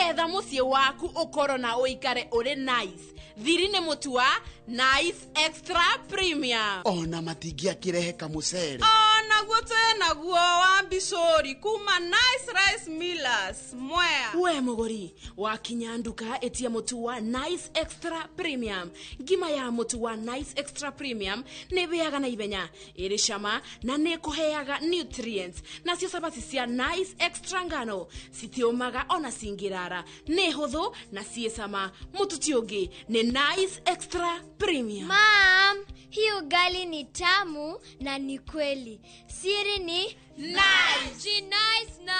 Nĩgetha mũciĩ waku ũkorwo na ũikare ũrĩ nice, thiri nĩ mũtu wa Nice Extra Premium. Ona matingĩakĩrehe kamũcere. Onaguo twĩ naguo wa mbicũri kuma Nice Rice Millers Mwea. We mũgũri, wakinya nduka ĩtia mũtu wa Nice Extra Premium. Ngima ya mũtu wa Nice Extra Premium nĩ ĩhĩaga na ihenya, ĩrĩ cama na nĩ ĩkũheaga nutrients. Nacio cabaci cia Nice Extra ngano citiũmaga ona cingĩrara, nĩ hũthũ na ciĩ cama. Mũtu ti ũngĩ, nĩ Nice Extra Premium. Mom, hii ugali ni tamu na ni kweli. Siri ni Nice. Ji nice na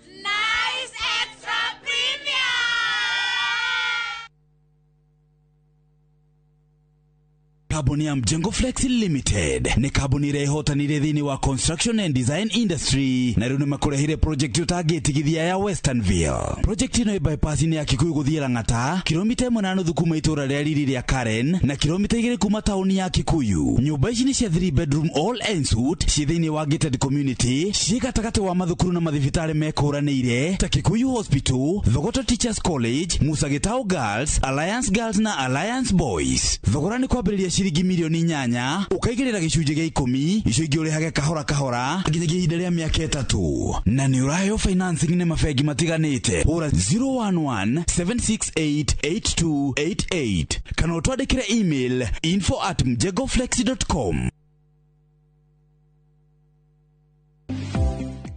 Nice Extra Premium. Kambuni ya Mjengo Flex Limited nĩ kambuni ĩrĩa ĩhotanire thĩinĩ wa construction and design industry, na rĩu nĩmakũrehire project ũtangĩtigithia ya Westernville. Project ĩno ĩ bypass-inĩ ya Kikuyu gũthiĩ Lang'ata, kilomita 1.5 kuma itũũra rĩa riri rĩa Karen na kilomita 2 kuma taũni ya Kikuyu. Nyũmba ici nĩ cia 3 bedroom all en suite, ciĩ thĩinĩ wa gated community, ciĩ gatagatĩ wa mathukuru na mathibitarĩ mekũranĩire ta Kikuyu Hospital, Thogoto Teachers College, Musa Gitau Girls, Alliance Girls na Alliance Boys. Thogora nĩ kwambĩrĩria ciringi milioni 8, ũkaigĩrĩra gĩcunjĩ gĩa 10, icio ingĩ ũrĩhage kahora kahora nginyagia ihinda rĩa mĩaka 3, na nĩ ũraheo financing nĩ mabengi matiganĩte. Hũra 011 768 8288 kana ũtwandĩkĩre email info@mjengoflex.com.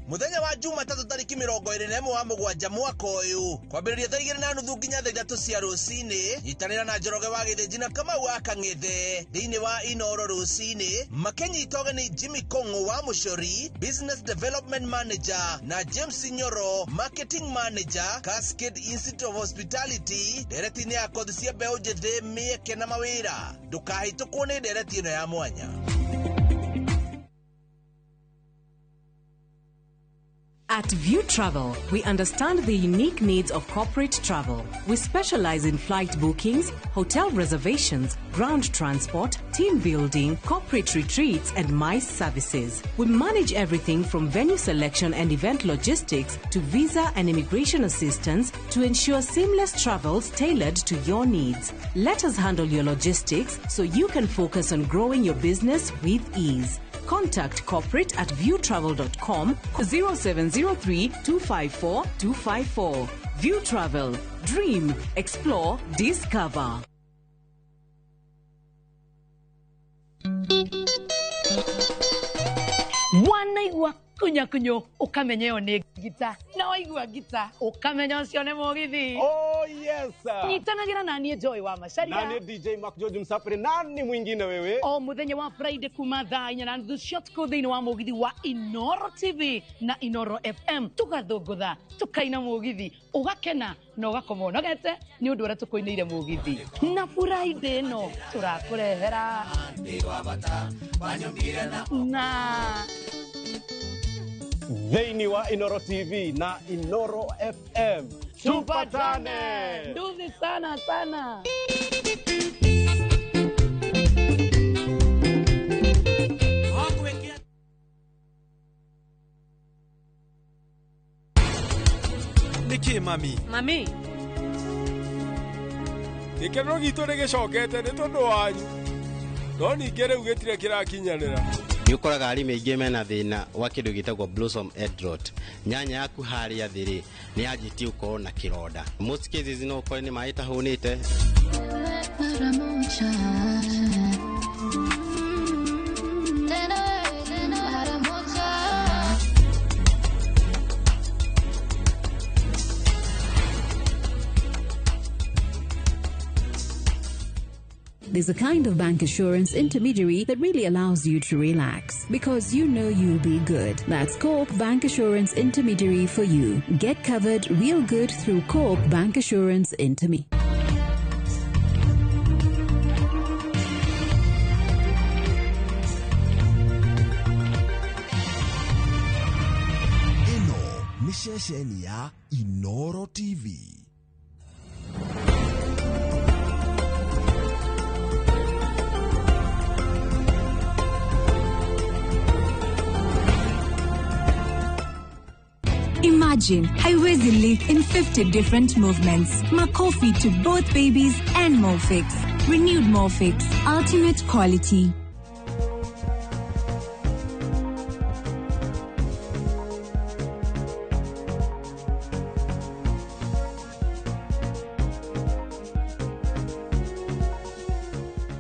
Muthenya wa Jumatatũ tarĩki 21 wa mũgwanja mwaka ũyũ, kwambĩrĩria thaa 2:30 nginya thaa 3 cia rũcinĩ, nyitanĩra na Njoroge wa Gĩthĩnji na Kamau wa Kang'ethe thĩinĩ wa Inoro rũcinĩ, makĩnyita ũgeni Jimmy Kong'o wa Mũcori, Business Development Manager, na James Nyoro, Marketing Manager, Cascade Institute of Hospitality, ndereti-inĩ ya kothi cia mbeũ njĩthĩ, mĩeke na mawĩra. Ndũkahĩtũkwo nĩ ndereti ĩno ya mwanya. At View Travel, we understand the unique needs of corporate travel. We specialize in flight bookings, hotel reservations, ground transport, team building, corporate retreats, and MICE services. We manage everything from venue selection and event logistics to visa and immigration assistance to ensure seamless travels tailored to your needs. Let us handle your logistics so you can focus on growing your business with ease. Contact corporate at viewtravel.com, 0703 254 254. View Travel. Dream, explore, discover. Wanaigua kunyakunyo ukamenya ĩyo nĩ ngita, na waigua ngita ukamenya ũcio nĩ mũgithi. Oh yes. Nyitanagĩra na niĩ Joy wa Macharia. Nani DJ Mark George Msafiri, nani mwingine wewe? O muthenya wa Friday kuma thaa 4:30 cia ũtukũ thĩinĩ wa mũgithi wa Inoro TV na Inoro FM, tũgathũngũtha, tũkaina mũgithi, ũgakena na ũgakoma ũnogete nĩ ũndũ ũrĩa tũkũinĩire mũgithi. Na Friday ĩno tũrakũrehera na thĩinĩ wa Inoro TV na Inoro FM. Tupatane. Nduthi sana sana. Nĩkĩ mami? Mami. Gĩkeno gitũ nĩ gĩcokete nĩ tondũ wanyu, no ningĩ rĩu gĩtirĩ kĩrakinyanĩra. Nĩ ũkoraga arĩmi aingĩ mena thĩna wa kĩndũ gĩtagwo blossom end rot. Nyanya yaku harĩa thĩ rĩ, nĩ yanjĩtie gũkorwo na kĩronda. Most cases no ũkore nĩ maĩ tahũnĩte. Mara moja. Tena wewe, mara moja. There's a kind of bank assurance intermediary that really allows you to relax because you know you'll be good. That's Co-op Bank Assurance Intermediary for you. Get covered real good through Co-op Bank Assurance Intermediary. Ĩno nĩ ceceni ya Inoro TV. Imagine Imagine haiwezi leak in 50 different movements. Makofi to both babies and Molfix. Renewed Molfix. Ultimate quality.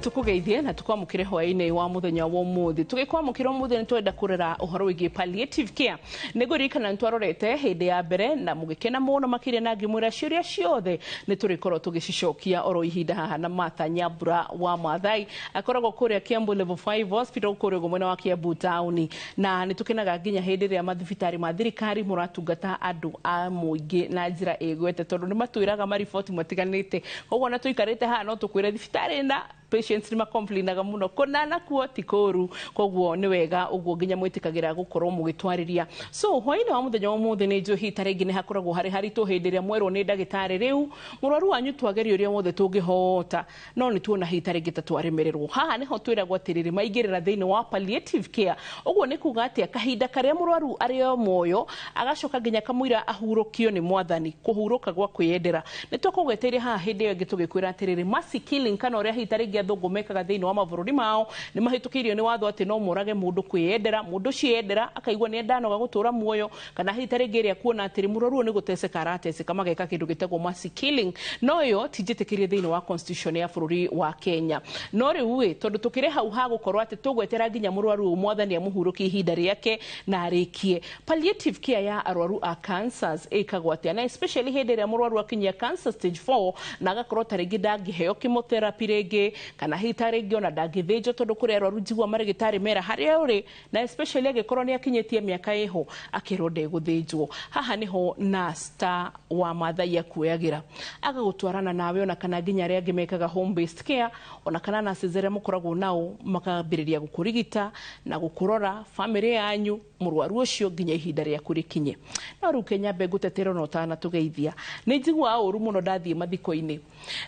Tukugeithie na tukwamukire hwaini wa muthenya wa umuthi. Tugikwamukira umuthi ni twenda kurera uhoro wigie palliative care. Niguririkana nitwarorete hindi ya mbere na mugikena muno makiria na ngimwira ciuria ciothe ni turikorwo tugicicokia oro ihinda haha na Martha Nyambura wa Mathai akoragwo kuria Kiambu Level 5 Hospital kuria mwena wa Kiambu town, na ni tukenaga nginya hindi ria mathibitari ma thirikari muratungata andu a muingi na njira igwete tondu ni matwiraga mariboti matiganite. Koguo na tuikarite haha no tukwire thibitari na patients ni makomplainaga muno kona na kuo ti kũru, koguo nĩ wega ũguo nginya mwĩtĩkagĩra gũkorwo mũgĩtwarĩria. So hwainĩ wa mũthenya wa ũmũthĩ nĩ njũĩ ta rĩngĩ nĩ hakoragwo harĩ haritũ hĩndĩ ĩrĩa mwerwo nĩ ndagĩtarĩ rĩu mũrwaru wanyu twageria ũrĩa wothe tũngĩhota no nĩ tuona hihi ta rĩngĩ ta twaremererwo. Haha nĩho twĩragwo atĩrĩrĩ maingĩrĩra thĩinĩ wa palliative care. Ũguo nĩ kuga atĩa kahinda karĩa mũrwaru arĩ o muoyo agacoka nginya kamũira ahurũkio nĩ mwathani, kũhurũka gwa kwĩyendera. Nĩ twakũgweteire haha hĩndĩ ĩyo ĩngĩ tũgĩkwĩra atĩrĩrĩ mercy killing kana ũrĩa hihi ta rĩngĩ athũngũ mekaga thĩinĩ wa mabũrũri mao nĩ mahĩtũkĩirio nĩ watho atĩ no morage mũndũ kwĩyendera, mũndũ ũcio akaigua nĩ endanoga gũtũra muoyo kana hihi ta rĩngĩ ĩrĩa kuona atĩrĩ mũrwaru ũyũ nĩ gũteceka arateceka mageka kĩndũ gĩtagwo mercy killing. No ĩyo ti njĩtĩkĩrie thĩinĩ wa constitution ya bũrũri wa Kenya. No rĩu ĩ tondũ tũkĩrĩ hau ha gũkorwo atĩ tũgwetera nginya mũrwaru ũyũ mwathani amũhurũkie ihinda rĩake na arĩkie. Palliative care ya arwaru a cancers ĩkagwo atĩa, na especially hĩndĩ ĩrĩa mũrwaru akinyia cancer stage 4 na agakorwo ta rĩngĩ ndangĩheo chemotherapy rĩngĩ kana hihi ta rĩngĩ ona ndangĩthĩnjwo tondũ kũrĩ arwaru njigua marĩgĩtarĩ mera harĩa ũrĩ, na especially angĩkorwo nĩ akinyĩtie mĩaka ĩho akĩrwo ndegũthĩnjwo. Haha nĩho nurse ta wa Mathai akuoyagĩra agagũtwarana nawe ona kana nginya arĩa angĩ mekaga home based care ona kana nurses arĩa mũkoragwo nao makambĩrĩria gũkũrigita na gũkũrora famĩlĩ yanyu mũrwaru ũcio nginya ihinda rĩaku rĩkinye. No rĩu Kenya mbe ngũtetera ona ũtanatũgeithia, nĩ njiguaga ũru mũno ndathiĩ mathiko-inĩ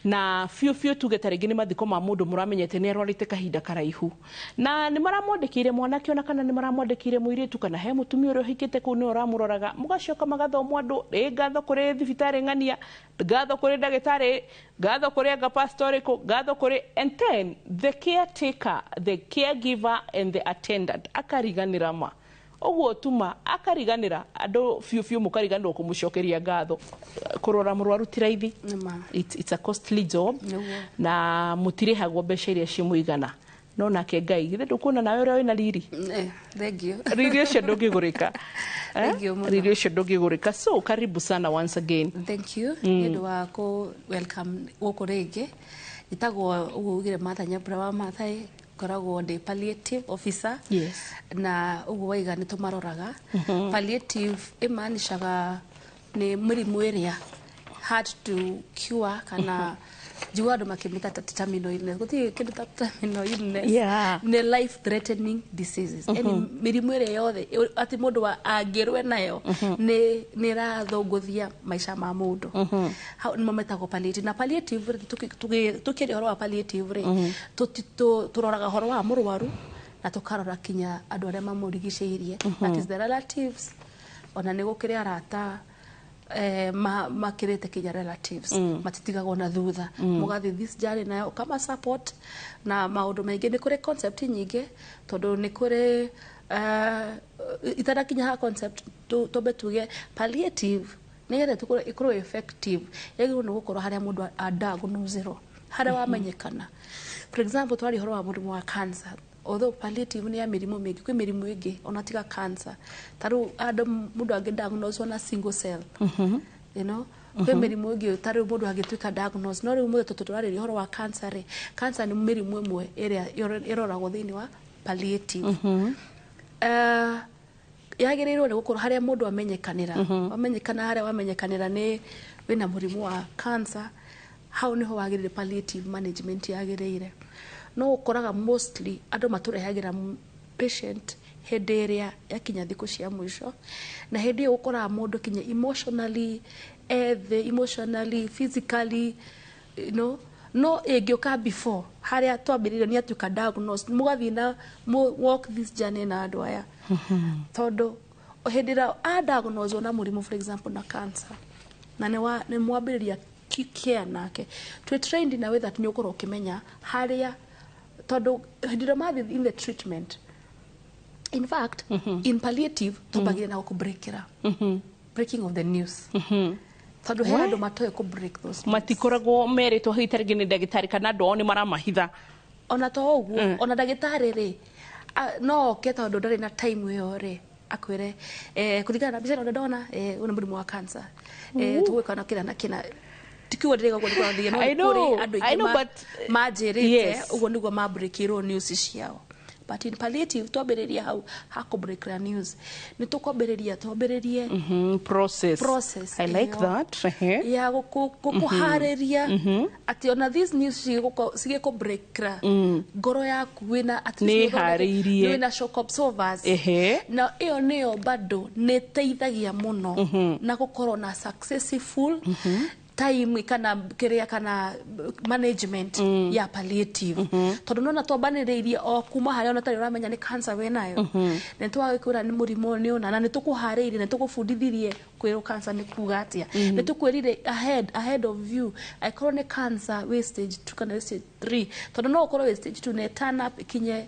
na biũ biũ tuge ta rĩngĩ nĩ mathiko ma mũndũ mũramenyete nĩ arwarĩte kahinda karaihu na nĩ maramwandĩkĩire mwanake ona kana nĩ maramwandĩkĩire mũirĩtu kana he mũtumia ũrĩa ũhikĩte kũu nĩwe ũramũroraga, mũgacoka magathomwo andũ ĩ ngatho kũrĩ thibitarĩ ng'ania, ngatho kũrĩ ndagĩtarĩ, ngatho kũrĩ anga pastor ũrĩkũ, ngatho kũrĩ, and then the caretaker, the caregiver and the attendant akariganĩra ma ũguo tuma akariganĩra andũ biũ biũ mũkariganĩrwo kũmũcokeria ngatho. Kũrora mũrwaru ti raithi, it's a costly job na mũtirĩhagwo mbeca iria cimũigana, no nake Ngai githĩ ndũkuona nawe ũrĩa wĩna riri? Thank you. Riri ũcio ndũngĩgũrĩka. Thank you mũno. Riri ũcio ndũngĩgũrĩka. So karibu sana once again. Thank you. Nĩ ũndũ wa kũ welcome gũkũ rĩngĩ. Njĩtagwo ũguo ugire Martha Nyambura wa Mathai, ngoragwo ndĩ palliative officer. Yes. Na ũguo waiga nĩ tũmaroraga. Palliative ĩmaanishaga nĩ mĩrimũ ĩrĩa hard to cure kana njiguaga andũ makĩmĩta ta terminal illness. Gũtirĩ kĩndũ ta terminal illness. Nĩ life threatening diseases. Yaani mĩrimũ ĩrĩa yothe atĩ mũndũ angĩrwe nayo nĩ ĩrathũngũthia maica ma mũndũ. Hau nĩmo metagwo palliative. Na palliative rĩ, tũkĩaria ũhoro wa palliative rĩ, tũroraga ũhoro wa mũrwaru na tũkarora kinya andũ arĩa mamũrigicĩirie. That is the relatives, ona nĩ gũkĩrĩ arata makĩrĩte kinya relatives, matitigagwo na thutha. Mũgathiĩ this journey nayo ũkama support na maũndũ maingĩ. Nĩ kũrĩ concept nyingĩ tondũ nĩ kũrĩ itanakinya ha concept tũmbe tuge palliative nĩgetha ĩkorwo effective yagĩrĩirwo nĩ gũkorwo harĩa mũndũ adiagnosirwo, harĩa wamenyekana. For example, twaria ũhoro wa mũrimũ wa cancer, although palliative nĩ ya mĩrimũ mĩingĩ, kwĩ mĩrimũ ĩngĩ ona tiga cancer. Ta rĩu andũ mũndũ angĩ na single cell, you know, kwĩ mĩrimũ ĩngĩ ta rĩu mũndũ angĩtuĩka diagnose. No rĩu mũthĩ tondũ tũrarĩria ũhoro wa cancer rĩ, cancer nĩ mĩrimũ ĩmwe ĩrĩa ĩroragwo thĩinĩ wa palliative. Yagĩrĩirwo nĩ gũkorwo harĩa mũndũ amenyekanĩra, wamenyekana harĩa wamenyekanĩra nĩ wĩna mũrimũ wa cancer, hau nĩho wagĩrĩire palliative management yagĩrĩire. No ũkoraga mostly andũ matũrehagĩra patient hĩndĩ ĩrĩa yakinya thikũ cia mũico, na hĩndĩ ĩyo ũkoraga mũndũ kinya emotionally ethe, emotionally, physically, you know, no ĩngĩũka before harĩa twambĩrĩirie nĩ atuĩka diagnosed, mũgathiĩ na walk this journey na andũ aya, tondũ Hĩndĩ ĩrĩa adiagnoswo na mũrimũ, for example na cancer, na nĩ mwambĩrĩria care nake, twĩ trained in a way that nĩ ũkorwo ũkĩmenya harĩa, tondũ hĩndĩ ĩrĩa mathiĩ in the treatment, in fact, in palliative twambagĩrĩria na gũkũbreakĩra, breaking of the news, tondũ he We? andũ matoĩ kũ break those. Matikoragwo merĩtwo hihi tarĩngĩ nĩ ndagĩtarĩ kana andũ ao nĩ maramahitha? Ona to ũguo, ona ndagĩtarĩ rĩ, no oke tondũ ndarĩ na time ĩyo rĩ, akwĩre, kũringana na mbica ĩno ndona, ũyũ nĩ mũrimũ wa cancer, tũgwĩka na kĩna na kĩna. Tikiuga ndĩrĩga ũguo nĩguo athiĩ, no I nĩ know, kũrĩ andũ I aingĩ know, manjĩrĩte ũguo nĩguo mambreakĩrwo news ciao. But in palliative twambĩrĩria hau hakũbreakĩra news, nĩ tũkwambĩrĩria, twambĩrĩrie Process. Process I like ĩyo that. Ehe. ya gũkũharĩria atĩ ona these news cigĩkũbreakĩra, ngoro yaku wĩna at least Nĩ ĩharĩirie. nĩ wĩna shock absorbers. Na ĩyo nĩyo bado nĩ ĩteithagia mũno na gũkorwo na successful time kana kĩrĩa kana management ya palliative, tondũ nona twambanĩrĩirie o kuma harĩa ona tarĩ ũramenya nĩ cancer wĩnayo, nĩ twagĩkwĩra nĩ mũrimũ nĩ ũna, na nĩ tũkũharĩirie, nĩ tũgũbundithirie kwĩrwo cancer nĩ kuga atĩa, nĩ tũkwĩrire ahead of you angĩkorwo nĩ cancer wĩ stage 2 kana wĩ stage 3, tondũ no ũkorwo wĩ stage 2 na turn up ikinye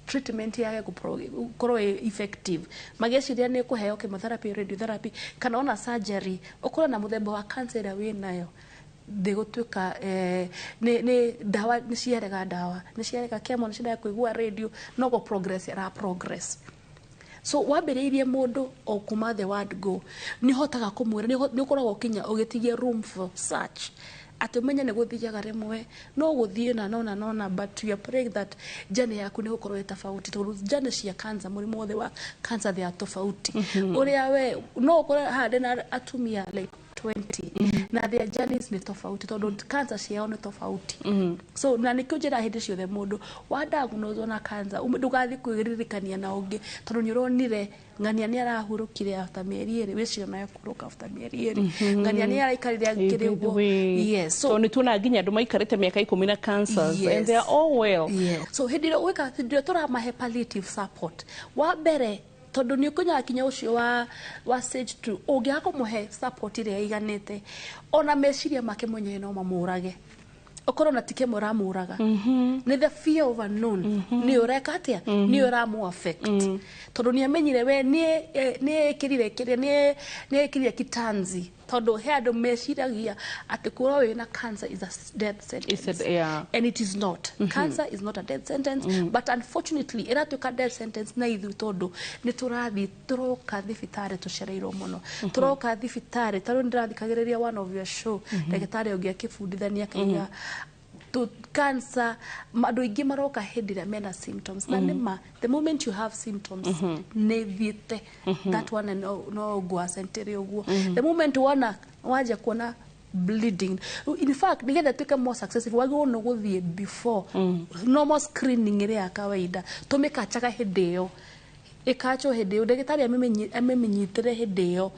treatment yage gũkorwo ĩ effective, magĩciria nĩ kũheo chemotherapy, radiotherapy kana ona surgery, ũkorwo na mũthemba wa cancer ĩrĩa wĩnayo ndĩgũtuĩka, nĩ ndawa nĩ ciarega, ndawa nĩ ciarega, chemo nĩ ciarega, kũigua radio no go progress ĩra progress. So wambĩrĩirie mũndũ o kuma the word go, nĩ ũhotaga kũmwĩra, nĩ ũkoragwo ũkinya ũgĩtigia room for search, atĩ ũmenye nĩ gũthiaga rĩmwe no gũthiĩ na no na no na, but we are praying that journey yaku nĩ gũkorwo ĩ tofauti, tondũ journey cia cancer, mũrimũ wothe wa cancer, they are tofauti. Ũrĩa we no ũkore haha ndĩna atumia like 20 na their journeys nĩ tofauti, tondũ cancer ciao nĩ tofauti. So na nĩkĩo njĩra hĩndĩ ciothe mũndũ wa diagnosed na cancer, ndũgathiĩ kwĩririkania na ũngĩ, tondũ nĩ ũronire ng'ania nĩ arahurũkire after mĩeri 2, wĩciria nawe kũhurũka after mĩeri 2. Ng'ania nĩ araikarire akĩrĩ ũguo. Yes, so So nĩ tuona nginya andũ maikarĩte mĩaka 10 na cancers and they are all well. Yes. So hĩndĩ ĩrĩa gwĩka, hĩndĩ ĩrĩa tũramahe palliative support, wa mbere, tondũ nĩ ũkũnyaga kinya ũcio wa stage 2, ũngĩaga kũmũhe support ĩrĩa ĩiganĩte, ona meciria make mwenyewe no mamũrage, ũkorwo na ti kĩmwe ũramũraga, nĩ the fear of unknown, nĩ ũreka atĩa, nĩ ũramũ affect, tondũ nĩ amenyire we nĩ nĩ ĩkĩrire kĩrĩa nĩ ĩkĩrire kitanzi, tondũ he andũ meciragia atĩ kũrwo wĩna cancer is a death sentence. And it is not. Cancer is not a death sentence, but unfortunately ĩratuĩka death sentence na ithuĩ, tondũ nĩ tũrathiĩ tũroka thibitarĩ tũcereirwo mũno. Tũroka thibitarĩ, tarĩu nĩndĩrathikagĩrĩria one of your show, ndagĩtarĩ ũngĩ akĩbundithania akauga cancer andũ aingĩ maroka hĩndĩ ĩrĩa mena symptoms, na nĩma the moment you have symptoms, nĩ thiĩte that one no ngwacentĩre ũguo. The moment wona wanjia kuona bleeding, in fact, nĩgetha tuĩke more successful, wagĩrĩirwo nĩ gũthiĩ before normal screening ĩrĩa ya kawaida, tũmĩkachaga hĩndĩ ĩyo, ĩkachwo hĩndĩ ĩyo, ndagĩtarĩ amĩmenyitĩre hĩndĩ ĩyo.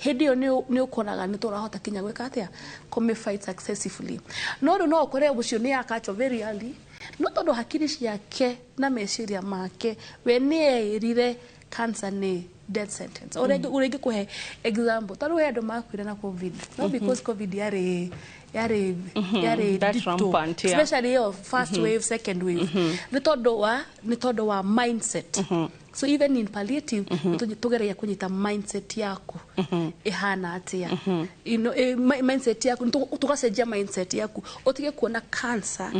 Hĩndĩ ĩyo nĩ ũkoraga nĩ tũrahota kinya gwĩka atĩa, kũmĩ fight successfully. No rĩu no ũkore ũcio nĩ yakachwo very early, no tondũ hakiri ciake na meciria make, we nĩ eĩrire cancer nĩ death sentence. Ũrĩa ũrĩa ingĩkũhe example, tarĩu he andũ makuire na COVID, no because COVID yarĩ That nditũ, rampant, yeah. especially ĩyo first wave, second wave, nĩ tondũ wa mindset. So even in palliative tũgeragia kũnyita mindset yaku ĩhana atĩa, mindset yaku tũgacenjia mindset yaku, ũtige kuona cancer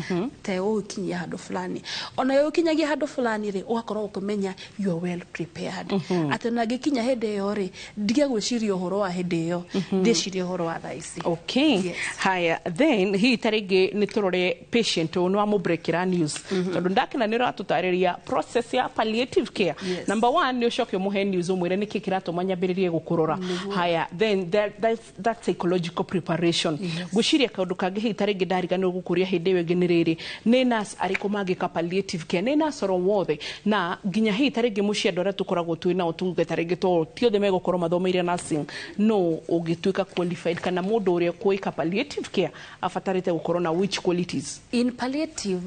ta ĩgũgũkinyia handũ fulani. Ona ĩgũkinyagia handũ fulani rĩ, ũgakorwo ũkĩmenya you are well prepared, atĩ ona ngĩkinya hĩndĩ ĩyo rĩ, ndige gwĩciria ũhoro wa hĩndĩ ĩyo, ndĩcirie ũhoro wa thaa ici. Okay. Haya, then hihi ta rĩngĩ nĩ tũrore patient ũyũ nĩ wamũbreakĩra news, tondũ ndakena nĩ ũratũtarĩria process ya palliative care. Number one, nĩ ũcoke ũmũhe news, ũmwĩre nĩkĩ kĩratũma nyambĩrĩrie gũkũrora. Haya, then that's that psychological preparation. Ngwĩciria kaũndũ kangĩ hihi ta rĩngĩ ndariganĩrwo gũkũria hĩndĩ ĩyo ĩngĩ nĩ rĩrĩ, nĩ nurse arĩkũ mangĩka palliative care? Nĩ nurse oro wothe? Na nginya hihi ta rĩngĩ mũciĩ andũ arĩa tũkoragwo twĩ nao, tuge ta rĩngĩ to ti othe megũkorwo mathomeire nursing, no ũngĩtuĩka qualified kana mũndũ ũrĩa kwĩka palliative care abatarĩte gũkorwo na which qualities? In palliative,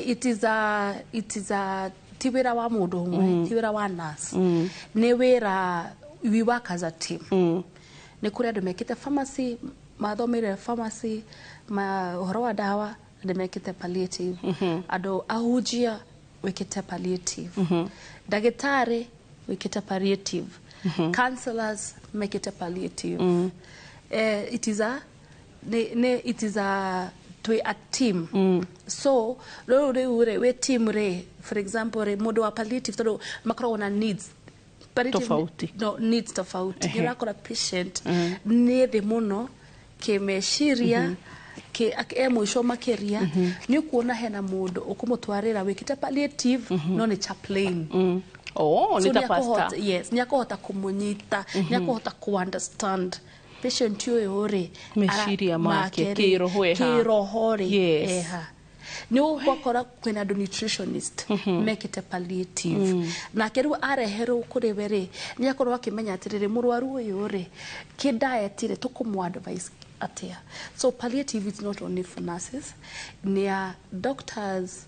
it is a Ti wĩra wa mũndũ ũmwe, ti wĩra wa nurse, nĩ wĩra, we work as a team. Nĩ kũrĩ andũ mekĩte pharmacy, mathomeire pharmacy, ma ũhoro wa ndawa, nĩ mekĩte palliative, andũ ahunjia wĩkĩte palliative, ndagĩtarĩ wĩkĩte palliative, counselors mekĩte palliative. It is a nĩ it is a twĩ a team. So rĩu rĩ, wĩ team rĩ, for example rĩ, mũndũ wa palliative, tondũ makoragwo na needs Tofauti. No, needs tofauti. Nĩ ũrakora patient nĩ thĩ mũno kĩmeciria, e mũico makĩria, nĩ ũkuona hena mũndũ ũkũmũtwarĩra wĩkĩte palliative, no nĩ chaplain. Oh, So nĩ ta nĩakũhota- pastor. Yes, nĩ akũhota kũmũnyita, nĩ akũhota kũ-understand patient ũyũ rĩ, Meciria make, rĩ, kĩroho eha. kĩroho rĩ, eha. Nĩ ũgakora kwĩna andũ nutritionist mekĩte palliative, nake rĩu areherwo kũrĩ we rĩ, nĩ akorwo akĩmenya atĩrĩrĩ, mũrwaru ũyũ rĩ, kĩ diet rĩ, tũkũmũ advice atĩa. So palliative is not only for nurses, nĩ ya doctors,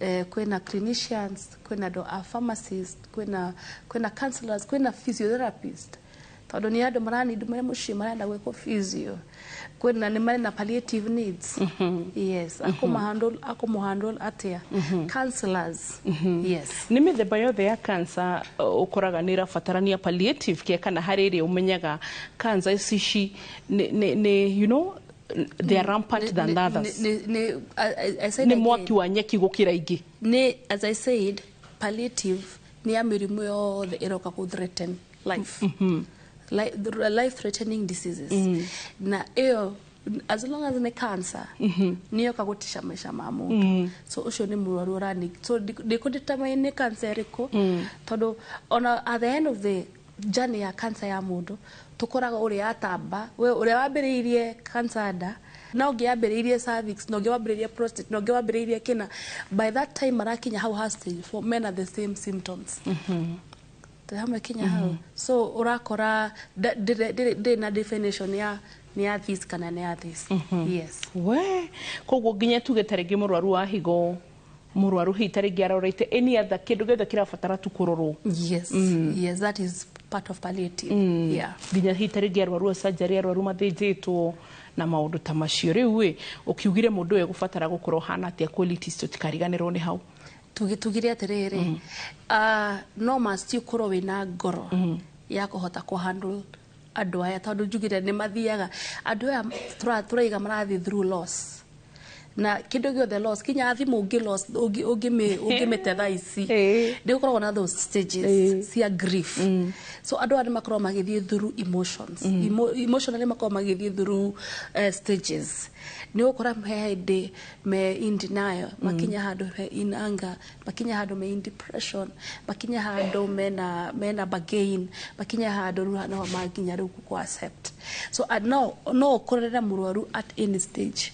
kwĩna clinicians, kwĩna andũ a pharmacist, kwĩna counselors, kwĩna physiotherapist, tondũ nĩ andũ maranindi marĩ mũciĩ marenda gwĩkwo physio, kwĩna nĩ marĩ na palliative needs. Yes, akũmũhandle atĩa, counselors, yes. Nĩ mĩthemba yothe ya cancer ũkoraga nĩ ĩrabatarania palliative care, kana harĩ ĩrĩa ũmenyaga cancer ici nĩ they are rampant than others? I said Nĩ again, mwaki wa nyeki gũkĩra ingĩ. Nĩ as I said, palliative nĩ ya mĩrimũ yothe ĩroka kũ threaten life, life threatening diseases, na ĩyo as long as nĩ cancer, nĩ yoka gũtisha maica ma mũndũ. So ũcio nĩ mũrwaru ũrani, so ndĩkũ determine nĩ cancer ĩrĩkũ, tondũ ona at the end of the journey ya cancer ya mũndũ, tũkoraga ũrĩa yatamba, we ũrĩa wambĩrĩirie cancer nda na ũngĩ yambĩrĩirie cervix, na ũngĩ wambĩrĩirie prostate, na ũngĩ wambĩrĩirie kĩna, by that time marakinya hau ha stage 4, mena the same symptoms. Twĩ hamwe kinya hau? So ũrakora ndĩrĩ na definition ya nĩ ya this kana nĩ ya this. Yes. We koguo nginya tuge ta rĩngĩ mũrwaru wa higo, mũrwaru hihi ta rĩngĩ arorete any other kĩndũ gĩothe kĩrabatara tu kũrorwo. Yes. Yes, that is part of palliative, yeah. Nginya hihi ta rĩngĩ arwaru a surgery, arwaru mathĩnjĩtwo na maũndũ ta macio. Rĩu ĩ ũkiugire mũndũ ũyũ egũbatara gũkorwo hana atĩa? Qualities, tũtikariganĩrwo nĩ hau. Tugire atĩrĩrĩ, no must ũkorwo wĩna ngoro ya kũhota kũhandle andũ aya, tondũ njugire nĩ mathiaga, andũ aya tũraiga marathiĩ through loss, na kĩndũ gĩothe loss, kinya thimũ ũngĩ loss, ũngĩmĩte thaa ici, nĩ gũkoragwo na those stages cia grief. So andũ aya nĩ makoragwo magĩthiĩ through emotions. Emotionally makoragwo magĩthiĩ through stages. Nĩ ũgũkora he hĩndĩ me in denial, makinya handũ he in anger, makinya handũ me in depression, makinya handũ mena bargain, makinya handũ rĩu no makinya rĩu kũ accept. So no ũkorere mũrwaru at any stage,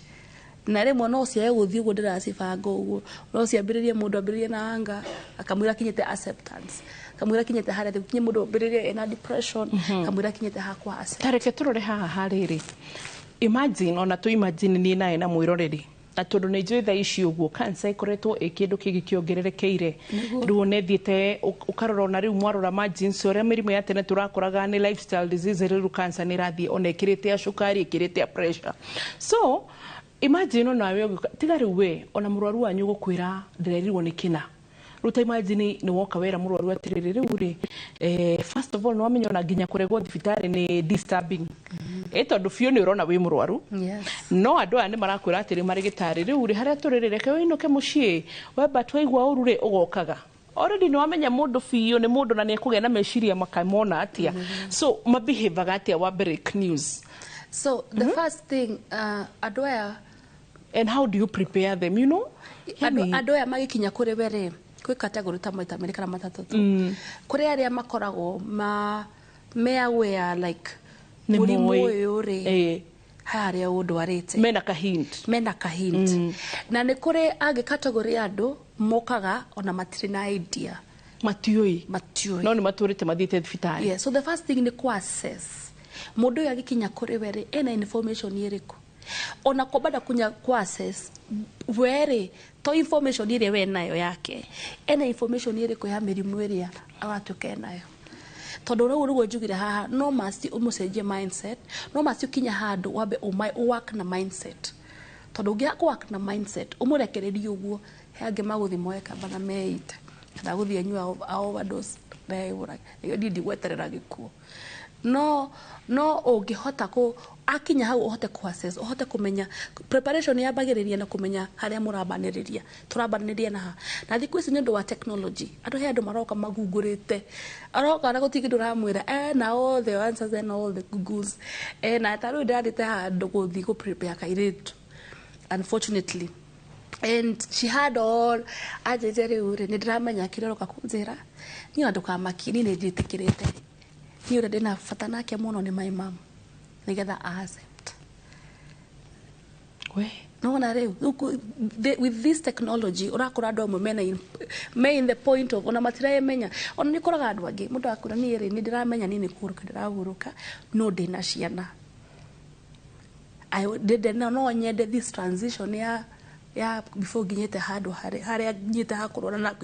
na rĩmwe no ciage gũthiĩ ũguo ndĩracibanga ũguo, no ciambĩrĩrie, mũndũ ambĩrĩrie na anga, akamwĩra akinyĩte acceptance, kamwĩra akinyĩte harĩa thĩ, kinye mũndũ ambĩrĩrie ena depression, kamwĩra akinyĩte hakwa accept. Ta reke tũrore haha harĩrĩ, imagine, ona tu imagine niĩ nawe na mwĩroreri, na tondũ nĩ njũĩ thaa ici ũguo cancer ĩkoretwo ĩ kĩndũ kĩngĩ kĩongererekeire. Rĩu ona ĩthiĩte ũkarora, ona rĩu mwarora ma genes, ũrĩa mĩrimũ ya tene tũrakoraga nĩ lifestyle disease, rĩu cancer nĩ ĩrathiĩ ona ĩkĩrĩte ya cukari, ĩkĩrĩte ya pressure. So imagine onawe ũgĩũka, tiga rĩu we, ona mũrwaru wanyu gũkwĩra ndĩrerirwo nĩ kĩna. Rĩu ta imagine nĩ woka wera mũrwaru atĩrĩrĩ, rĩu rĩ, first of all, nĩ wamenya ona nginya kũregwo thibitarĩ nĩ disturbing, tondũ biũ nĩ ũrona wĩ mũrwaru. No andũ aya nĩ marakwĩra atĩrĩ, marĩ gĩtarĩ rĩu rĩ, harĩa tũrĩ rĩ, reke wĩinũke mũciĩ wemba, twaigua ũru rĩ, ũgokaga already nĩ wamenya mũndũ biũ nĩ mũndũ na nĩ ekũgĩa na meciria makamona atĩa. So mabehavaga atĩa wa break news? So the first thing, andũ aya And how do you prepare them? Andũ aya magĩkinya kũrĩ we rĩ, kwĩ category ta maita merĩ kana matatũ tu. Kũrĩ arĩa makoragwo ma me aware, like Nĩ mũrimũ moĩ. ũyũ rĩ, harĩa ũndwarĩte. Mena kahint. Mena kahint. Na nĩ kũrĩ angĩ category ya andũ mokaga ona matirĩ na idea. Matiũĩ. Matiũĩ. No nĩ matũrĩte mathiĩte thibitarĩ. Yeah, so the first thing nĩ kũ assess mũndũ ũyũ agĩkinya kũrĩ we rĩ, ena information ĩrĩkũ. Ona kwamba kunya ku access were to information ĩrĩa we nayo yake, ena information ĩrĩkũ ya mĩrimũ ĩrĩa agatuĩka enayo. Tondũ rĩu nĩguo njugire haha, no must ũmũcenjie mindset, no must ũkinya handũ wambe work na mindset. Tondũ ũngĩaga work na mindset ũmũrekererie ũguo, he angĩ magũthiĩ moe kamba na meite, kana gũthiĩ anyue a overdose na eyũrage. Niĩ ndigweterera gĩkuũ. No ũngĩhota kũ akinya hau ũhote ku assess, ũhote kũmenya preparation yambagĩrĩria na kũmenya harĩa mũrambanĩrĩria, tũrambanĩrĩria na ha. Na thikũ ici nĩ ũndũ wa technology, andũ he andũ maroka magungũrĩte, aroka na gũtirĩ kĩndũ ũramwĩra, ena all the answers and all the googles, ena ta rĩu ndĩrathiĩte handũ gũthiĩ gũ prepare kairĩtu, unfortunately, and she had all anjĩrire rĩu rĩ, nĩ ndĩramenya kĩrĩa ũroka kũnjĩra, niĩ ona ndũkamakie, niĩ nĩ njĩtĩkĩrĩte, niĩ ũrĩa ndĩna bata nake mũno nĩ my mom, nĩgetha accept. We nona rĩu with this technology ũrakora andũ amwe mena me in the point of ona matiremenya. Ona nĩ ũkoraga andũ angĩ mũndũ akura niĩ rĩ, nĩ ndĩramenya niĩ nĩ kũhurũka ndĩrahurũka, no ndĩna ciana, no nyende this transition ya before nginyĩte handũ harĩa nginyĩte hakũrora na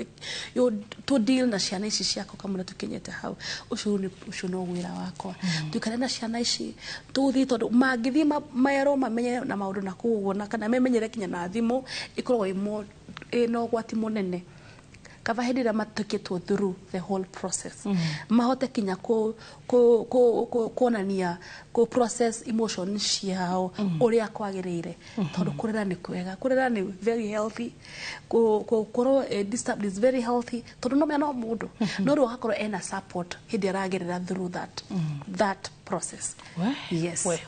to deal na ciana ici ciakwa kamũira tũkinyĩte hau. Ũcio no wĩra wakwa, tuikare na ciana ici tũthiĩ, tondũ mangĩthiĩ merwo mamenye na maũndũ na kũu ũguo, na kana memenyere kinya na thimũ ĩkoragwo ĩna ũgwati mũnene. Kaba hĩndĩ ĩrĩa matukĩtwo through the whole process, mahote kinya kuonania ku process emotion ciao ũrĩa kwagĩrĩire. Tondũ kũrĩra nĩ kwega, kũrĩra nĩ very healthy, gũkorwo disturbed is very healthy, tondũ no mena mũndũ no rĩu agakorwo ena support hĩndĩ aragerera through that process. Yes. We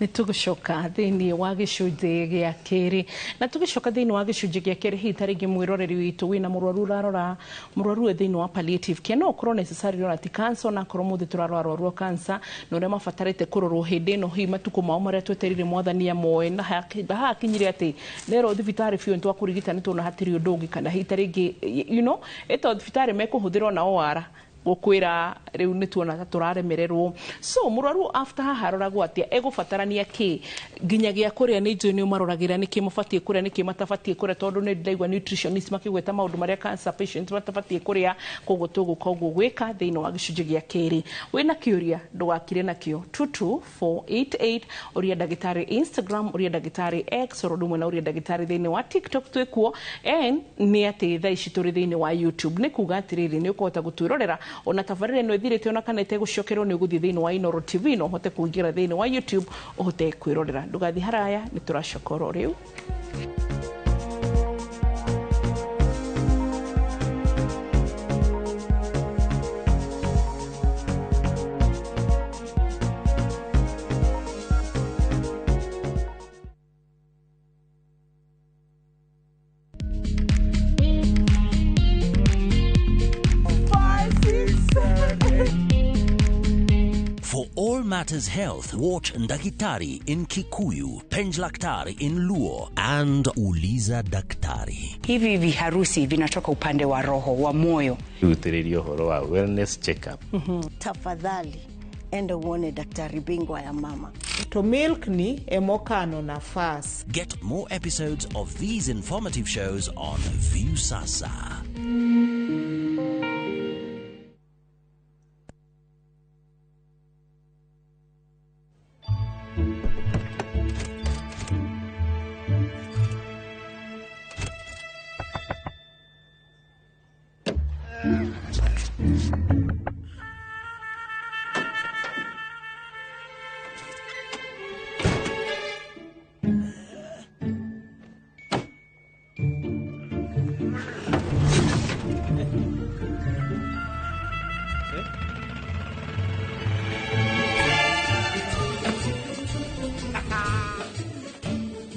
nĩ tũgũcoka thĩinĩ wa gĩcunjĩ gĩa kerĩ, na tũgĩcoka thĩinĩ wa gĩcunjĩ gĩa kerĩ, hihi ta rĩngĩ mwĩroreri witũ wĩna mũrwaru ũrarora mũrwaru wĩ thĩinĩ wa palliative care, no ũkorwo necessarily ona ti cancer, ona akorwo mũthĩ tũrarora arwaru a cancer na ũrĩa mabatarĩte kũrorwo hĩndĩ ĩno, hihi matukũ mao marĩa twetereire mwathani amoe, na hakinyire atĩ nerwo thibitarĩ biũ nĩtwakũrigita nĩtuona hatirĩ ũndũ ũngĩ, kana hihi ta rĩngĩ you know ĩto thibitarĩ mekũhũthĩrwo na OR gukwira riu ni tuona ta turaremererwo. So murwaru after haha aroragwo atia, egubatarania ki nginyagia kuria ni njui ni umaroragira niki mubatie kuria niki matabatie kuria, tondu ni ndaigua nutritionist makigweta maundu maria cancer patients matabatie kuria, koguo tuguka uguo gwika thiini wa gicunji gia kiri. Wina kiuria ndugakire nakio 22488 uria ndagitari Instagram, uria ndagitari X, oro ndumwe na uria ndagitari thiini wa TikTok twikuo, en ni ati thaa ici turi thiini wa YouTube. Ni kuga atiriri ni ukuhota gutwirorera ona tabarĩra ĩno ĩthirĩte ona kana ĩtegũcokerwo nĩ ũgũthiĩ thĩinĩ wa Inooro TV na ũhote kũingĩra thĩinĩ wa YouTube ũhote kwĩrorera. Ndũgathiĩ haraya, nĩ tũracoka oro rĩu. Matters Health, watch Ndakitari in Kikuyu, Penjlaktari in Luo, and Uliza Daktari. Hivi viharusi vinatoka upande wa roho, wa moyo. Utiririo horo wa wellness checkup. Tafadhali, enda uone daktari bingwa ya mama. To milk ni emokano nafas. Get more episodes of these informative shows on Viusasa.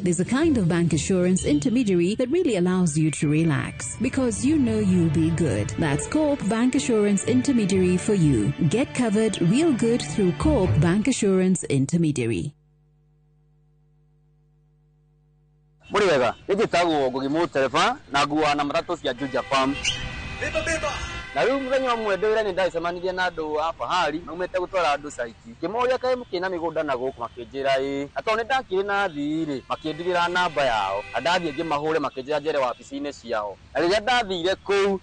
There's a kind of bank assurance intermediary that really allows you to relax because you know you'll be good. That's Co-op Bank Assurance Intermediary for you. Get covered real good through Co-op Bank Assurance Intermediary. Muriwega, nĩnjĩtagwo Ngugi Mũtereba na nguaga na matatũ cia Juja Farm. Beba beba. Na rĩu mũthenya ũmwe ndĩ wĩra-inĩ ndagĩcemanirie na andũ a Fahari maumĩte gũtwara andũ caiti. Ngĩmoria kaĩ mũkĩrĩ na mĩgũnda na gũkũ, makĩnjĩra ĩĩ. Na tondũ nĩ ndakĩrĩ na athii rĩ, makĩndigĩra namba yao. Na ndathiĩ ngĩmahũre makĩnjĩra njere wabici-inĩ ciao. Na rĩrĩa ndathire kũu,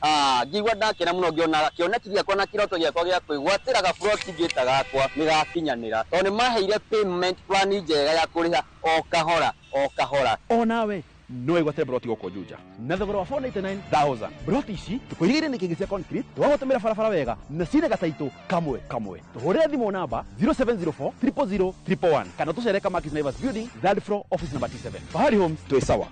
ngĩigua ndakena mũno ngĩona kĩoneki gĩakwa na kĩroto gĩakwa gĩa kwĩgwatĩra gaburoti ngĩta gakwa nĩ gakinyanĩra. Tondũ nĩ maheire payment plan njega ya kũrĩha o kahora o kahora. Onawe no wĩgwatĩre broti gũkũ Juja na thogora wa 499,000. Broti ici tũkũirigĩire nĩ kĩngĩ cia concrete, twagũtũmĩra barabara wega na ciĩna gataitũ kamwe kamwe. Tũhũrĩre thimũ namba 0704 000 111 kana tũcere Kamakis Naivas Building, third floor, office number T7. Fahari Homes, twĩ sawa.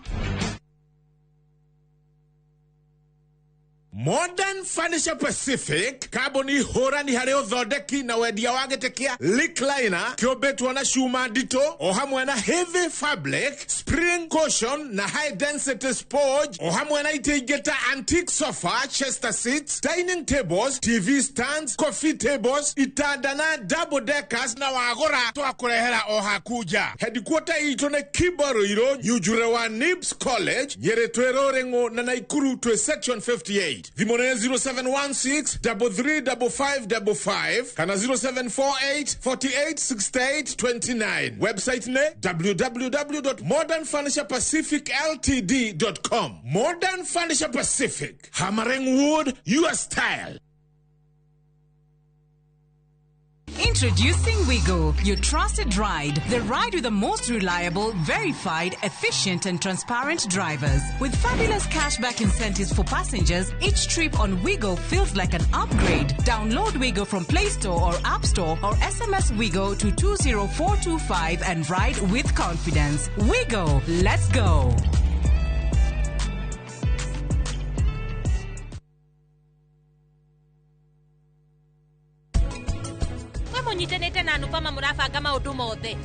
Modern Furniture Pacific, kambuni hũrani harĩ ũthondeki na wendia wa gĩtĩ kĩa recliner kĩũmbĩtwo na cuma nditũ o hamwe na heavy fabric, spring cushion na high density sponge, o hamwe na itĩ ingĩ ta antique sofa, chester seats, dining tables, TV stands, coffee tables, itanda na double deckers, na wagũra twakũrehera o haku nja. Headquarter itũ nĩ Kibo Ruiru, Nyunjure wa Nibs College, Nyĩrĩ twĩ Rũrĩng'ũ na Naikuru twĩ section 58. Thimũ nĩ 0716 335555 kana 0748 48 68 29. Website nĩ www.modernfurniturepacificltd.com. Modern Furniture Pacific, hammering wood your style. Introducing Wigo, your trusted ride. The ride with the most reliable, verified, efficient, and transparent drivers. With fabulous cashback incentives for passengers, each trip on Wigo feels like an upgrade. Download Wigo from Play Store or App Store or SMS Wigo to 20425 and ride with confidence. Wigo, let's go. Mũnyitanĩte na Anupama mũrabanga maũndũ mothe,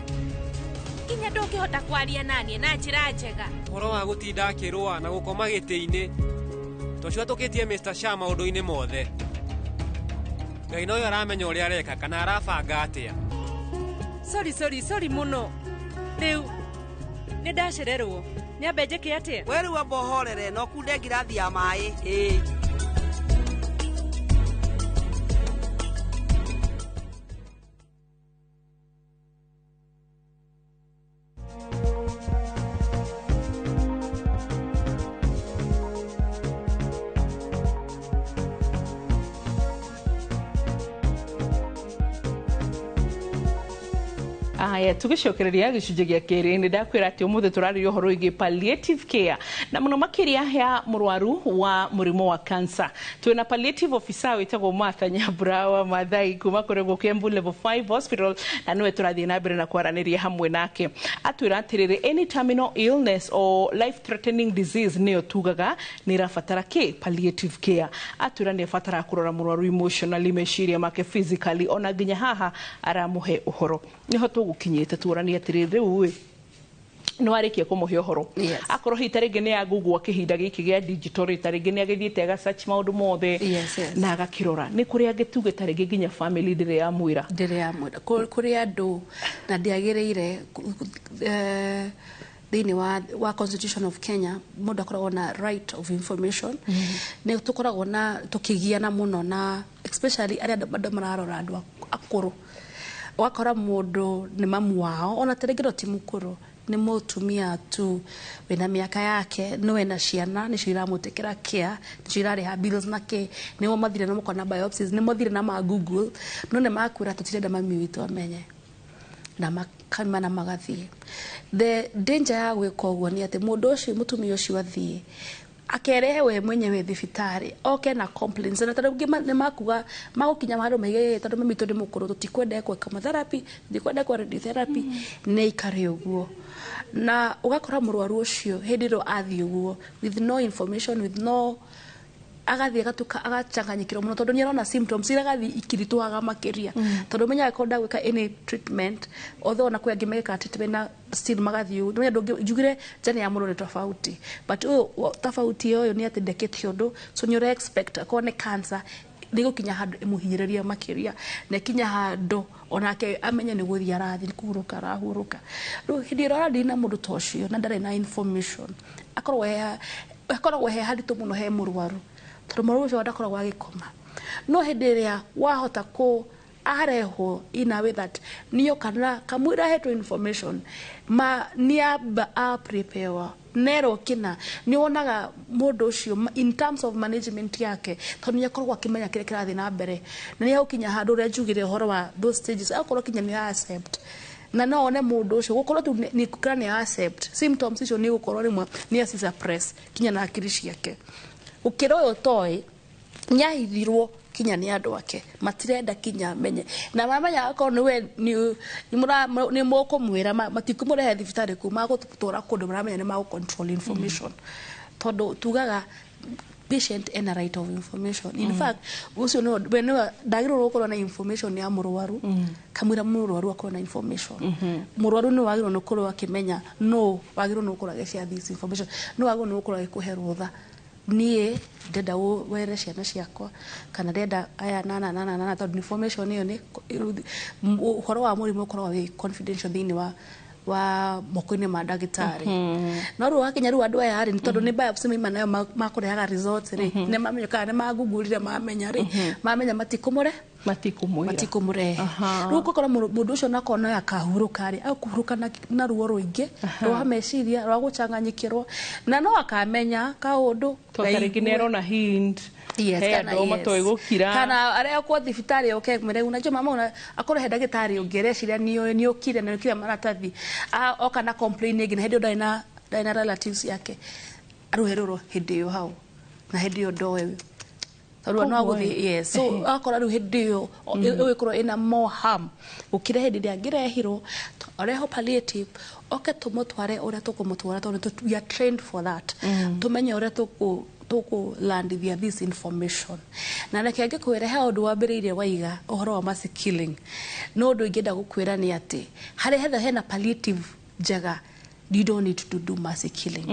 nginya ndũngĩhota kwaria naniĩ na njĩra njega. Ũhoro wa gũtinda akĩrũa na gũkoma gĩtĩ-inĩ tũcio tũkĩtie Mr. Shah maũndũ-inĩ mothe. Ngai noyo aramenya ũrĩa areka kana arabanga atĩa. Sorry, sorry, sorry mũno. Rĩu nĩ ndacererwo, nyambe njĩke atĩa? We rĩu amba ũhorere na ũkunde ngirathi ya maĩ. Ĩĩ. Aya, tugicokereria gĩcunjĩ gĩa kerĩ, nĩ ndakwĩra atĩ ũmũthĩ tũrarĩria ũhoro wĩgiĩ palliative care na mũno makĩria ya mũrwaru wa mũrimũ wa cancer. Twĩna palliative officer wĩtagwo Martha Nyambura wa Mathai kuma kũrĩa gũkũ Kiambu Level 5 Hospital, na nĩwe tũrathiĩ na mbere na kwaranĩria hamwe nake. Atwĩra atĩrĩrĩ, any terminal illness or life threatening disease nĩyo tugaga nĩ ĩrabatara kĩ palliative care. Atwĩra nĩ ĩbataraga kũrora mũrwaru emotionally, meciria make, physically, ona nginya haha aramũhe ũhoro. Nĩho tũgũkinyĩte tuoranie atĩrĩrĩ, rĩu ĩ nĩ warĩkia kũmũhe ũhoro, akorwo hihi ta rĩngĩ nĩ agugua kĩhinda gĩkĩ gĩa digital rĩ, ta rĩngĩ nĩ agĩthiĩte aga search maũndũ mothe na agakĩrora, nĩ kũrĩ angĩ tuge ta rĩngĩ nginya family ndĩrĩ yamwĩra. Ndĩrĩ yamwĩra. Kũrĩ andũ na ndĩagĩrĩire thĩinĩ wa Constitution of Kenya mũndũ akoragwo na right of information. Nĩ tũkoragwo na tũkĩgiana mũno na especially arĩa andũ mararora andũ akũrũ, ũgakora mũndũ nĩ mamu wao, ona ta rĩngĩ no ti mũkũrũ, nĩ mũtumia tu wĩna mĩaka yake, nĩ wena ciana nĩcio iramũtĩkĩra care, nĩcio irarĩha bills na kĩ, nĩo mathire na makona biopsies, nĩ mathire na ma Google, no nĩ makwĩra tũtirenda mami witũ amenye, na makama na magathiĩ. The danger ya gwĩka ũguo nĩ atĩ mũndũ ũcio, mũtumia ũcio athiĩ akerehe we mwenyewe thibitarĩ, oke na complaints, na tondũ nĩ makuga magũkinya handũ maige tondũ mami witũ nĩ mũkũrũ, tũtikwenda ekwo chemotherapy, tũtikwenda ekwo radiotherapy, nĩ aikare ũguo. Na ũgakora mũrwaru ũcio hĩndĩ ĩrĩa athiĩ ũguo with no information, with no agathiĩ agatuka agacanganyikĩrwo mũno tondũ nĩ arona symptoms iria agathiĩ ikiritũhaga makĩria, tondũ menyaga korwo ndagwĩka any treatment, although ona kwĩ angĩ mekaga treatment na still magathiĩ ũguo. Nĩmenya ndũngĩ njugire journey ya mũndũ nĩ tofauti, but ũyũ tofauti ũyũ nĩ atĩ ndekĩte ũndũ, so nĩ ũra expect akorwo nĩ cancer nĩ gũkinya handũ ĩmũhinyĩrĩrie makĩria, na ĩkinya handũ onake amenye nĩ gũthiĩ arathiĩ, nĩ kũhurũka arahurũka. Rĩu hĩndĩ ĩrĩa ũrathiĩ na mũndũ ta ũcio na ndarĩ na information, akoragwo he haritũ mũno he mũrwaru, tondũ mũrwaru ũcio ndakoragwo agĩkoma. No hĩndĩ ĩrĩa wahota kũ arehwo in a way that niyo kana kamwĩra hetwo information ma nĩamba a prepare nerwo kina, nĩ wonaga mũndũ ũcio in terms of management yake, tondũ nĩ akoragwo akĩmenya kĩrĩa kĩrathiĩ na mbere, na nĩ egũkinya handũ ũrĩa njugire ũhoro wa those stages, akorwo kinya nĩ accept, na no one mũndũ ũcio gũkorwo tu nĩ kũra nĩ accept symptoms icio, nĩ gũkorwo rĩmwe nĩ aci suppress kinya na hakiri ciake, gũkĩra ũyũ toĩ nĩahithirwo kinya nĩ andũ ake, matirenda kinya amenye, na mamenya akorwo nĩwe nĩ mũkũmwĩra, matikũmũrehe thibitarĩ kuu, magũtwara kũndũ maramenya nĩ magũ control information, tondũ tugaga patient ena right of information. In fact, ũcio we nĩwe ndagĩrĩirwo gũkorwo na information ya mũrwaru, kamwĩra mũrwaru akorwo na information. Mũrwaru nĩ wagĩrĩirwo nĩ gũkorwo akĩmenya no wagĩrĩirwo nĩ gũkorwo agĩshare this information, no wagĩrĩirwo nĩ gũkorwo agĩkũhe rũtha, niĩ ndenda were ciana ciakwa kana ndenda aya nana nana nana, tondũ information ĩyo nĩ ũhoro wa mũrimũ ũkoragwo wĩ confidential thĩinĩ wa moko-inĩ ma ndagĩtarĩ. No rĩu wakinya rĩu andũ aya rĩ, nĩ tondũ nĩ biopsy maima nayo makũrehaga results rĩ, nĩ mamenya kana nĩ magugurire, mamenya rĩ, mamenya matikũmũre matikũmwĩra. Matikũmũrehe. Rĩu ũgakora mũndũ ũcio nakorwo no akahurũka rĩ, akũhurũka na ruo rũingĩ rwa meciria, rwa gũcanganyikĩrwo, na no akamenya kaũndũ. Tondũ ta rĩngĩ nĩ arona hint. Yes, he kana andũ matoĩ gũkira. Kana arĩa thibitarĩ oke mwĩre, unajua mama una akorwo he ndagĩtarĩ ũngĩ areciria nĩ nĩ ũkire na nĩ ũkire maratathi. Oka na complain ĩngĩ, na hĩndĩ ĩyo ndarĩ na relatives yake, arũherũrwo hĩndĩ ĩyo hau, na hĩndĩ ĩyo ndoĩ tondũ no agũthiĩ. Yes, so akora rĩu hĩndĩ ĩyo ĩgũkorwo ĩna more harm gũkĩra hĩndĩ ĩrĩa angĩrehirwo, areho palliative, oke tũmũtware ũrĩa tũkũmũtwara, tondũ we are trained for that, tũmenye ũrĩa tũkũlandithia this information. Na reke ngĩkwĩre, he ũndũ wambĩrĩirie waiga ũhoro wa mercy killing, no ũndũ ingĩenda gũkwĩra nĩ atĩ harĩa hetha hena palliative njega, you don't need to do mercy killing.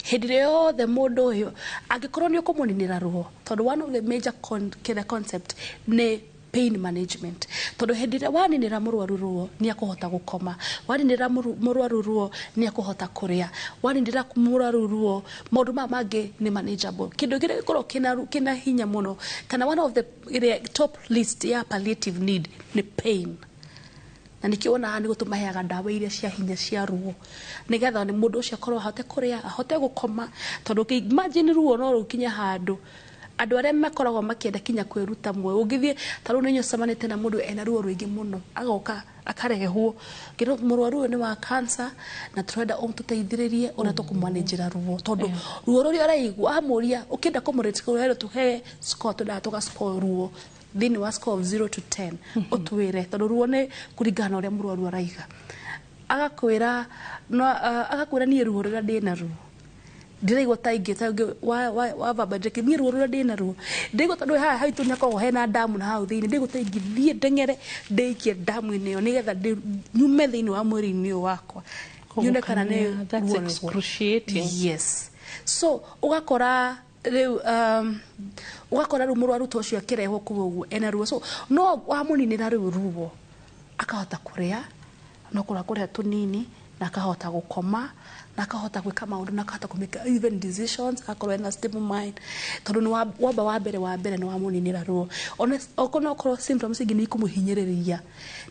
Hĩndĩ ĩrĩa yothe mũndũ ũyũ angĩkorwo nĩ ũkũmũninĩra ruo, tondũ one of the major kĩrĩa concept nĩ pain management, tondũ hĩndĩ ĩrĩa waninĩra mũrwaru ruo, nĩ akũhota gũkoma, waninĩra mũrwaru ruo, nĩ akũhota kũrĩa, waninĩra mũrwaru ruo, maũndũ maya mangĩ nĩ manageable. Kĩndũ kĩrĩa gĩkoragwo kĩna hinya mũno, kana one of the ĩrĩa top list ya palliative need, nĩ pain, na nĩkĩo wonaga nĩ gũtũmaheaga ndawa iria cia hinya cia ruo, nĩgetha nĩ mũndũ ũcio akorwo ahote kũrĩa, ahote gũkoma, tondũ imagine ruo no rũkinye handũ andũ arĩa makoragwo makĩenda kinya kwĩruta muoyo. Ũngĩthiĩ ta rĩu, nĩ nyocemanĩte na mũndũ ena ruo rũingĩ mũno, agoka akarehwo ngĩrwo mũrwaru ũyũ nĩ wa cancer, na tũrenda ũtũteithĩrĩrie ũrĩa tũkũmanĩnjĩra ruo, tondũ ruo rũrĩa araigua, amũria ũkĩenda kũmũrĩte tũhe score, twendaga tũga score ruo thĩinĩ wa score of 0 to 10, ũtwĩre, tondũ ruo nĩ kũringana na ũrĩa mũrwaru araiga. Agakwĩra no agakwĩra, niĩ ruo rũrĩa ndĩ naruo ndĩraigua ta ingĩ ta ũngĩ wa baba Jackie, niĩ ruo rũrĩa ndĩ naruo ndĩraigua tondũ haha haitũ nĩ hakoragwo hena ndamu, na hau thĩinĩ ndĩraigua ta ingĩthiĩ ndeng'ere ndĩikie ndamu-inĩ ĩyo nĩgetha nyume thĩinĩ wa mwĩrĩ-inĩ ũyũ wakwa, nyone kana nĩ That's ruo nĩguo. excruciating. Yes, so ũgakora rĩu ũgakora rĩu mũrwaru ta ũcio akĩrehwo kũu ũguo ena ruo, so no wamũninĩra rĩu ruo, akahota kũrĩa, no kũrĩa kũrĩa tũnini, na akahota gũkoma, na akahota gwĩka maũndũ, na akahota kũ make even decisions, agakorwo ena stable mind, tondũ nĩ wamba wa mbere nĩ wamũninĩra ruo. Ona okorwo no okorwo symptoms ingĩ nĩ ikũmũhinyĩrĩria,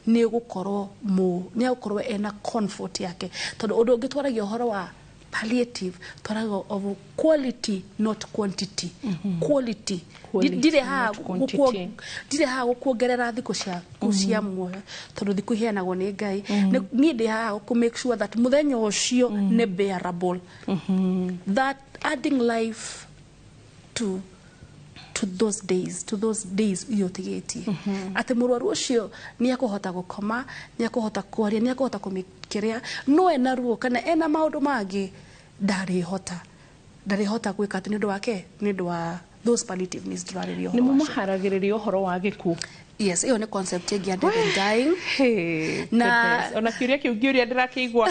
nĩ gũkorwo nĩ egũkorwo ena comfort yake, tondũ ũndũ ũngĩ twaragia ũhoro wa palliative, twaraga of quality, not quantity. Quality. Quality, ndirĩ haha not quantity. Ndirĩ haha gũkuongerera thikũ ciaku cia muoyo, tondũ thikũ iheanagwo nĩ Ngai. Niĩ ndĩ haha kũ make sure that mũthenya ũcio nĩ bearable, that adding life to those days iria ũtigĩtie, atĩ mũrwaru ũcio nĩ ekũhota gũkoma, nĩ ekũhota kwaria, nĩ ekũhota kũmĩkĩrĩa, no ena ruo kana ena maũndũ mangĩ ndarĩhota gwĩka atĩ nĩ ũndũ wake, nĩ ũndũ wa those palliative needs tũrarĩria nĩ ũhoro wacio. mũmaharagĩrĩria ũhoro wa gĩkuũ? Yes, ĩyo nĩ concept ĩngĩ ya death and dying. Na ona kĩũria kĩu ngĩũria ndĩrakĩigua.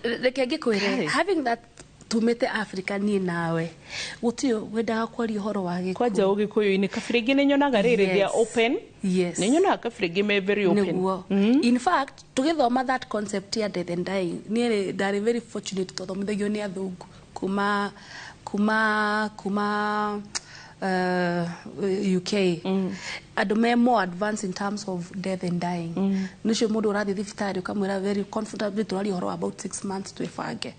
Reke ngĩkwĩre, having that tumĩte Africa, niĩ nawe gũtirĩ wendaga kwaria ũhoro wa gĩkuũ. Kwanja ũgĩkũyũ-inĩ, kabira ingĩ nĩ nyonaga rĩrĩ they are open. Nĩ nyonaga kabira ingĩ me very open. Nĩguo. In fact, tũgĩthoma that concept ya death and dying, niĩ ndarĩ very fortunate twathomithagio nĩ athũngũ kuma UK, andũ me more advanced in terms of death and dying. Nĩcio mũndũ ũrathiĩ thibitarĩ ũkamwĩra very comfortably, tũraria ũhoro wa about 6 months, twĩbange.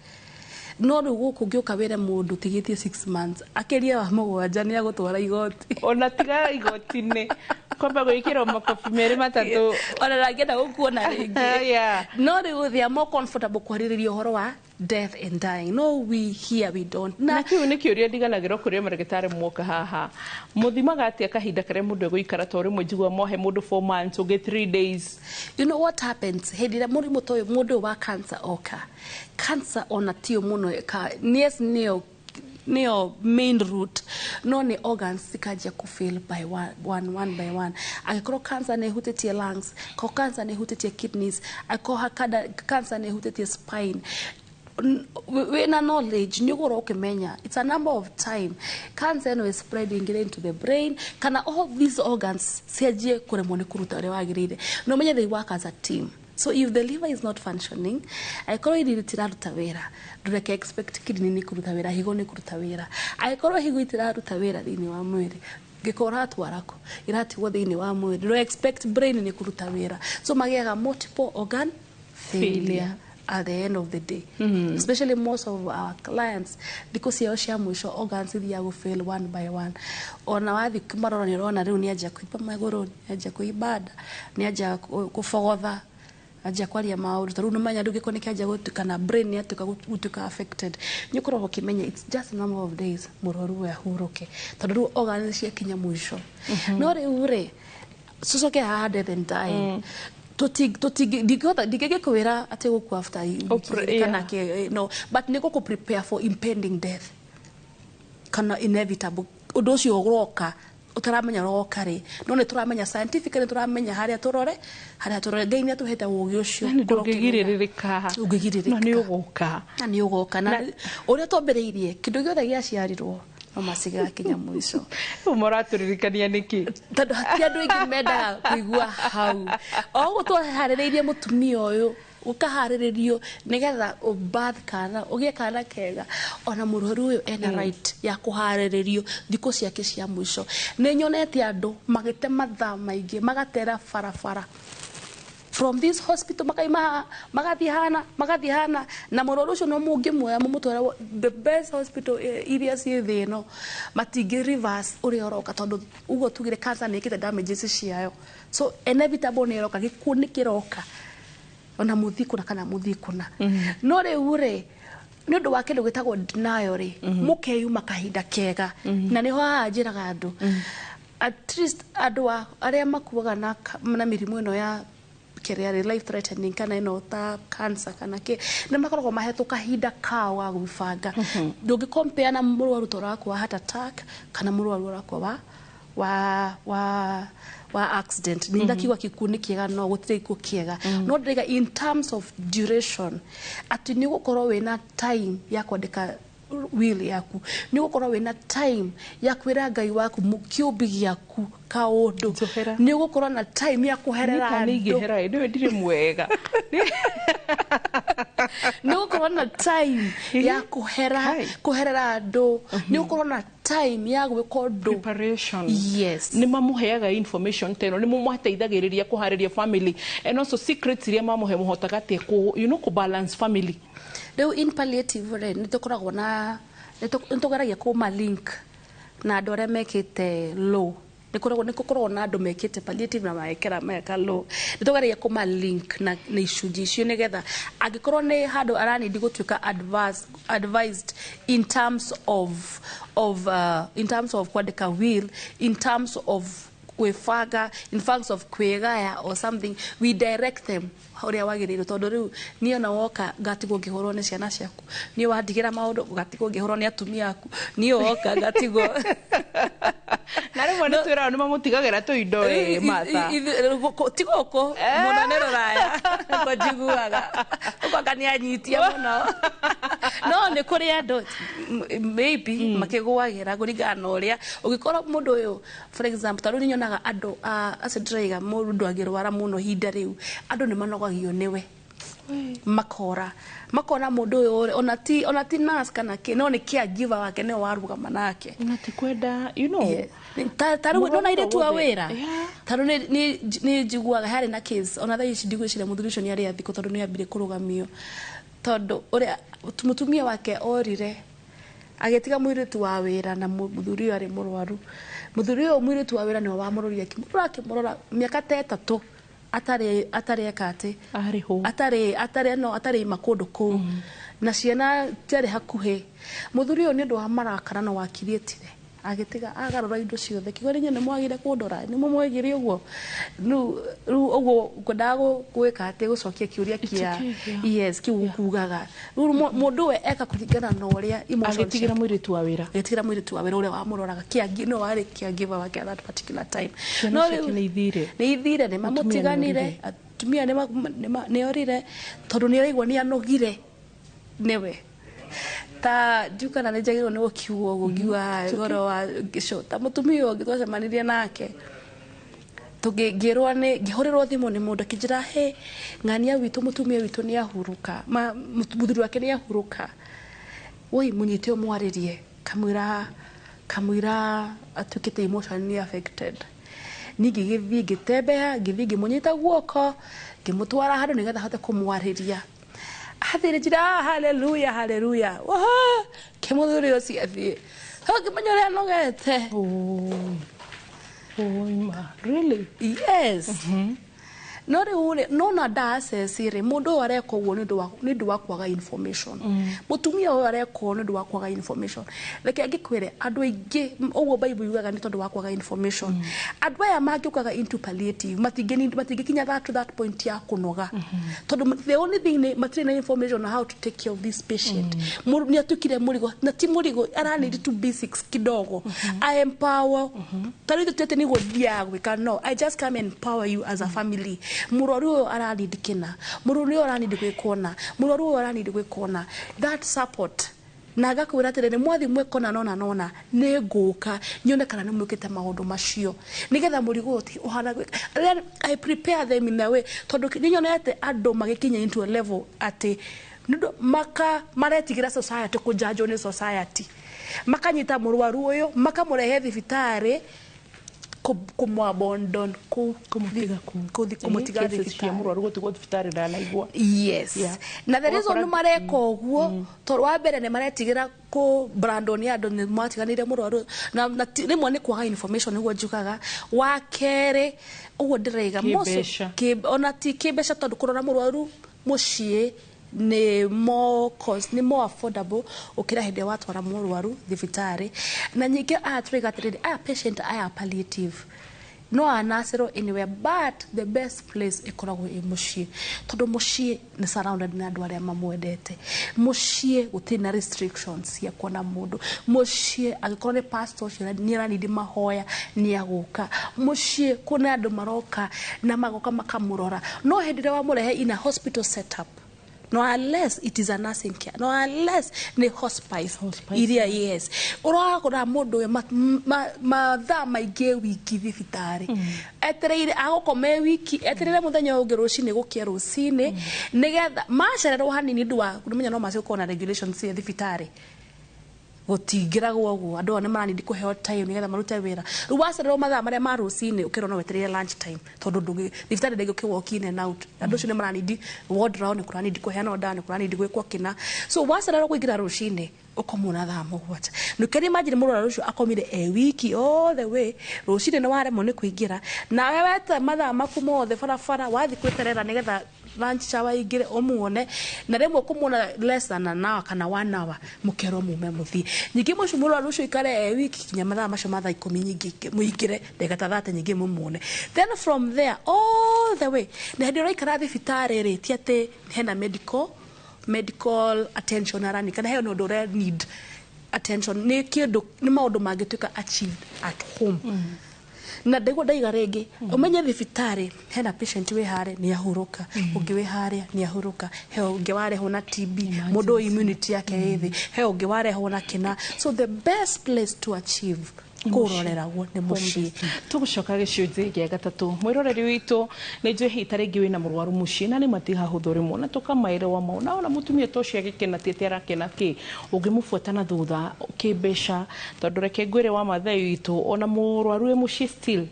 No rĩu gũkũ ũngĩũka wĩre mũndũ tigĩtie 6 months, akĩria wa 7 nĩ agũtwara igoti. Ona tiga igoti-inĩ, kwamba gwĩkĩrwo makobi merĩ matatũ. Ona ndangĩenda gũkuona rĩngĩ. No rĩu they are more comfortable kwarĩrĩria ũhoro wa death and dying. No, we here, we don't. Na kĩu nĩ kĩũria ndiganagĩrwo kũrĩa marĩgĩtarĩ muoka haha. Mũthimaga atĩa kahinda karĩa mũndũ egũikara? Tondũ rĩmwe njigua mohe mũndũ 4 months, ũngĩ 3 days. You know what happens, hĩndĩ ĩrĩa mũrimũ ta ũyũ, mũndũ ũyũ wa cancer oka, cancer ona tio mũno ka, yes, nĩyo main root, no nĩ organs cikanjia ku fail by one, one, one by one. Angĩkorwo cancer nĩ ĩhutĩtie lungs, ko cancer nĩ ĩhutĩtie kidneys, angĩkorwo cancer nĩ ĩhutĩtie spine, wĩna knowledge nĩ ũgũrwo ũkĩmenya it's a number of time cancer ĩno is spreading into the brain, kana all these organs cianjie kũremwo nĩ kũruta ũrĩa wagĩrĩire. No ũmenye they work as a team. So if the liver is not functioning, angĩkorwo ini rĩtiraruta wĩra, ndũreke expect kidney nĩ kũruta wĩra, higo nĩ kũruta wĩra. Angĩkorwo higo itiraruta wĩra thĩinĩ wa mwĩrĩ, gĩko ũratwara kũ ĩratigwo thĩinĩ wa mwĩrĩ, ndũre expect brain nĩ kũruta wĩra. So magĩaga multiple organ failure failure at the end of the day. Especially most of our clients, thikũ ciao cia mũico organs ithiaga gũ fail one by one. Ona wathiĩ kũmarora nĩ ũrona rĩu nĩ anjia kũimba magũrũ, nĩ anjia kũimba nda, nĩ anjia kũbogotha, anjia kwaria maũndũ. Ta rĩu nĩmenya rĩu gĩko nĩ kĩanjia gũtuĩka na brain nĩ yatuĩka gũtuĩka affected, nĩ ũkoragwo ũkĩmenya it's just a number of days mũrwaru ũyũ ahurũke, tondũ rĩu organs ciakinya mũico. No rĩu rĩ, tucoke haha death and dying, ndingĩgĩkwĩra atĩ gũkua after wiki kana kĩ, no, but nĩ gũkũ prepare for impending death kana inevitable ũndũ ũcio ũroka ũtaramenya ũroka rĩ. No nĩ tũramenya scientifically, nĩ tũramenya harĩa tũrore, harĩa tũrore. Ngai nĩ atũhete ũgĩ ũcio. Yani ũkorwo ũkĩmenya. Ndũngĩgirĩrĩka. Ndũngĩgirĩrĩka. No nĩ ũgũka. Na nĩ ũgoka na ũrĩa twambĩrĩirie, kĩndũ gĩothe gĩaciarirwo no macigakinya mũico. Rĩu mũratũririkania nĩkĩ? Tondũ ti andũ aingĩ mendaga kũigua hau. O ũguo twaharĩrĩirie mũtumia ũyũ, ũkaharĩrĩrio nĩgetha ũbath kana ũgĩe kana kega, ona mũrwaru ũyũ ena right ya kũharĩrĩrio thikũ ciake cia mũico. Nĩ nyonete andũ magĩte mathaa maingĩ magatera barabara from this hospital, makaima haha, magathiĩ hana, magathiĩ hana, na mũrwaru ũcio no mũngĩmuoya mũmũtware the best hospital iria ciĩ thĩ ĩno, matingĩ reverse ũrĩa ũroka, tondũ ũguo tugire cancer nĩ ĩkĩte damages ciayo. So inevitable nĩ ĩroka, gĩkuũ nĩ kĩroka, ona mũthiĩ kũna kana mũthiĩ kũna. No rĩu rĩ, nĩ ũndũ wa kĩndũ gĩtagwo denial rĩ, mũkeyuma kahinda kega. Na nĩho haha njĩraga andũ, at least andũ arĩa makuaga na mĩrimũ ĩno ya kĩrĩa rĩ life threatening, kana ĩno ta cancer kana kĩ, nĩ makoragwo mahetwo kahinda kao ga gwĩbanga. Ndũngĩ compare na mũrwaru ta ũrakua heart attack kana mũrwaru ũrakua wa accident. Nĩ ndakiuga gĩkuũ nĩ kĩega, no gũtirĩ gĩkuũ kĩega. No ndĩraiga in terms of duration, atĩ nĩ ũgũkorwo wĩna time ya kwandĩka will yaku, nĩ ũgũkorwo wĩna time ya kwĩra Ngai waku kĩũmbi gĩaku kaũndũ, nĩ ũgũkorwo na time ya kũherera Nĩ andũ. ingĩhera ĩ, nĩwe ndirĩ mwega. Nĩ ũgũkorwo na time ya kũherera andũ, nĩ ũgũkorwo na time ya gwĩka ũndũ. Preparation. Yes. Nĩ mamũheaga information ta ĩno? Nĩ mũmateithagĩrĩria kũharĩria family, and also secrets iria mamũhe, mũhotaga atĩa kũ you know kũ balance family? Rĩu in palliative rĩ, nĩ tũkoragwo na nĩ tũgeragia kũma link na andũ arĩa mekĩte law. Nĩ gũkoragwo na andũ mekĩte palliative na magekĩra meka law. Nĩ tũgeragia kũma link na icunjĩ icio, nĩgetha angĩkorwo nĩ handũ aranindi gũtuĩka advised in terms of kwandĩka will, in terms of gwĩbanga, in terms of kwĩgaya or something, we direct them ũrĩa wagĩrĩirwo. Tondũ rĩu niĩ ona woka ngatigwo ngĩhũrwo nĩ ciana ciaku, niĩ wandigĩra maũndũ ngatigwo ngĩhũrwo nĩ atumia aku, niĩ woka ngatigwo. Na rĩmwe nĩ twĩraga nĩ mamũtigagĩra tũindo ĩ Martha. Ti gũkũ mũno, nĩ rũraya ko njiguaga ũkoka nĩ anyitia mũno. No nĩ kũrĩ andũ maybe makĩgũagĩra kũringana na ũrĩa ũngĩkorwo mũndũ ũyũ. For example, ta rĩu nĩ nyonaga andũ acio ndĩraiga, mũndũ angĩrwara mũno ihinda rĩu, andũ nĩ manogagio nĩwe. Makora makona mũndũ ũyũ ona ti nurse kana kĩ, no nĩ caregiver wake nĩwe warũgama nake. Na ti kwenda, you know. Yeah. Ta rĩu ndona airĩtu a wĩra, ta rĩu nĩ njiguaga harĩ na case ona thaa ici ndigwĩciria mũthuri ũcio nĩ arĩ athikwo, tondũ nĩ ambire kũrũgamio, tondũ ũrĩa mũtumia wake orire agĩtiga mũirĩtu wa wĩra na mũthuri ũyũ arĩ mũrwaru. Mũthuri ũyũ, mũirĩtu wa wĩra nĩwe wamũrorire, akĩmũrora, akĩmũrora mĩaka ta 3 atarĩ eka atĩ atarĩ atarĩ no atarĩ ima kũndũ kũu na ciana ciarĩ hakuhĩ. Mũthuri ũyũ nĩ ũndũ wa marakara no wakiriĩtire agĩtiga agarũra indo ciothe, kiugo nĩ nĩ mwagire kũndora, nĩ mwegire ũguo. Rĩu ũguo ngwendaga gwĩka atĩ gũcokia kĩũria kĩa okay, yeah. Yes, kĩu kugaga rĩu mũndũ we eka kũringana na ũrĩa emotions Agĩtigĩra mũirĩtu wa wĩra. Agĩtigĩra mũirĩtu wa wĩra ũrĩa wamũroraga kĩangi, no warĩ caregiver wake at that particular time. Ciana No ciake rĩu nĩ ithire. Nĩ ithire, nĩ Mũtumia mamũtiganire. nĩ Atumia nĩ orire tondũ nĩ araigua nĩ anogire nĩwe. Ta ndiũ kana nĩ njagĩrĩirwo nĩ gũkiuga ũguo, ngiuga ũhoro wa gĩco ta mũtumia ũngĩ twacemanirie nake, ngĩrwo nĩ ngĩhũrĩrwo thimũ nĩ mũndũ akĩnjĩra, "He ng'ania witũ, mũtumia witũ nĩ ahurũka, mũthuri wake nĩ ahurũka, woi mũnyite ũmwarĩrie." Kamwĩra atuĩkĩte emotionally affected. Niĩ ngĩgĩthiĩ, ngĩtembea, ngĩthiĩ ngĩmũnyita guoko, ngĩmũtwara handũ nĩgetha ahote kũmwarĩria. Athire njĩra, "Ah, haleluya, haleluya." Ke mũthuri ũcio athiĩ ngĩmenya ũrĩa anogete. Oima, really? Yes. No rĩu rĩ, no na nda-access rĩ, mũndũ ũyũ areka ũguo nĩ ũndũ wa kwaga information. Mũtumia ũyũ areka ũguo nĩ ũndũ wa kwaga information. Reke ngĩkwĩre, andũ aingĩ ũguo Bible yugaga nĩ tondũ wa kwaga information. Andũ aya mangĩũkaga into palliative matingĩkinya that to that point ya kũnoga, tondũ the only thing nĩ matirĩ na information on how to take care of this patient. Mũndũ nĩ atuĩkire mũrigo, na ti mũrigo, aranidi tu basics kidogo I empower. Ta rĩu ithuĩ nĩguo thiaga gwĩka, no I just come and empower you as a family. Mũrwaru ũyũ aranidi kĩna, mũrwaru ũyũ aranidi gwĩkwo na mũrwaru ũyũ aranidi gwĩkwo na that support, na ngakwĩra atĩrĩrĩ, mwathi mwĩkona nona nona nĩ ngũka nyone kana nĩ mwĩkĩte maũndũ macio nĩgetha mũrigo ũyũ ti ũhana gwĩka. Then I prepare them in a way, tondũ nĩ nyonete andũ magĩkinya into a level atĩ nĩũndũ maka maretigĩra society, kũjanjwo nĩ society, makanyita mũrwaru ũyũ makamũrehe thibitarĩ kũmwabondon kũmũtiga kũmũtiga Cases cia thibitarĩ. Mũrwaru gũtigwo thibitarĩ ndanaigua. Yes. Na the reason Ũgakora- mareka ũguo, tondũ wa mbere nĩ maretigĩra kũ brandon nĩ andũ nĩ mwatiganĩire mũrwaru, na rĩmwe nĩ kwaga information nĩguo njugaga. Wa kerĩ ũguo ndĩraiga Kĩmbeca. Ona ti kĩmbeca, tondũ kũrora mũrwaru mũciĩ nĩ more cost, nĩ more affordable ũkĩra hĩndĩ ĩrĩa watwara mũrwaru thibitarĩ. Na nyingĩ aya tũraiga atĩrĩrĩ, aya patient aya palliative no anacĩrwo anywhere, but the best place ĩkoragwo ĩ mũciĩ, tondũ mũciĩ nĩ surrounded nĩ andũ arĩa mamwendete. Mũciĩ gũtirĩ na restrictions cia kuona mũndũ. Mũciĩ angĩkorwo nĩ pastor ũcio nĩ aranindi mahoya nĩ agũka. Mũciĩ kwĩna andũ maroka na magoka makamũrora. No hĩndĩ ĩrĩa wamũrehe in a hospital setup, no unless it is a nursing care, no unless nĩ hospice, iria, yes, ũrakora mũndũ ũyũ mathaa maingĩ wiki thibitarĩ, etereire agũkoma e wiki, etereire mũthenya ũyũ ũngĩ rũcinĩ gũkia rũcinĩ nĩgetha macererwo hanini ũndũ wa kũmenya no macio gũkorwo na regulations cia thibitarĩ gũtingĩragwo ũguo. Andũ aya nĩ maranindi kũheo time nĩgetha marute wĩra. Rĩu wacererwo mathaa marĩa ma rũcinĩ, ũkĩrwo no wetereire lunch time, tondũ ndũngĩ thibitarĩ ndĩngĩũke walk in and out. Andũ acio nĩ maranindi ward round, nĩ kũranindi kũheanwo ndawa, nĩ kũranindi gwĩkwo kĩna. So wacererwo kũingĩra rũcinĩ, ũkomwo thaa 7. You can imagine mũrwaru ũcio akomire e wiki all the way rũcinĩ, nĩ waremwo nĩ kũingĩra, nawe wete mathaa maku mothe barabara wathiĩ gwĩterera nĩgetha lunch hour ingĩre ũmuone, na rĩmwe kũmuona less than an hour kana one hour, mũkerwo mume mũthiĩ. Ningĩ mũcio mũrwaru ũcio ikare e wiki kinya mathaa macio ma thaa 10, nyingĩ mũingĩre ndagĩka ta 30 nyingĩ mũmuone. Then from there all the way, na hĩndĩ ĩrĩa ũraikara thibitarĩ rĩ, ti atĩ hena medical attention arani kana he ũndũ ũrĩa need attention, nĩ kĩndũ nĩ maũndũ mangĩtuĩka achieved at home. Na ndiguo ndaiga rĩngĩ, ũmenye thibitarĩ hena patient wĩ harĩa nĩ ahurũka, ũngĩ wĩ harĩa nĩ ahurũka, he ũngĩ warehwo na TB, mũndũ ũyũ immunity yake ĩ thĩ, he ũngĩ warehwo na kĩna. So the best place to achieve Kũroreragwo nĩ mũciĩ. Tũgũcoka gĩcunjĩ gĩa gatatũ. Mwĩroreri witũ, nĩ njũĩ hihi ta rĩngĩ wĩna mũrwaru mũciĩ na nĩ matihahũthũ rĩmwe na tũkamaerewa mau, na ona mũtumia ta ũcio agĩkena ti atĩ arakena kĩ ũngĩmũbuata na thutha kĩmbeca, tondũ reke ngwĩre wa Mathai witũ, ona mũrwaru wĩ mũciĩ still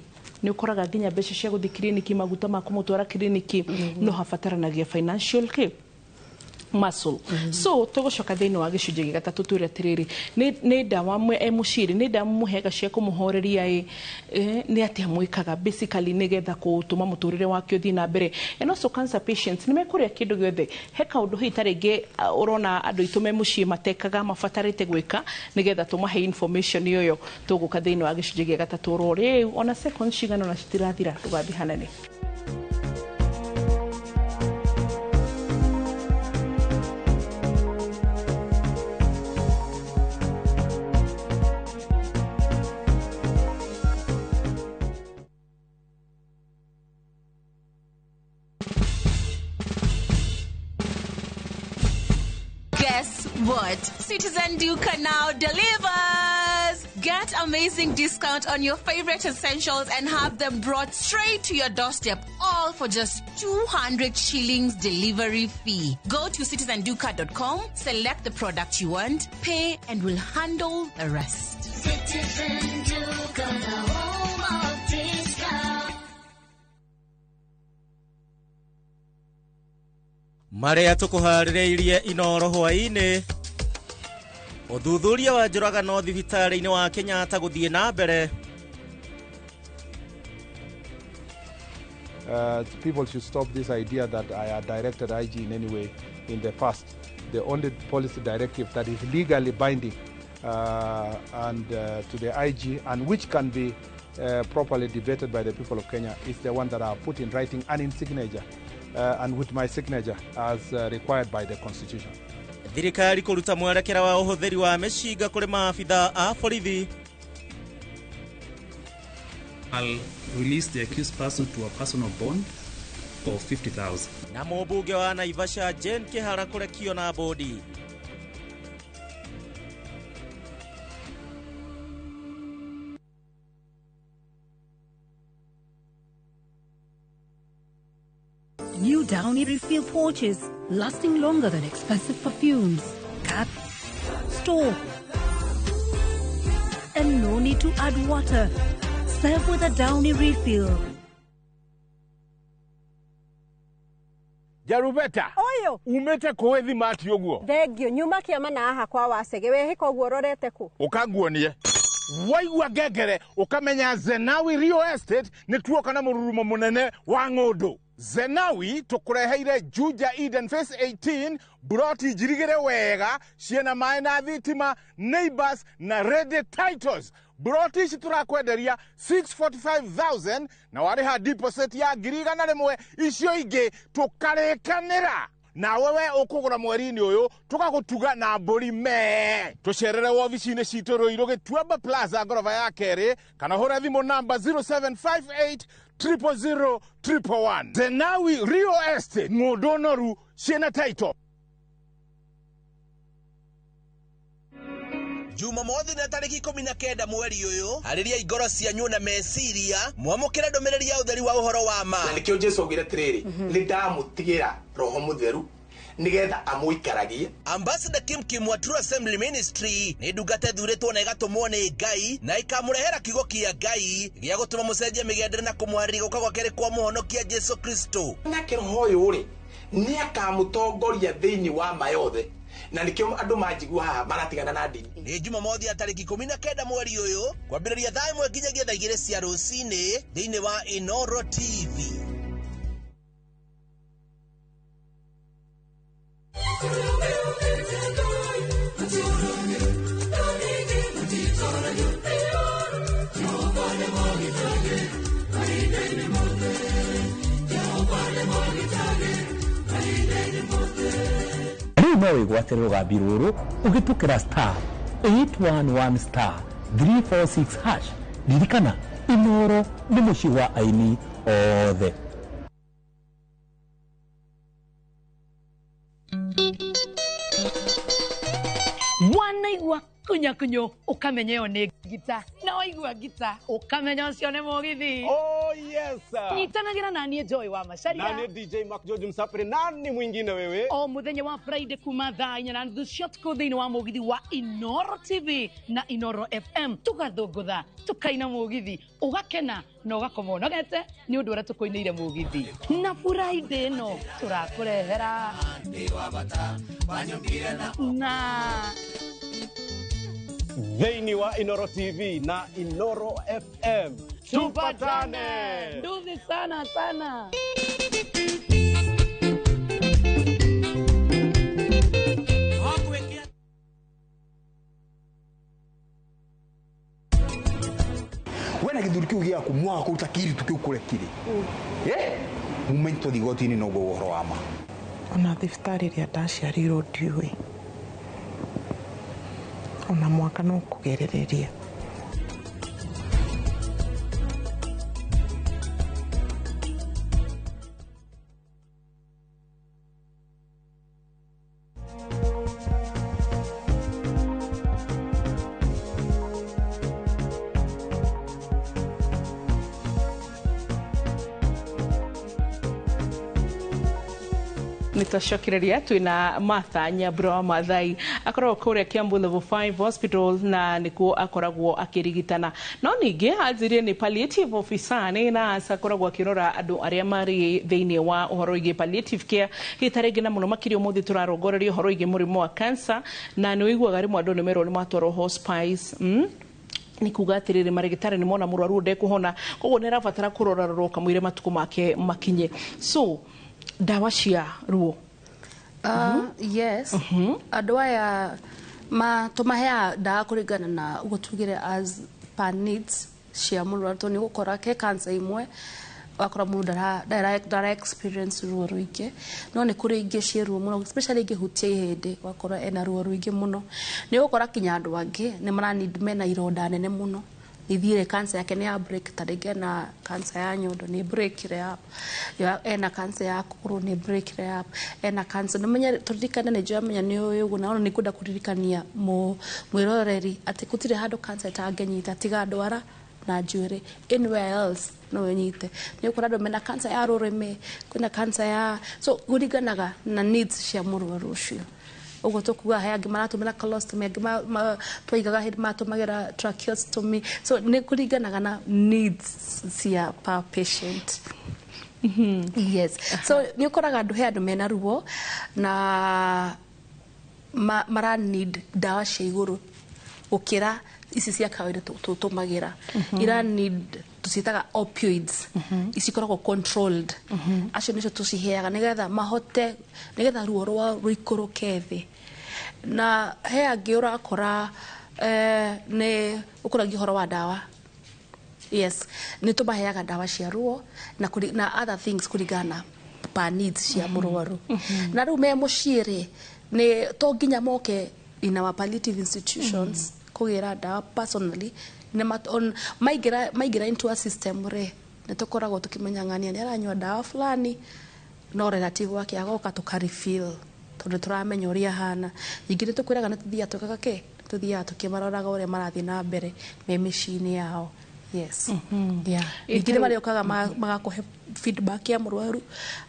nĩ ũkoraga nginya mbeca cia gũthiĩ kiriniki, maguta ma kũmũtwara kiriniki, no habataranagia financial kĩ muscle. So tũgũcoka thĩinĩ wa gĩcunjĩ gĩa gatatũ twĩre atĩrĩrĩ, nĩ ndawa e mũciĩ rĩ, nĩ ndawa mũheaga cia kũmũhoreria ĩ, nĩ atĩa mwĩkaga basically nĩgetha gũtũma mũtũrĩre wake ũthiĩ na mbere? And also cancer patients nĩ mekũrĩa kĩndũ gĩothe, he kaũndũ hihi ta rĩngĩ ũrona andũ aitũ me mũciĩ matekaga mabatarĩte gwĩka nĩgetha tũmahe information ĩyo? Tũgũka thĩinĩ wa gĩcunjĩ gĩa gatatũ oro rĩu, ona seconds cigana ona citirathira, ndũgathiĩ hanene. Guess what? Citizen Duka now delivers! Get amazing discount on your favorite essentials and have them brought straight to your doorstep, all for just 200 shillings delivery fee. Go to citizenduka.com, select the product you want, pay, and we'll handle the rest. Citizen Duka, the home of discount. Marĩa tũkũharĩrĩirie Inoro hwaĩ-inĩ: ũthuthuria wa njũragano thibitarĩ-inĩ wa Kenyatta gũthiĩ na mbere. People should stop this idea that I had directed IG in any way in the past. The only policy directive that is legally binding and to the IG and which can be properly debated by the people of Kenya is the one that I have put in writing and in signature and with my signature as required by the Constitution. Thirikari kũruta mwerekera wa ũhũthĩri wa mĩcinga kũrĩ maabitha a borithi. I'll release the accused person to a personal bond of 50,000. Na mũmbunge wa Naivasha Jane Kihara kũrekio na bodi. New Downy refill pouches, lasting longer than expensive perfumes. Cap, store, and no need to add water. Serve with a Downy refill. Jarubeta. Oyo. Umete kũĩ thimati ũguo? Thengio, nyuma kĩama na haha kwa Wacege, wehĩka ũguo ũrorete kũ? Ũkanguonie. Waigua ngengere ũkamenya Zenawi Real Estate nĩ tuoka na mũrurumo mũnene wa ng'ũndũ. Zenawi tũkũreheire Juja Eden Phase 18, buroti njirigĩre wega ciĩna maĩ na thitima, neighbors na ready titles. Buroti ici tũrakwenderia 645,000 na warĩha deposit ya 100,000, icio ingĩ tũkarĩkanĩra. Nawe we ũkũgũra mweri-inĩ ũyũ tũgagũtuga na mbũri mee. Tũcerere wobici-inĩ citũ Ruiru Gĩtuamba Plaza ngoroba ya kerĩ, kana hũre thimũ namba 0758 000 111. Zenawi Real Estate, ng'ũndũ noru ciĩna title. Jumamothi na tarĩki 19 mweri ũyũ, harĩria ngoro cianyu na meciria mwamũkĩre ndũmĩrĩri ya ũtheri wa ũhoro wa ma. Na nĩkĩo Jesu augire atĩrĩrĩ, nĩ ndamũtigĩra Roho Mũtheru nĩgetha amũikaragie. Ambassador Kim Kim wa True Assembly Ministry nĩ ndungata ĩthurĩtwo na ĩgatũmwo nĩ Ngai na ĩkamũrehera kiugo kĩa Ngai gĩa gũtũma mũcenjie mĩgendere na kũmũharĩria gũka gwa kerĩ kwa mũhonokia Jesu Kristo. Nake Roho ũyũ rĩ, nĩ akamũtongoria thĩinĩ wa ma yothe, na nĩkĩo andũ manjigua haha maratigana na ndini. Nĩ Jumamothi ya tarĩki 19 mweri ũyũ kwambĩrĩria thaa 1 nginyagia thaa 2 cia rũcinĩ thĩinĩ wa Inoro TV. Rĩu no wĩgwatĩre rũgambi rũrũ ũhĩtũkĩra star 811 star 346 hash. Ririkana, Inoro nĩ mũciĩ wa aini othe. Wanaigua Kunyakunyo ũkamenya ĩyo nĩ ngita, na waigua ngita ũkamenya ũcio nĩ mũgithi. Oh yes. Nyitanagĩra na niĩ Joy wa Macharia. Nani DJ Mark George Msapri, nani mwingine wewe? O mũthenya wa Friday kuma thaa 4:30 cia ũtukũ thĩinĩ wa mũgithi wa Inoro TV na Inoro FM, tũgathũngũtha, tũkaina mũgithi, ũgakena na ũgakoma ũnogete nĩ ũndũ ũrĩa tũkũinĩire mũgithi. Na Friday ĩno tũrakũrehera na thĩinĩ wa Inoro TV na Inoro FM. Tupatane. Nduthi sana sana. Wena gĩthuri kĩu gĩaku mwaga kũruta kĩiritu kĩu kũrĩa kĩrĩ, mume tũthiĩ igoti-inĩ noguo ũhoro wa ma. Ona thibitarĩ ĩrĩa ndaciarirwo ndiũĩ, ona mwaka no kũgerereria. Nĩtwacokereria twĩna Martha Nyambura wa Mathai, akoragwo kũrĩa Kiambu Level 5 Hospital na nĩkuo akoragwo akĩrigitana. No ningĩ anjirie nĩ palliative officer, nĩ nurse akoragwo akĩrora andũ arĩa marĩ thĩinĩ wa ũhoro wĩgiĩ palliative care. Rita rĩngĩ na mũno makĩria ũmũthĩ tũrarongoreria ũhoro wĩgiĩ mũrimũ wa cancer, na nĩ ũiguaga rĩmwe andũ nĩ merwo nĩ matwarwo hospice, nĩ kuga atĩrĩrĩ, marĩgĩtarĩ nĩ mona mũrwaru ndekũhona, koguo nĩ arabatara kũrorarorwo kamũira matukũ make makinye. So ndawa cia ruo. Yes. Andũ aya tũmaheaga ndawa kũringana na ũguo tugire as per needs cia mũrwaru, tondũ nĩ ũgũkora ke cancer imwe wakora mũndũ ndara experience ruo rũingĩ, no nĩ kũrĩ ingĩ ciĩ ruo mũno, especially ingĩhutia ihĩndĩ wakora ena ruo rũingĩ mũno. Nĩ ũgũkora kinya andũ angĩ nĩ mara need mena ironda nene mũno, ithire cancer yake nĩ ya break, ta rĩngĩ ena cancer ya nyondo nĩ break up, ena cancer ya kũgũrũ nĩ break up, ena cancer nĩ menye tũririkane nĩ njũĩ amenya nĩ ũĩ ũguo, na ona nĩ ngwenda kũririkania mwĩroreri atĩ gũtirĩ handũ cancer ĩtangĩnyita tiga ndwara na njuĩrĩ, anywhere else no ĩnyite. Nĩ ũkora andũ mena cancer ya rũrĩmĩ, kwĩna cancer ya, so kũringanaga na needs cia mũrwaru ũcio. Ũguo tũkuga he angĩ maratũmĩra colostomy, angĩ twaigaga hĩndĩ matũmagĩra tracheostomy, so nĩ kũringanaga na needs cia per patient. Yes. So nĩ ũkoraga andũ he andũ mena ruo na mara need ndawa cia igũrũ gũkĩra ici cia kawaida tũtũmagĩra. Ira need tũciĩtaga opioids, ici ikoragwo controlled. Acio nĩcio tũciheaga nĩgetha mahote, nĩgetha ruo rwao rũikũrũke thĩ. Na he angĩ ũrakora nĩ ũkũragia ũhoro wa ndawa. Yes, nĩ tũmaheaga ndawa cia ruo na other things kũringana na per needs cia mũrwaru. Na rĩu me mũciĩ rĩ, nĩ to nginya moke in our palliative institutions kũgĩra ndawa personally. Maingĩra into a system rĩ, nĩ tũkoragwo tũkĩmenya ng'ania nĩ aranyua ndawa fulani, no relative wake agoka tũka refill tondũ tũramenya ũrĩa ahana. Ningĩ nĩ tũkwĩraga nĩ tũthiaga twĩkaga kĩ, tũthiaga tũkĩmaroraga ũrĩa marathiĩ na mbere me mĩciĩ-inĩ yao. Yes. Yeah. Ningĩ nĩ marĩũkaga magakũhe feedback ya mũrwaru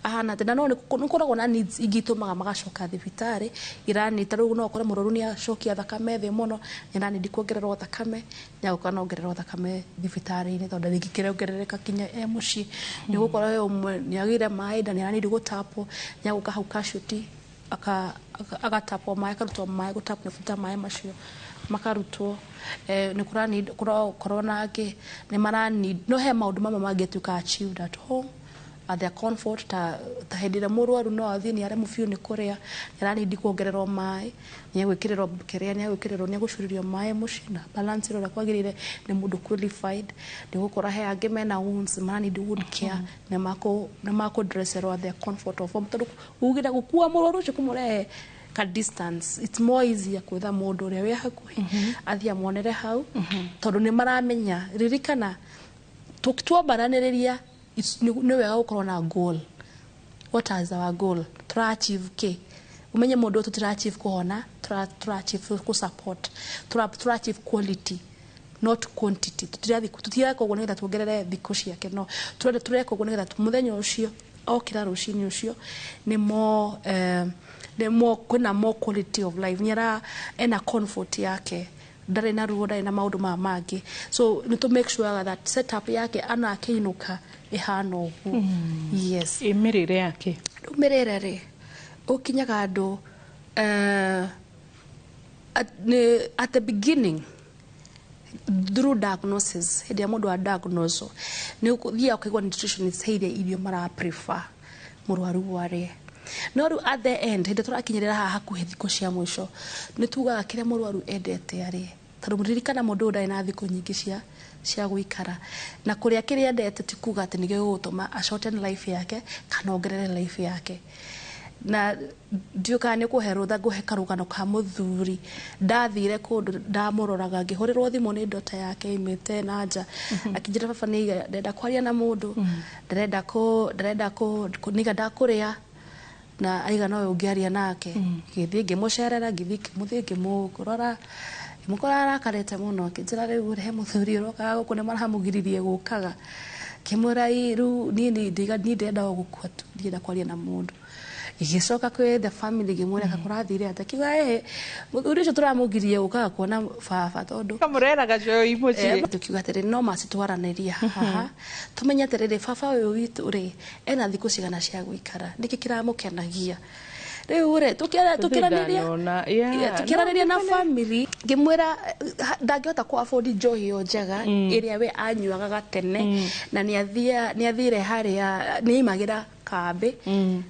ahana atĩa, na no nĩ gũkoragwo na needs ingĩ itũmaga magacoka thibitarĩ irani, ta rĩu no ũkore mũrwaru nĩ acokia thakame thĩ mũno, nĩ aranindi kuongererwo thakame, nĩ agũka na ongererwo thakame thibitarĩ-inĩ tondũ rĩngĩ kĩrongerereka kinya e mũciĩ. Nĩ ũgũkora we ũmwe nĩ agĩire maĩ nda, nĩ aranindi gũtapwo, nĩ agũka hau casualty agatapwo maĩ, akarutwo maĩ, gũtapwo nĩ kũruta maĩ macio makarutwo. Nĩ kũrakorwo na angĩ nĩ mara need, no he maũndũ mamwe mangĩtuĩka achieved at home at their comfort, ta hĩndĩ ĩrĩa mũrwaru no athiĩ nĩ aremwo biũ nĩ kũrĩa, nĩ aranindi kuongererwo maĩ, nĩ egwĩkĩrĩrwo kĩrĩa, nĩ egwĩkĩrĩrwo, nĩ egũcurĩrio maĩ mũciĩ na balance ĩrĩa kwagĩrĩire, nĩ mũndũ qualified. Nĩ ũgũkora he angĩ mena wounds maranindi wound care, nĩ makũ-dresserwo at their comfort of home, tondũ ugire gũkua mũrwaru ũcio kũmũrehe ka distance, it's more easier kwetha mũndũ ũrĩa wĩ hakuhĩ athiĩ amuonere hau, tondũ nĩ maramenya. Ririkana twambaranĩrĩria, nĩ wega gũkorwo na goal. What is our goal? Tũra achieve kĩ? Ũmenye mũndũ ũyũ tũtira achieve kũhona, Tũra achieve kũ support, tũra achieve quality, not quantity. Tũtireka ũguo nĩgetha tuongerere thikũ ciake, no tũrenda, tũreka ũguo nĩgetha mũthenya ũcio okĩra rũcinĩ ũcio nĩ more, nĩ more, kwĩna more quality of life. Nĩ ena comfort yake, ndarĩ na ruo, ndarĩ na maũndũ maya mangĩ. So nĩ tũ make sure that setup yake ana akĩinũka ĩhana ũguo. Yes. Ĩ mĩrĩre yake? Rĩu mĩrĩre rĩ, ũkinyaga andũ at the beginning through diagnosis, hĩndĩ ĩrĩa mũndũ a diagnose, nĩ ũthiaga ũkaigua nutritionist he iria irio mara prefer mũrwaru arĩe. No rĩu at the end, hĩndĩ tũrakinyĩrĩra haha hakuhĩ thikũ cia mũico, nĩ tugaga kĩrĩa mũrwaru endete arĩe, tondũ ririkana mũndũ ũyũ ndarĩ na thikũ nyingĩ cia gũikara, na kũrĩa kĩrĩa endete ti kuga atĩ nĩkĩo gĩgũtũma a shorten life yake kana ongerere life yake. Na ndiũ kana nĩ kũhe rũtha, ngũhe karũgano ka mũthuri ndathire kũndũ ndamũroraga, ngĩhũrĩrwo thimũ nĩ ndota yake imĩte na nja, akĩnjĩra, "Baba nĩ ndĩrenda kwaria na mũndũ, ndĩrenda kũ ndĩrenda kũ nĩiga ndakũrĩa na aiga nowe ũngĩaria nake." Ngĩthiĩ ngĩmũcerera, ngĩthiĩ ngĩmũthiĩ ngĩmũrora, ngĩmũkora arakarĩte mũno. Akĩnjĩra, "Rĩu he mũthuri ũrokaga gũkũ, nĩ maramũgiririe gũkaga." Ngĩmwĩra, "Ĩ, rĩu niĩ niĩ ndĩrenda o gũkua tu, ndirenda kwaria na mũndũ." Ngĩgĩcoka kwĩ the family, ngĩmwĩra kakũrathire atĩa. Akiuga, "Ĩhĩ, mũthuri ũcio tũramũgirie gũkaga kuona baba tondũ Kamũreraga coĩ mũciĩ. Tukiuga atĩrĩ, no macitwaranĩria haha, tũmenye atĩrĩrĩ, baba ũyũ witũ rĩ, ena thikũ cigana cia gũikara, nĩkĩ kĩramũkenagia? Rĩu rĩ, tũkĩranĩria tũkĩranĩria na family, ngĩmwĩra ndangĩhota kũ afford njohi ĩyo njega ĩrĩa we anyuaga gatene, na nĩ athire harĩa nĩ aimagĩra kambĩ,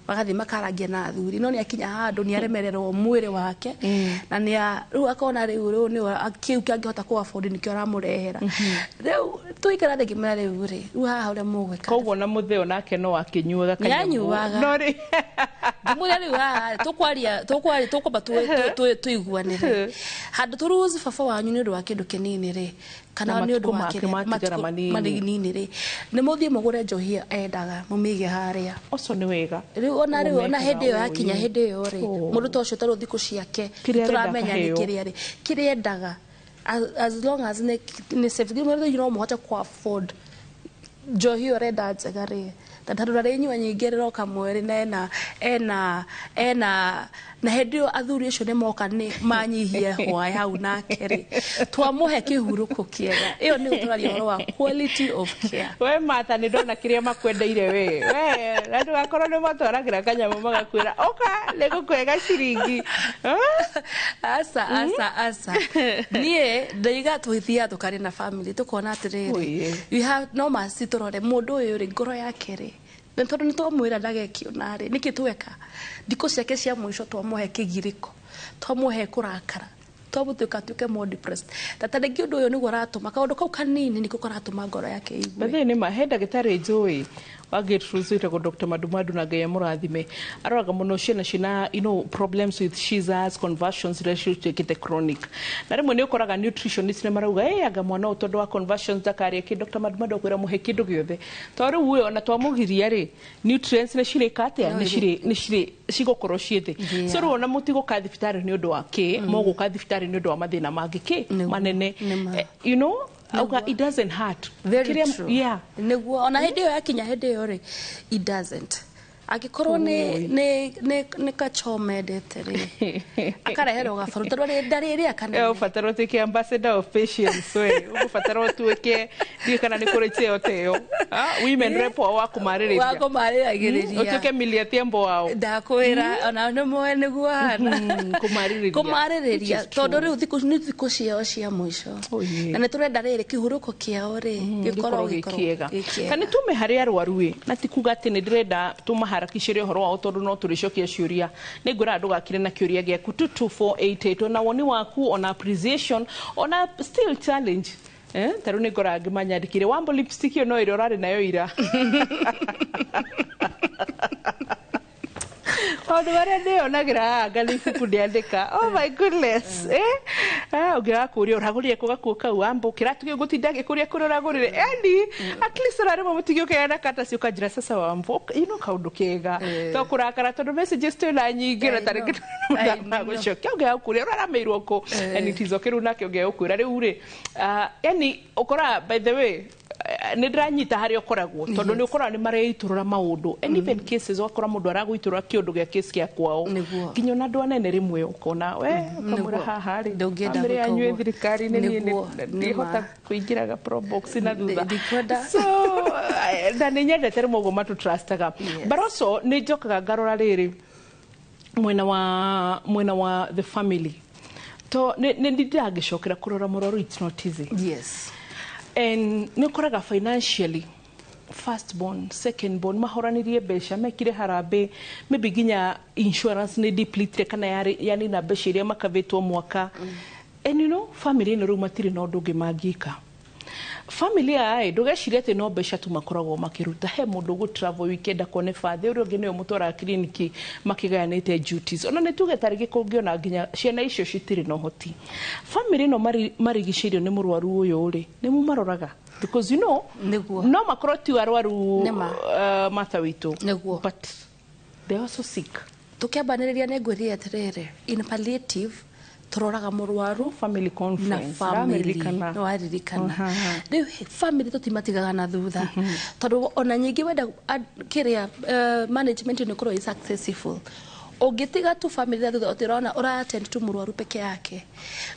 magathiĩ makarangia na athuri, no nĩ akinya handũ nĩ aremererwo mwĩrĩ wake, na nĩ rĩu akona rĩu nĩ kĩu kĩangĩhota kũ afford nĩkĩo aramũrehera. Rĩu tũikara thĩ, ngĩmwĩra, rĩu rĩ, rĩu haha ũrĩa mũgwĩka. Koguo na mũtheo nake no akĩnyuaga kanyamũ? Nĩanyuaga. No rĩ, Ngĩmwĩra, rĩu haha tũkwaria, tũkwamba tũiguanĩre handũ tũruzi baba wanyu nĩ ũndũ wa kĩndũ kĩnini rĩ, kana Na nĩ ũndũ wa matukũ make kĩrĩa matigara matukũ manini. Manini rĩ, nĩ mũthiĩ mũgũre njohi ĩyo endaga, mũmĩige harĩa. Ũcio nĩ wega. Rĩu ona hĩndĩ ĩyo yakinya, hĩndĩ ĩyo rĩ, Oh. mũndũ ta ũcio tarĩu thikũ ciake Kĩrĩa arenda tũramenya nĩ akaheo. kĩrĩa rĩ, kĩrĩa endaga, as long as nĩ safe. Rĩu no mũhote kũ afford njohi ĩyo ũrenda njega rĩ, na tondũ ndarĩnyua nyingĩ, rĩroka mweri na ena na hĩndĩ ĩyo athuri acio nĩ moka nĩ manyihie hwaĩ hau nake rĩ, twamũhe kĩhurũko kĩega. Ĩyo nĩ tũraria ũhoro wa quality of care. We Martha, nĩ ndona kĩrĩa makwendeire we, na ndũgakorwo nĩ matwaragĩra kanyamũ magakwĩra ũka nĩ gũkwega ciringi. Aca, aca, aca, niĩ ndaiga tũgĩthiaga tũkarĩ na family, tũkona atĩrĩrĩ, Oye. we have no masi, tũrore mũndũ ũyũ rĩ, ngoro yake rĩ, na tondũ nĩ twamwĩra ndagekĩona rĩ, nĩkĩ tweka thikũ ciake cia mũico twamũhe kĩgirĩko, twamũhe kũrakara, twamũtuĩka atuĩke more depressed, na ta rĩngĩ ũndũ ũyũ nĩguo ũratũma kaũndũ kau kanini nĩko karatũma ngoro yake ĩigue. Bethe nĩ ma he ndagĩtarĩ njũĩ wa Gertrude wĩtagwo Dr. Madumadu, na Ngai amũrathime, aroraga mũno ciana ciina problems with seizures, convulsions iria cituĩkĩte chronic, na rĩmwe nĩ ũkoraga nutritionist nĩ marauga, "Ĩ anga mwana ũyũ tondũ wa convulsions ndakarĩe kĩ." Dr. Madumadu akwĩra, "Mũhe kĩndũ gĩothe, tondũ rĩu ũyũ ona twamũgiria rĩ, nutrients nĩ cirĩka atĩa? Nĩ cirĩ cigũkorwo ciĩ thĩ." So rĩu ona mũtigũka thibitarĩ nĩ ũndũ wa kĩ, mũgũka thibitarĩ nĩ ũndũ wa mathĩna mangĩ kĩ manene. Auga it doesn't hurt. Very true. Nĩguo ona hĩndĩ ĩyo yakinya, hĩndĩ ĩyo rĩ, it doesn't. Angĩkorwo nĩ kachoma endete rĩ, akareherwo gabaru, tondũ ndarĩrĩa kanene. Ũbatara ũtuĩke ambassador of patience, we ũgũbatara ũtuĩke, ndiũĩ kana nĩ kũrĩ cheo teo. Ah, women rep wao wa kũmarĩrĩria. Wa kũmarĩragĩrĩria. Ũtuĩke Milia Tiembo wao. Ndakwĩra ona nĩ moe nĩguo hana. Kũmarĩrĩria. Kũmarĩrĩria. Which is true. Tondũ rĩu thikũ nĩ thikũ ciao cia mũico, na nĩ tũrenda rĩrĩ kĩhurũko kĩao rĩ, gĩkorwo gĩkorwo gĩ kĩega. gĩ kĩega. Kana tume harĩ arwaru ĩ, na ti kuga atĩ nĩ ndĩrenda tũmaharakicĩre ũhoro wao, tondũ no tũrĩcokia ciũria. Nĩ ngwĩra ndũgakire na kĩũria gĩaku 22488, ona woni waku, ona appreciation, ona still challenge. Ta rĩu nĩ ngora ngĩmanyandĩkire wambo lipstick ĩyo no ĩrĩa ũrarĩ nayo ira. Maũndũ marĩa ndĩyonagĩra haha nga nĩ ibuku ndĩandĩka. Oh my goodness. Ũngĩaga kũũria ũragũrire kũ gakuo kau wambũ kĩratũ kĩu ngũtinda ngĩkũria kũrĩa ũragũrire. Yani at least ona rĩmwe mũtingĩũkĩra na kata ũkanjĩra sasa wambũ, you know kaũndũ kega. To kũrakara tondũ messages twĩna nyingĩ na tarĩngĩ ndagũcokia ũngĩaga kũũria ũraramĩirwo kũ, and it is okay rĩu nake ũngĩaga gũkwĩra rĩu rĩ, yani ũkoraga, by the way, nĩ ndĩranyita harĩa ũkoragwo tondũ nĩ ũkoraga nĩ mareitũrũra maũndũ, and even cases ũgakora mũndũ aragũitũrũra kĩũndũ gĩa case gĩa kwao, nginya ona andũ anene rĩmwe ũkona we ũkamwĩra haha rĩ Ndũngĩenda bamĩrĩ gwĩka yanyu ĩ ũguo. thirikari-inĩ niĩ Nĩguo, nĩma. ndihota kũingĩraga probox na thutha. Ndikwenda. So na nĩ nyendete rĩmwe ũguo matũtrustaga, but also nĩ njokaga ngarora rĩrĩ mwena wa the family to nĩ ndĩrangĩcokera kũrora mũrwaru, it's not easy. And nĩ ũkoraga financially first born, second born mahoranirie mbeca, mekire harambĩ, maybe nginya insurance nĩ depleted kana yarĩ yani na mbeca iria makavĩtwo mwaka, and you know family ĩno rĩu matirĩ na ũndũ ũngĩ mangĩka. Family aya ndũgecirie atĩ no mbeca tu makoragwo makĩruta. He mũndũ ũgũ travel weekend akone bathe, ũrĩa ũngĩ nĩwe mũtwaraga kiriniki, makĩgayanĩte duties. Ona nĩ tuge tarĩngĩ kũngĩona nginya ciana icio citirĩ na ũhoti, family ĩno marigicĩirio nĩ mũrwaru ũyũ rĩ, nĩ mumaroraga? Because you know no makorwo ti arwaru. Nĩma. Martha witũ. Nĩguo. But they also sick. Tũkĩambanĩrĩria nĩ ngwĩrire atĩrĩrĩ, in palliative tũroraga mũrwaru family na conference family. Ndĩramirikana. Nĩwaririkana. Aha. Rĩu family tũtimatigaga na thutha tondũ ona nyingĩ wenda kĩrĩa management nĩ ĩkorwo ĩ successful, ũngĩtiga tu family na thutha ũtĩrona ũra attend tu mũrwaru peke yake,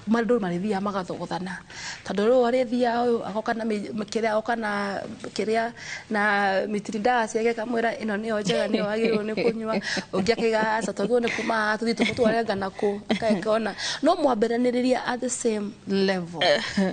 mandũ marĩthiaga magathogothana tondũ rĩu arĩthiaga ũyũ agoka na kĩrĩa, agoka na kĩrĩa na mitirindaga ciake, kamwĩra ĩno nĩyo njega, nĩyo wagĩrĩirwo nĩ kũnyua, ũngĩ akaiga aca twagĩrĩirwo nĩ kuma haha tũthiĩ tũmũtware ngana kũ akona no mwambĩranĩrĩria at the same level.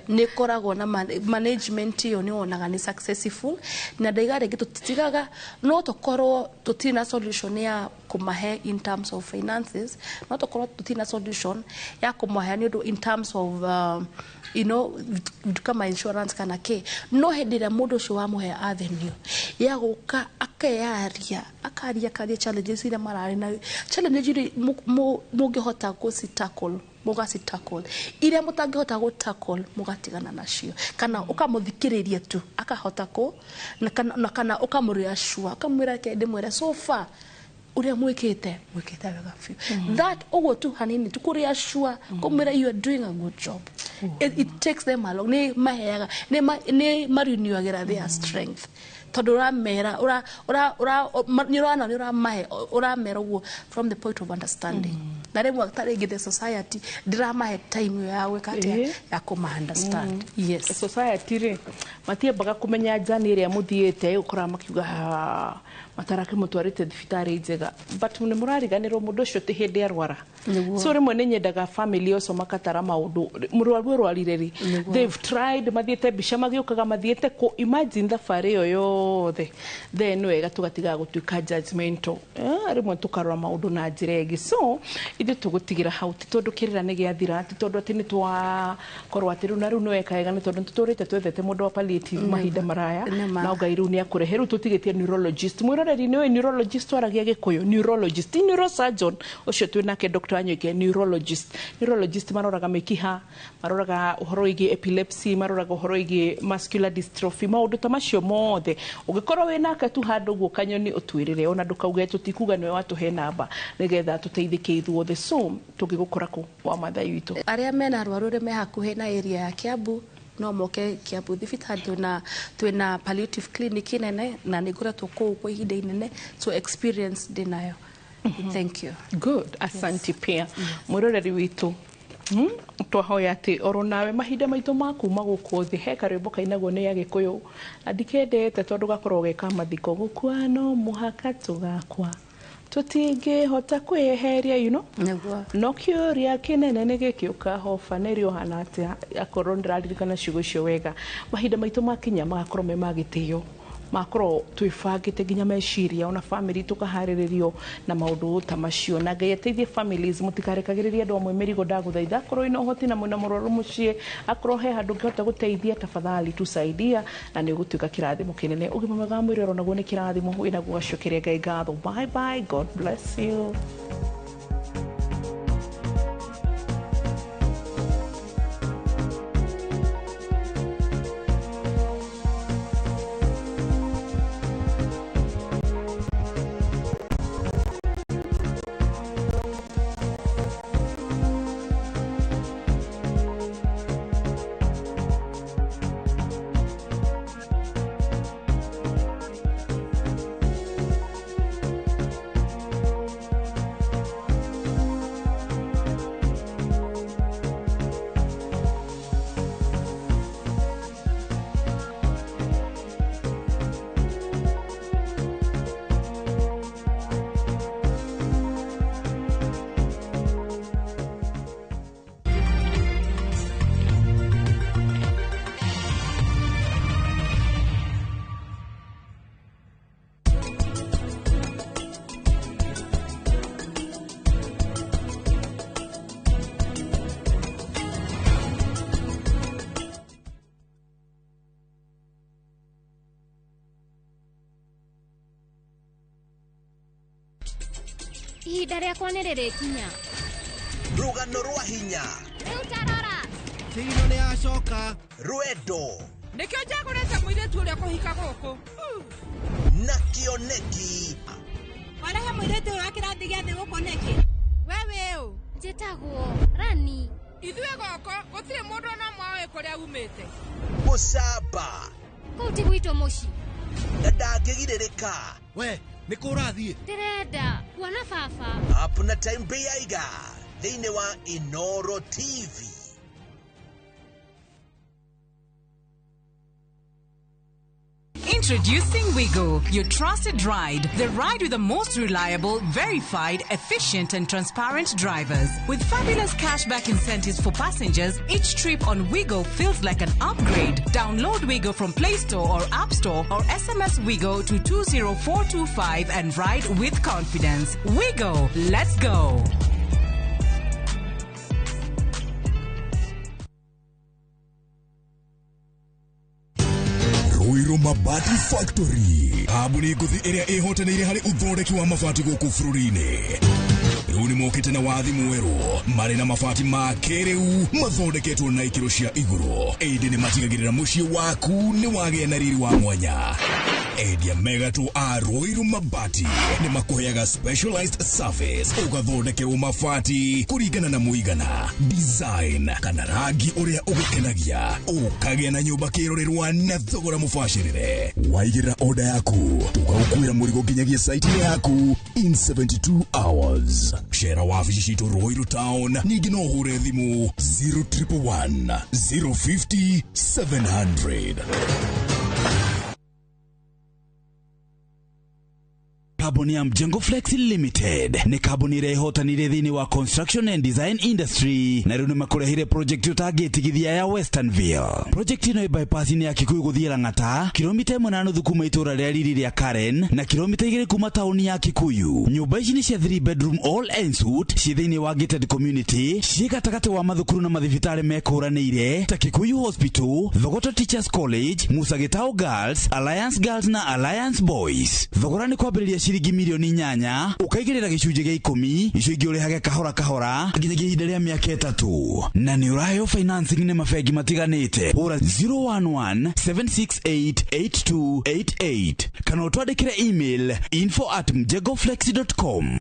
Nĩ koragwo na management ĩyo nĩ wonaga nĩ successful na ndaiga rĩngĩ tũtitigaga, no tũkorwo tũtirĩ na solution ya kũmahe in terms of finances, no tũkorwo tũtirĩ na solution ya kũmahe nĩ ũndũ in terms of vitu kama insurance kana kĩ, no hĩndĩ ĩrĩa mũndũ ũcio wamũhe avenue ya gũka akeyaria, akaria akaria challenges iria mararĩ na challenges iria mũngĩhota gũci tackle, mũgaci tackle, iria mũtangĩhota gũ tackle mũgatigana nacio, kana ũkamũthikĩrĩria tu akahota kũ na kana ũkamũreassure, ũkamwĩra ke ndĩmwĩre so far ũrĩa mwĩkĩte wega biũ, that ũguo tu hanini tu kũreassure, kũmwĩra you are doing a good job, it takes them along, nĩ maheaga nĩ marinewagĩra their strength tondũ ũramera ũra ũra ũra nĩ ũrona nĩ ũramahe ũramera ũguo from the point of understanding, na rĩmwe ta rĩngĩ the society ndĩramahe time ĩyo ya gwĩka atĩa, ya kũma understand. Yes. Society rĩ, matiambaga kũmenya njani ĩrĩa mũthiĩte, ũkoraga makiuga, "Ah, matarake mũtwarĩte thibitarĩ njega," but nĩ mũrariganĩrwo mũndũ ũcio ti hĩndĩ arwara. Nĩguo. So rĩmwe nĩ nyendaga family ũcio makatara maũndũ mũrwaru arwarire rĩ, they've tried, mathiĩte mbica, magĩũkaga mathiĩte kũ, imagine thabarĩ ĩyo yothe. Then wega tũgatigaga gũtuĩka judgmental, rĩmwe tũkarora maũndũ na njĩra ĩngĩ. So ithuĩ tũgũtigĩra hau, ti tondũ kĩrĩra nĩ gĩathira, ti tondũ atĩ nĩ twakorwo atĩ rĩu na rĩu nĩ weka wega, nĩ tondũ nĩ tũtũrĩte twethete mũndũ wa palliative mahinda maraya. Nĩma. Na Ngai rĩu nĩ akũrehe, rĩu tũtigĩtie neurologist. Mwĩroreri, nĩ ũĩ neurologist waragia Gĩkũyũ? Neurologist ti neurosurgeon ũcio twĩ nake Dr. Wanyoike. Neurologist maroraga mĩkiha, maroraga ũhoro wĩgiĩ epilepsy, maroraga ũhoro wĩgiĩ muscular dystrophy, maũndũ ta macio mothe. Ũngĩkorwo wĩ nake tu handũ ũguo kanyoni, ũtwĩrĩre, ona ndũkauge tũtikuga nĩwe watũhe namba nĩgetha tũteithĩke ithuothe. So tũngĩgũkora kũ wa Mathai witũ? Arĩa mena arwaru arĩa me hakuhĩ na area ya Kiambu no moke Kiambu thibitarĩ, twĩna palliative clinic nene na nĩ ngoretwo kũu kwa ihinda inene, so experience ndĩnayo. Thank you. Good, asante. Pia mwĩroreri witũ, Twahoya atĩ oro nawe mahinda maitũ ma kuma gũkũ thĩ, he karwĩmbo kainagwo nĩ Agĩkũyũ na ndikendete tondũ gakoragwo ge ka mathiko, gũkua no mũhaka tũgakwa, tũtingĩhota kwĩyeheria, you know? Nĩguo. No kĩũria kĩnene nĩ gĩkĩ, ũkahoba nĩ ũhana atĩa? Akorwo ndĩraririkana ciugo icio wega, mahinda maitũ makinya magakorwo me ma gĩtĩo. Makorwo twĩbangĩte nginya meciria ona family tũkaharĩrĩrio na maũndũ ta macio. Na Ngai ateithie families, mũtikarekagĩrĩrie andũ amwe mĩrigo. Ndagũthaitha, akorwo ina ũhoti na mwĩna mũrwaru mũciĩ, akorwo he handũ ũngĩhota gũteithia, tafadhali tusaidia, na nĩ ũgũtuĩka kĩrathimo kĩnene. Ũgima mwega wa mwĩrĩ oro naguo nĩ kĩrathimo, wĩnaguo gacokeria Ngai ngatho. Bye bye, God bless you. Ihinda rĩakwa nĩ rĩrĩkinya. Rũgano rwa hinya. Rĩu tarora. Kĩino nĩ acoka. Rwendo. Nĩkĩo njagũrĩte mũirĩtu ũrĩa kũhika gũkũ. Na kĩoneki. Warehe mũirĩtu ũyũ wa kĩrathi gĩa thĩ gũkũ nĩkĩ? We wĩ ũ? Njĩtagwo Rani. Ithuĩ gũkũ gũtirĩ mũndũ ona ũmwe ũĩ kũrĩa umĩte. Gũcamba. Kũu ti gwitũ mũciĩ. Na ndangĩgirĩrĩka. We nĩ kũ ũrathiĩ? Ndĩrenda kuona baba. Up na Time Beiga thĩinĩ wa Inoro TV. Introducing Wigo, your trusted ride. The ride with the most reliable, verified, efficient, and transparent drivers. With fabulous cashback incentives for passengers, each trip on Wigo feels like an upgrade. Download Wigo from Play Store or App Store or SMS Wigo to 20425 and ride with confidence. Wigo, let's go. Ruiru Mabati Factory, kambuni ngũthi ĩrĩa ĩhotanĩire harĩ ũthondeki wa mabati gũkũ bũrũri-inĩ. Rĩu nĩ mokĩte na wathi mwerũ, marĩ na mabati ma kĩrĩu mathondeketwo na ikĩro cia igũrũ, ĩndĩ nĩ matigagĩrĩra mũciĩ waku nĩ wagĩa na riri wa mwanya. Endia megatũ a Ruiru Mabati nĩ makũheaga specialized service, ũgathondekerwo mabati kũringana na mũigana, design kana rangi ũrĩa ũgũkenagia, ũkagĩa na nyũmba kĩrorerwa na thogora mũbacĩrĩre. Waigĩrĩra order yaku, tũgagũkuĩra mũrigo nginyagia site yaku in 72 hours. Cera wabici citũ Ruiru Town, ningĩ no ũhũre thimũ 0111 050 700. Kambuni ya Mjengo Flex Limited nĩ kambuni ĩrĩa ĩhotanire thĩinĩ wa construction and design industry, na rĩu nĩ makũrehire project ũtangĩtigithia ya Westernville. Project ĩno ĩ bypass-inĩ ya Kikuyu gũthiĩ Lang'ata, kilomita 1.5 kuma itũũra rĩa riri rĩa Karen na kilomita 2 kuma taũni ya Kikuyu. Nyũmba ici nĩ cia 3 bedroom all en suite, ciĩ thĩinĩ wa gated community, ciĩ gatagatĩ wa mathukuru na mathibitarĩ mekũranĩire ta Kikuyu Hospital, Thogoto Teachers College, Musa Gitau Girls, Alliance Girls na Alliance Boys. Thogora nĩ kwambĩrĩria ciringi milioni 8, ũkaigĩrĩra gĩcunjĩ gĩa 10, icio ingĩ ũrĩhage kahora kahora nginyagia ihinda rĩa mĩaka 3, na nĩ ũraheo financing nĩ mabengi matiganĩte. Hũra 011 768 8288 kana ũtwandĩkĩre email info@mjengoflex.com.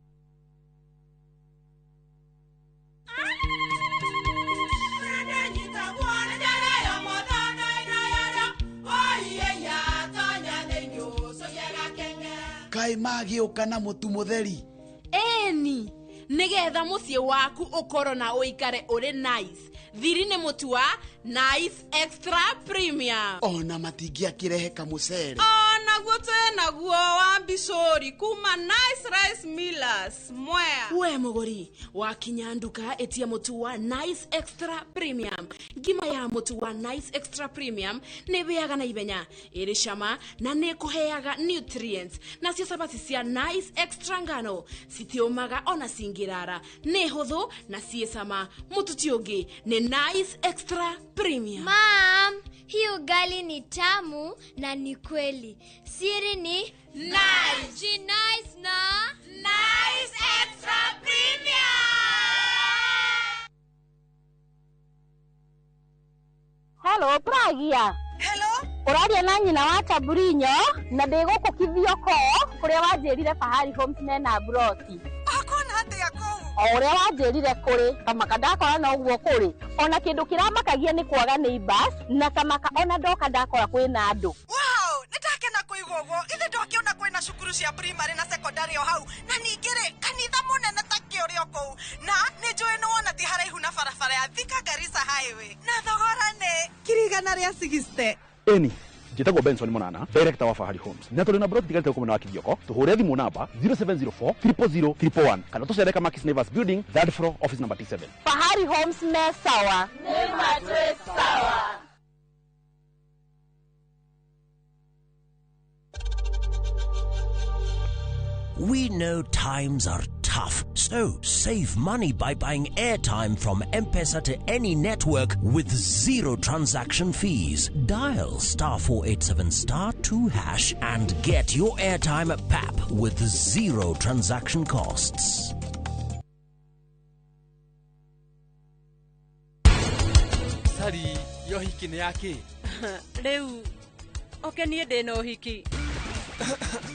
Kaĩ magĩũka na mũtu mũtheri? Ĩni, nĩgetha mũciĩ waku ũkorwo na ũikare ũrĩ nice. Thiri nĩ mũtu wa Nice Extra Premium. Ona matingĩakĩrehe kamũcere. Ona Onaguo twĩnaguo wa mbicũri kuma Nice Rice Millers Mwea. We mũgũri wakinya nduka ĩtia mũtu wa Nice Extra Premium. Ngima ya mũtu wa Nice Extra Premium nĩ ĩhĩaga na ihenya, ĩrĩ cama na nĩ ĩkũheaga nutrients. Nacio cabaci cia Nice Extra ngano citiũmaga ona cingĩrara, nĩ hũthũ na ciĩ cama. Mũtu ti ũngĩ nĩ Nice Extra Premium. Mam, hii ugali ni tamu na ni kweli. Siri ni Nice. Nice na Nice Extra Premium. Hello, Pragia. Hello. Ũraria na nyina wa Taburinyo na ndĩ gũkũ Kithioko kũrĩa wanjĩrire Fahari Homes mena broti. Akona atĩa kũu? O ũrĩa wanjĩrire kũrĩ kamaka ndakora noguo kũrĩ. Ona kĩndũ kĩramakagia nĩ kwaga neighbors na kamaka ona ndoka ndakora kwĩna andũ. Wow, nĩndakena kũigua ũguo. Ithe ndokĩona kwĩna cukuru cia primary na secondary o hau na ningĩ rĩ kanitha mũnene ta kĩũrĩ o kũu na nĩ njũĩ nĩ wona ti haraihu na barabara ya Thika Garissa Highway na thogora nĩ 160,000. Eni njĩtagwo Benson Monana, director wa Fahari Homes, na tũrĩ na broti tigarĩte gũkũ mwena wa Kithioko. Tũhũre thimũ namba 0704 000 111 kana tũcere Kamakis Neighbors Building, third floor, office number T7. Fahari Homes me sawa. Nĩ matwĩ sawa. We know times are tough, so save money by buying airtime from M-Pesa to any network with zero transaction fees. Dial *487*2# and get your airtime at PAP with zero transaction costs. Sari, yo hiki nĩ yake? Rĩu, oke niĩ ndĩ na ũhiki.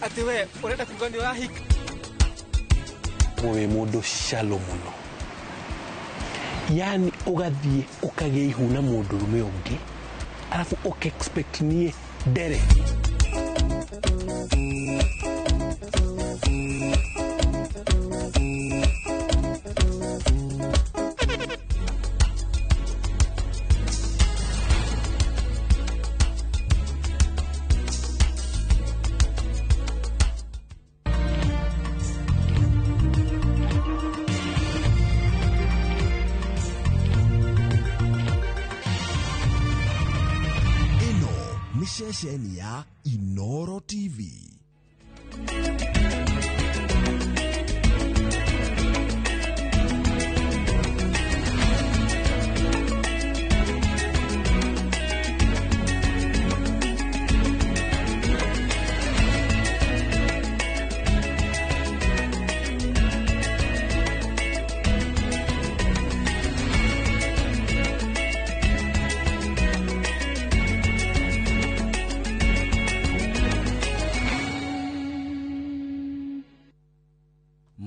Atĩ we ũrenda kuga nĩ ũrahika? Wĩ mũndũ shallow mũno, yani ũgathiĩ ũkagĩa ihu na mũndũrũme ũngĩ arabu ũka expect niĩ ndere. Ceceni ya Inoro TV.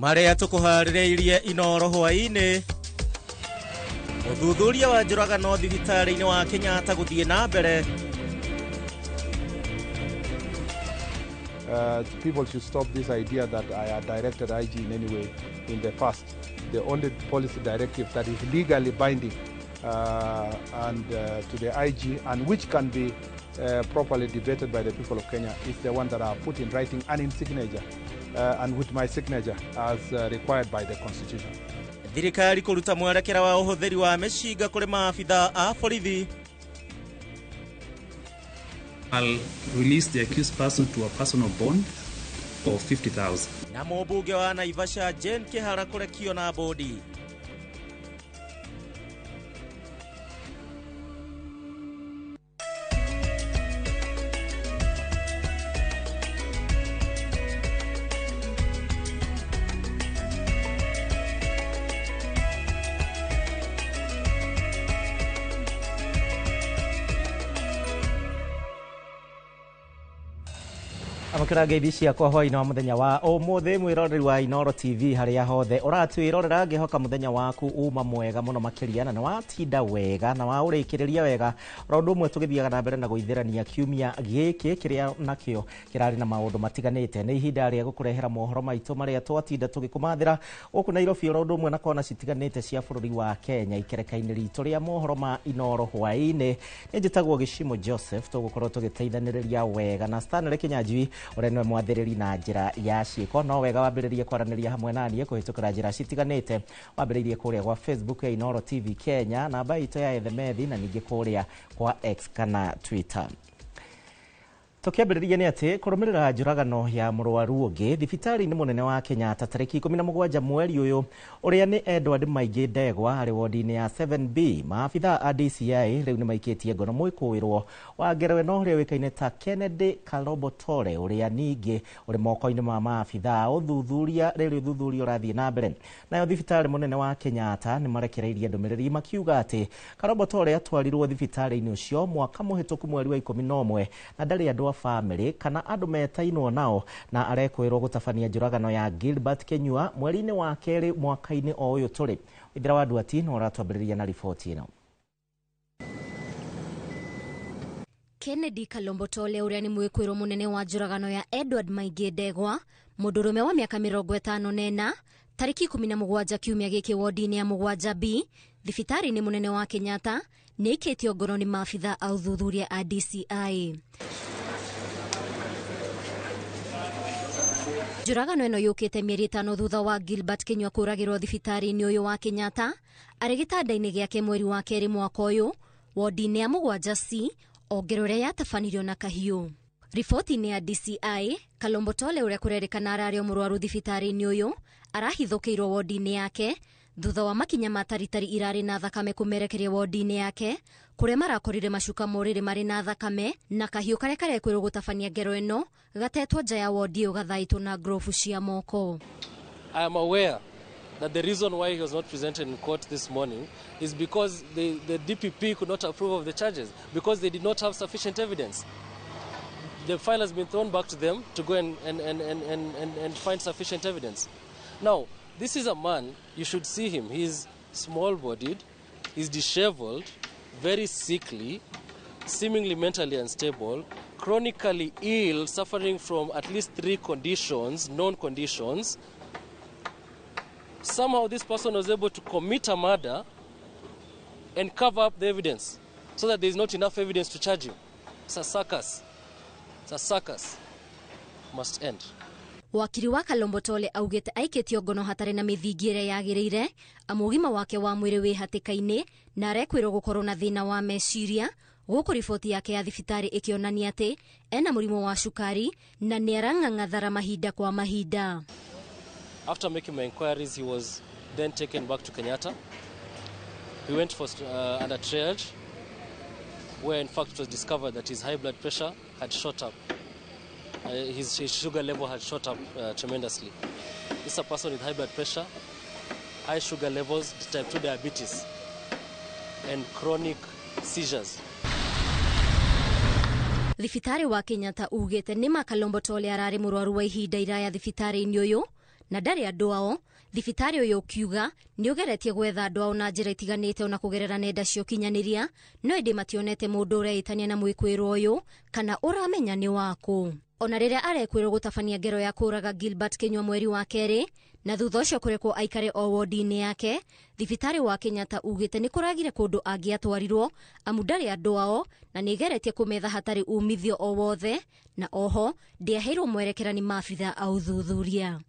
Marĩa tũkũharĩrĩirie Inoro hwaĩ-inĩ. Ũthuthuria wa njũragano thibitarĩ-inĩ wa Kenyatta gũthiĩ na mbere. People should stop this idea that I had directed IG in any way in the past. The only policy directive that is legally binding and to the IG and which can be properly debated by the people of Kenya is the one that I have put in writing and in signature. And with my signature as required by the Constitution. Thirikari kũruta mwerekera wa ũhũthĩri wa mĩcinga kũrĩ maabitha a borithi. I'll release the accused person to a personal bond of 50,000. Na mũmbunge wa Naivasha Jane Kihara kũrekio na bodi. Amũkĩra ngeithi ciakwa hwaĩ-inĩ wa mũthenya wa ũmũthĩ, mwĩroreri wa Inooro TV harĩa hothe ũratwĩrorera. Ngĩhoka mũthenya waku uma mwega mũno makĩria, na nĩ watinda wega na waũrĩkĩrĩria wega, oro ũndũ ũmwe tũgĩthiaga na mbere na gũithĩrania kiumia gĩkĩ kĩrĩa nakĩo kĩrarĩ na maũndũ matiganĩte. Nĩ ihinda rĩa gũkũrehera mohoro maitũ marĩa twatinda tũgĩkũmathĩra gũkũ Nairobi, oro ũndũ ũmwe na kona citiganĩte cia bũrũri wa Kenya, ikereka-inĩ ritũ rĩa mohoro ma Inooro hwaĩ-inĩ. Nĩ njĩtagwo Gĩcimo Joseph, tũgũkorwo tũgĩteithanĩrĩria wega na Stanley Kĩnyanjui ũrĩa nĩwe mwathĩrĩri na njĩra ya ciĩko. No wega wambĩrĩrie kwaranĩria hamwe naniĩ kũhĩtũkĩra njĩra citiganĩte, wambĩrĩirie kũrĩa gwa Facebook ya Inooro TV Kenya, namba itũ ya ethemethi, na ningĩ kũrĩa kwa X kana Twitter. Tũkĩambĩrĩria nĩ atĩ kũrũmĩrĩra njũragano ya mũrwaru ũngĩ thibitarĩ-inĩ mũnene wa Kenyatta tarĩki 17 mweri ũyũ, ũrĩa nĩ Edward Maingĩ Ndegwa arĩ wodi-inĩ ya 7B, maabitha a DCI rĩu nĩ maikĩtie ngono mwĩkũĩrwo wa ngero ĩno ũrĩa ũĩkaine ta Kennedy Kalobotore, ũrĩa ningĩ ũrĩ moko-inĩ ma maabitha a ũthuthuria rĩrĩ ũthuthuria ũrathiĩ na mbere. Nayo thibitarĩ mũnene wa Kenyatta nĩ marekereirie ndũmĩrĩri makiuga atĩ Kalobotore atwarirwo thibitarĩ-inĩ ũcio mwaka mũhĩtũku mweri wa 11 na ndarĩ andũ a family kana andũ metainwo nao, na arekwĩrwo gũtabania njũragano ya Gilbert Kenyua mweri-inĩ wa kerĩ mwaka-inĩ o ũyũ tũrĩ. Ithira wa Nduati no ũratwambĩrĩria na riboti ĩno. Kennedy Kalombotole ũrĩa nĩ mwĩkwĩrwo mũnene wa njũragano ya Edward Maingĩ Ndegwa, mũndũrũme wa mĩaka 54, tarĩki 17 kiumia gĩkĩ wodi-inĩ ya 7B thibitarĩ-inĩ mũnene wa Kenyatta, nĩ aikĩtio ngoro nĩ maabitha a ũthuthuria a DCI. Njũragano ĩno yũkĩte mĩeri 5 thutha wa Gilbert Kenyua kũragĩrwo thibitarĩ-inĩ ũyũ wa Kenyatta arĩ gĩtanda-inĩ gĩake mweri wa kerĩ mwaka ũyũ, wodi-inĩ ya 7C, ongero ĩrĩa yatabanirio na kahiũ. Riboti-inĩ ya DCI, Kalombotole ũrĩa kũrerĩkana ararĩ o mũrwaru thibitarĩ-inĩ ũyũ arahithũkĩirwo wodi-inĩ yake thutha wa makinya ma taritari irarĩ na thakame kũmerekeria wodi-inĩ yake, kũrĩa marakorire macuka morĩrĩ marĩ na thakame na kahiũ karĩa karekwĩrwo gũtabania ngero ĩno gatetwo nja ya wodi ĩyo gathaĩtwo na grovu cia moko. I am aware that the reason why he was not presented in court this morning is because the DPP could not approve of the charges, because they did not have sufficient evidence. The file has been thrown back to them to go and find sufficient evidence. Now, this is a man, you should see him. He is small-bodied, he's disheveled, very sickly, seemingly mentally unstable, chronically ill, suffering from at least 3 conditions, known conditions. Somehow this person was able to commit a murder and cover up the evidence so that there is not enough evidence to charge him. It's a circus. It's a circus. Must end. Wakiri wa Kalombotole augĩte aikĩtio ngono hatarĩ na mĩthingi ĩrĩa yagĩrĩire, amu ũgima wake wa mwĩrĩ wĩ hatĩka-inĩ na arekwĩrwo gũkorwo na thĩna wa meciria, gũkũ riboti yake ya thibitarĩ ĩkĩonania atĩ ena mũrimũ wa cukari na nĩ arang'ang'athara mahinda kwa mahinda. After making my inquiries, he was then taken back to Kenyatta. He went for under triage, where in fact it was discovered that his high blood pressure had shot up. His sugar level had shot up tremendously. This is a person with high blood pressure, high sugar levels, type 2 diabetes, and chronic seizures. Thibitarĩ wa Kenyatta ugĩte nĩ ma Kalombotole ararĩ mũrwaru wa ihinda iraya thibitarĩ-inĩ ũyũ na ndarĩ andũ ao. Thibitarĩ ũyũ ũkiuga nĩ ũgeretie gwetha andũ ao na njĩra itiganĩte ona kũgerera nenda cia ũkinyanĩria, no ĩndĩ mationete mũndũ ũreĩtania na mwĩkwĩrwo ũyũ kana ũramenya nĩ wakũ. Ona rĩrĩa arekwĩrwo gũtabania ngero ya kũraga Gilbert Kenyua mweri wa kerĩ na thutha ũcio kũrekwo aikare o wodi-inĩ yake, thibitarĩ wa Kenyatta ugĩte nĩ kũragire kũndũ angĩatwarirwo amu ndarĩ andũ ao na nĩ ĩgeretie kũmetha hatarĩ umithio o wothe, na oho ndĩaheirwo mwerekera nĩ maabitha a ũthuthuria.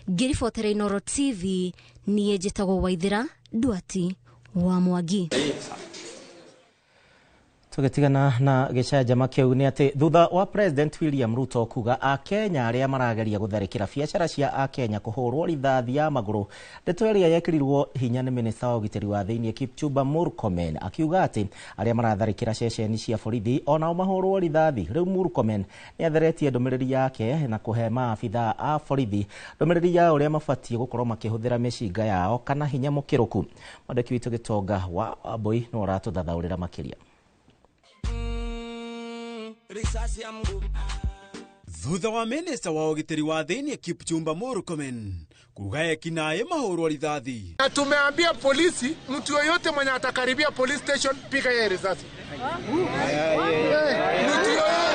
Ngĩribotera Inooro TV, niĩ njĩtagwo Waithĩra Nduati wa Mwangi. Tũgĩtigana na gĩcanjama kĩu nĩ atĩ thutha wa President William Ruto kuga Akenya arĩa marageria gũtharĩkĩra biacara cia Akenya kũhũrwo rithathi ya magũrũ, ndeto ĩrĩa yekĩrirwo hinya nĩ minista wa ũgitĩri wa thĩinĩ Kipchumba Murkomen akiuga atĩ arĩa maratharĩkĩra ceceni cia borithi onao mahũrwo rithathi. Rĩu Murkomen nĩ atheretie ndũmĩrĩri yake na kũhe maabitha a borithi ndũmĩrĩri ya ũrĩa mabatiĩ gũkorwo makĩhũthĩra mĩcinga yao kana hinya mũkĩrũku. Mwandĩki witũ Gĩtonga wa Mbui no ũratũthathaũrĩra makĩria. Risasi ya mguu. Thutha wa minista wa ũgitĩri wa thĩinĩ Kipchumba Murkomen kuga ekinaĩ mahũrwo rithathi. Na tumeambia polisi, mtu yoyote mwenye atakaribia police station, piga yeye risasi. Mtu yoyote.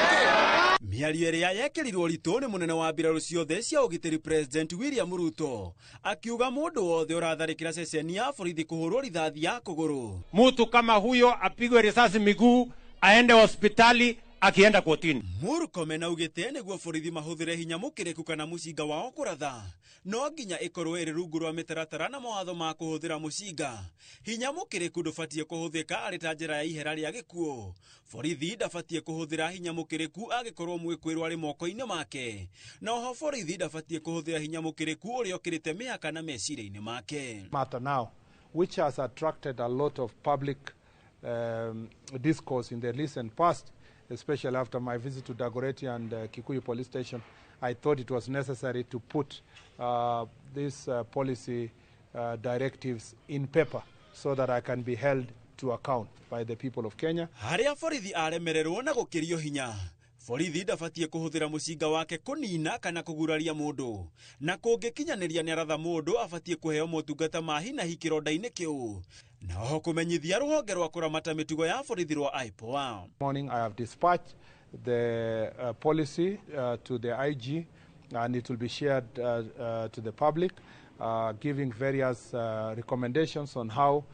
Mĩario ĩrĩa yekĩrirwo ritũ nĩ mũnene wa mbirarũ ciothe cia ũgitĩri President William Ruto akiuga mũndũ wothe ũratharĩkĩra ceceni ya borithi kũhũrwo rithathi ya kũgũrũ. Mtu kama huyo apigwe risasi miguu, aende hospitali akienda kotini. Murkomen augĩte nĩguo borithi mahũthĩre hinya mũkĩrĩku kana mũcinga wao kũratha no nginya ĩkorwo ĩrĩ rungu rwa mĩtaratara na mawatho ma kũhũthĩra mũcinga. Hinya mũkĩrĩku ndũbatiĩ kũhũthĩka arĩ ta njĩra ya ihera rĩa gĩkuũ. Borithi ndabatiĩ kũhũthĩra hinya mũkĩrĩku angĩkorwo mwĩkwĩrwo arĩ moko-inĩ make. Na oho borithi ndabatiĩ kũhũthĩra hinya mũkĩrĩku ũrĩa ũkĩrĩte mĩhaka na meciria-inĩ make. Matter now, which has attracted a lot of public discourse in the recent past, especially after my visit to Dagoretti and Kikuyu police station, I thought it was necessary to put these policy directives in paper so that I can be held to account by the people of Kenya. Harĩa borithi aremererwo na gũkĩrio hinya, borithi ndabatiĩ kũhũthĩra mũcinga wake kũnina kana kũguraria mũndũ, na kũngĩkinyanĩria nĩaratha mũndũ abatiĩ kũheo motungata ma hi na hi kĩronda-inĩ kĩu, na oho kũmenyithia rũhonge rwa kũramata mĩtugo ya borithi rwa IPOA. Morning, I have dispatched the policy to the IG, and it will be shared to the public, giving various recommendations on how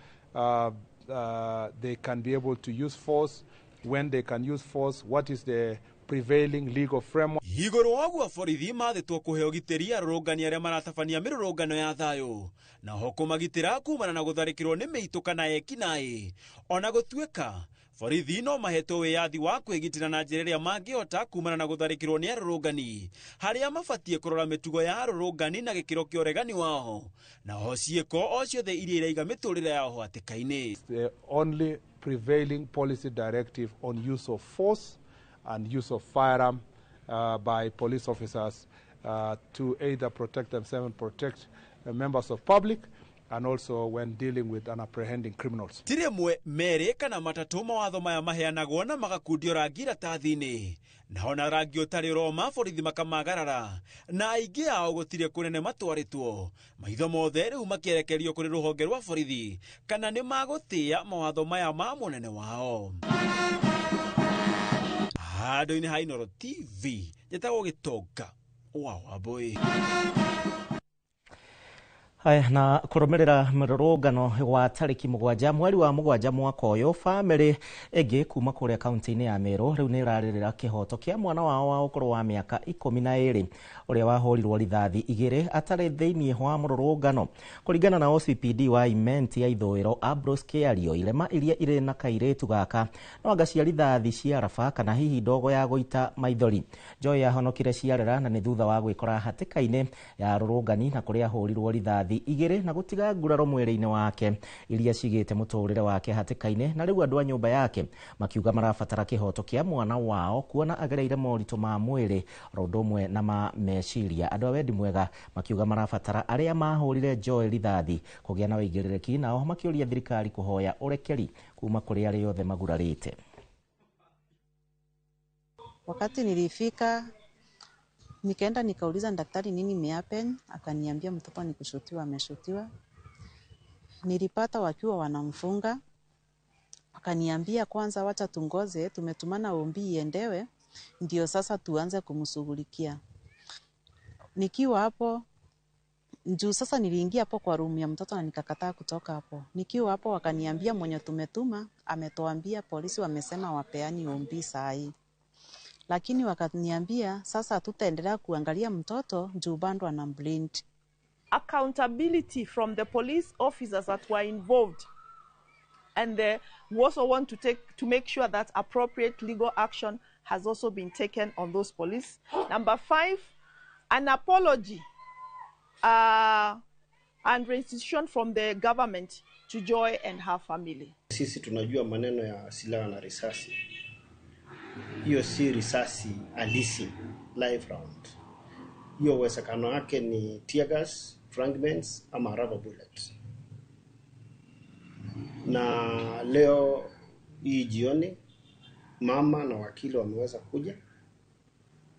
they can be able to use force, when they can use force, what is the prevailing legal framework. Igũrũ wa ũguo borithi mathĩtwo kũhe ũgitĩri arũrũngani arĩa maratabania mĩrũrũngano ya thayũ, na oho kũmagitĩra kumana na gũtharĩkĩrwo nĩ mĩitũ kana ekinaĩ. Ona gũtuĩka borithi no mahetwo wĩyathi wa kwĩgitĩra na njĩra ĩrĩa mangĩhota kumana na gũtharĩkĩrwo nĩ arũrũngani, harĩa mabatiĩ kũrora mĩtugo ya arũrũngani na gĩkĩro kĩa ũregani wao, na oho ciĩko o ciothe iria iraiga mĩtũrĩre yao hatĩka-inĩ. The only prevailing policy directive on use of force and use of firearm by police officers to either protect themselves and protect members of public, and also when dealing with and apprehending criminals. Ti rĩmwe merĩ kana matatũ mawatho maya maheanagwo na magakundio rangi iratathi-inĩ, na ona rangi ũtarĩ ũroma borithi makamagarara, na aingĩ ao gũtirĩ kũnene matwarĩtwo. Maitho mothe rĩu makĩerekerio kũrĩ rũhonge rwa borithi kana nĩ magũtĩĩa mawatho maya ma mũnene wao. Handũ-inĩ ha Inooro TV njĩtagwo Gĩtonga wa Wambũi. Haya, na kũrũmĩrĩra mĩrũrũngano wa tarĩki 7 mweri wa 7 mwaka ũyũ, bamĩrĩ ĩngĩ kuma kũrĩa kaunti-inĩ ya Meru rĩu nĩ ĩrarĩrĩra kĩhoto kĩa mwana wao wa ũkũrũ wa mĩaka 12 ũrĩa wahũrirwo rithathi 2 atarĩ thĩinĩ wa mũrũrũngano. Kũringana na OCPD wa Imenti ya Ithũĩro Ambrose Kĩario, irema iria irĩ na kairĩtu gaka no anga cia rithathi cia raba kana hihi ndogo ya gũita maithori. Joy ahonokire ciarera na nĩ thutha wa gwĩkora hatĩka-inĩ ya arũrũngani na kũrĩa ahũrirwo rithathi 2 na gũtiga nguraro mwĩrĩ-inĩ wake iria cigĩte mũtũrĩre wake hatĩka-inĩ, na rĩu andũ a nyũmba yake makiuga marabatara kĩhoto kĩa mwana wao kuona agereire moritũ ma mwĩrĩ oro ũndũ ũmwe na ma meciria. Andũ a wendi mwega makiuga marabatara arĩa mahũrire Joy rithathi kũgĩa na ũigĩrĩrĩki, nao makĩũria thirikari kũhoya ũrekeri kuma kũrĩ arĩa othe magurarĩte. Wakati nilifika nikaenda nikauliza daktari nini imehappen, akaniambia mtoto ni kushutiwa, ameshutiwa. Nilipata wakiwa wanamfunga, akaniambia kwanza wacha tungoze, tumetumana ombi iendewe ndio sasa tuanze kumshughulikia. Nikiwa hapo juu sasa niliingia hapo kwa room ya mtoto na nikakataa kutoka hapo. Nikiwa hapo wakaniambia mwenye tumetuma ametuambia polisi wamesema wapeani ombi saa hii. Lakini wakaniambia sasa tutaendelea kuangalia mtoto juu bado ana blind. Accountability from the police officers that were involved, and we also want to to make sure that appropriate legal action has also been taken on those police. Number 5, an apology and restitution from the government to Joy and her family. Sisi tunajua maneno ya silaha na risasi. Hiyo si risasi halisi, live round. Hiyo uwezekano wake ni tear gas, fragments ama rubber bullet. Na leo hii jioni mama na wakili wameweza kuja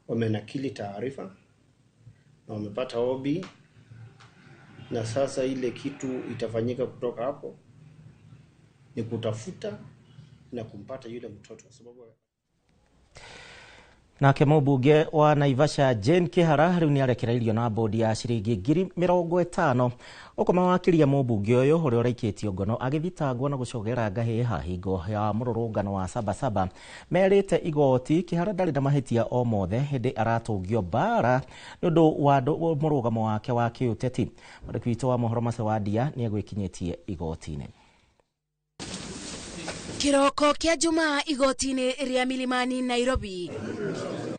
Wamenakili taarifa na wamepata OB, na sasa ile kitu itafanyika kutoka hapo ni kutafuta na kumpata yule mtoto sababu. Nake mũmbunge wa Naivasha Jane Kihara rĩu nĩ arekereirio na bodi ya ciringi 50,000 ũkoma wakiria mũmbunge ũyũ ũrĩa ũraikĩtio ngono agĩthitangwo na gũcogera ngahĩha hingo ya mũrũrũngano wa Sabasaba merĩte igoti Kihara ndarĩ na mahĩtia o mothe hĩndĩ aratũngio mbara nĩ ũndũ wa mũrũgamo wake wa kĩũteti. Mwandĩki witũ wa mohoro Mace wa Ndia nĩ egwĩkinyĩtie igoti-inĩ. Kiroko kia Jumaa igoti-inĩ rĩa Milimani Nairobi,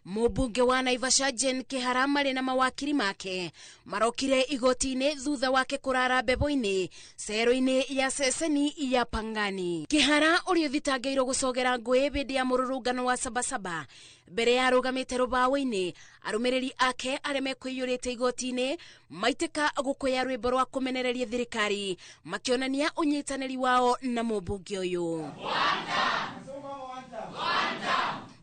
mũmbunge wa Naivasha Jane Kihara marĩ na mawakiri make marokire igoti-inĩ thutha wake kũrara mbebo-inĩ cero-inĩ ya ceceni ya Pangani. Kihara ũrĩa ũthitangĩirwo gũcogera ngũĩ hĩndĩ ya mũrũrũngano wa Sabasaba mbere ya arũgamĩte rũbaũ-inĩ arũmĩrĩri ake arĩa mekwĩiyũrĩte igoti-inĩ maitĩka gũkũya rwĩmbo rwa kũmenereria thirikari makĩonania ũnyitanĩri wao na mũmbunge ũyũ.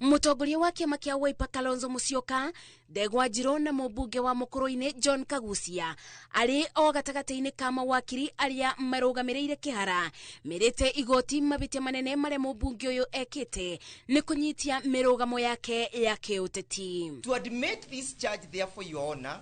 Mũtongoria wa kĩama kĩa Wiper Kalonzo Musyoka, Ndegwa Njirũ na mũmbunge wa Mũkũrũ-inĩ John Kagucia arĩ o gatagatĩ-inĩ ka mawakiri arĩa marũgamĩrĩire Kihara merĩte igoti mabĩtia manene marĩa mũmbunge ũyũ ekĩte nĩ kũnyitia mĩrũgamo yake ya kĩũteti. To admit this charge, therefore, Your Honor,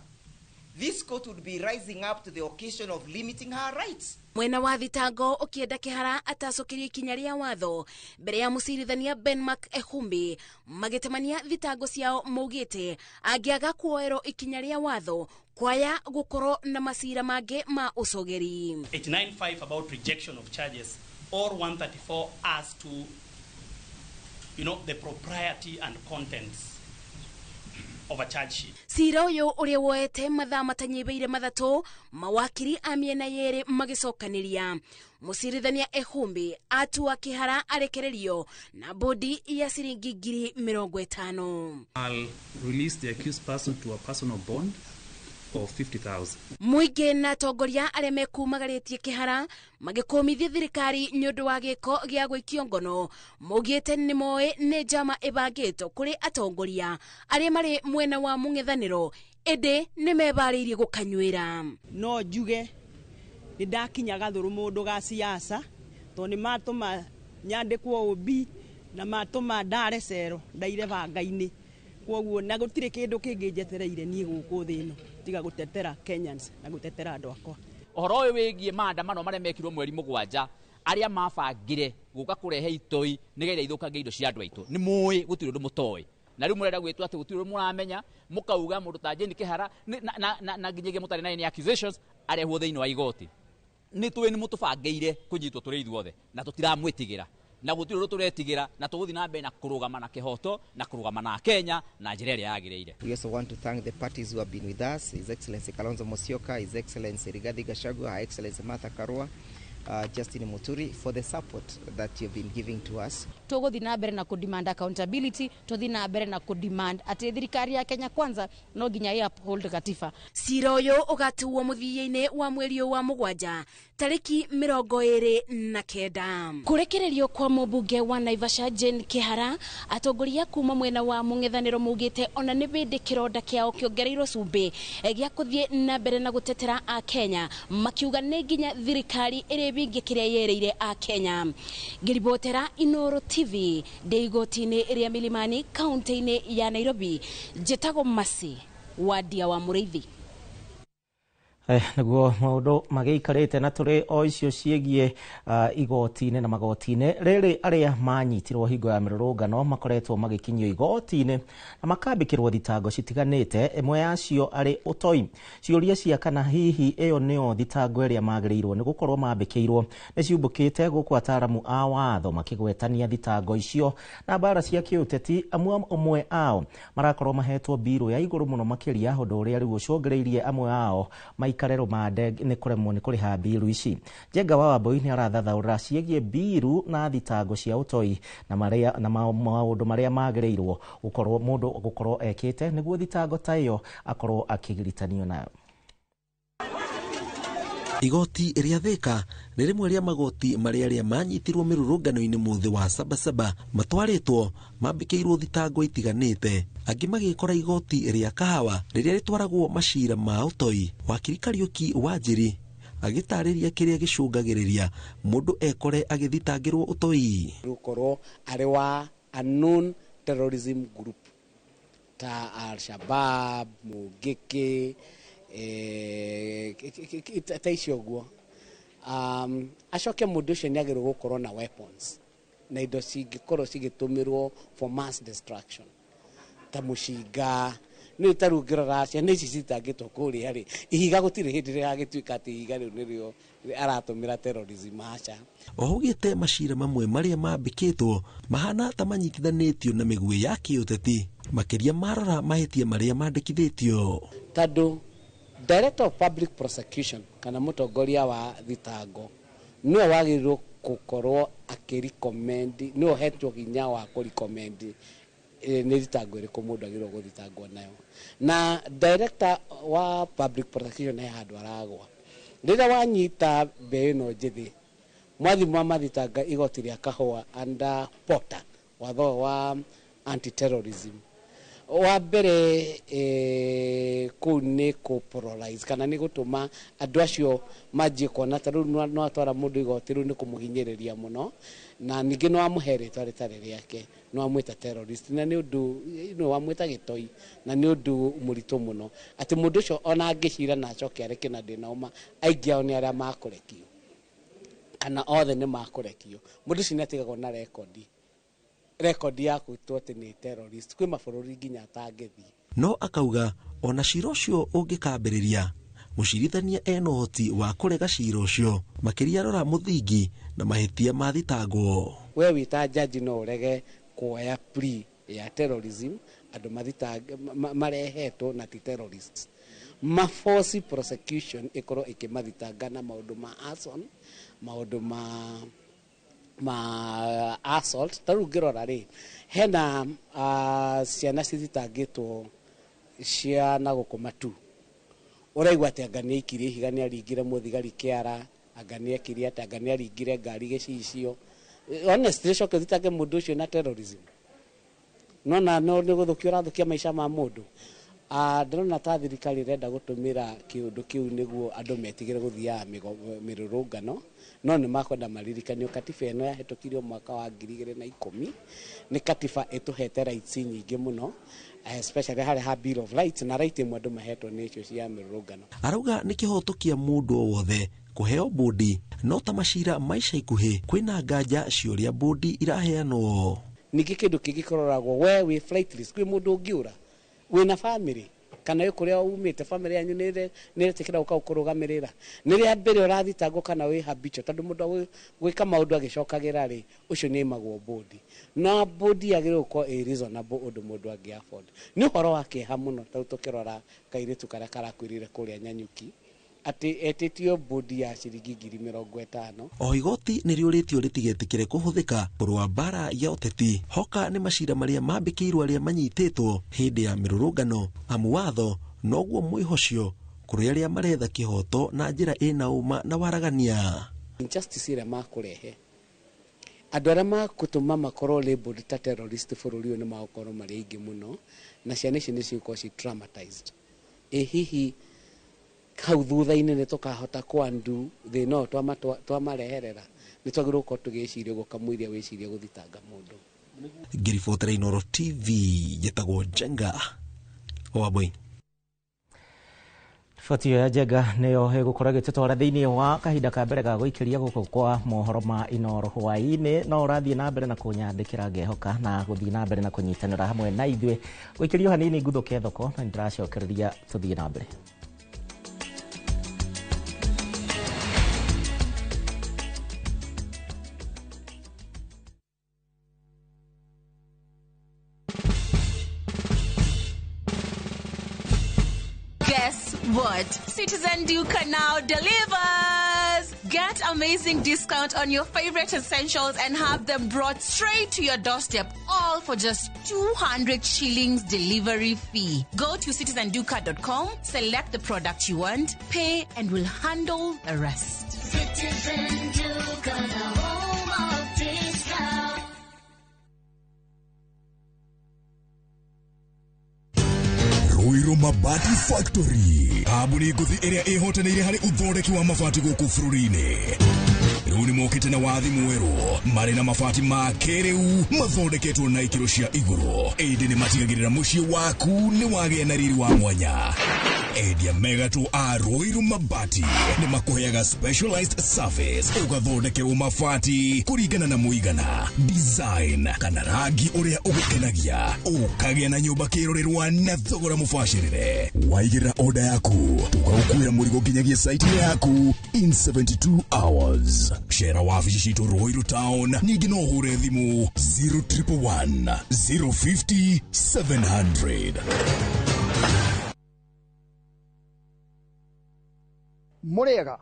this court would be rising up to the occasion of limiting her rights. Mwena wa thitango ũkĩenda Kihara atacũkĩrio ikinya rĩa watho mbere ya mũcirithania Ben Mark Ehumbi magĩtemania thitango ciao maugĩte angĩaga kuoerwo ikinya rĩa watho kwaya gũkorwo na macira mangĩ ma ũcogeri. 895 about rejection of charges or 134 as to the propriety and contents of a charge sheet. Cira ũyũ ũrĩa woete mathaa matanyihĩire 3 mawakiri a mĩena yerĩ magĩcokanĩria. Mũcirithania Ehumbi atua Kihara arekererio na bodi ya ciringi 50,000. I'll release the accused person to a personal bond of 50,000. Mũingĩ na atongoria arĩa mekumagarĩtie Kihara magĩkũmithia thirikari nĩ ũndũ wa gĩko gĩa gũikio ngono maugĩte nĩ moĩ nĩ njama ĩbangĩtwo kũrĩ atongoria arĩa marĩ mwena wa mũng'ethanĩro ĩndĩ nĩ mebarĩirie gũkanyuĩra. No njuge nĩ ndakinya gathũrũ mũndũ ga siasa tondũ nĩ matũma nyandĩkwo OB na matũma ndare cero ndaire banga-inĩ, kwoguo na gũtirĩ kĩndũ kĩngĩ njetereire niĩ gũkũ thĩ ĩno tiga gũtetera Kenyans na gũtetera andũ akwa. Ũhoro ũyũ wĩgiĩ maandamano marĩa mekirwo mweri 7 arĩa mabangire gũka kũrehe itoi nĩgetha ithũkangie indo cia andũ aitũ nĩ mũĩ gũtirĩ ũndũ mũtoĩ, na rĩu mũrenda gwĩtwo atĩ gũtirĩ ũndũ mũramenya mũkauga mũndũ ta Jane Kihara na nginyagia mũtarĩ na any accusations arehwo thĩinĩ wa igoti. Nĩ tũĩ nĩ mũtũbangĩire kũnyitwo tũrĩ ithuothe na tũtiramwĩtigĩra na gũtirĩ ũndũ tũretigĩra na tũgũthiĩ na mbere na kũrũgama na kĩhoto na kũrũgama na Kenya na njĩra ĩrĩa yagĩrĩire. We also want to thank the parties who have been with us, His Excellency Kalonzo Musyoka, His Excellency Rigathi Gachagua, Her Excellency Martha Karua, Justin Muturi, for the support that you've been giving to us. Tũgũthiĩ na mbere na kũ-demand accountability, tũthiĩ na mbere na kũ-demand atĩ thirikari ya Kenya Kwanza no nginya ĩ uphold gatiba. Cira ũyũ ũgatuo mũthia-inĩ wa mweri ũyũ wa 7 tarĩki 29. Kũrekererio kwa mũmbunge wa Naivasha Jane Kihara atongoria kuma mwena wa mũng'ethanĩro maugĩte ona nĩ hĩndĩ kĩronda kĩao kĩongereirwo cumbĩ gĩa kũthiĩ na mbere na gũtetera a Kenya makiuga nĩ nginya thirikari ĩrĩbingie kĩrĩa yereire a Kenya. Ngĩribotera Inooro TV ndĩ igoti-inĩ rĩa Milimani kaunti-inĩ ya Nairobi, njĩtagwo Masi wa Ndia wa Mũrĩithi. Nĩguo maũndũ magĩikarĩte na tũrĩ o icio ciĩgiĩ igoti-inĩ na magoti-inĩ rĩrĩ arĩa manyitirwo hingo ya mĩrũrũngano makoretwo magĩkinyio igoti-inĩ na makambĩkĩrwo thitango citiganĩte, ĩmwe yacio arĩ ũtoi. Ciũria cia kana hihi ĩyo nĩyo thitango ĩrĩa magĩrĩirwo nĩ gũkorwo mambĩkĩirwo nĩ ciumbũkĩte gũkũ ataaramu a watho makĩgwetania thitango icio na mbara cia kĩũteti. Amwe ao marakorwo mahetwo mbirũ ya igũrũ mũno makĩria, ũndũ ũrĩa rĩu ũcũngĩrĩirie amwe ao maikare rũmande nĩ kũremwo nĩ kũrĩha mbiru ici. Njenga wa Wambui nĩ arathathaũra ciĩgiĩ mbiru na thitango cia ũtoi na maũndũ marĩa magĩrĩirwo gũkorwo mũndũ gũkorwo ekĩte nĩguo thitango ta ĩyo akorwo akĩgiritanio nayo. Igoti rĩa Thika nĩ rĩmwe rĩa magoti marĩa arĩa manyitirwo mĩrũrũngano-inĩ mũthĩ wa Sabasaba matwarĩtwo mambĩkĩirwo thitango itiganĩte, angĩ magĩkora igoti rĩa Kahawa rĩrĩa rĩtwaragwo macira ma ũtoi. Wakiri Kariũki Wanjiri agĩtarĩria kĩrĩa gĩcũngagĩrĩria mũndũ ekore agĩthitangĩrwo ũtoi. Gũkorwo arĩ wa a known terrorism group ta Al-Shabaab, Mungiki, ta icio ũguo. Acoke mũndũ ũcio nĩ agĩrĩirwo gũkorwo na weapons na indo cingĩkorwo cigĩtũmĩrwo for mass destruction ta mũcinga. Nĩ ta rĩu ũngĩrora ciana ici citangĩtwo kũrĩa rĩ, ihiga gũtirĩ hĩndĩ rĩragĩtuĩka atĩ ihiga rĩu nĩrĩo aratũmĩra terrorism, aca. Ohaugĩte macira mamwe marĩa mambĩkĩtwo mahana ta manyitithanĩtio na mĩguĩ ya kĩũteti, makĩria marora mahĩtia marĩa mandĩkithĩtio. Tondũ Director of Public Prosecution kana mũtongoria wa thitango nĩwe wagĩrĩirwo gũkorwo akĩrecommend, nĩwe ũhetwo hinya wa kũrecommend nĩ thitango ĩrĩkũ mũndũ agĩrĩirwo gũthitangwo nayo. Na Director wa Public Prosecution he handũ aragwa. Rĩrĩa wanyita mbeũ ĩno njĩthĩ, mwathi mwamathitanga igoti rĩa Kahawa under Porter, watho wa anti-terrorism. Wa mbere kũu nĩ kũ polarize kana nĩ gũtũma andũ acio manjie kuona ta rĩu no atwara mũndũ igoti rĩu nĩ kũmũhinyĩrĩria mũno, na ningĩ no amũhe rĩtwa rĩtarĩ rĩake, no amwĩta terrorist, na nĩ ũndũ no amwĩta gĩtoi, na nĩ ũndũ mũritũ mũno atĩ mũndũ ũcio ona angĩcira na acoke areke na ndĩna ũma, aingĩ ao nĩ arĩa makũrekio kana othe nĩ makũrekio. Mũndũ ũcio nĩ atigagwo na rekondi ya gwĩtwo atĩ nĩ terrorist kwĩ mabũrũri nginya atangĩthiĩ. No akauga ona cira ũcio ũngĩkambĩrĩria, mũcirithania ena ũhoti wa kũrega cira ũcio, makĩria rora mũthingi na mahĩtia ma thitangwo. We wĩ ta jaji no ũrege kuoya plea ya terrorism andũ marehetwo na ti terrorists, maforce prosecution ĩkorwo ĩkĩmathitanga na maũndũ ma arson, maũndũ ma assault. Ta rĩu ũngĩrora rĩ, hena ciana cithitangĩtwo cia na gũkũ matu, ũraigua atĩ anga nĩ aikirie ihiga, nĩ aringire mũthigari kĩara, anga nĩ ekire atĩ, anga nĩ aringire ngari gĩcicio. Honestly, ũcoke ũthitange mũndũ ũcio na terrorism, nona no nĩ gũthũkia ũrathũkia maica ma mũndũ. Ndĩrona ta thirikari ĩrenda gũtũmĩra kĩũndũ kĩu nĩguo andũ metigĩre gũthiaga mĩrũrũngano, no nĩ makwenda maririkanio katiba ĩno yahĩtũkirio mwaka wa 2010 nĩ katiba ĩtũhete rights nyingĩ mũno, especially harĩa ha Bill of Rights, na right ĩmwe andũ mahetwo nĩ icio cia mĩrũrũngano. Arauga nĩ kĩhoto kĩa mũndũ o wothe kũheo bũndi, no ta macira ma ica ikuhĩ kwĩna nganja cia ũrĩa bũndi iraheanwo. Ningĩ kĩndũ kĩngĩ kĩroragwo, we wĩ flight risk, kwĩ mũndũ ũngĩũra wĩna family kana wĩ kũrĩa umĩte, family yanyu nĩ ĩretĩkĩra gũka gũkũrũgamĩrĩra. Nĩ rĩa mbere ũrathitangwo kana wĩ habitual, tondũ mũndũ gwĩka maũndũ agĩcokagĩra rĩ, ũcio nĩ aimagwo bũndi. Na bũndi yagĩrĩirwo gũkorwo ĩ reasonable ũndũ mũndũ angĩ afford. Nĩ ũhoro wa kĩeha mũno ta rĩu tũkĩrora kairĩtu karĩa karakuĩrĩire kũrĩa Nyanyuki, atĩ etĩtio bũndi ya ciringi 50,000. O igoti nĩ rĩũrĩtio rĩtigetĩkĩre kũhũthĩka kũrũa mbara ya ũteti hoka nĩ macira marĩa mambĩkĩirwo arĩa manyitĩtwo hĩndĩ ya mĩrũrũngano, amu watho noguo mwĩhocio kũrĩ arĩa maretha kĩhoto na njĩra ĩna ũma na waragania. Injustice ĩrĩa makũrehe, andũ arĩa makũtũma makorwo labeled ta terrorist bũrũri ũyũ nĩ magũkorwo marĩ aingĩ mũno, na ciana ici nĩ cigũkorwo ci traumatized. Ĩ hihi hau thutha-inĩ nĩ tũkahota kwandu thĩna ũyũ twamareherera? Nĩ twagĩrĩirwo gũkorwo tũgĩciria ũguo kamũiria wĩcirie gũthitanga mũndũ. Ngĩribotera Inooro TV, njĩtagwo Njenga Wambui. Riboti ĩyo ya Njenga nĩyo ĩgũkorwo ĩgĩtũtwara thĩinĩ wa kahinda ka mbere ga gũikĩria gũkũ kwa mohoro ma Inooro hwaĩ-inĩ. No ũrathiĩ na mbere na kũnyandĩkĩra ngehoka na gũthiĩ na mbere na kũnyitanĩra hamwe na ithuĩ. Gũikĩrio hanini nguthũke thoko na nĩndĩracokereria tũthiĩ na mbere. Guess what? Citizen Duka now delivers! Get amazing discount on your favorite essentials and have them brought straight to your doorstep, all for just 200 shillings delivery fee. Go to citizenduka.com, select the product you want, pay, and we'll handle the rest. Citizen Duka, the home of discount. Ruiru Mabati Factory kambuni ngũthi ĩrĩa ĩhotanĩire harĩ ũthondeki wa mabati gũkũ bũrũri-inĩ. Rĩu nĩ mokĩte na wathi mwerũ marĩ na mabati ma kĩrĩu mathondeketwo na ikĩro cia igũrũ, ĩndĩ nĩ matigagĩrĩra mũciĩ waku nĩ wagĩa na riri wa mwanya. Endia megatũ a Ruiru Mabati nĩ makũheaga specialized service ũgathondekerwo mabati kũringana na mũigana, design kana rangi ũrĩa ũgũkenagia, ũkagĩa na nyũmba kĩrorerwa na thogora mũbacĩrĩre. Waigĩrĩra order yaku tũgagũkuĩra mũrigo nginyagia site yaku in 72 hours. Cera wabici citũ Ruiru Town, ningĩ no ũhũre thimũ 0111 050 700. Murega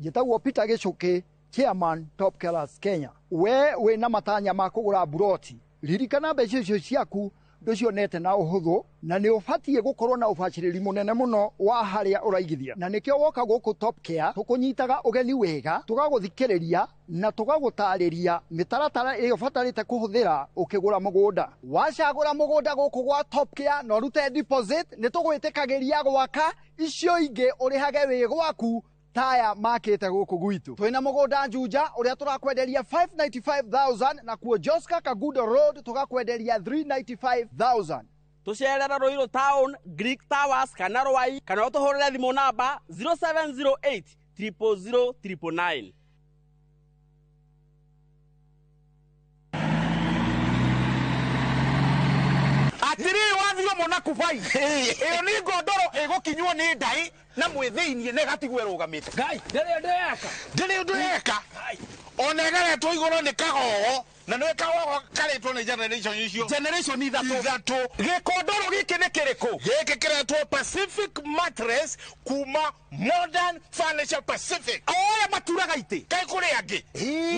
njĩtagwo Peter Gĩchũkĩ, chairman Top Killers Kenya. We wĩna matanya ma kũgũra buroti, ririkana mbeca icio ciaku ndũcionete na ũhũthũ, na nĩ ũbatiĩ gũkorwo na ũbacĩrĩri mũnene mũno wa harĩa ũraigithia, na nĩkĩo woka gũkũ Top Care tũkũnyitaga ũgeni wega, tũgagũthikĩrĩria na tũgagũtarĩria mĩtaratara ĩrĩa ũbatarĩte kũhũthĩra ũkĩgũra mũgũnda. Wacagũra mũgũnda gũkũ gwa Top Care na ũrute deposit, nĩ tũgwĩtĩkagĩria gwaka icio ingĩ ũrĩhage wĩ gwaku taya makĩte gũkũ gwitũ. Twĩna mũgũnda Juja ũrĩa tũrakwenderia 595,000 na kuo Joska Kagudo Road tũgakwenderia 395,000. Tũcerera Ruiru Town, Greek Towers kana Rwai, kana ũtũhũrĩre thimũ namba 0708 000 999. Atiriri wathio mona kubai iyo ni ngondoro igukinywo ni ndai na mwithiinie na igatigwo irugamite. Ngai ndiri undu eka, ndiri undu eka, ona ĩgeretwo igũrũ nĩ kagogo, na nĩ kagogo karĩtwo nĩ generation icio, generation ithatũ. Gĩkondoro gĩkĩ nĩ kĩrĩkũ? Gĩkĩ kĩretwo Pacific Mattress kuma Modern Furniture Pacific. Oya maturaga itĩ kaĩ kũrĩ angĩ,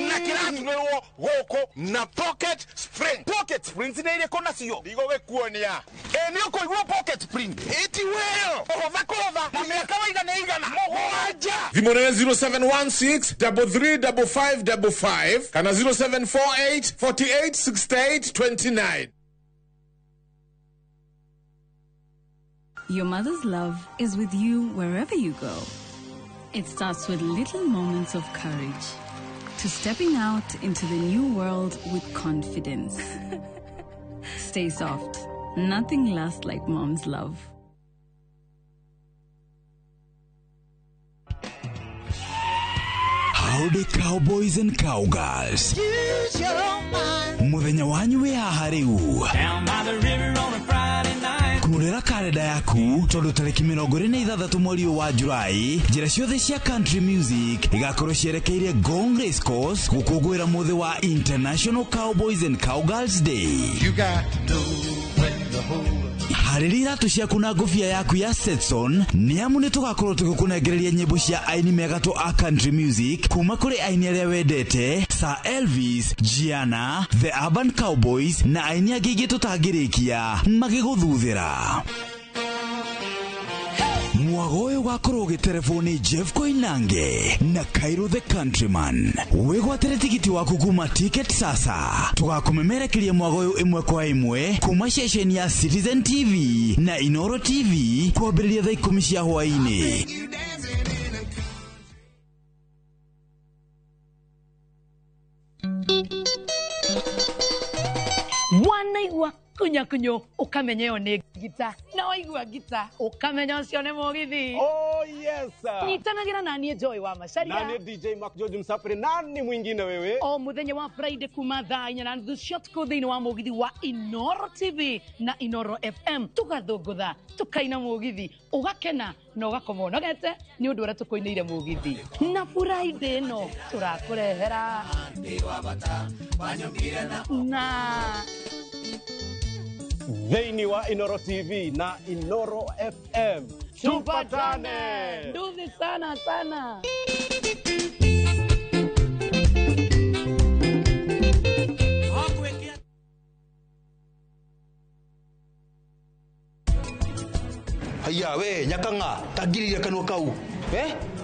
na kĩraturĩrwo gũkũ na pocket spring. Pocket springs nĩ irĩkũ nacio? Ndigũgĩkuonia. Ĩ nĩ ũkũigua pocket spring ĩti wĩyo ũhũtha kũhũtha na mĩaka waigana igana mũgwanja. Thimũ nĩ 0716 335555 kana 0748 48 68 29. Your mother's love is with you wherever you go. It starts with little moments of courage, to stepping out into the new world with confidence. Stay soft. Nothing lasts like mom's love. Howdy cowboys and cowgirls. Muthenya wanyu wĩ haha rĩu. Kũrĩra karenda yaku tondũ tarĩki 26 mweri wa Julai, njĩra ciothe cia country music igakorwo cierekeire Ngong Race Course gũkũngũĩra mũthĩ wa International Cowboys and Cowgirls Day. You got to know when to hold up. Harĩria iratũ ciaku na ngũbia yaku ya Stetson, nĩ amu nĩ tũgakorwo tũgĩkũnengereria nyĩmbo cia aini megatũ a country music kuma kũrĩ aini arĩa wendete, Sir Elvis, Gianna, The Urban Cowboys na aini angĩ aingĩ tũtangĩrĩkia magĩgũthuthĩra. Mwago ũyũ ũgakorwo ũgĩterebwo nĩ Jeff Koinange na Cairo the Countryman. Wĩgwatĩre tigiti waku kuma Ticket Sasa. Tũgakũmemerekeria mwago ũyũ ĩmwe kwa ĩmwe kuma ceceni ya Citizen TV na Inoro TV kwambĩrĩria thaa 10 cia hwaĩ-inĩ. Wanaigua kunyakunyo ukamenya ĩyo nĩ ngita, na waigua ngita ukamenya ũcio nĩ mũgithi. Oh yes. Nyitanagĩra na niĩ Joy wa Macharia na niĩ DJ Mark George Msafiri. Nani mwingine wewe? O mũthenya wa Friday kuma thaa 4:30 cia ũtukũ thĩinĩ wa mũgithi wa Inoro TV na Inoro FM, tũgathũngũtha tũkaina mũgithi, ũgakena na ũgakoma ũnogete nĩ ũndũ ũrĩa tũkũinĩire mũgithi. Na Friday ĩno tũrakũrehera na thĩinĩ wa Inoro TV na Inoro FM. Tupatane. Nduthi sana sana. Nyakang'a we nyakang'a tangiriria kanua kau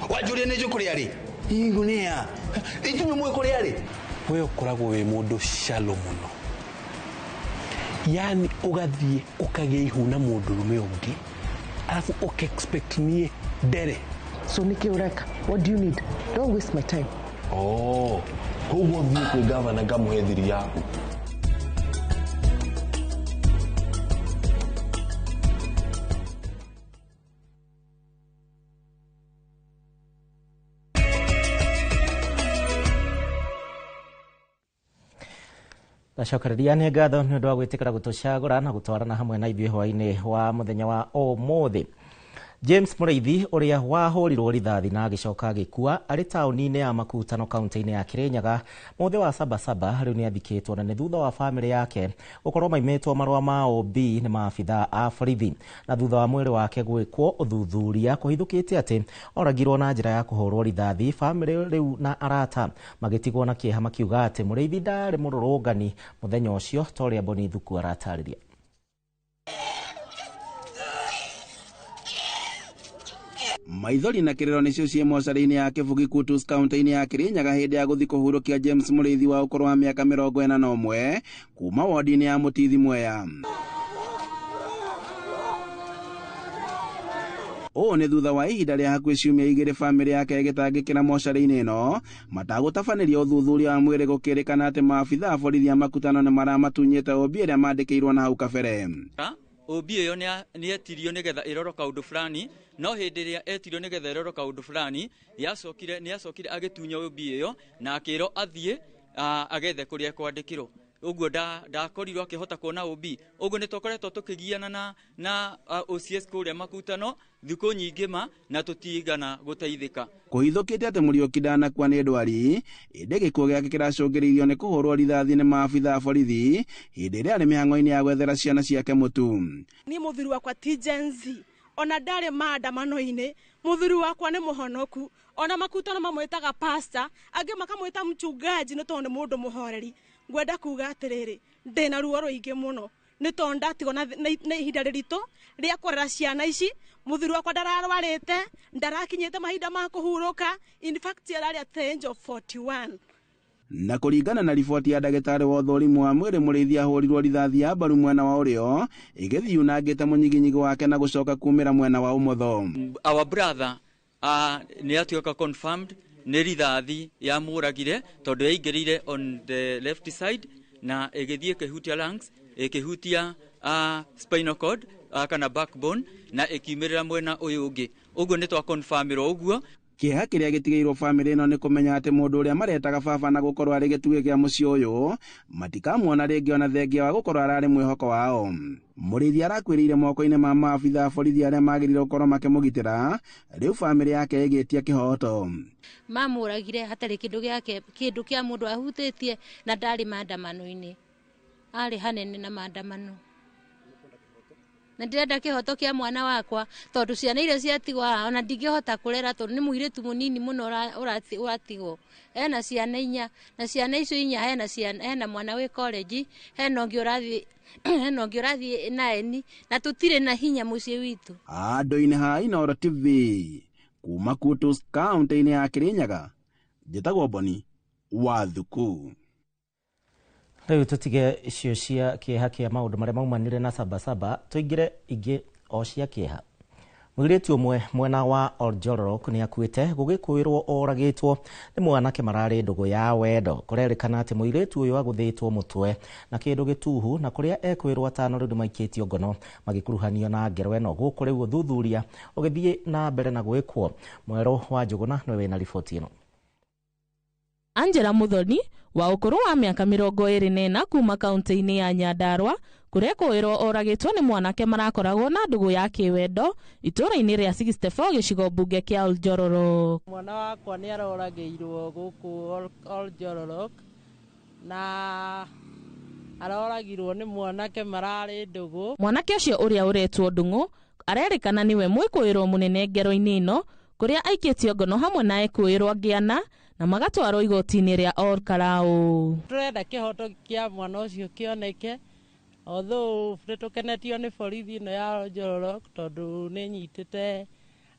wanjũria nĩ njũkũrĩa rĩ igunia inyuĩ mũĩ kũrĩa rĩ we ũkoragwo wĩ mũndũ shallow mũno yani ũgathiĩ ũkagĩa ihu na mũndũrũme ũngĩ alafu ũka-expect niĩ ndere. So nĩkĩ ũreka? What do you need? Don't waste my time. Oh, koguo thiĩ kwĩ gavana ngamũhe thiri yaku. Ndacokereria nĩ ngatho nĩ ũndũ wa gwĩtĩkĩra gũtũcagũra na gũtwarana hamwe na ithuĩ hwaĩ-inĩ wa mũthenya wa ũmũthĩ. James Mũrĩithi ũrĩa wahũrirwo rithathi na agĩcoka agĩkua arĩ taũni-inĩ ya Makutano kaunti-inĩ ya Kirinyaga mũthĩ wa Sabasaba rĩu nĩ athikĩtwo na nĩ thutha wa bamĩrĩ yake gũkorwo maimĩtwo marũa ma OB nĩ maabithaa a borithi na thutha wa mwĩrĩ wake gwĩkwo ũthuthuria kũhithũkĩte atĩ oragirwo na njĩra ya kũhũrwo rithathi. Bamĩrĩ rĩu na arata magĩtigwo na kĩeha makiuga atĩ Mũrĩithi ndarĩ mũrũrũngani mũthenya ũcio ta ũrĩa Boni Thuku aratarĩria. Maithori na kĩrĩro nĩcio ciĩ mocarĩ-inĩ ya Kĩbugi Kutus kaunti-inĩ ya Kirinyaga hĩndĩ ya gũthiĩ kũhurũkia James Mũrĩithi wa ũkũrũ wa mĩaka 41 kuma wodi-inĩ ya Mũtithi Mwea. Ũũ nĩ thutha wa ihinda rĩa hakuhĩ ciumia igĩrĩ bamĩrĩ yake ĩgĩtangĩkĩra mocarĩ-inĩ ĩno matagũtabanĩria ũthuthuria wa mwĩrĩ gũkĩrĩkana atĩ maabithaa a borithi a Makutano nĩ maramatunyĩte OB ĩrĩa mandĩkĩirwo na hau kabere. OB ĩyo nĩ etirio nĩgetha ĩrorwo kaũndũ fulani, no hĩndĩ ĩrĩa etirio nĩgetha ĩrorwo kaũndũ fulani nĩ acokire agĩtunya OB ĩyo na akĩrwo athiĩ agethe kũrĩa kwandĩkĩrwo. Ũguo ndakorirwo akĩhota kuona OB. Ũguo nĩ tũkoretwo tũkĩgiana na OCS kũrĩa Makutano thikũ nyingĩ ma na tũtigana gũteithĩka. Kũhithũkĩte atĩ Mũriũki ndanakua nĩ ndwari ĩndĩ gĩkuũ gĩake kĩracũngĩrĩirio nĩ kũhũrwo rithathi nĩ maabithaa a borithi hĩndĩ ĩrĩa arĩ mĩhang'o-inĩ ya gwethera ciana ciake mũtu. Niĩ mũthuri wakwa ti Gen Z, ona ndarĩ maandamano-inĩ, mũthuri wakwa nĩ mũhonoku, ona Makutano mamwĩtaga pastor, angĩ makamwĩta mchungaji nĩ tondũ nĩ mũndũ mũhoreri. Ngwenda kuga atĩrĩrĩ, ndĩna ruo rũingĩ mũno nĩ tondũ ndatigwo na ihinda rĩritũ rĩa kũrera ciana ici. Mũthuri wakwa ndararwarĩte, ndarakinyĩte mahinda ma kũhurũka, in fact ararĩ at the age of 41. Na kũringana na riboti ya ndagĩtarĩ wa ũthũrimu wa mwĩrĩ, Mũrĩithi ahũrirwo rithathi ya mbaru mwena wa ũrĩo ĩgĩthiĩ yunangĩte mũnyiginyigi wake na gũcoka kumĩra mwena wa ũmotho. Our brother nĩ atuĩka confirmed nĩ rithathi yamũragire tondũ yaingĩrire on the left side na ĩgĩthiĩ ĩkĩhutia lungs, ĩkĩhutia spinal cord kana backbone na ĩkiumĩrĩra mwena ũyũ ũngĩ. Ũguo nĩ twakonfirmĩrwo ũguo. Kĩeha kĩrĩa gĩtigĩirwo bamĩrĩ ĩno nĩ kũmenya atĩ mũndũ ũrĩa maretaga baba na gũkorwo arĩ gĩtugĩ kĩa mũciĩ ũyũ matikamuona rĩngĩ ona thengia wa gũkorwo ararĩ mwĩhoko wao. Mũrĩithi arakuĩrĩire moko-inĩ ma maabithaa a borithi arĩa magĩrĩirwo gũkorwo makĩmũgitĩra, rĩu bamĩrĩ yake ĩgĩtia kĩhoto. Mamũragire hatarĩ kĩndũ gĩake, kĩndũ kĩa mũndũ ahutĩtie na ndarĩ maandamano-inĩ, arĩ hanene na maandamano. Na ndĩrenda kĩhoto kĩa mwana wakwa tondũ ciana iria ciatigwo haha ona ndingĩhota kũrera tondũ nĩ mũirĩtu mũnini mũno ũratigwo. Ena ciana inya na ciana icio inya hena mwana wĩ college, hena ũngĩ ũrathiĩ naeni na tũtirĩ na hinya mũciĩ witũ. Andũ-inĩ ha Inooro TV kuma Kutus kaunti-inĩ ya Kirinyaga, njĩtagwo Boni wa Thuku. Rĩu tũtige icio cia kĩeha kĩa maũndũ marĩa maumanire na Sabasaba, tũingĩre ingĩ o cia kĩeha. Mũirĩtu ũmwe mwena wa Oljororok nĩ akuĩte gũgĩkũĩrwo oragĩtwo nĩ mwanake mararĩ ndũgũ ya wendo. Kũrerĩkana atĩ mũirĩtu ũyũ agũthĩtwo mũtwe na kĩndũ gĩtuhu na kũrĩa ekwĩrwo atano rĩu nĩmaikĩtio ngono magĩkuruhanio na ngero ĩno. Gũkũ rĩu ũthuthuria ũgĩthiĩ na mbere na gwĩkwo. Mwerũ wa Njũgũna nĩwe wĩna riboti ĩno. Angela Muthoni wa ũkũrũ wa mĩaka 24 kuma kaunti-inĩ ya Nyandarua kũrĩa kwĩrwo oragĩtwo nĩ mwanake marakoragwo na ndũgũ ya kĩwendo itũũra-inĩ rĩa 64 gĩcigo mbunge kĩa Oljororok. Mwana wakwa nĩ aroragĩirwo gũkũ Oljororok na aroragirwo nĩ mwanake mararĩ ndũgũ. Mwanake ũcio ũrĩa ũretwo Ndung'u arerĩkana nĩwe mwĩkũĩrwo mũnene ngero-inĩ ĩno kũrĩa aikĩtio ngono hamwe na ekũĩrwo angĩ ana na magatwarwo igoti-inĩ rĩa Ol Kalou. Tũrenda kĩhoto kĩa mwana ũcio kĩoneke Although nĩ tũkenetio nĩ borithi ĩno ya Njororok tondũ nĩ nyitĩte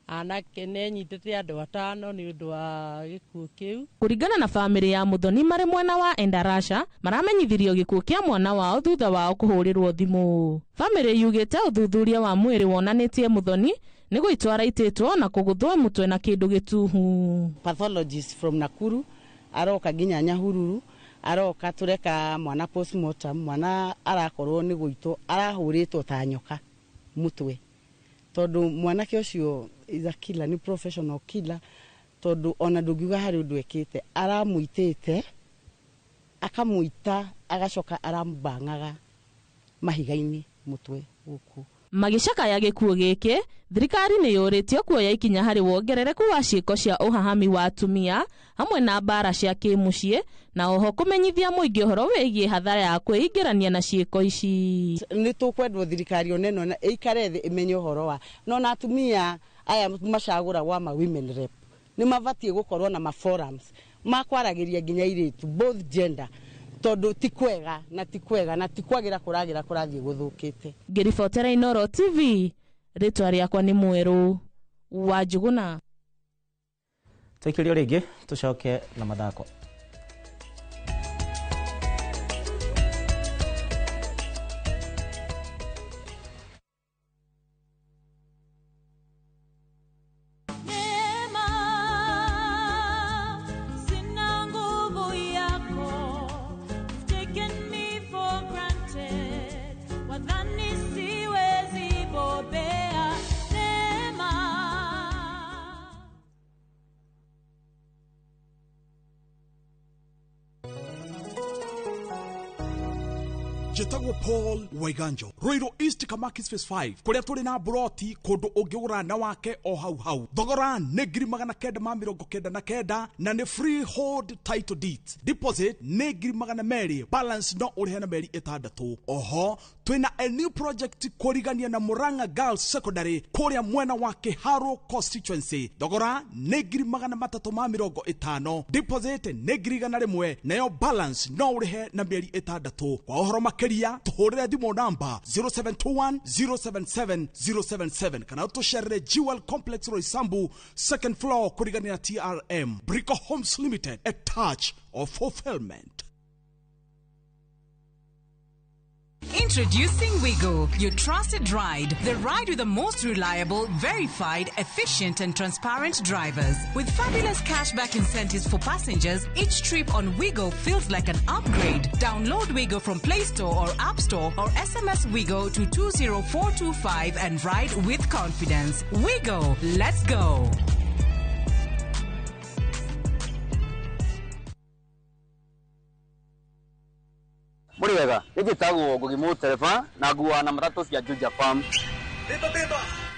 anake, nĩ nyitĩte andũ 5 nĩ ũndũ wa gĩkuũ kĩu. Kũringana na bamĩrĩ ya Muthoni marĩ mwena wa Endarasha, maramenyithirio gĩkuũ kĩa mwana wao thutha wao kũhũrĩrwo thimũ. Bamĩrĩ yugĩte ũthuthuria wa mwĩrĩ wonanĩtie Muthoni nĩ gũitwo araitĩtwo na kũgũthwo mũtwe na kĩndũ gĩtuhu. Pathologist from Nakuru aroka nginya Nyahururu, aroka tureka mwana postmortem, mwana arakorwo nĩ gũitwo arahũrĩtwo ta nyoka mũtwe, tondũ mwanake ũcio is a killer, nĩ professional killer, tondũ ona ndũngiuga harĩ ũndũ ekĩte, aramũitĩte akamũita agacoka arambangaga mahiga-inĩ mũtwe gũkũ. Magĩcakaya gĩkuũ gĩkĩ, thirikari nĩ yũrĩtio kuoya ikinya harĩ wongerereku wa ciĩko cia ũhahami wa atumia hamwe na mbara cia kĩmũciĩ, na oho kũmenyithia mũingĩ ũhoro wĩgiĩ hathara ya kwĩingĩrania na ciĩko ici. Nĩ tũkwendwo thirikari ona ĩno ĩikare thĩ ĩmenye ũhoro wa no na atumia aya macagũragwo ma women rep nĩ mabatiĩ gũkorwo na ma forums ma kwaragĩria nginya airĩtu both gender, tondũ ti kwega na ti kwega na ti kwagĩra kũragĩra kũrathiĩ gũthũkĩte. Ngĩribotera Inooro TV, rĩtwa rĩakwa nĩ Mwerũ wa Njuguna. Tũikĩrio rĩngĩ tũcoke na mathako. Njĩtagwo Paul Waiganjo, Ruiru East Kamakis Phase 5, kũrĩa tũrĩ na buroti kũndũ ũngĩgũra na wake o hau hau. Thogora nĩ 999 na nĩ freehold title deeds. Deposit nĩ 200,000, balance no ũrĩhe na mĩeri 6. Oho twĩna a new project kũrigania na Murang'a Girls Secondary kũrĩa mwena wa Kiharu constituency. Thogora nĩ 350,000, deposit nĩ 100,000, nayo balance no ũrĩhe na mĩeri 6. Kwa ũhoro makĩria tũhũrĩre thimũ namba 0721 077 077 kana tũcerere Jewel Complex Roysambu second floor kũrigania na TRM. Brico Homes Limited, a touch of fulfillment. Introducing Wigo, your trusted ride. The ride with the most reliable, verified, efficient and transparent drivers. With fabulous cashback incentives for passengers, each trip on Wigo feels like an upgrade. Download Wigo from Play Store or App Store or SMS Wigo to 20425 and ride with confidence. Wigo, let's go. Mũrĩ wega, nĩ njĩtagwo Ngugi Mũtereba na nguaga na matatũ cia Juja Farm.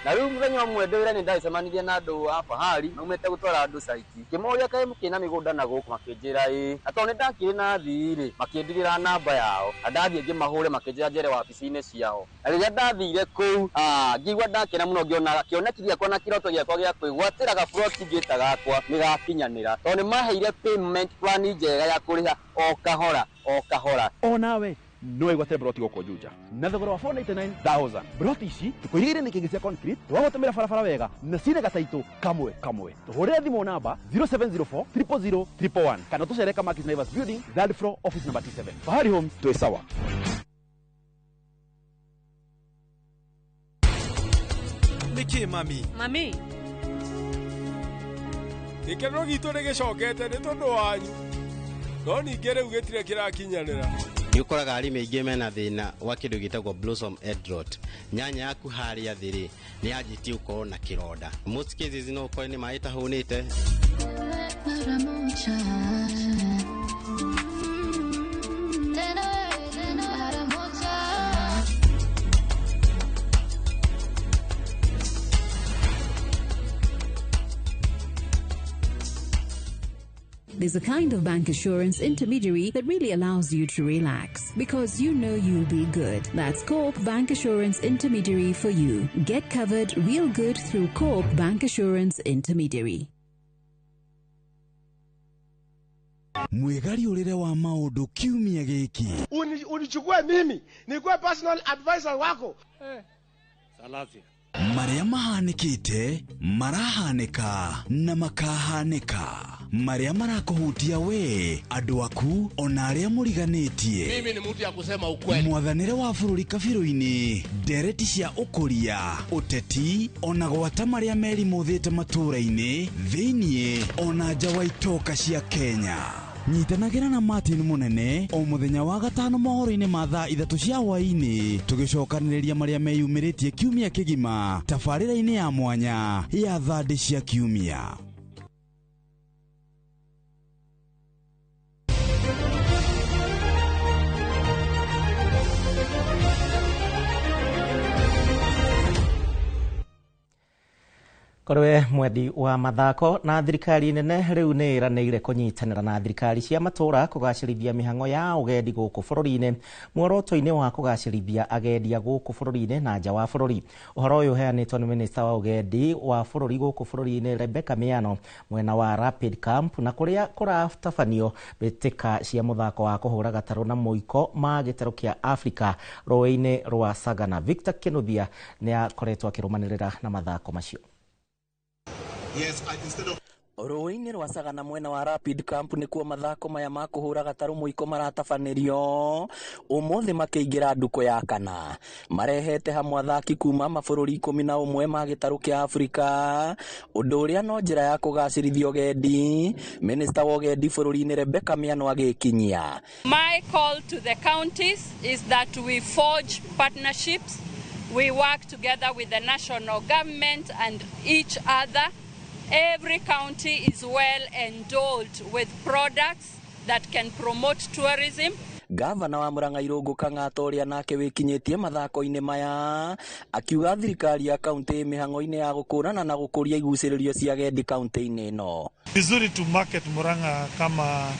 Na rĩu mũthenya ũmwe ndĩ wĩra nĩ ndacemanirie na andũ a Fahari maumĩte gũtwara andũ caiti. Ngĩmoria kaĩ mũkĩrĩ na mĩgũnda na gũkũ, makĩnjĩra ĩĩ. Na tondũ nĩ ndakĩrĩ na athii rĩ, makĩndigĩra namba yao. Na ndathiĩ ngĩmahũre makĩnjĩra njere wabici-inĩ ciao. Na rĩrĩa ndathire kũu, ngĩigua ndakena mũno ngĩona kĩoneki gĩakwa na kĩroto gĩakwa gĩa kwĩgwatĩra gaburoti ngĩta gakwa nĩ gakinyanĩra. Tondũ nĩ maheire payment plan njega ya kũrĩha o kahora o kahora. Onawe no wĩgwatĩre broti gũkũ Juja na thogora wa 499,000. Broti ici tũkũigĩire nĩ kĩngĩ cia concrete, twagũtũmĩra barabara wega na cina gataitũ kamwe kamwe. Tũhũrĩre thimũ namba 0704 000 111 kana tũcere Kamakis Naivas Building, third floor, office number T7. Fahari Homes, twĩ sawa. Nĩkĩ mami? Mami. Gĩkeno gitũ nĩ gĩcokete nĩ tondũ wanyu, no ningĩ rĩu gĩtirĩ kĩrakinyanĩra. Nĩ ũkoraga arĩmi aingĩ mena thĩna wa kĩndũ gĩtagwo blossom head rot. Nyanya yaku harĩa thĩ rĩ, nĩ yanjĩtie gũkorwo na kĩronda. Most cases no ũkore nĩ maĩ tahũnĩte. Mara moja. Tena mara moja. There's a kind of bank assurance intermediary that really allows you to relax because you know you'll be good. That's Co-op Bank Assurance Intermediary for you. Get covered real good through Co-op Bank Assurance Intermediary. Mwĩgariũrĩre wa maũndũ kiumia gĩkĩ. Unichukue mimi nikuwe personal advisor wako. Marĩa mahanĩkĩte, marahanĩka na makahanĩka, marĩa marakũhutia we, andũ aku, ona arĩa mũriganĩtie. Mimi ni mtu ya kusema ukweli. Mwathanĩre wa bũrũri kabirũ-inĩ, ndereti cia ũkũria, ũteti, ona gwata marĩa merimũthĩte matũũra-inĩ, thĩiniĩ ona nja wa itoka cia Kenya. Nyitanagĩra na Martin Mũnene o mũthenya wa gatano mohoro-inĩ ma thaa 3 cia hwaĩ-inĩ, tũgĩcokanĩrĩria marĩa meyumĩrĩtie kiumia kĩgima tabarĩra-inĩ ya mwanya ya thandĩ cia kiumia. Korwe mwendi wa mathako na thirikari nene riu ni ĩranĩire kũnyitanĩra na thirikari cia matũra kũgacĩrithia mĩhang'o ya ũgendi gũkũ bũrũri-inĩ muoroto-inĩ wa kũgacĩrithia agendi a gũkũ bũrũri-inĩ na nja wa bũrũri. Ũhoro ũyũ ũheanĩtwo nĩ minista wa ũgendi wa bũrũri gũkũ bũrũri-inĩ Rebecca Miano mwena wa Rapid Camp na kũrĩa kũratabanio mbĩtĩka cia mũthako wa kũhũra gatarũ na mũiko ma gĩtarũ kĩa Afrika rũĩ-inĩ rwa Sagana. Victor Kinuthia nĩ akoretwo akĩrũmanĩrĩra na mathako macio. Rũĩ-inĩ rwa Sagana mwena wa Rapid Camp nĩkuo mathako maya ma kũhũra gatarũ mũiko maratabanĩrio ũmũthĩ makĩingĩra ndukũ ya kana. Marehete hamwe athaki kuma mabũrũri 11 ma gĩtarũ kĩa Afrika, ũndũ ũrĩa no njĩra ya kũgacĩrithia ũgendi. Minista wa ũgendi bũrũri-inĩ Rebecca Miano agĩkinyia. My call to the counties is that we forge partnerships, we work together with the national government and each other. Every county is well endowed with products that can promote tourism. Gavana wa Murang'a Irũngũ Kang'ata ũrĩa nake wĩkinyĩtie mathako-inĩ maya akiuga thirikari ya kaunti mĩhang'o-inĩ ya gũkũrana na gũkũria igucĩrĩrio cia agendi kaunti-inĩ ĩno. Vizuri tu market Murang'a kama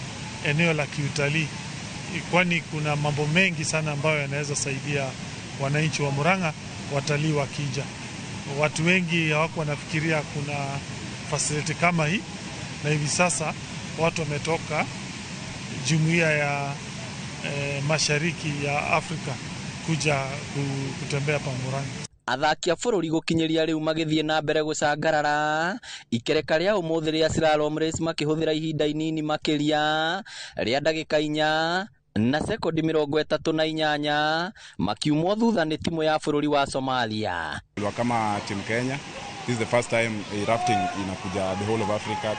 eneo la kiutalii, kwani kuna mambo mengi sana ambayo yanaweza saidia wananchi wa Murang'a watalii wakija. Watu wengi hawako wanafikiria kuna facility kama hii, na hivi sasa watu wametoka jumuiya ya mashariki ya Afrika kuja kutembea pa Murang'a. Athaki a bũrũri gũkinyĩria rĩu magĩthiĩ na mbere gũcangarara ikereka rĩa ũmũthĩ rĩa slalom race makĩhũthĩra ihinda inini makĩria rĩa ndagĩka 4 na sekondi 38 makiumwo thutha nĩ timu ya bũrũri wa Somalia. Kama team Kenya, this is the first time rafting inakuja the whole of Africa.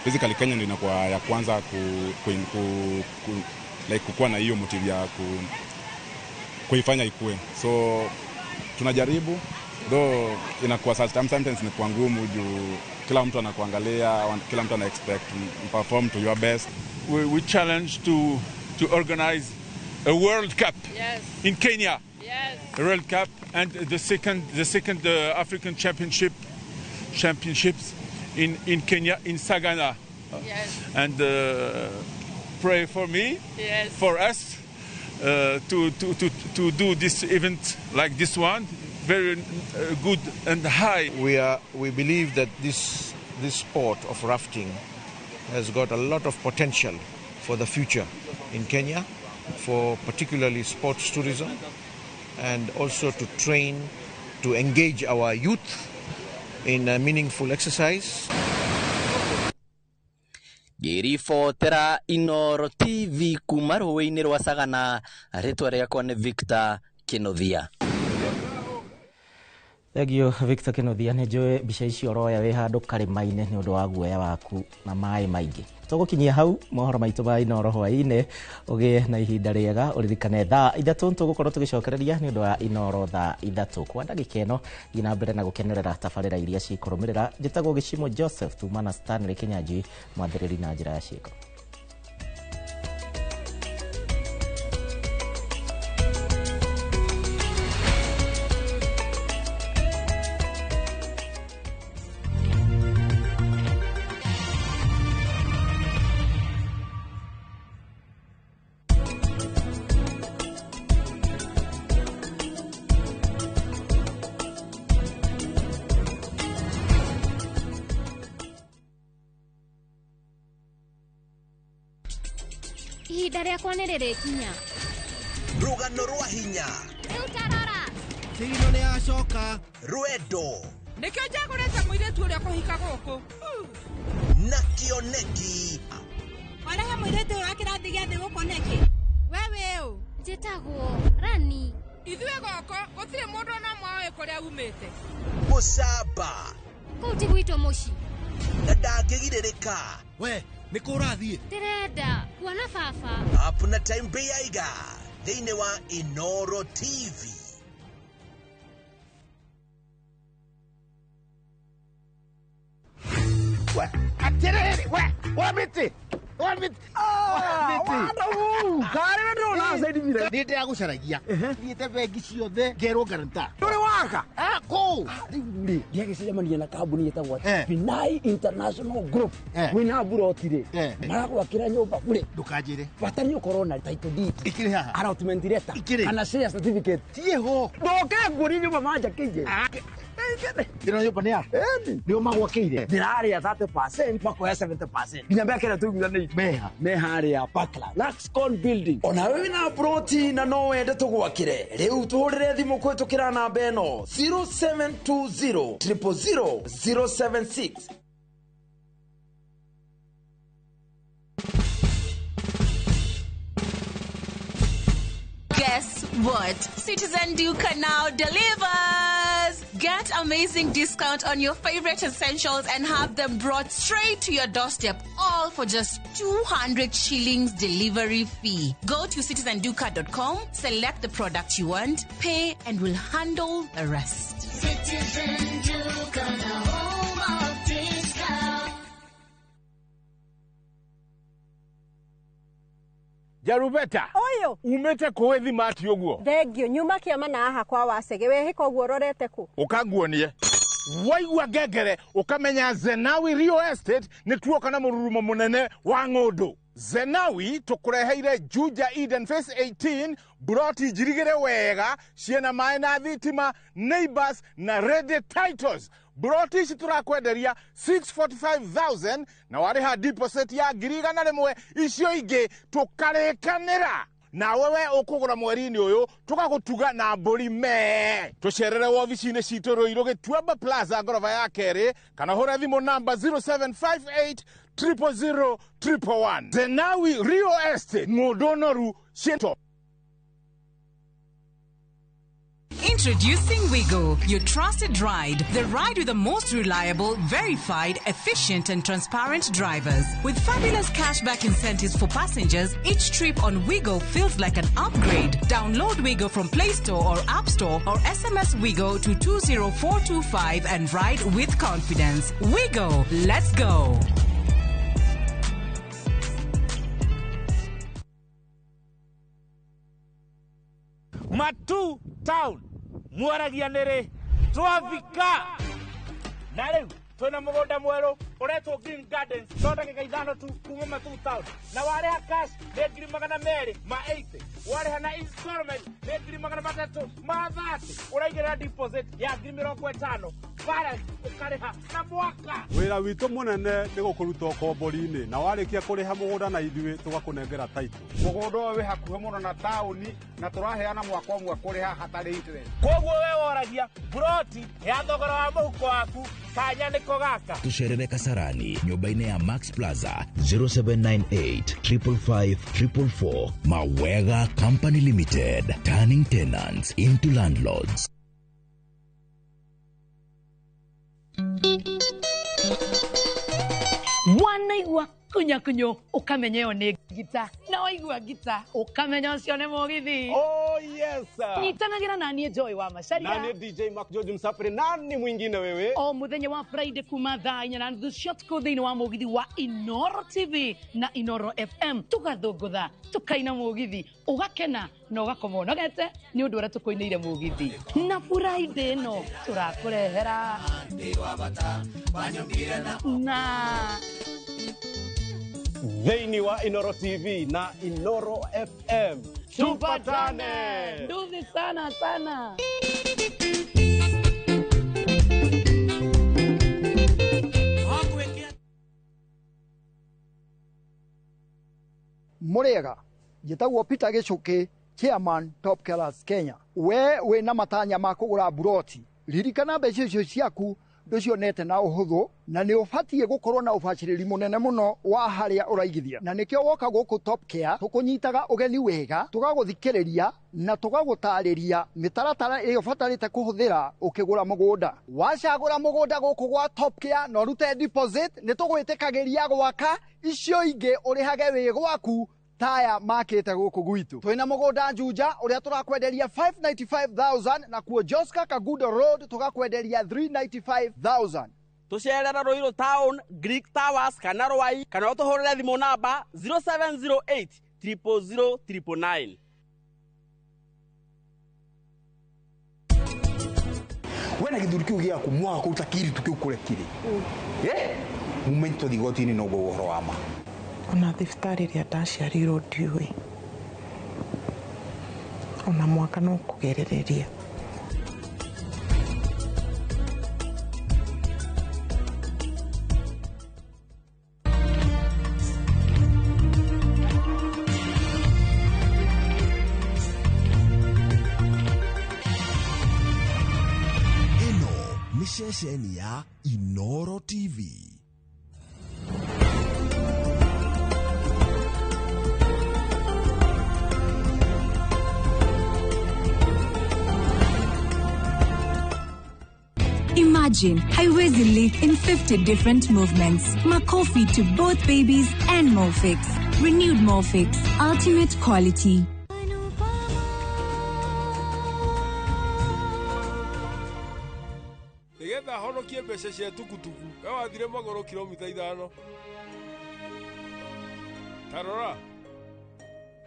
Basically Kenya ndio inakuwa ya kwanza like kukuwa na hiyo motive ya kuifanya ikue. So tunajaribu, though inakuwa sometimes inakuwa ngumu juu kila mtu anakuangalia, kila mtu ana expect perform to your best. We challenge to organize a World Cup. Yes. In Kenya. Yes. A World Cup and the second African championships in Kenya, in Sagana. Yes. And pray for me. Yes. For us to do this event like this one, very good and high. We believe that this sport of rafting has got a lot of potential for the future in Kenya, for particularly sports tourism, and also to train, to engage our youth in a meaningful exercise. Ngĩribotera Inooro TV kuma rũĩ-inĩ rwa Sagana, rĩtwa rĩakwa nĩ Victor Kinuthia. Thank you Victor Kinuthia, nĩ njũĩ mbica icio ũroya wĩ handũ karĩma-inĩ nĩ ũndũ wa guoya waku na maĩ maingĩ. Tũgũkinyia hau mohoro maitũ ma Inooro hwaĩ-inĩ, ũgĩe na ihinda rĩega, ũririkane thaa 3 tũgũkorwo tũgĩcokereria nĩ ũndũ wa Inooro thaa 3 kwa ndagĩka ĩno. Thiĩ na mbere na gũkenerera tabarĩra iria cikũrũmĩrĩra. Njĩtagwo Gĩcimo Joseph tuma na Stanley Kinyanjui, mwathĩrĩri na njĩra ya ciĩko. Ihinda rĩakwa nĩ rĩrĩkinya. Rũgano rwa hinya. Rĩu tarora. Tirino nĩ yacoka. Rwendo. Nĩkĩo njagũrĩte mũirĩtu ũrĩa kũhika gũkũ. Na kĩoneki. Warehe mũirĩtu ũyũ wa kĩrathi gĩa thĩ gũkũ nĩkĩ? We wĩũ? Njĩtagwo Rani. Ithuĩ gũkũ gũtirĩ mũndũ ona ũmwe ũĩ kũrĩa umĩte. Mũcamba. Kũu ti gwitũ mũciĩ. Na ndangĩgirĩrĩka. We, nĩ kũ ũrathiĩ? Ndĩrenda kuona baba. Up na Time Bĩaiga thĩinĩ wa Inoro TV. Atĩrĩrĩ, we, wa mĩtĩ, wa mĩtĩ, karä ndona nä ndĩragũcaragia thiĩte bengi ciothe ngerwo guarantor. Ndũrĩ waka kũ rĩu rĩ ndiagĩcemania na kambuni ĩtagwo Binai International Group wĩna mburoti rĩ maragwakĩra nyũmba bure. Ndũkanjĩre. Bata nĩ ũkorwo na title deed ikĩrĩ haha, allotment letter Ikĩrĩ. kana share certificate ciĩho. Ndoke nguonie nyũmba manjakĩire. Ĩno nyũmba nĩ yaku? Nĩo magwakĩire? Ndĩrarĩa 30% makoya 70% nginya mĩaka ĩrĩa tũiguithanĩirie. Meha? Me harĩa Parkland Luxcon building. Ona wĩna broti na no wende tũgwakĩre, rĩu tũhũrĩre thimũ kũhĩtũkĩra namba ĩno 0720 000 076. Guess what? Citizen Duka now delivers! Get amazing discount on your favorite essentials and have them brought straight to your doorstep, all for just 200 shillings delivery fee. Go to citizenduka.com, select the product you want, pay, and we'll handle the rest. Citizen Duka, the home of discount. Jarubeta Ũyũ. Umĩte kũĩ thimati ũguo? Thengio, nyuma kĩama na haha kwa Wacege. Wehĩka ũguo ũrorete kũ? Ũkanguonie waigua ngengere ũkamenya Zenawi Real Estate nĩ tuoka na mũrurumo mũnene wa ng'ũndũ. Zenawi tũkũreheire Juja Eden Phase 18, buroti njirigĩre wega ciĩna maĩ na thitima, neighbors na ready titles. Buroti ici tũrakwenderia 645,000 na warĩha deposit ya 100,000, icio ingĩ tũkarĩkanĩra nawe we ũkũgũra mweri-inĩ ũyũ tũgagũtuga na mbũri mee. Tũcerere wobici-inĩ citũ Rũirũ Gĩtuamba Plaza ngoroba ya kerĩ, kana hũra thimũ namba 0758 000 111. Zenawi Real Estate, ng'ũndũ noru ciĩto. Introducing Wigo, your trusted ride. The ride with the most reliable, verified, efficient, and transparent drivers. With fabulous cashback incentives for passengers, each trip on Wigo feels like an upgrade. Download Wigo from Play Store or App Store or SMS Wigo to 20425 and ride with confidence. Wigo, let's go. Matu Town mwaragia nĩrĩ twafika na rĩu twĩna mũgũnda mwerũ ũretwo Green Gardens, no ndagĩka 5 tu kuma Matu Town, na warĩha cash nĩ 280,000, warĩha na installment nĩ 330,000, ũraigĩrĩra deposit ya 50,000, balance ũkarĩha na mwaka. Wĩra witũ mũnene nĩ gũkũruta ũkombori-inĩ, na warĩkia kũrĩha mũgũnda na ithuĩ tũgakũnengera title. Mũgũnda ũyũ wĩ hakuhĩ mũno na taũni na tũraheana mwaka ũmwe kũrĩha hatarĩ interest. Koguo we woragia buroti ya thogora wa mũhuko waku kanya nĩko gaka. Tũcerere Kasarani nyũmba-inĩ ya Max Plaza 0798 555 444. Mawega Company Limited, turning tenants into landlords. Wanaigua kunyakunyo ukamenya ĩyo nĩ ngita, na waigua ngita ukamenya ũcio nĩ mũgithi. Oh yes. Nyitanagĩra na niĩ Joy wa Macharia na niĩ DJ Mark George Msafiri. Nani mwingine wewe? O mũthenya wa Friday kuma thaa 4:30 cia ũtukũ thĩinĩ wa mũgithi wa Inoro TV na Inoro FM, tũgathũngũtha tũkaina mũgithi, ũgakena na ũgakoma ũnogete nĩ ũndũ ũrĩa tũkũinĩire mũgithi. Na Friday ĩno tũrakũrehera na thĩinĩ wa Inoro TV na Inoro FM. Tupatane. Nduthi sana sana. Mũrĩega, njĩtagwo Peter Gĩchũkĩ, chairman Top Killers Kenya. We wĩna matanya ma kũgũra mburoti, ririkana mbeca icio ciaku ndũcionete na ũhũthũ, na nĩ ũbatiĩ gũkorwo na ũbacĩrĩri mũnene mũno wa harĩa ũraigithia, na nĩkĩo woka gũkũ Top Care tũkũnyitaga ũgeni wega, tũgagũthikĩrĩria na tũgagũtarĩria mĩtaratara ĩrĩa ũbatarĩte kũhũthĩra ũkĩgũra mũgũnda. Wacagũra mũgũnda gũkũ gwa Top Care na ũrute deposit, nĩ tũgwĩtĩkagĩria gwaka icio ingĩ ũrĩhage wĩ gwaku taya makĩte gũkũ gwitũ. Twĩna mũgũnda Juja ũrĩa tũrakwenderia 595,000, na kuo Joska Kagudo Road tũgakwenderia 395,000. Tũcerera Ruiru Town, Greek Towers kana Rwai, kana ũtũhũrĩre thimũ namba 0708 000 999. Wena gĩthuri kĩu gĩaku mwaga kũruta kĩiritu kĩu kũrĩa kĩrĩ, mume tũthiĩ igoti-inĩ noguo ũhoro wa ma. Ona thibitarĩ ĩrĩa ndaciarirwo ndiũĩ, ona mwaka no kũgerereria. Ĩno nĩ ceceni ya Inoro TV. Imagine Haiwezi lick in 50 different movements. Makofi to both babies and Molfix. Renewed Molfix. Ultimate quality. Nĩgetha honokie mbeca cia tukutuku, we wathire magũrũ kilomita 5. Ta rora,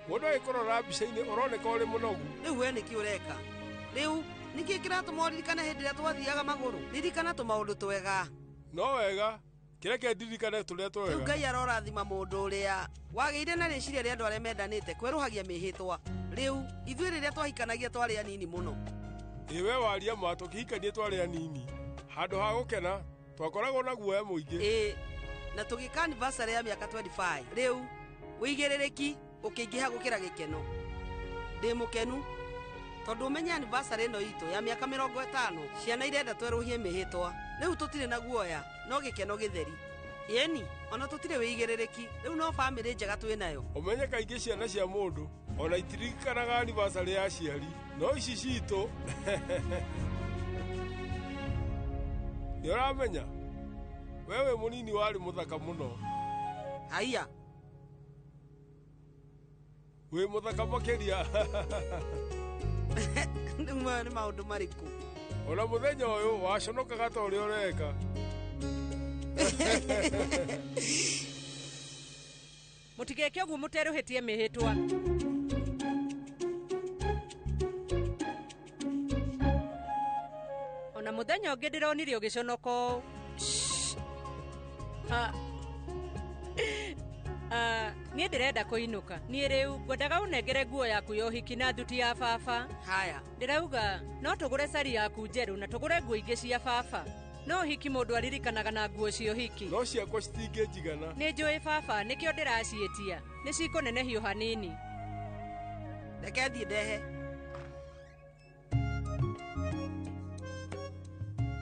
mũndũ agĩkũrora mbica-inĩ ũroneka ũrĩ mũnogu. Rĩu we nĩkĩ ũreka? Rĩu nĩkĩ kĩratũma ũririkane hĩndĩ ĩrĩa twathiaga magũrũ? Ririkana tũmaũndũ twega. No wega, kĩreke ndirikane tũrĩa twega. Rĩu Ngai arorathima mũndũ ũrĩa wagĩire na rĩciria rĩa andũ arĩa mendanĩte kwerũhagia mĩhĩtwa. Rĩu ithuĩ rĩrĩa twahikanagia twarĩ anini mũno. Ĩ we waria ma, tũkĩhikania twarĩ anini. Handũ ha gũkena twakoragwo na guoya mũingĩ. Ĩ, na tũgĩka anniversary ya mĩaka 25. Rĩu ũigĩrĩrĩki ũkĩingĩha gũkĩra gĩkeno. Ndĩ mũkenu tondũ ũmenye anniversary ĩno itũ ya mĩaka 50, ciana irenda twerũhie mĩhĩtwa. Rĩu tũtirĩ na guoya, no gĩkeno gĩtheri. Ĩni, ona tũtirĩ wĩigĩrĩrĩki, rĩu no bamĩrĩ njega twĩ nayo. Ũmenye kaingĩ ciana cia mũndũ ona itiririkanaga anniversary ya aciari, no ici citũ. Nĩ ũramenya, we wĩ mũnini warĩ mũthaka mũno. Haiya. Wĩ mũthaka makĩria. Rĩu maya nĩ maũndũ marĩkũ? Ona mũthenya ũyũ waconokaga ta ũrĩa ũreka. Mũtigeke ũguo mũterũhĩtie mĩhĩtwa. Ona mũthenya ũngĩ ndĩronire ũgĩconoka ũũ. Niĩ ndĩrenda kũinũka. Niĩ rĩu ngwendaga ũnengere nguo yaku ya ũhiki na thuti ya baba. Haya. Ndĩrauga no tũgũre cari yaku njerũ na tũgũre nguo ingĩ cia baba. No ũhiki mũndũ aririkanaga na nguo cia ũhiki. No ciakwa citingĩnjigana. Nĩ njũĩ baba, nĩkĩo ndĩraciĩtia. Nĩ cikũnenehio hanini. Reke thiĩ ndehe.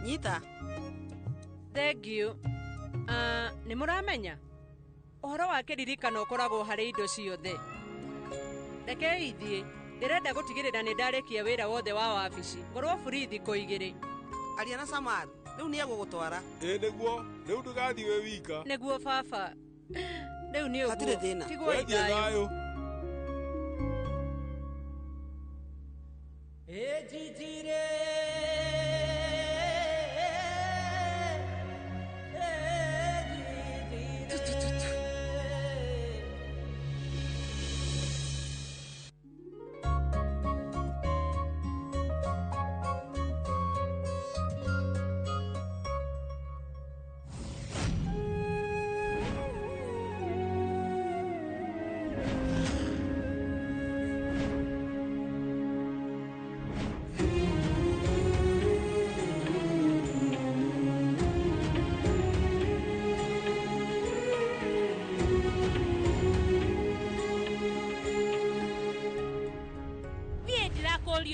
Nyita. Thank you. Nĩ mũramenya ũhoro wa kĩririkano ũkoragwo harĩ indo ciothe. Rekei ithiĩ, ndĩrenda gũtigĩrĩra nĩ ndarĩkia wĩra wothe wa wabici, ngorwo free thikũ 2. Aria na Samar, rĩu nĩ egũgũtwara. Ĩ nĩguo, rĩu ndũgathiĩ wĩ wika. Nĩguo baba. Rĩu nĩ ũguo. Hatirĩ thĩna. Tigwo thayũ. Ĩ jijire.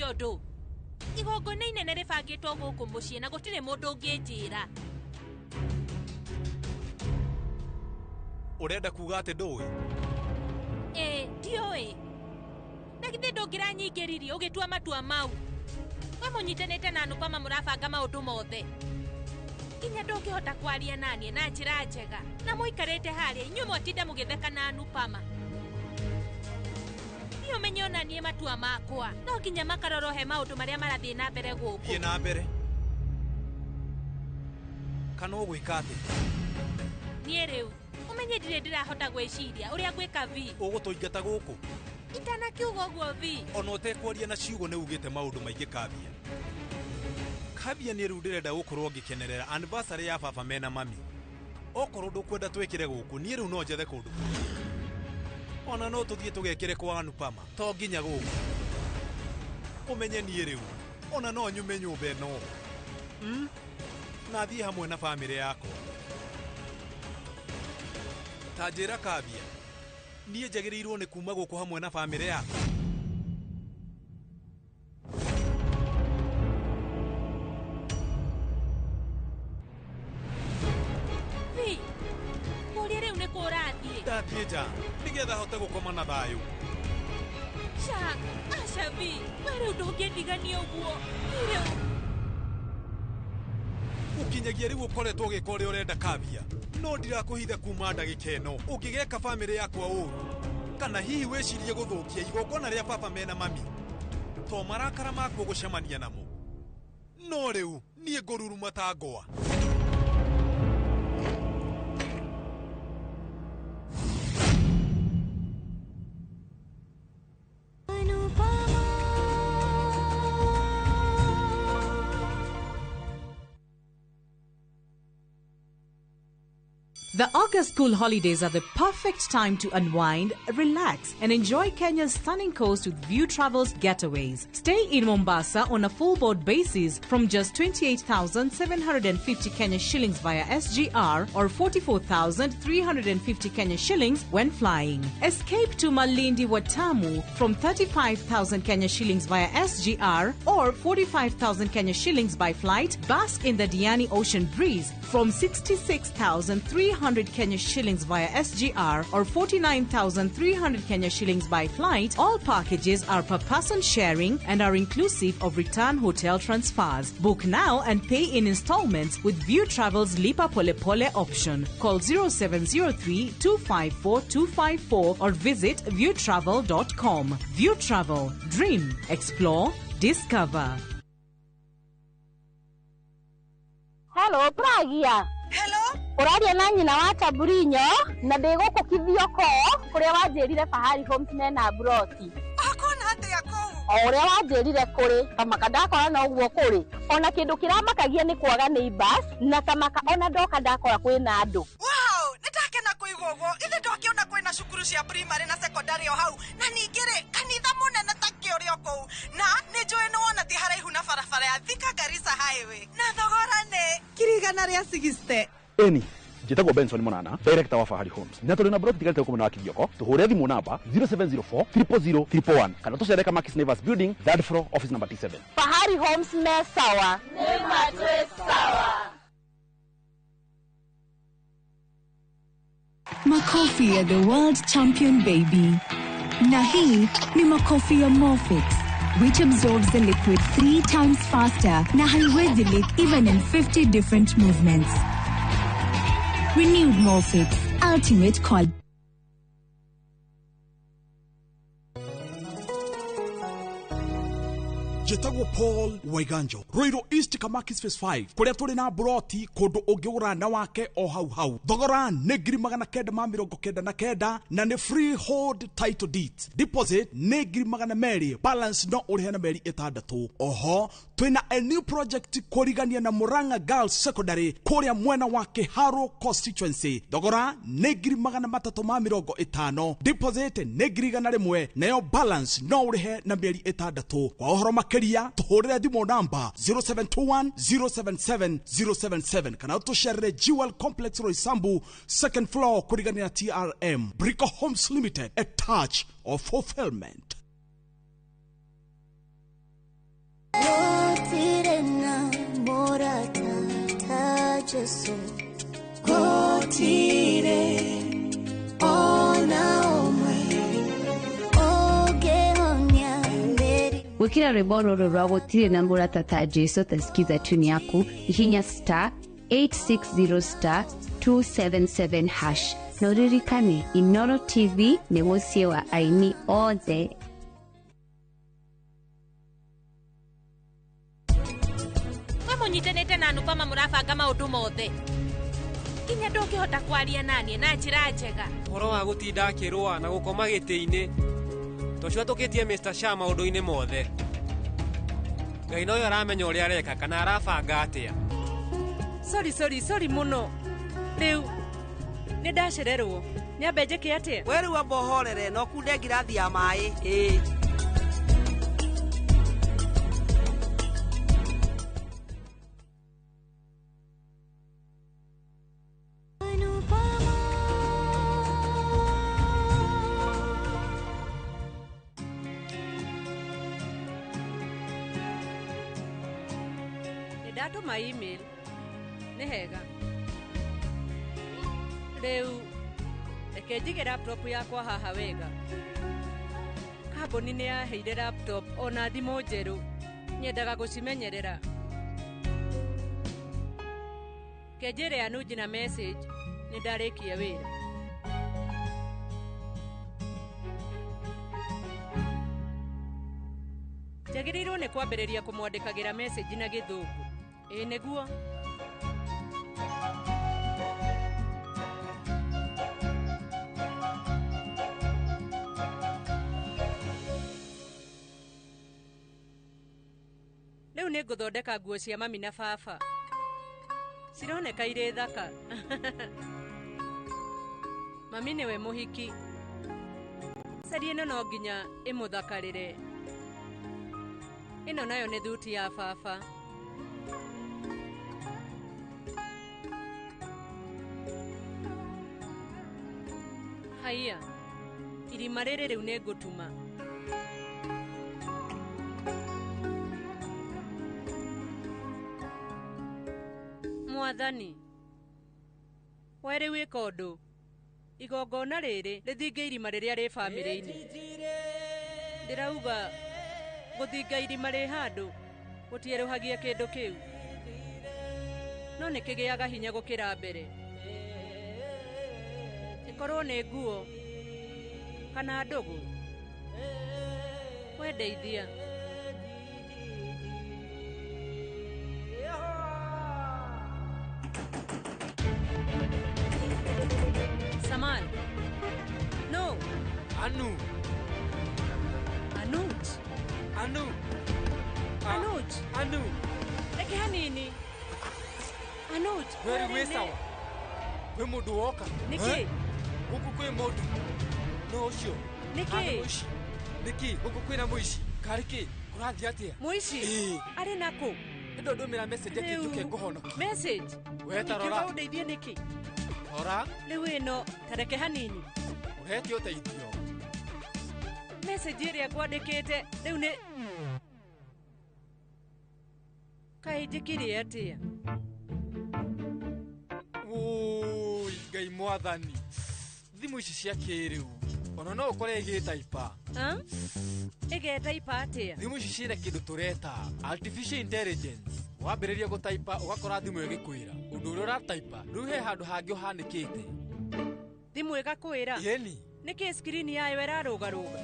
Ũndũ igongona inene rĩbangĩtwo gũkũ mũciĩ na gũtirĩ mũndũ ũngĩnjĩra. Ũrenda kuga atĩ ndũĩ? Ĩĩ, ndiũĩ. Na githĩ ndũngĩranyingĩririe ũgĩtua matua mau? We mũnyitanĩte na Anupama mũrabanga maũndũ mothe. Nginya ndũngĩhota kwaria naniĩ na njĩra njega. Na mũikarĩte harĩa inyuĩ mwatinda mũgĩtheka na Anupama. Niĩ ũmenye ona niĩ matua makwa. No nginya makarorwo he maũndũ marĩa marathiĩ na mbere gũkũ. Thiĩ na mbere. Kana ũgwĩka atĩa? Niĩ rĩu ũmenye ndirĩ ndĩrahota gwĩciria ũrĩa ngwĩka Vi. Ũgũtũingata gũkũ? Itanakiuga ũguo Vi. Ona ũtekwaria na ciugo nĩ ugĩte maũndũ maingĩ Kambia. Kambia niĩ rĩu ndĩrenda gũkorwo ngĩkenerera anniversary ya baba mena mami. Okorwo ndũkwenda twĩkĩre gũkũ, niĩ rĩu no njethe kũndũ kũngĩ. Ona no tũthiĩ tũgekĩre kwa Anupama, to nginya gũkũ. Ũmenye niĩ rĩu, ona no nyume nyũmba ĩno. Na thiĩ hamwe na bamĩrĩ yakwa. Ta njĩra Kambia, niĩ njagĩrĩirwo nĩ kuma gũkũ hamwe na bamĩrĩ yakwa. Vi, kũrĩa rĩu nĩ kũ ũrathiĩ? Ndathiĩ nja, nĩgetha hote gũkoma na thayũ. Ca, aca Vi, we rĩu ndũngĩndigania ũguo. Niĩ rĩu Ũkinyagia rĩu ũkoretwo ũgĩka ũrĩa ũrenda Kambia. No ndirakũhitha kuma ndagĩka ĩno ũngĩgeka bamĩrĩ yakwa ũru, kana hihi wĩcirie gũthũkia igongona rĩa baba mena mami, to marakara makwa gũcemania namo. No rĩu niĩ ngũruruma ta ngwa. The August school holidays are the perfect time to unwind, relax, and enjoy Kenya's stunning coast with View Travels getaways. Stay in Mombasa on a full board basis from just 28,750 Kenya shillings via SGR or 44,350 Kenya shillings when flying. Escape to Malindi Watamu from 35,000 Kenya shillings via SGR or 45,000 Kenya shillings by flight. Bask in the Diani Ocean breeze from 66,300 Kenya shillings via SGR or 49,300 Kenya shillings by flight. All packages are per person sharing and are inclusive of return hotel transfers. Book now and pay in installments with View Travel's Lipa Pole Pole option. Call 0703 254 254 or visit viewtravel.com. View Travel. Dream, explore, discover. Hello, Pragia. Hello. Ũraria na nyina wa Taburinyo na ndĩ gũkũ Kithioko kũrĩa wanjĩrire Fahari Homes mena broti. Akona atĩa kũu? O ũrĩa wanjĩrire kũrĩ kamaka ndakora no ũguo kũrĩ. Ona kĩndũ kĩramakagia nĩ kwaga neighbors na kamaka ona ndoka ndakora kwĩna andũ. Wow, nĩndakena kũigua ũguo. Ithe ndwakĩona kwĩna cukuru cia primary na secondary o hau na ningĩ rĩ kanitha mũnene ta kĩ ũrĩ o kũu na nĩ njũĩ nĩ wona ti haraihu na barabara ya Thika Garissa Highway na thogora nĩ 160,000. Eni njĩtagwo Benson Monana, director wa Fahari Homes, na tũrĩ na broti tigarĩte gũkũ mwena wa Kithioko. Tũhũre thimũ namba 0704 000 111 kana tũcere Kamakis Neighbors Building, third floor, office number T7. Fahari Homes me sawa. Nĩ matwĩ sawa. Makofi ya the world champion baby. Na hii ni makofi ya Morfix, which absorbs the liquid 3 times faster na haiwezi leak even in 50 different movements. Renewed Morfix, ultimate quality. Njĩtagwo Paul Waiganjo, Ruiru East Kamakis Phase 5, kũrĩa tũrĩ na broti kũndũ ũngĩgũra na wake o hau hau. Thogora nĩ 999 na nĩ freehold title deeds. Deposit nĩ 200,000, balance no ũrĩhe na mĩeri 6. Oho twĩna a new project kũrigania na Murang'a Girls Secondary kũrĩa mwena wa Kiharu constituency. Thogora nĩ 350,000, deposit nĩ 100,000, nayo balance no ũrĩhe na mĩeri 6. Kwa ũhoro makĩria tũhũrĩre thimũ namba 0721 077 077 kana tũcerere Jewel Complex Roysambu, second floor, kũrigania na TRM. Brico Homes Limited, a touch of fulfillment. Gũtirĩ na mũrata ta Jesũ, gũtirĩ ona ũmwe ũngĩhonia mĩrimũ. Gwikira rwimbo rũrũ rwa gũtirĩ na mũrata ta Jesu ta skiza tune yaku hihinya star 860 star 277 hash na ũririkane Inoro TV nĩ mũciĩ wa aini othe. We mũnyitanĩte na Anupama mũrabanga maũndũ mothe, nginya ndũngĩhota kwaria naniĩ na njĩra njega. Ũhoro wa gũtinda akĩrũa na gũkoma gĩtĩ-inĩ tocio atũkĩtie Mr. Shah maũndũ-inĩ mothe. Ngai noyo aramenya ũrĩa areka kana arabanga atĩa. Sorry, sorry, sorry mũno. Rĩu nĩ ndacererwo, nyambe njĩke atĩa? We rĩu amba ũhorere na ũkunde ngirathi ya maĩ. Ĩĩ. Nĩ ndatũma email. Nĩ hega. Rĩu reke njige laptop yakwa haha wega. Kambuni nĩ yaheire laptop ona thimũ njerũ. Nyendaga gũcimenyerera. Kenjĩre Anuj na message nĩ ndarĩkia wĩra. Njagĩrĩirwo nĩ kwambĩrĩria kũmwandĩkagĩra message na gĩthũngũ. Ĩĩ nĩguo. Rĩu nĩ ngũthondeka nguo cia mami na baba. Cironeka irĩ thaka. Mami nĩwe mũhiki. Cari ĩno no nginya ĩmũthakarĩre. Ĩno nayo nĩ thuti ya baba. Haiya, irima rĩrĩ rĩu nĩ ngũtuma. Mwathani, we rĩu ĩka ũndũ. Igongona rĩrĩ rĩthinge irima rĩrĩa rĩ bamĩrĩ-inĩ. Ndĩrauga gũthinga irima rĩ handũ gũtierũhagia kĩndũ kĩu, no nĩ kĩgĩaga hinya gũkĩra mbere. Ĩkorwo nĩ nguo kana ndũgũ, we ndeithia. Saman. No. Anu. Anuj. Anu. Anuj. Anu. Reke hanini. Anuj. Weri wĩ sawa. Kwĩ mũndũ woka. Nĩkĩ? Gũkũ kwĩ mũndũ. No ũcio. Nĩkĩ? Nĩkĩ? Gũkũ kwĩna mũici. Karĩ kĩ? Kũrathiĩ atĩa? Mũici? Arĩ nakũ? Ĩndo ndũmĩra message atĩ njũke ngũhonokie. Message? We ta rora. Ingĩũka ũndeithie nĩkĩ? Rora. Rĩu ĩno ta reke hanini. Ũretio ũteithio. Message ĩrĩa ngwandĩkĩte rĩu nĩ kaĩ njĩkire atĩa? Ũi Ngai mwathani. Thimũ ici cia kĩrĩu ona no ũkore ĩgĩtaipa. Ĩgetaipa atĩa? Thimũ ici ciĩna kĩndũ tũreta artificial intelligence. Wambĩrĩria gũtaipa ũgakora thimũ ĩgĩkwĩra ũndũ ũrĩa ũrataipa rĩu he handũ hangĩ ũhanĩkĩte. Thimũ ĩgakwĩra? Ĩni. Nĩkĩ screen yayo ĩrarũgarũga?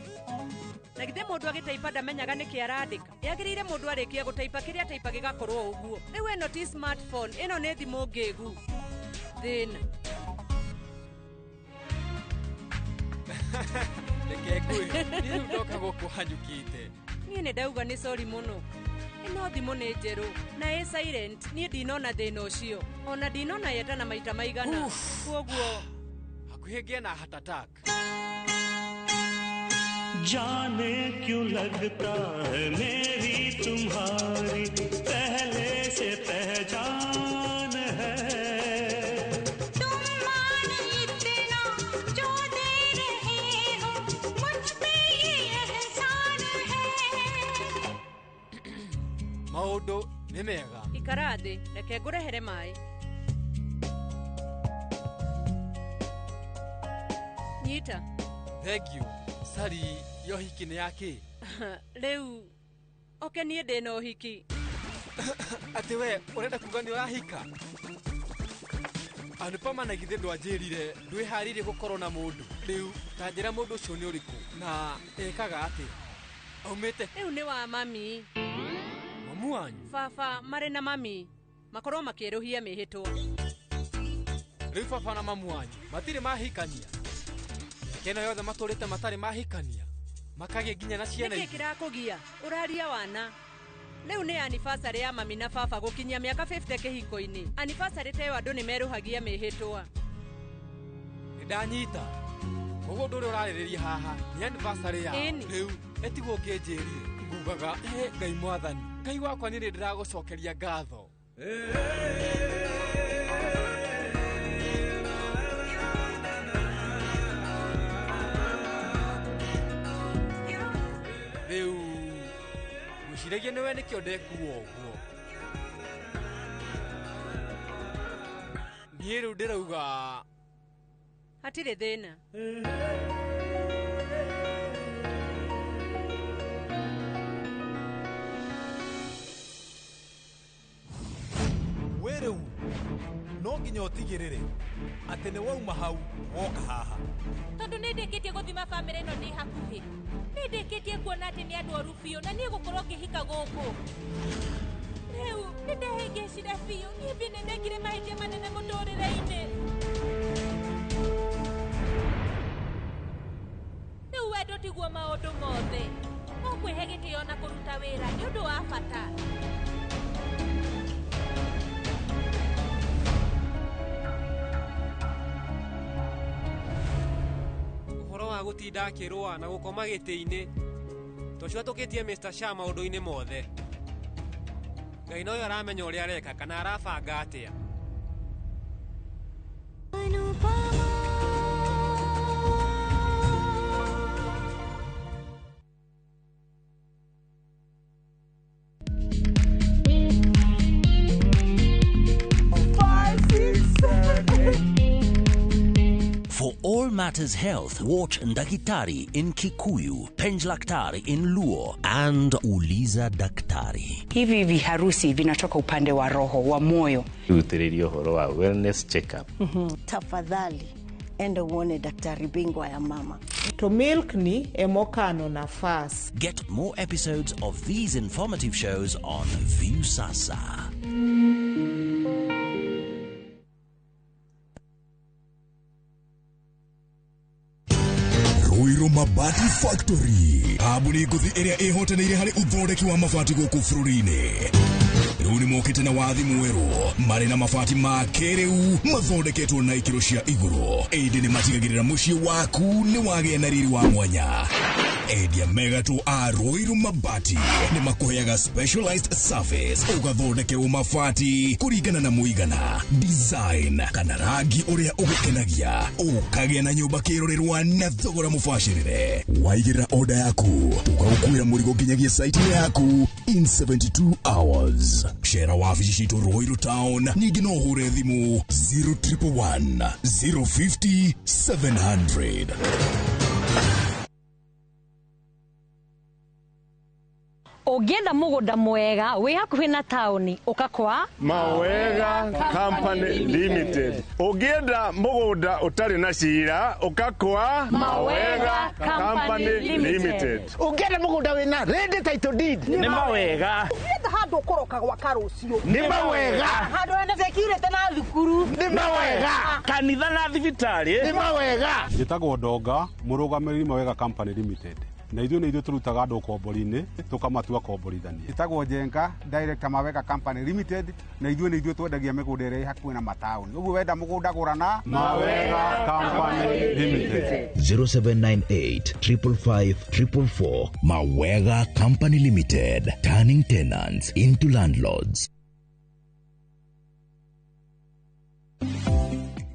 Na githĩ mũndũ agĩtaipa ndamenyaga nĩkĩ arandĩka? Yagĩrĩire mũndũ arĩkia gũtaipa kĩrĩa ataipa gĩgakorwo ũguo. Rĩu ĩno ti smartphone, ĩno nĩ thimũ ngĩgu. Thĩna. Reke ngwĩre, niĩ rĩu ndoka gũkũ hanyũkĩte. Niĩ nĩ ndauga nĩ sorry mũno. Ĩno thimũ nĩ njerũ na ĩ silent, niĩ ndinona thĩna ũcio. Ona ndinona yetana maita maigana. Kwoguo hakuhĩ ngĩe na heart attack. जाने क्यों लगता है मेरी तुम्हारी पहले से पहचान है। तुम मान इतना जो दे रहे हो मुझ पे ये एहसान है। Maũndũ nĩ mega. Ikara thĩ, reke ngũrehere maĩ. Nyita. Thank you. Sari, yo hiki nĩ ya kĩ? Rĩu oke niĩ ndĩna ũhiki. Atĩ we ũrenda kuga nĩ ũrahika? Anupama na githĩ ndwanjĩrire ndwĩharĩirie gũkorwo na mũndũ. Rĩu ta njĩra mũndũ ũcio nĩ ũrĩkũ na ekaga atĩa? Aumĩte? Rĩu nĩ wa mami. Mamu wanyu? Baba marĩ na mami makorwo makĩerũhia mĩhĩtwa. Rĩu baba na mamu wanyu matirĩ mahikania? Mĩaka ĩno yothe matũrĩte matarĩ mahikania? Makagĩa nginya na ciana? Nĩkĩ kĩrakũgia? Ũraria wana. Rĩu nĩ anniversary ya mami na baba gũkinyia mĩaka 50 kĩhiko-inĩ. Anniversary ta ĩyo andũ nĩ merũhagia mĩhĩtwa. Nĩndanyita. Koguo ũndũ ũrĩa ũrarĩrĩria haha nĩ anniversary yao. Rĩu ĩtigwo ũkĩnjĩrire. Ngugaga he Ngai mwathani. Ngai wakwa nĩ ndĩragũcokeria ngatho. Rĩu ngwĩciragia nĩwe nĩkĩo ndekuo ũguo. Niĩ rĩu ndĩrauga hatirĩ thĩna. We rĩu no nginya ũtigĩrĩre atĩ nĩ wauma hau woka haha. Tondũ nĩ ndĩkĩtie gũthima bamĩrĩ ĩno ndĩ hakuhĩ. Nĩ ndĩkĩtie kuona atĩ nĩ andũ oru biũ na niĩ gũkorwo ngĩhika gũkũ. Rĩu nĩ ndehĩngĩcire biũ, niĩ biũ nĩ ndekire mahĩtia manene mũtũrĩre-inĩ. Rĩu wendo tiguo maũndũ mothe. No kwĩhe gĩtĩo na kũruta wĩra nĩ ũndũ wa bata. Ũhoro wa gũtinda akĩrũa na gũkoma gĩtĩ-inĩ tocio atũkĩtie Mr. Sha maũndũ-inĩ mothe. Ngai noyo aramenya ũrĩa areka kana arabanga atĩa. For all matters health, watch Ndakitari in Kikuyu, Penjlaktari in Luo, and Uliza Daktari. Hivi viharusi vinatoka upande wa roho wa moyo. Rutĩrĩria ũhoro wa wellness check-up. Tafadhali enda uone daktari bingwa ya mama. To milk ni emokano nafas. Get more episodes of these informative shows on Viusasa. Ruiru Mabati Factory kambuni ngũthi ĩrĩa ĩhotanĩire harĩ ũthondeki wa mabati gũkũ bũrũri-inĩ. Rĩu nĩ mokĩte na wathi mwerũ marĩ na mabati ma kĩrĩu mathondeketwo na ikĩro cia igũrũ, ĩndĩ nĩ matigagĩrĩra mũciĩ waku nĩ wagĩa na riri wa mwanya. Endia megatũ a Ruiru Mabati nĩ makũheaga specialized service ũgathondekerwo mabati kũringana na mũigana, design kana rangi ũrĩa ũgũkenagia, ũkagĩa na nyũmba kĩrorerwa na thogora mũbacĩrĩre. Waigĩrĩra order yaku tũgagũkuĩra mũrigo nginyagia site yaku in 72 hours. Cera wabici citũ Ruiru Town, ningĩ no ũhũre thimũ 0111 050 700. Ũngĩenda mũgũnda mwega wĩ hakuhĩ na taũni ũka kwa Mawega Company Limited. Ũngĩenda mũgũnda ũtarĩ na cira ũka kwa Mawega Company Limited. Ũngĩenda mũgũnda wĩna ready title deed nĩ Mawega. Ũngĩenda handũ ũkũroka gwaka rũciũ nĩ Mawega. Handũ hena security na thukuru nĩ Mawega. Kanitha na thibitarĩ nĩ Mawega. Njĩtagwo Ndonga, mũrũgamĩrĩri Mawega Company Limited. Na ithuĩ nĩ ithuĩ tũrutaga andũ ũkombori-inĩ tũkamatua komborithania. Ĩtagwo Njenga, director Mawega Company Limited, na ithuĩ nĩ ithuĩ twendagia mĩgũnda ĩrĩa ĩ hakuhĩ na mataũni. Ũguo wenda mũgũnda gũra na Mawega Company Limited. 0798 555 444. Mawega Company Limited, turning tenants into landlords.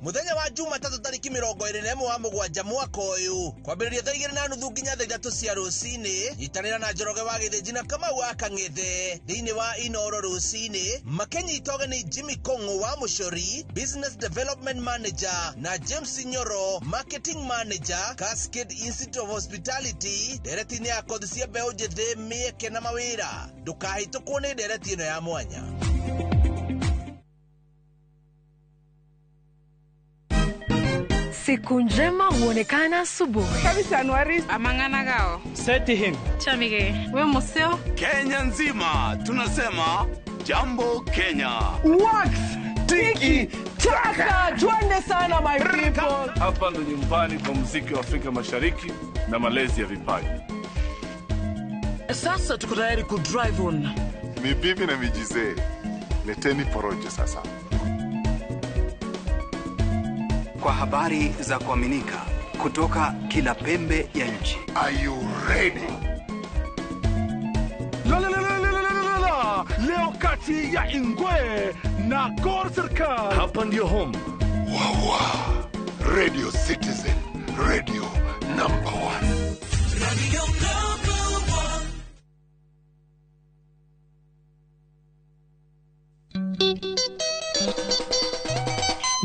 Muthenya wa Jumatatũ tarĩki 21 wa mũgwanja mwaka ũyũ, kwambĩrĩria thaa 2:30 nginya thaa 3 cia rũcinĩ. Nyitanĩra na Njoroge wa Gĩthĩnji na Kamau wa Kang'ethe thĩinĩ wa Inoro rũcinĩ, makĩnyita ũgeni Jimmy Kong'o wa Mũcori, Business Development Manager, na James Nyoro, Marketing Manager, Cascade Institute of Hospitality, ndereti-inĩ ya kothi cia mbeũ njĩthĩ, mĩeke na mawĩra. Ndũkahĩtũkwo nĩ ndereti ĩno ya mwanya. Siku njema huonekana asubuhi. Amang'ana Seti him. Chamige. We museo. Kenya nzima tunasema jambo Kenya. Wax tiki taka, twende sana my people. Hapa ndo nyumbani kwa muziki wa Afrika Mashariki na malezi ya vipaji. Sasa tuko tayari ku drive on. Ni bibi na mijizee, leteni porojo sasa. Kwa habari za kuaminika kutoka kila pembe ya nchi. Are you ready? La la la la la la la. Leo kati ya Ingwe na Gor Serikali. Hapa ndio home. Wawa. Radio Citizen, radio number 1. Radio number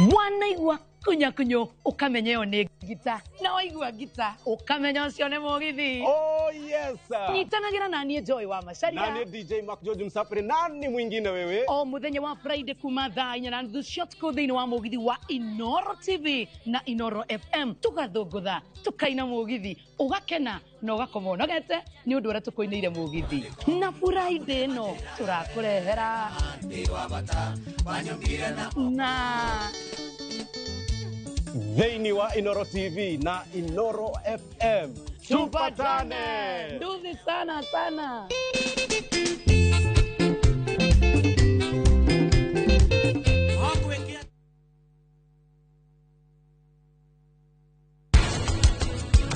1. Wanaigua kunyakunyo ukamenya ĩyo nĩ ngita, na waigua ngita ukamenya ũcio nĩ mũgithi. Oh yes. Nyitanagĩra na niĩ Joy wa Macharia na niĩ DJ Mark George Msafiri. Nani mwingine wewe? O mũthenya wa Friday kuma thaa 4:30 cia ũtukũ thĩinĩ wa mũgithi wa Inoro TV na Inoro FM, tũgathũngũtha, tũkaina mũgithi, ũgakena na ũgakoma ũnogete nĩ ũndũ ũrĩa tũkũinĩire mũgithi. Na Friday ĩno tũrakũrehera na thĩinĩ wa Inoro TV na Inoro FM. Tupatane. Nduthi sana sana.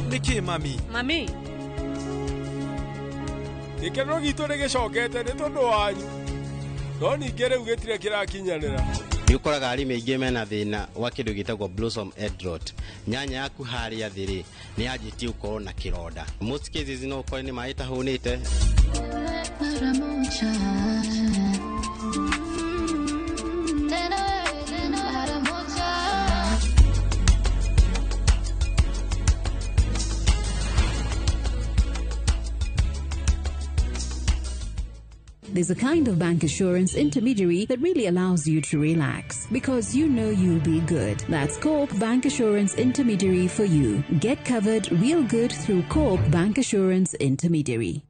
Nĩkĩ mami? Mami. Gĩkeno gitũ nĩ gĩcokete nĩ tondũ wanyu. No ningĩ rĩu gĩtirĩ kĩrakinyanĩra. Nĩ ũkoraga arĩmi aingĩ mena thĩna wa kĩndũ gĩtagwo blossom head rot. Nyanya yaku harĩa thĩ rĩ, nĩ yanjĩtie gũkorwo na kĩronda. Most cases no ũkore nĩ maĩ tahũnĩte. There's a kind of bank assurance intermediary that really allows you to relax because you know you'll be good. That's Co-op Bank Assurance Intermediary for you. Get covered real good through Co-op Bank Assurance Intermediary.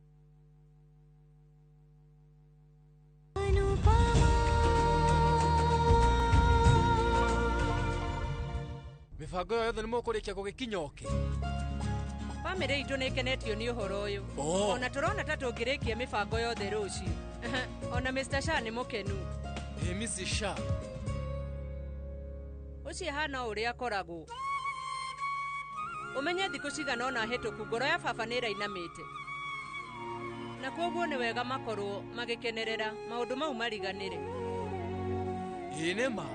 Mibango ĩyo yothe nĩ mũkũrĩkia gũgĩkinya ũkĩ? Bamĩrĩ itũ nĩ ĩkenetio nĩ ũhoro ũyũ. Ona tũrona ta tũngĩrĩkia mĩbango yothe rũciũ. Ona Mr. Shah nĩ mũkenu. Ĩ Mrs. Shah. Ũcio ahana o ũrĩa akoragwo. Ũmenye thikũ cigana ũna hĩtũku ngoro ya baba nĩ ĩrainamĩte. Na kwoguo nĩ wega makorwo magĩkenerera maũndũ mau mariganĩre. Ĩ nĩ ma.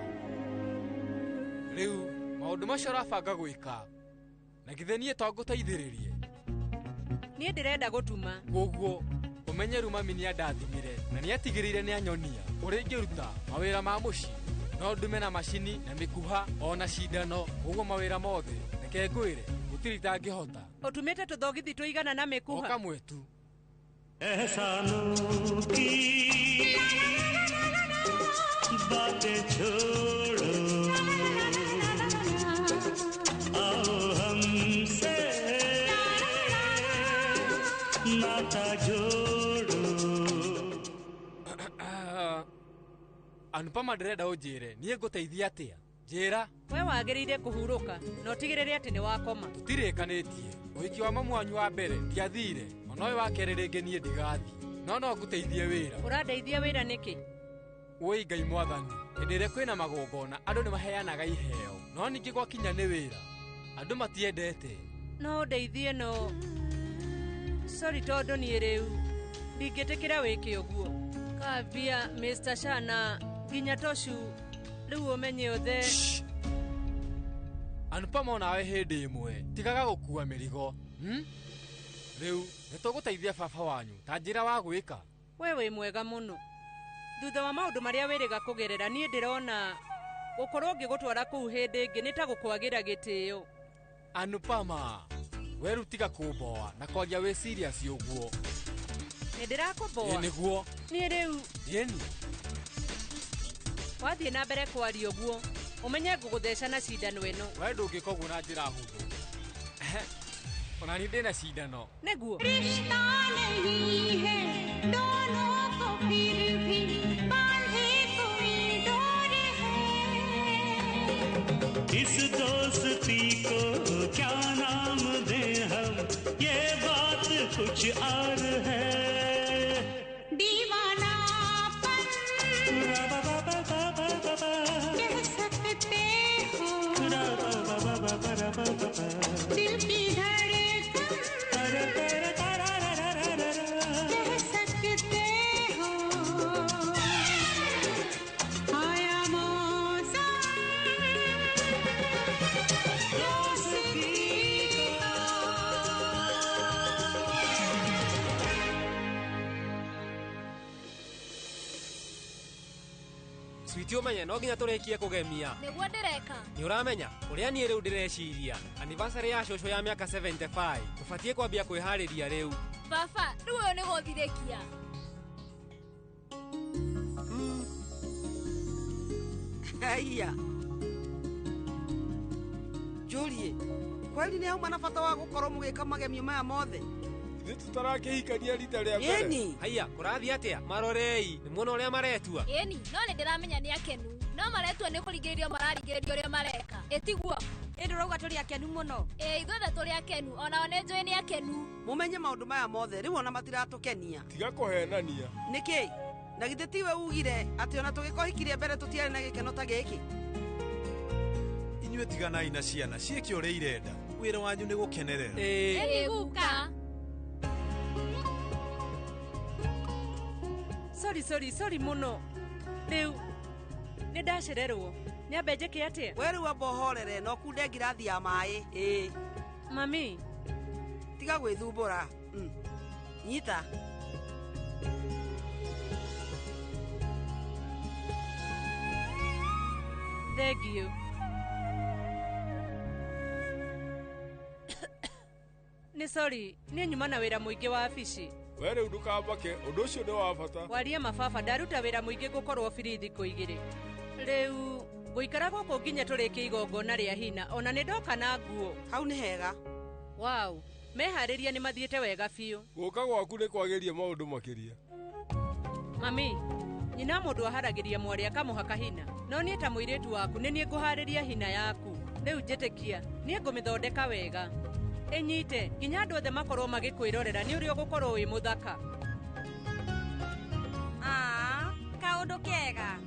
Rĩu maũndũ macio ũrabanga gwĩka, na githĩ niĩ to ngũteithĩrĩrie? Niĩ ndĩrenda gũtuma. Kwoguo ũmenye rĩu mami nĩandathimire na nĩatigĩrĩire nĩanyonia ũrĩa ingĩruta mawĩra ma mũciĩ. No ndume na macini na mĩkuha ona cindano, ũguo mawĩra mothe reke ngwĩre gũtirĩ itangĩhota. Ũtumĩte tũthogithi tũigana na mĩkuha? O kamwe tu. एहसानों की बातें छोड़ो, आओ हमसे नाता जोड़ो। Anupama ndĩrenda ũnjĩre niĩ ngũteithia atĩa? Njĩra. We wagĩrĩire kũhurũka na ũtigĩrĩre atĩ nĩ wakoma. Tũtirĩkanĩtie. Ũhiki wa mamu wanyu wa mbere ndiathire, ona ũyũ wa kerĩ rĩngĩ niĩ ndigathiĩ. No no ngũteithie wĩra. Ũrandeithia wĩra nĩkĩ? Wũi Ngai mwathani, hĩndĩ ĩrĩa kwĩna magongona andũ nĩ maheanaga iheo, no ningĩ gwakinya nĩ wĩra andũ matiendete. No ũndeithie no sorry tondũ niĩ rĩu ndingĩtĩkĩra wĩke ũguo. Kavia, Mr. Shah na nginya Toshu rĩu ũmenye othe. Anupama onawe hĩndĩ ĩmwe tigaga gũkua mĩrigo. Rĩu nĩtũgũteithia baba wanyu ta njĩra wa gwĩka. We wĩ mwega mũno. Thutha wa maũndũ marĩa wĩrĩga kũgerera niĩ ndĩrona gũkorwo ngĩgũtwara kũu hĩndĩ ĩngĩ nĩ ta gũkwagĩra gĩtĩo. Anupama, weru tiga kũmboa na kwaria wĩ serious ũguo. Nĩ ndĩrakũmboa? Ĩ nĩguo. Niĩ rĩu. Ĩni. Wathiĩ na mbere kwaria ũguo ũmenye ngũgũtheca na cindano ĩno. We ndũngĩka ũguo na njĩra hũthũ. Ona niĩ ndĩna cindano. Nĩguo. इस दोस्ती को क्या नाम दें हम, ये बात कुछ और है। दीवानापन कह सकते हो, दिल की धड़कन कह सकते हो। आया मौसम दोस्ती का। Switi ũmenye no nginya tũrĩkie kũgemia. Nĩguo ndĩreka. Nĩ ũramenya ũrĩa niĩ rĩu ndĩreciria anniversary ya cũcũ ya mĩaka 75 tũbatiĩ kwambia kwĩharĩria rĩu. Baba, rĩu ũyũ nĩ gũthirĩkia. Haiya. Julie, kweli nĩ hauma na bata wa gũkorwo mũgĩka magemio maya mothe? Ithuĩ tũtarakĩhikania rita rĩa mbere. Ĩni. Haiya, kũrathiĩ atĩa? Marorei, nĩ muona ũrĩa maretua. Ĩni, no nĩ ndĩramenya nĩ akenu. No maretua nĩ kũringĩrĩrio mararigĩrĩrio ũrĩa mareka. Ĩtiguo. Ĩ ndũrauga tũrĩ akenu mũno. Ĩ ithuothe tũrĩ akenu, onao nĩ njũĩ nĩ akenu. Mũmenye maũndũ maya mothe rĩu ona matiratũkenia. Tiga kũhenania. Nĩkĩ? Na githĩ tiwe ugire atĩ ona tũgĩkohikirie mbere tũtiarĩ na gĩkeno ta gĩkĩ? Inyuĩ tiganai na ciana ciĩke ũrĩa irenda. Wĩra wanyu nĩ gũkenerera. Ĩ guka. Sorry, sorry, sorry mũno. Rĩu nĩ ndacererwo. Nyambe njĩke atĩa? We rĩu amba ũhorere na ũkunde ngirathi ya maĩ. Ĩ. Mami. Tiga gwĩthumbũra. Nyita. Thank you. Nĩ sorry, niĩ nyuma na wĩra mũingĩ wa wabici. We rĩu ndũkambake, ũndũ ũcio nĩ wa bata. Waria mababa, ndaruta wĩra mũingĩ ngũkorwo free thikũ igĩrĩ. Rĩu ngũikara gũkũ nginya tũrĩkie igongona rĩa hina, ona nĩ ndoka na nguo. Hau nĩ hega. Wow, meharĩria nĩ mathiĩte wega biũ. Gũka gwaku nĩ kwagĩria maũndũ makĩria. Mami, nyina mũndũ aharagĩria mwarĩ akamũhaka hina. No niĩ ta mũirĩtu waku nĩ niĩ ngũharĩria hina yaku. Rĩu njĩtĩkia, niĩ ngũmĩthondeka wega. Ĩnyite, nginya andũ othe makorwo magĩkwĩrorera nĩ ũrĩa ũgũkorwo wĩ mũthaka. Kaũndũ kega.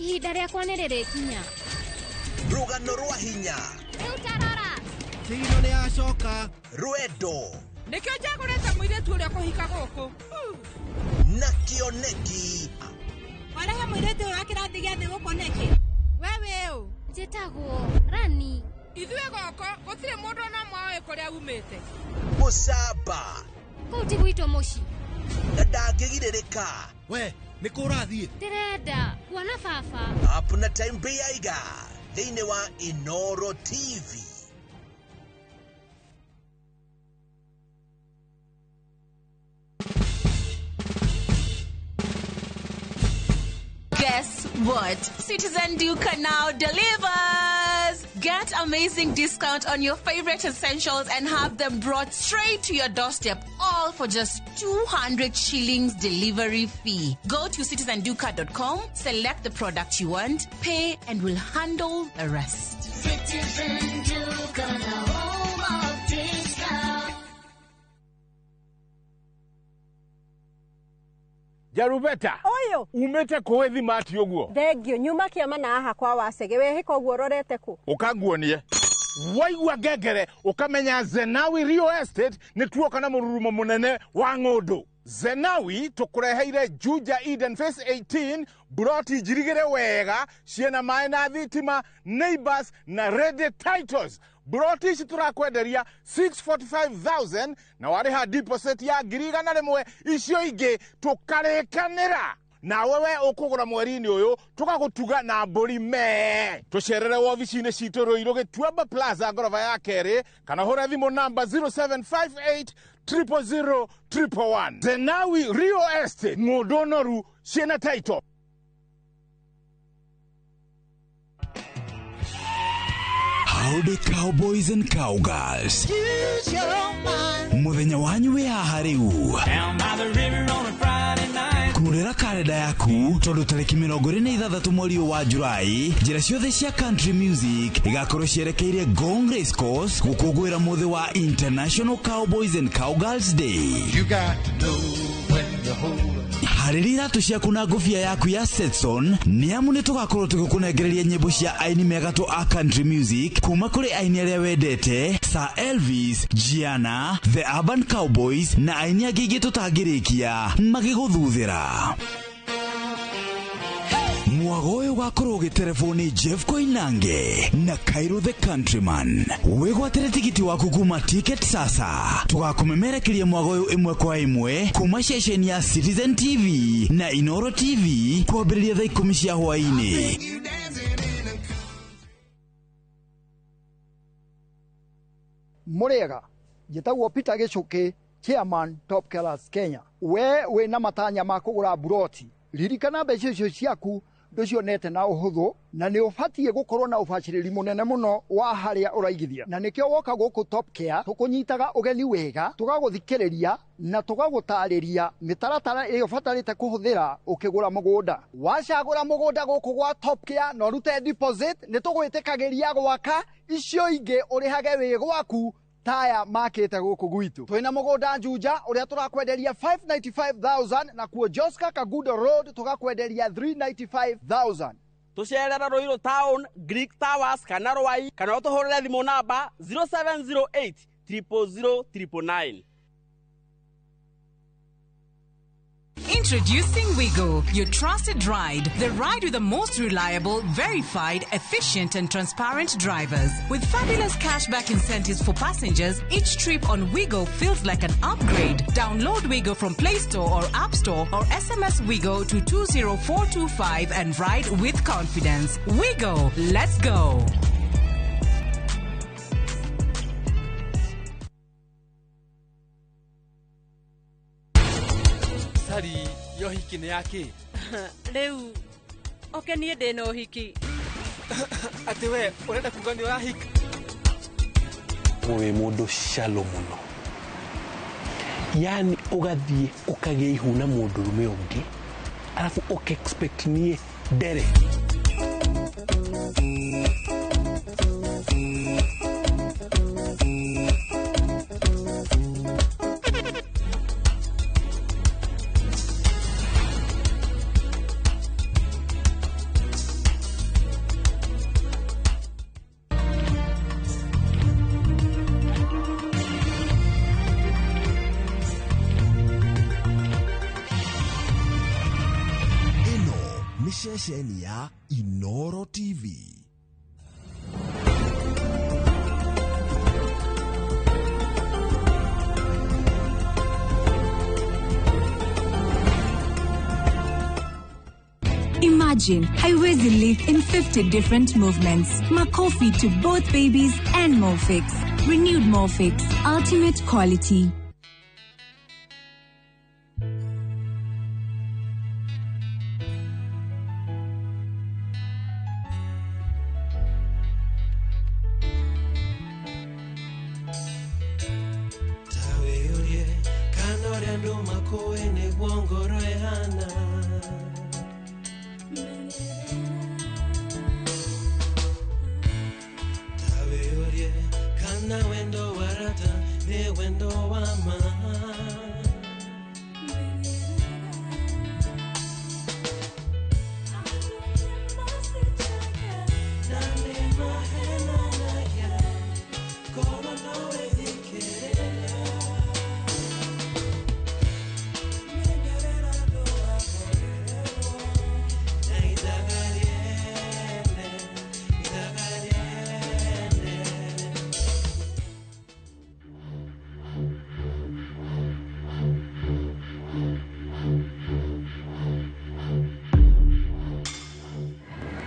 Ihinda rĩakwa nĩ rĩrĩkinya. Rũgano rwa hinya. Rĩu tarora. Thino nĩ yacoka. Rwendo. Nĩkĩo njagũrĩte mũirĩtu ũrĩa kũhika gũkũ. Na kĩoneki. Warehe mũirĩtu ũyũ wa kĩrathi gĩa thĩ gũkũ nĩkĩ? We wĩ ũ? Njĩtagwo Rani. Ithuĩ gũkũ gũtirĩ mũndũ ona ũmwe ũĩ kũrĩa umĩte. Mũcamba. Kũu ti gwitũ mũciĩ. Na ndangĩgirĩrĩka. We, nĩ kũ ũrathiĩ? Ndĩrenda kuona baba. Apna time beiga thĩinĩ wa Inoro TV. Guess what? Citizen Duka now delivers! Get amazing discount on your favorite essentials and have them brought straight to your doorstep, all for just 200 shillings delivery fee. Go to citizenduka.com, select the product you want, pay, and we'll handle the rest. Citizen Duka, the home of discount. Jarubeta Ũyũ. Umĩte kũ thimati ũguo? Thengio, nyuma kĩama na haha kwa Wacege. Wehĩka ũguo ũrorete kũ? Ũkanguonie waigua ngengere ũkamenya Zenawi Real Estate nĩ tuoka na mũrurumo mũnene wa ng'ũndũ. Zenawi tũkũreheire Juja Eden Phase 18, buroti njirigĩre wega, ciĩna maĩ na thitima, neighbors na ready titles. Buroti ici tũrakwenderia 645,000 na warĩha deposit ya 100,000, icio ingĩ tũkarĩkanĩra nawe. We ũkũgũra mweri-inĩ ũyũ, tũgagũtuga na mbũri mee. Tũcerere wobici-inĩ citũ Rũirũ Gĩtuamba Plaza ngoroba ya kerĩ, kana hũre thimũ namba 0758 000 111. Zenawi Real Estate, ng'ũndũ noru ciĩna title. Howdy cowboys and cowgirls. Muthenya wanyu wĩ haha rĩu. Kurĩra karenda yaku tondũ tarĩki 26 mweri ũyũ wa Julai, njĩra ciothe cia country music igakorwo cierekeire Ngong Race Course gũkũngũĩra mũthĩ wa International Cowboys and Cowgirls Day. You got to know when to hold 'em. Harĩria iratũ ciaku na ngũbia yaku ya Stetson, nĩ amu nĩ tũgakorwo tũgĩkũnengereria nyĩmbo cia aini megatũ a country music kuma kũrĩ aini arĩa wendete, Sir Elvis, Gianna, The Urban Cowboys na aini angĩ aingĩ tũtangĩrĩkia magĩgũthuthĩra. Mwago ũyũ ũgakorwo ũgĩterebwo nĩ Jeff Koinange na Cairo the Countryman. Wĩgwatĩre tigiti waku kuma Ticket Sasa. Tũgakũmemerekeria mwago ũyũ ĩmwe kwa ĩmwe kuma ceceni ya Citizen TV na Inoro TV kwambĩrĩria thaa 10 cia hwaĩ-inĩ. Mũrĩega, njĩtagwo Peter Gĩcũkĩ, chairman Top Killers Kenya. We wĩna matanya ma kũgũra buroti, ririkana mbeca icio ciaku ndũcionete na ũhũthũ, na nĩ ũbatiĩ gũkorwo na ũbacĩrĩri mũnene mũno wa harĩa ũraigithia, na nĩkĩo woka gũkũ Top Care tũkũnyitaga ũgeni wega, tũgagũthikĩrĩria na tũgagũtarĩria mĩtaratara ĩrĩa ũbatarĩte kũhũthĩra ũkĩgũra mũgũnda. Wacagũra mũgũnda gũkũ gwa Top Care na ũrute deposit, nĩ tũgwĩtĩkagĩria gwaka, icio ingĩ ũrĩhage wĩ gwaku taya makĩte gũkũ gwitũ. Twĩna mũgũnda Juja ũrĩa tũrakwenderia 595,000, na kuo Joska Kagudo Road tũgakwenderia 395,000. Tũcerere Ruiru Town, Greek Towers kana Rwai, kana ũtũhũrĩre thimũ namba 0708 000 999. Introducing Wigo, your trusted ride. The ride with the most reliable, verified, efficient, and transparent drivers. With fabulous cashback incentives for passengers, each trip on Wigo feels like an upgrade. Download Wigo from Play Store or App Store or SMS Wigo to 20425 and ride with confidence. Wigo, let's go. Sari, yo hiki nĩ yakĩ? Rĩu oke niĩ ndĩna ũhiki. Atĩ we ũrenda kuga nĩ ũrahika? Wĩ mũndũ shallow mũno, yani ũgathiĩ ũkagĩa ihu na mũndũrũme ũngĩ, arabu ũka expect niĩ ndere. Ĩno nĩ ceceni ya Inoro TV. Imagine Haiwezi live in 50 different movements. Makofi to both babies and Molfix. Renewed Molfix. Ultimate quality. Ngũkũĩ nĩguo ngoro ĩhana. Ta wĩyũrie kana wendo wa rata nĩ wendo wa ma. Na nĩ mahenanagia, korwo no wĩthikĩrĩria. Menyerera ndũgakorererwo na ithaga rĩene, ithaga rĩene.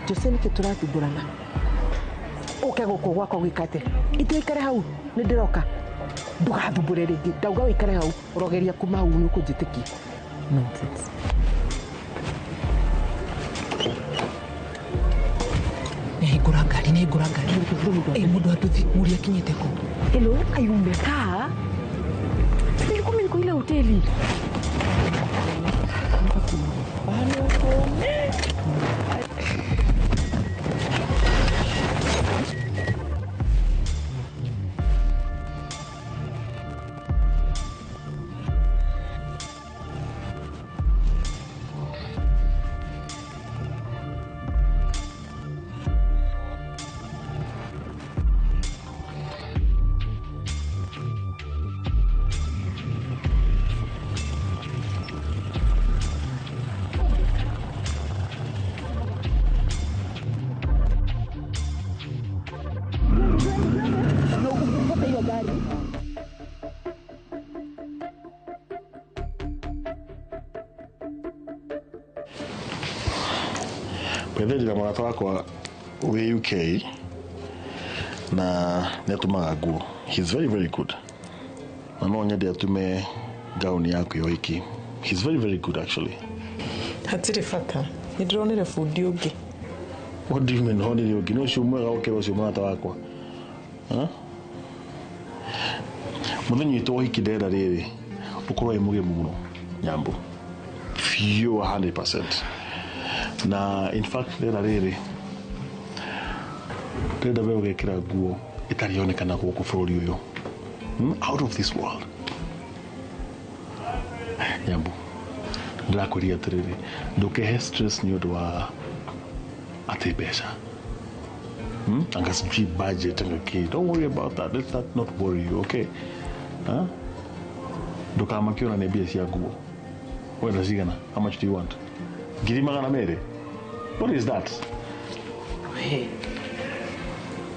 Jose nĩkĩ tũrathumbũrana ũke gũkũ gwakwa gwĩka atĩa itĩ ikare hau nĩ ndĩroka ndũgathumbũre rĩngĩ ndauga wĩikare hau ũrogeria kuma hau nĩ ũkũnjĩtĩkia. Nonsense. Nĩhingũra ngari, nĩhingũra ngari. Ĩ mũndũ wa nduthi mũri akinyĩte kũ? Hello, ai umekaa? Nilikuwa mimi niko ile hoteli. Ndĩna mũrata wakwa wĩ UK na nĩ atũmaga nguo. He's very very good. Na no nyende atume gauni yaku ya ũhiki. He's very very good actually. Hatirĩ bata nĩ ndĩronire bundi ũngĩ. What do you mean honire ũngĩ? Nĩ ũcio mwega gũkĩra ũcio mũrata wakwa. Huh? Mũthenya witũ wa ũhiki ndĩrenda rĩrĩ ũkorwo wĩ mũgemu mũno Nyambo. Biũ 100%. Na in fact ndĩrenda rĩrĩ ndĩrenda we ũgekĩra nguo ĩtarĩ yonekana gũkũ bũrũri ũyũ. Out of this world. Nyambo, ndĩrakwĩria atĩrĩrĩ ndũkehe stress nĩ ũndũ wa atĩ mbeca. Anga sijui budget anga kĩ. Don't worry about that. Let that not worry you, okay? Huh? Ndũkamakio na nĩ mbia cia nguo. Wenda cigana? How much do you want? 200,000? What is that? We,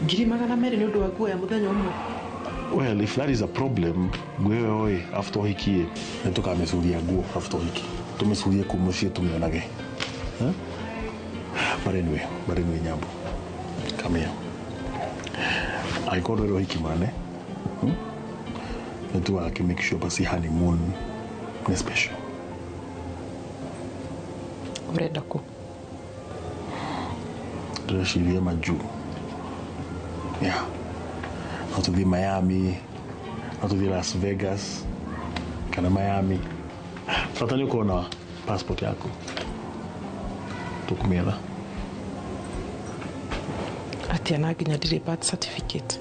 200,000 nĩ ũndũ wa nguo ya mũthenya ũmwe. Well, if that is a problem, nguo ĩyo ĩ after ũhiki ĩ nĩ tũkamĩcuria nguo after ũhiki. Tũmĩcurie kũu mũciĩ tũmĩonage. Huh? But anyway, Nyambo, come here. Angĩkorwo ndwĩrĩ ũhiki mũnene, nĩ tũgakĩ make sure basi honeymoon nĩ special. Ũrenda kũ? Ndĩreciria majuu. Yeah. No tũthiĩ Miami, no tũthiĩ Las Vegas kana Miami. Bata nĩ ũkorwo na passport yaku. Tũkũmĩetha. Atĩa na nginya ndirĩ birth certificate?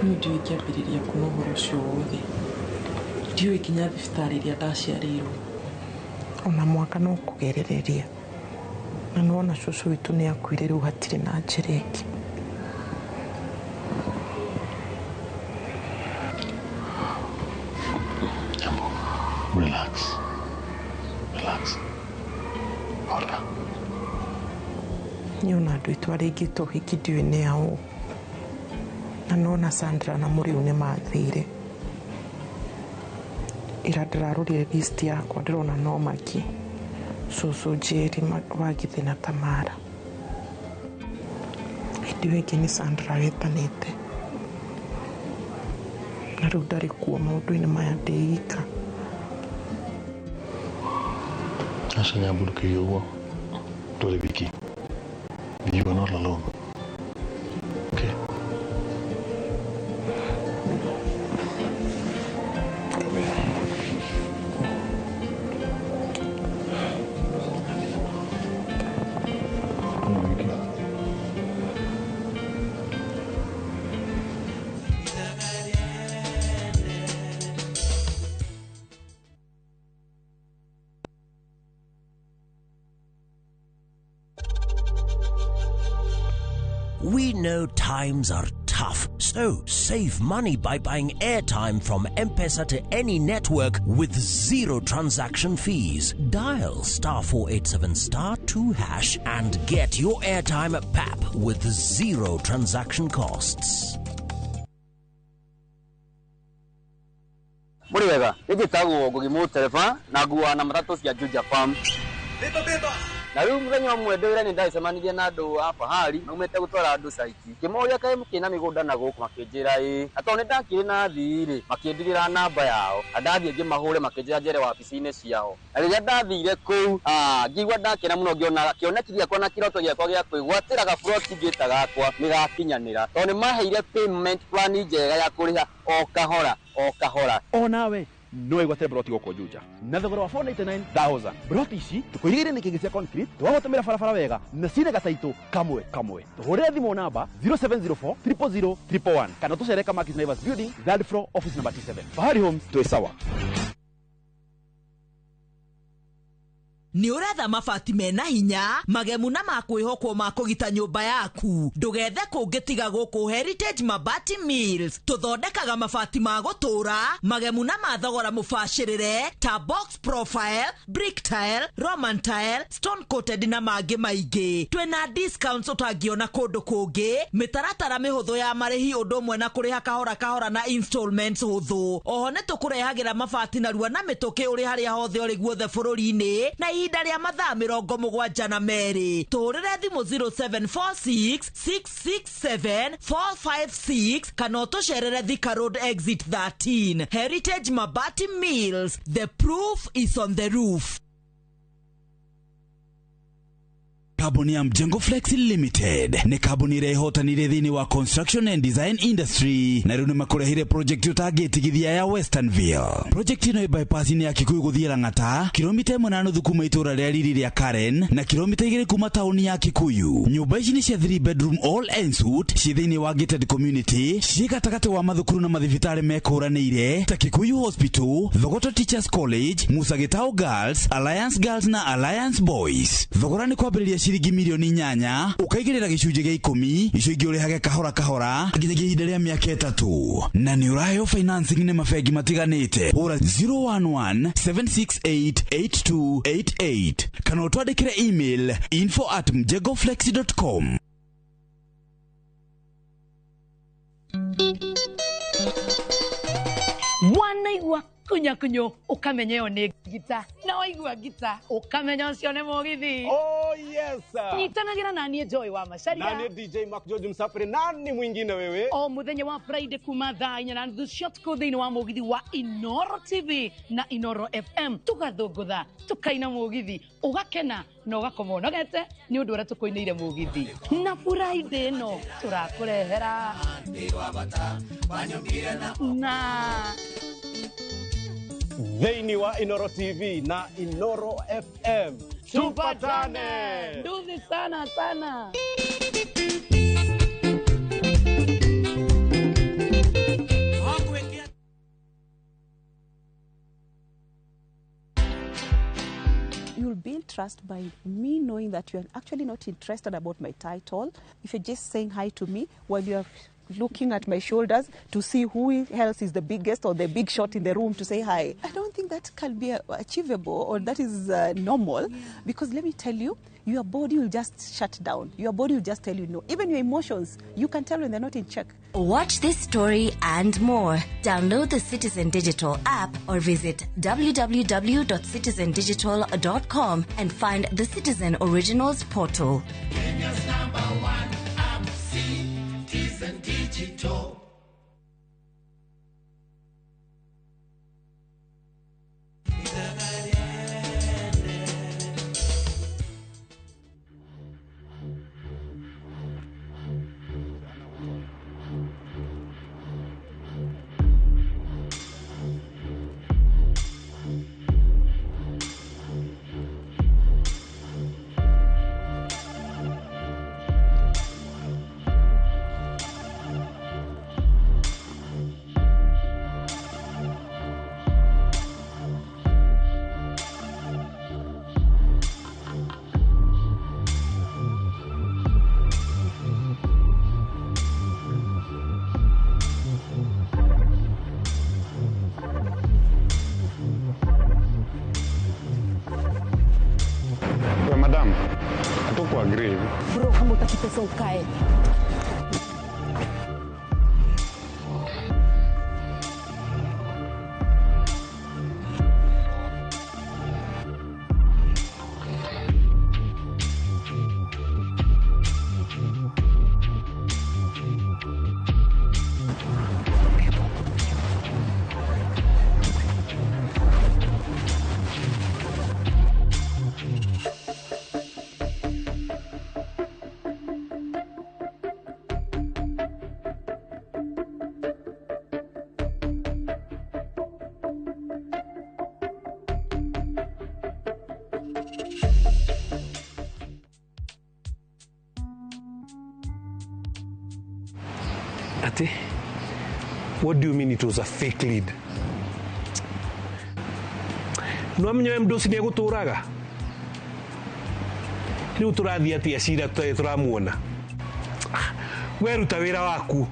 Niĩ ndiũĩ ngĩambĩrĩria kuona ũhoro ũcio wothe. Ndiũĩ nginya thibitarĩ ĩrĩa ndaciarĩirwo. Ona mwaka no kũgerereria. Na nĩwona cũcũ witũ nĩ akuire rĩu hatirĩ na njĩra ĩngĩ. Relax. Relax. Andũ aitũ arĩa ingĩte ũhiki ndiũĩ nĩ aũ. Na nona Sandra na Mũrĩu nĩ mathire. Ira ndĩrarorire list yakwa ndĩrona no Maki, cũcũ Njeri, Wangithe na Tamara. Hĩndĩ ĩyo ĩngĩ nĩ Sandra wetanĩte. Na rĩu ndarĩ kuo maũndũ-inĩ maya ndĩ ika. Aca Nyambu, ndũkĩige ũguo. Ndũrĩ wiki. You are not alone. Okay? Come here. Come on, Vicky. We know times are tough, so save money by buying airtime from M-Pesa to any network with zero transaction fees. Dial *487 *2# and get your airtime at PAP with zero transaction costs. Mũrĩ wega, nĩ njĩtagwo Ngugi Mũtereba na nguaga na matatũ cia Juja Farm. Na rĩu mũthenya ũmwe ndĩ wĩra nĩ ndacemanirie na andũ a Fahari maumĩte gũtwara andũ site. Ngĩmoria kaĩ mũkĩrĩ na mĩgũnda na gũkũ, makĩnjĩra ĩĩ. Na tondũ nĩ ndakĩrĩ na athii rĩ, makĩndigĩra namba yao. Na ndathiĩ ngĩmahũre makĩnjĩra njere wabici-inĩ ciao. Na rĩrĩa ndathire kũu, ngĩigua ndakena mũno ngĩona kĩoneki gĩakwa na kĩroto gĩakwa gĩa kwĩgwatĩra gaburoti ngĩta gakwa nĩ gakinyanĩra. Tondũ nĩ maheire payment plan njega ya kũrĩha o kahora o kahora. O nawe no wĩgwatĩre broti gũkũ Juja na thogora wa 499,000. Broti ici tũkũirigĩire nĩ kĩngĩ cia concrete, tũgagũtũmĩra barabara wega na cina gataitũ kamwe kamwe. Tũhũrĩre thimũ namba 0704 000 111 kana tũcere Kamakis Naivas Building, third floor, office number T7. Fahari Homes, twĩ sawa. Nĩ ũretha mabati mena hinya, magemu na makwĩhokwo ma kũgita nyũmba yaku? Ndũgethe kũngĩ tiga gũkũ Heritage Mabati Mills. Tũthondekaga mabati ma gũtũũra, magemu na ma thogora mũbacĩrĩre ta box profile, brick tile, roman tile, stone coated na mangĩ maingĩ. Twĩna discounts ũtangĩona kũndũ kũngĩ, mĩtaratara mĩhũthũ ya marĩhi ũndũ ũmwe na kũrĩha kahora kahora na installments hũthũ. Oho nĩ tũkũrehagĩra mabati narua na mĩtũkĩ ũrĩ harĩa hothe ũrĩ guothe bũrũri-inĩ na ihinda rĩa mathaa 72. Tũhũrĩre thimũ 0746 667 456 kana ũtũcerere Thika Road exit 13. Heritage Mabati Mills, the proof is on the roof. Kambuni ya Mjengo Flex Limited nĩ kambuni ĩrĩa ĩhotanire thĩinĩ wa construction and design industry, na rĩu nĩ makũrehire project ũtangĩtigithia ya Westernville. Project ĩno ĩ bypass-inĩ ya Kikuyu gũthiĩ Lang'ata, kilomita 1.5 kuma itũũra rĩa riri rĩa Karen na kilomita 2 kuma taũni ya Kikuyu. Nyũmba ici nĩ cia 3 bedroom all en suite, ciĩ thĩinĩ wa gated community, ciĩ gatagatĩ wa mathukuru na mathibitarĩ mekũranĩire ta Kikuyu Hospital, Thogoto Teachers College, Musa Gitau Girls, Alliance Girls na Alliance Boys. Thogora nĩ kwambĩrĩria ciringi milioni 8, ũkaigĩrĩra gĩcunjĩ gĩa 10, icio ingĩ ũrĩhage kahora kahora nginyagia ihinda rĩa mĩaka 3, na nĩ ũraheo financing nĩ mabengi matiganĩte. Hũra 011 768 8288 kana ũtwandĩkĩre email info@mjengoflex.com. Wanaigua kunyakunyo ukamenya ĩyo nĩ ngita, na waigua ngita ukamenya ũcio nĩ mũgithi. Oh yes. Nyitanagĩra na niĩ Joy wa Macharia na niĩ DJ Mark George Msafiri, nani mwingine wewe, o mũthenya wa Friday kuma thaa 4:30 cia ũtukũ thĩinĩ wa mũgithi wa Inoro TV na Inoro FM. Tũgathũngũtha, tũkaina mũgithi, ũgakena na ũgakoma ũnogete nĩ ũndũ ũrĩa tũkũinĩire mũgithi. Na Friday ĩno tũrakũrehera na thĩinĩ wa Inoro TV na Inoro FM. Tupatane. Nduthi sana sana. You'll build trust by me knowing that you're actually not interested about my title. If you're just saying hi to me while you're looking at my shoulders to see who else is the biggest or the big shot in the room to say hi. I don't think that can be achievable or that is normal, because let me tell you, your body will just shut down. Your body will just tell you no. Even your emotions, you can tell when they're not in check. Watch this story and more. Download the Citizen Digital app or visit www.citizendigital.com and find the Citizen Originals portal. Kenya's number one app, Citizen Digital. Madam, hatukuagree. Bro, kama utaki pesa ukae. Ate, what do you mean it was a fake lead? No amenye mdosi ni eguturaga. Riu turathie atia cira turamuona. We ruta wira waku.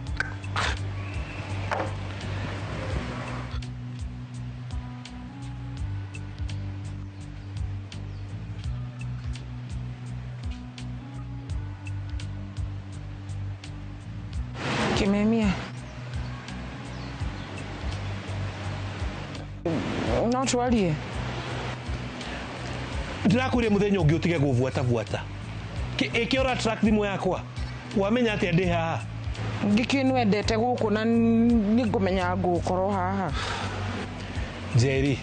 Kimemia. No twarie. Ndirakwire muthenya ungi utige gubuata buata. Ä ora track thimu yakwa. Wamenya atia ndi haha? Ngiki nwendete guku na ningumenya ngukorwo haha. Njeri,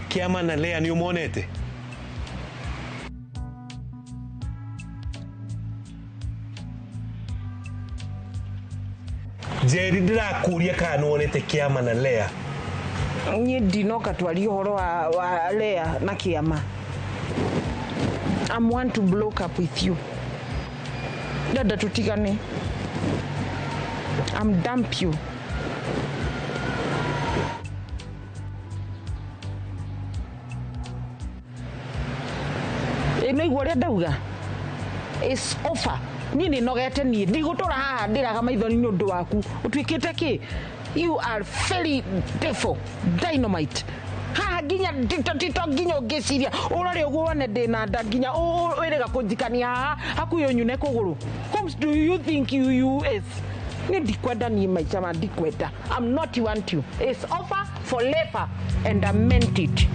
Kiama na Lea ni umonete? Njeri, ndirakuria kana nĩwonete Kiama na Lea. Niĩ ndinoka twarie ũhoro wa Lea na Kiama. I'm want to block up with you. Dada tutigane. I'm dump you. Ĩ nĩ igua ũrĩa ndauga? It's over. Niĩ nĩ nogete niĩ ndigũtũra haha ndĩraga maithori nĩ ũndũ waku. Ũtuĩkĩte kĩ? You are very devil dynamite. Haha nginya tito nginya ũngĩciria ũrore ũguo wone ndĩna nda nginya wĩrĩga kũnjikania haha hakuhĩ ũnyune kũgũrũ. Whom do you think you is? Niĩ ndikwenda niĩ maica ma ndikwenda. I'm not want you. It's over forever and I meant it.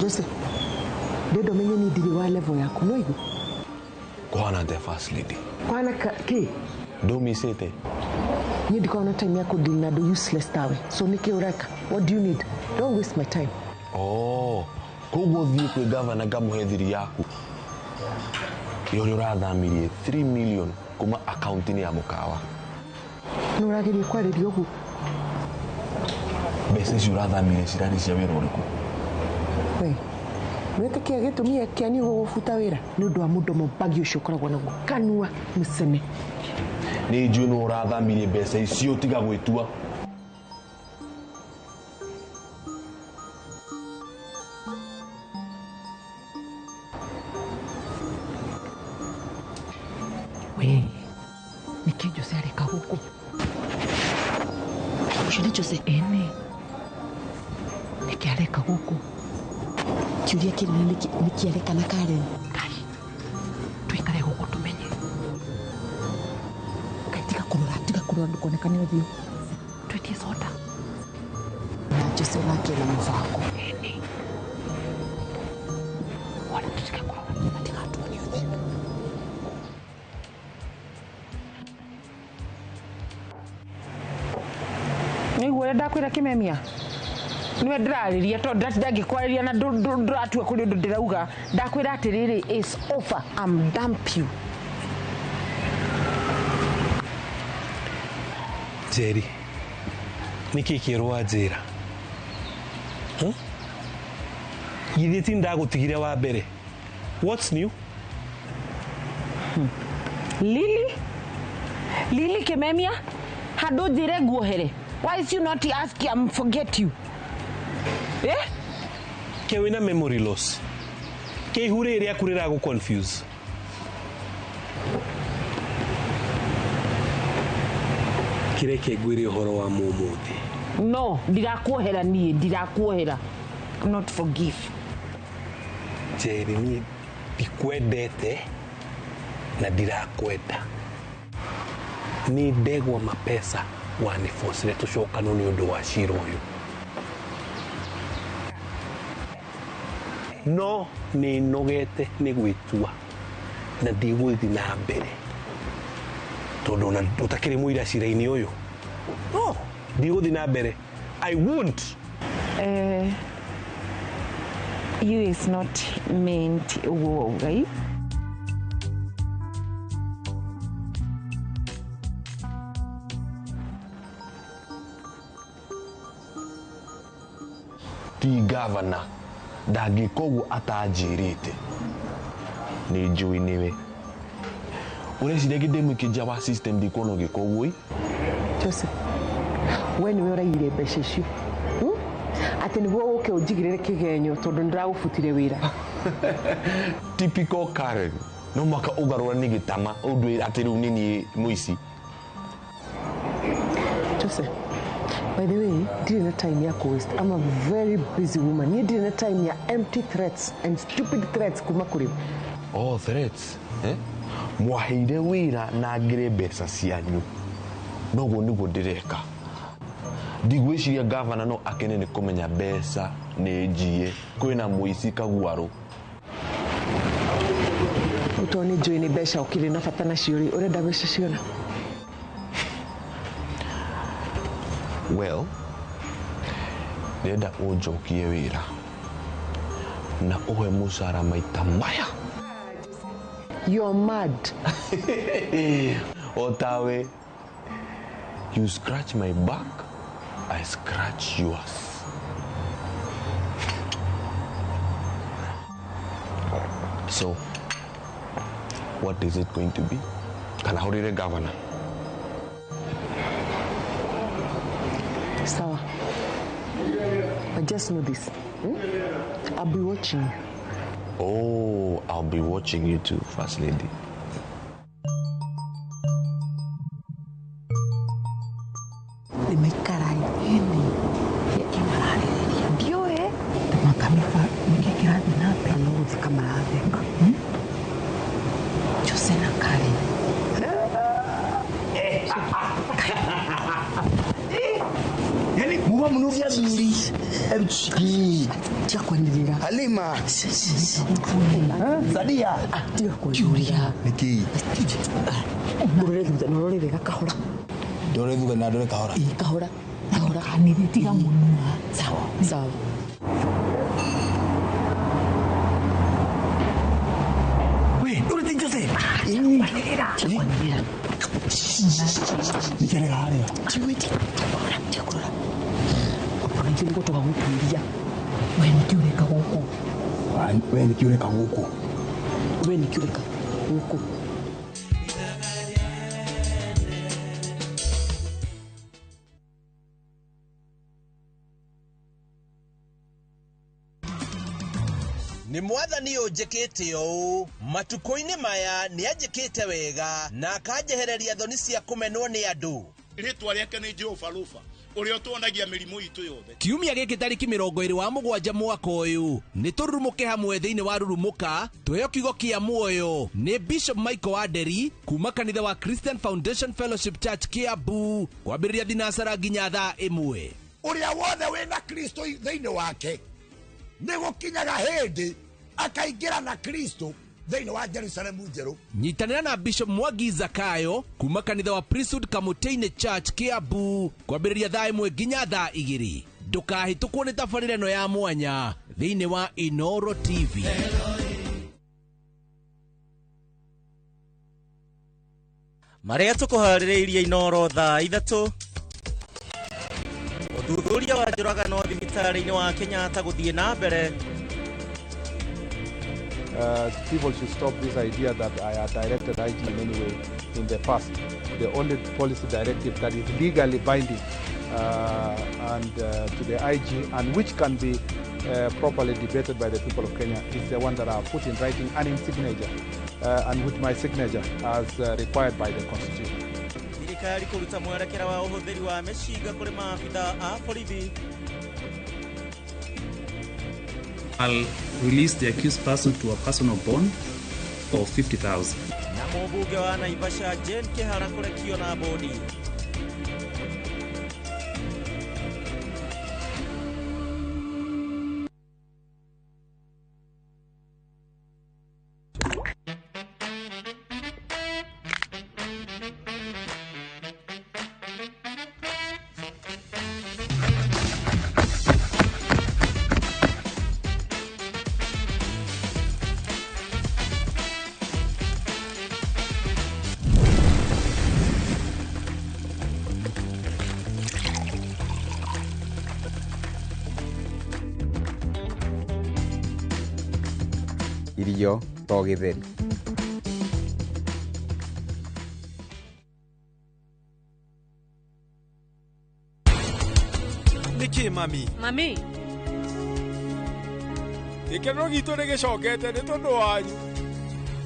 Jose, ndĩrenda ũmenye niĩ ndirĩ wa level yaku no igu Kũhana atĩa first lady? Kũhana kĩ? Ndũmicĩte. Niĩ ndikoragwo na time ya kũdeal na andũ useless tawe. So nĩkĩ ũreka? What do you need? Don't waste my time. Oh, koguo thiĩ kwĩ gavana ngamũhe thiri yaku ya ũrĩa ũrathamirie 3 million kuma akaunti-inĩ ya mũkawa. Nĩ ũrageria kwarĩria ũguo? Mbeca icio ũrathamirie cirarĩ cia wĩra ũrĩkũ? We, nĩwĩtĩkia gĩtũmi kĩa niĩ gũgũbuta wĩra nĩ ũndũ wa mũdomo bagi ũcio ũkoragwo naguo kanua mũcene. Nĩ njũĩ nĩwe ũrathamirie mbeca icio tiga gwĩtua. We, nĩkĩ Jose areka gũkũ? Ũcio nĩ Jose? Ĩni. Nĩkĩ areka gũkũ? Kĩũria kĩnene nĩkĩ areka na Karen? Ngai, tũikare gũkũ tũmenye. Ngai, tiga kũrora, tiga kũrora ndũkonekane ũthiũ. Twĩtie soda. Na Jose onake ena mũbango. Ĩni. Wala tũtige kũrora, matigatuone ũthiũ. Nĩguo ũrĩa ndakwĩra kĩmemia nĩwe ndĩrarĩria tondũ ndatinda ngĩkwarĩria na ndũratua kũrĩ ũndũ ndĩrauga. Ndakwĩra atĩrĩrĩ, is over, I'm dump you. Njeri, nĩkĩ kĩerũ wanjĩra? Githĩ ti ndagũtigire wa mbere? What's new? Lili? Lili kĩmemia? Handũ njĩre nguohere. Why is you not ask I'm forget you? Eh? Ke wĩna memory loss. Ke ihu rĩrĩ rĩaku rĩragũ confuse. Kĩreke ngwĩre ũhoro wa mũmũthĩ. No, ndirakuohera niĩ, ndirakuohera. Not forgive. Njeri, niĩ ndikwendete na ndirakwenda. Nĩ ndegwa mapesa wanibocire tũcokano nĩ ũndũ wa cira ũyũ. No nĩ nogete nĩ gwĩtua na ndigũthiĩ na mbere tondũ ona ũtakĩrĩ mũira cira-inĩ ũyũ. No, ndigũthiĩ na mbere. I won't. You is not meant ũguo wauga ĩ? Ti gavana ndangĩka ũguo atanjĩrĩte. Nĩ njũĩ nĩwe. Ũreciria ngĩ ndĩmũikĩnja wa system ndikuona ũgĩka ũguo ĩ? Joseph, we nĩwe ũraiyire mbeca icio. Atĩ nĩguo ũke ũnjigĩrĩre kĩgenyo tondũ nĩndĩragũbutire wĩra. Typical Karen. No mwaka ũgarũranie gĩtama ũndwĩre atĩ rĩu nĩ niĩ mũici. Joseph, by the way, ndirĩ na time ya kũ waste. I'm a very busy woman. Niĩ ndirĩ na time ya empty threats and stupid threats kuma kũrĩ. Oh, threats? Eh? Mwaheire wĩra na ngĩrĩ mbeca cianyu. Noguo nĩguo ndĩreka. Ndigwĩciria gavana no akene nĩ kũmenya mbeca nĩ njiĩ kwĩna mũici kaguarũ. Ũtoo nĩ njũĩ nĩ mbeca ũkĩrĩ na bata nacio rĩ, ũrenda mbeca ciona? Well, ndĩrenda ũnjokie wĩra na ũhe mũcara maita maya. You're mad. O tawe, you scratch my back, I scratch yours. So, what is it going to be? Kana hũrĩre governor? Sawa. But just know this. I'll be watching you. Oh, I'll be watching you too, First Lady. Jose na Karen. Yani muba munuria thuri. Tiga kwanĩrĩra. Halima. Sadia. Tiga kwanĩrĩra. Nĩkĩ? Ndorere thutha na ũrore wega kahora. Ndore thutha na ndore kahora. Ĩ kahora. Kahora. Kanithe tiga mũnua. Sawa. Sawa. We, uri ti Jose. Kwanĩrĩra. Kwanĩrĩra. Nĩkĩrega harĩa. Tiwe tiga kũrora, tiga kũrora. Nĩkĩo nĩguo tũgagũtuĩria. We nĩkĩ ũreka gũkũ? We nĩkĩ ũreka gũkũ? We nĩkĩ ũreka gũkũ? Nĩ mwathani ũnjĩkĩte ũũ matukũ-inĩ maya nĩ anjĩkĩte wega na akanjehereria thoni cia kũmenwo nĩ andũ. Rĩtwa rĩake nĩ Jehova Rufa ũrĩa ũtuonagia mĩrimũ itũ yothe. Kiumia gĩkĩ tarĩki 27 mwaka ũyũ nĩ tũrurumũke hamwe thĩinĩ wa Rurumũka tuheo kiugo kĩa muoyo nĩ Bishop Michael Wanderi kuma kanitha wa Christian Foundation Fellowship Church Kiambu kwambĩrĩria thinacara nginya thaa 1. Ũrĩa wothe wĩna Kristo thĩinĩ wake nĩ gũkinyaga hĩndĩ akaingĩra na Kristo thĩinĩ wa Jerusalemu njerũ. Nyitanĩra na Bishop Mwangi Zakayo kuma kanitha wa Priesthood Kamũtĩ-inĩ Church Kiambu kwambĩrĩria thaa 1 nginya thaa 2. Ndũkahĩtũkwo nĩ tabarĩra ĩno ya mwanya thĩinĩ wa Inoro TV. Marĩa tũkũharĩrĩirie Inoro thaa 3. Ũthuthuria wa njũragano thibitarĩ-inĩ wa Kenyatta gũthiĩ na mbere. People should stop this idea that I had directed IG in any way in the past. The only policy directive that is legally binding and to the IG and which can be properly debated by the people of Kenya is the one that I have put in writing and in signature and with my signature as required by the Constitution. Thirikari kũruta mwerekera wa ũhũthĩri wa mĩcinga kũrĩ maabitha a borithi. I'll release the accused person to a personal bond of 50,000. Na mũmbunge wa Naivasha Jane Kihara kũrekio na bodi. Irio to gĩtheri. Nĩkĩ mami? Mami. Gĩkeno gitũ nĩ gĩcokete nĩ tondũ wanyu.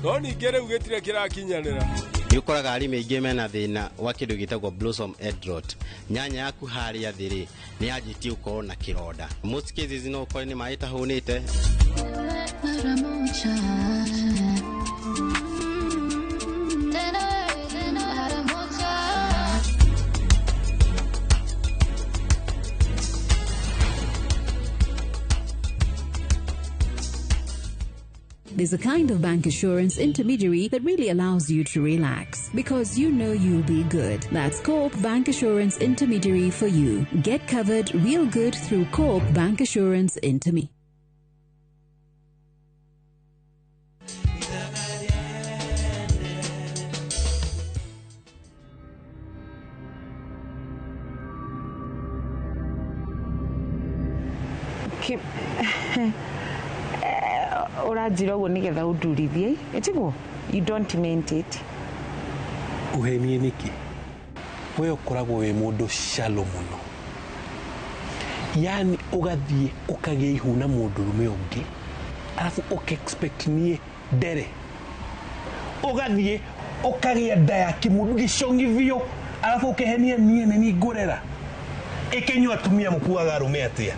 No ningĩ rĩu gĩtirĩ kĩrakinyanĩra. Nĩ ũkoraga arĩmi aingĩ mena thĩna wa kĩndũ gĩtagwo blossom end rot. Nyanya yaku harĩa thĩ rĩ, nĩ yanjĩtie gũkorwo na kĩronda. Most cases no ũkore nĩ maĩ tahũnĩte. There's a kind of bank assurance intermediary that really allows you to relax because you know you'll be good. That's Co-op Bank Assurance Intermediary for you. Get covered real good through Co-op Bank Assurance Intermediary. Ũranjĩra ũguo nĩgetha ũndurithie ĩtiguo? You don't meant it. Ũhenie nĩkĩ? We ũkoragwo wĩ mũndũ shallow mũno. Yani ũgathiĩ ũkagĩa ihu na mũndũrũme ũngĩ arabu ũka-expect niĩ ndere. Ũgathiĩ ũkagĩa nda ya kĩmũndũ gĩcong'i biũ arabu ũkehenia niĩ nĩ niĩ ngũrera. Ĩkĩnyua atumia mũkuaga arũme atĩa?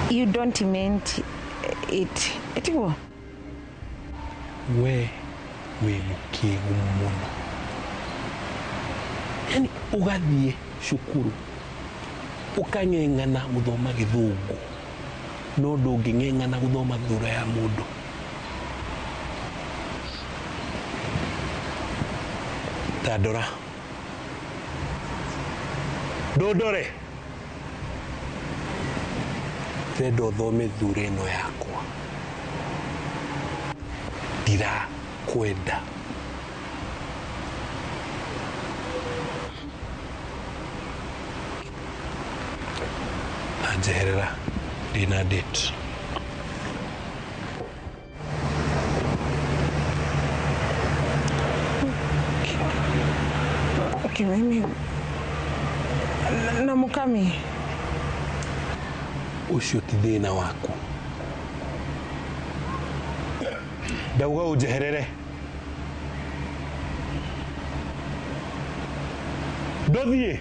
You don't meant it. Ĩtiguo? We wĩ mũkĩgu mũno. Yani ũgathiĩ cukuru ũkang'eng'ana gũthoma gĩthũngũ no ndũngĩng'eng'ana gũthoma thura ya mũndũ. Ta ndora. Ndũndore. Ndĩrenda ũthome thura ĩno yakwa. Ndirakwenda. Na njeherera ndĩna date. Okay, mimi na mukami. Ũcio ti thĩna waku. Ndauga ũnjeherere. Ndũthiĩ.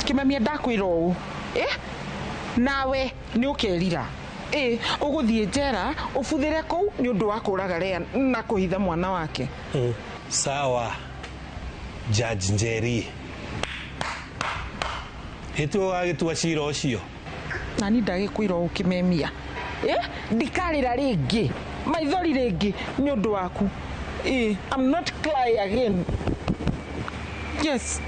Kimemia ndakwĩra ũũ nawe nĩ ũkerira ũgũthiĩ njera ũbuthĩre kũu nĩ ũndũ wa kũraga Lea na kũhitha mwana wake. Sawa Judge Njeri, ĩtuo wagĩtua cira ũcio. Nani ndagĩkwĩra ũũ Kimemia, ndikarĩra rĩngĩ maithori rĩngĩ nĩ ũndũ waku. I'm not cry again. Yes.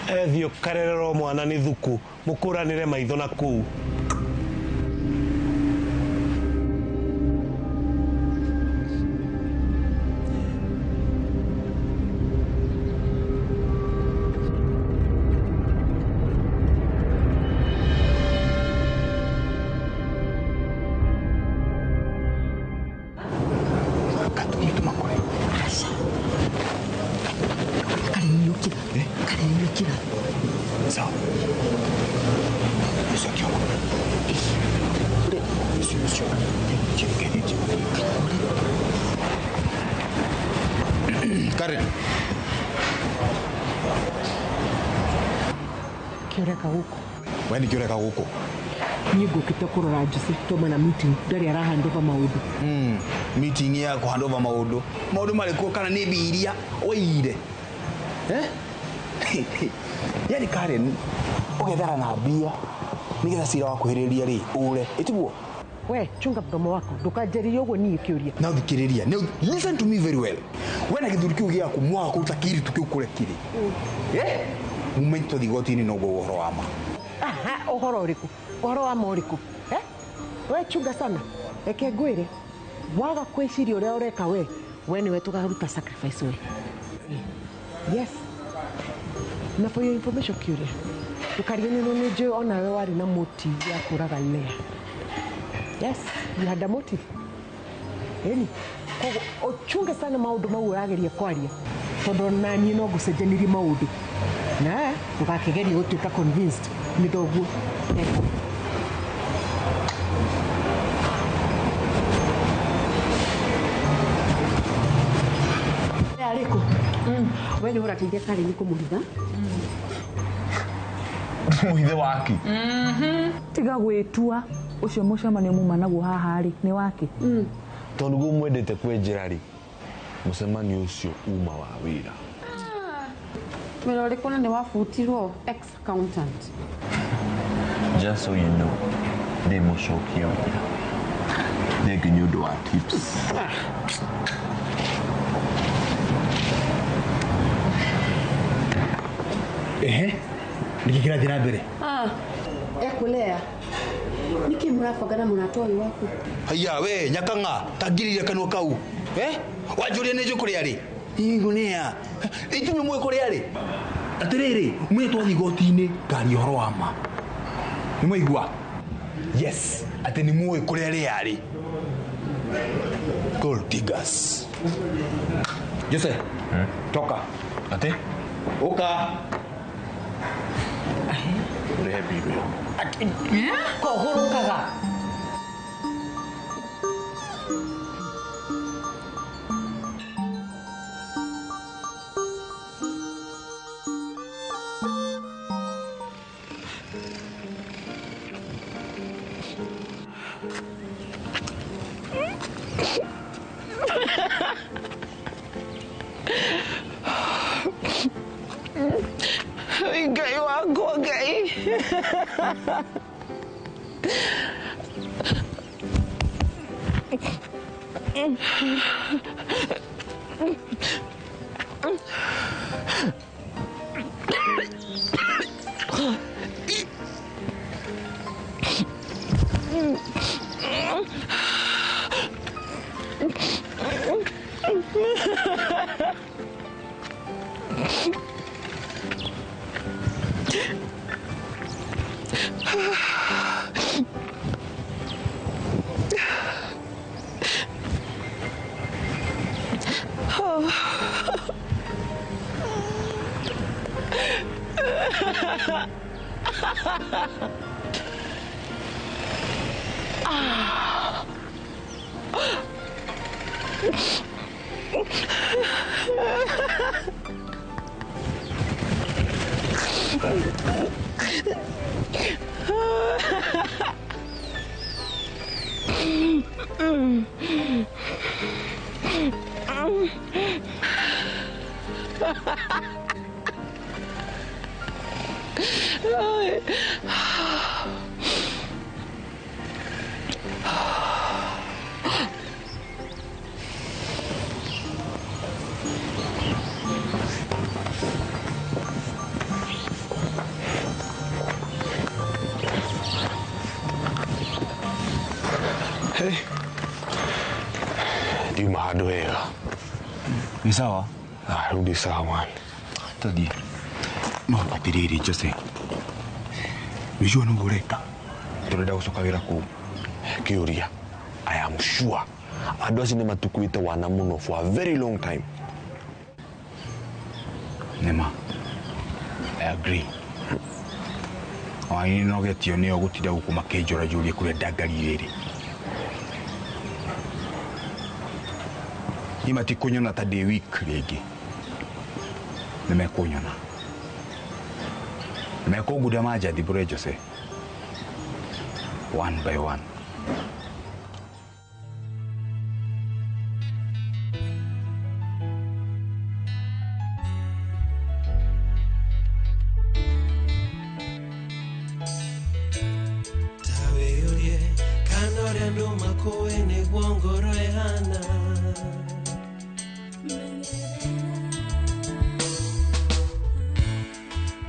Ethiĩ ũkarererwo mwana nĩ thuku mũkũranĩre maitho na kũu. Karen. Kĩũreka gũkũ. We nĩ kĩũreka gũkũ? Niĩ ngũkĩte kũrora Jose toma na meeting ndarĩ ara hand over maũndũ. Meeting ya kũ hand over maũndũ. Maũndũ marĩkũ kana nĩ mbia iria ũiyire? Yani Karen, ũgethara na mbia nĩgetha cira wakuhĩrĩria rĩ ũre ĩtiguo? We chunga mdomo wako ndukanjĩrĩrie ũguo niĩ kĩũria. Na ũthikĩrĩria. Listen to me very well. We na gĩthuri kĩu gĩaku mwaga kũruta kĩiritu kĩu kũrĩa kĩrĩ. Mume tũthiĩ igoti-inĩ noguo ũhoro wa ma. Aha, ũhoro ũrĩkũ? Ũhoro wa ma ũrĩkũ? We chunga sana. Reke ngwĩre waga kwĩciria ũrĩa ũreka we, we nĩwe tũkaruta sacrifice we. Yes. Na for your information kĩũria, ndũkariganĩrwo nĩ njũĩ onawe warĩ na motive ya kũraga Lea. Yes, you had a motive. Ĩni, koguo ũchunge sana maũndũ mau ũrageria kwaria tondũ naniĩ no ngũcenjanirie maũndũ na ndũgakĩgerie gũtuĩka convinced nĩ thoguo. Arĩkũ? We nĩ ũrateithia Karen kũmũhitha? Mũhithe wake? Tiga gwĩtua ũcio mũcemanio muma naguo haha rĩ nĩ wake. Tondũ nĩguo mwendete kwenjera rĩ, mũcemanio ũcio uma wa wĩra. Wĩra ũrĩkũ na nĩ wabutirwo ex accountant? Just so you know, ndĩ mũcokia wĩra. Thengiũ nĩ ũndũ wa tips. Ehe, nĩkĩ kĩrathiĩ na mbere? Ekulea. Nĩkĩ mũrabanga na mũrata ũyũ waku? Haiya we nyakang'a tangiriria kanua kau. Wanjũria nĩ njũĩ kũrĩa rĩ? Igunia. Itunyuĩ mũĩ kũrĩa rĩ? Atĩrĩrĩ, mwĩ twathiĩ igoti-inĩ ngaria ũhoro wa ma. Nĩ mwaigua? Yes, atĩ nĩ mũĩ kũrĩa rĩa rĩ. Gold diggers. Jose, toka. Atĩ? Ũka. Ũrehe mbirũ ĩyo. Kohũrũkaga. Ngai wakwa Ngai. Ndiuma handå hega. Nĩ sawa? Rĩu ndĩ sawa man. Tũthiĩ. No atĩrĩrĩ Jose, wĩjua nĩguo ũreka tũrenda gũcoka wĩra kũu. Kĩũria, I am sure andũ acio nĩ matukuĩte wana mũno for a very long time. Nĩma, I agree. Ona nĩ nogetio nĩo gũtinda gũkũ makĩnjũranjũria kũrĩa ndangarire rĩ. Niĩ matikũnyona ta ndĩ weak rĩngĩ. Nĩ mekũnyona. Nĩ mekũngunda manjathibũre Jose. One by one. Tawĩyũrie kana ũrĩa andũ makũĩ nĩguo ngoro ĩhana.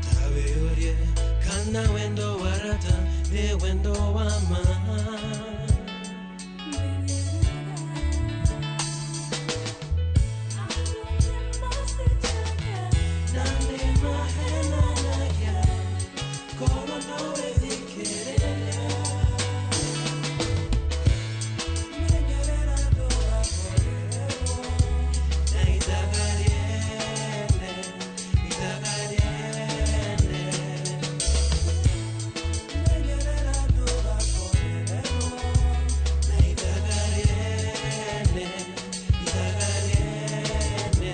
Tawĩyũrie kana wendo wa rata nĩ wendo wa ma. Na nĩ mahenanagia korwo no wĩthikĩrĩria. Menyerera ndũgakorerwo na ithaga rĩene, ithaga rĩene. Menyerera ndũgakorerwo na ithaga rĩene, ithaga rĩene.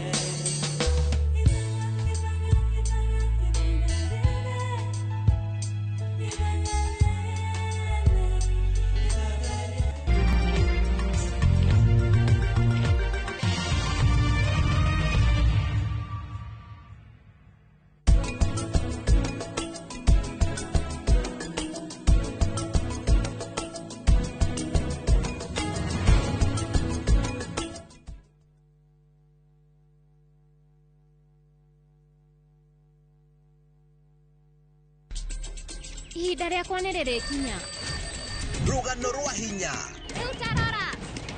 Ihinda rĩakwa nĩ rĩrĩkinya. Rũgano rwa hinya. Rĩu tarora.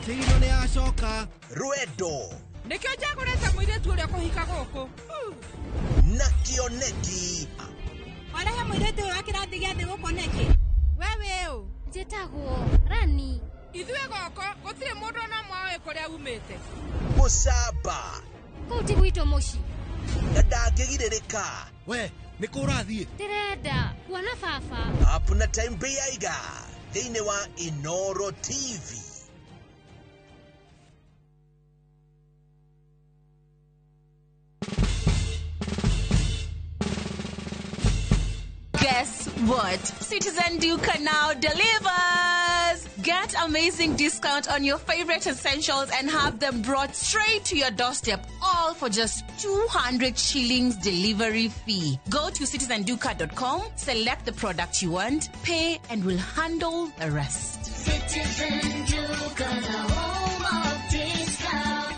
Tigino nĩ acoka. Rwendo. Nĩkĩo njagũrĩte mũirĩtu ũrĩa kũhika gũkũ. Na kĩoneki. Warehe mũirĩtu ũyũ wa kĩrathi gĩa thĩ gũkũ nĩkĩ? We wĩ ũ? Njĩtagwo Rani. Ithuĩ gũkũ gũtirĩ mũndũ ona ũmwe ũĩ kũrĩa umĩte. Mũcamba. Kũu ti gwitũ mũciĩ. Na ndangĩgirĩrĩka. We nĩ kũ ũrathiĩ? Ndĩrenda kuona baba. Up na time Bĩaiga thĩinĩ wa Inoro TV. Guess what? Citizen Duka now delivers! Get amazing discount on your favorite essentials and have them brought straight to your doorstep, all for just 200 shillings delivery fee. Go to citizenduka.com, select the product you want, pay, and we'll handle the rest. Citizen Duka, the home of discount.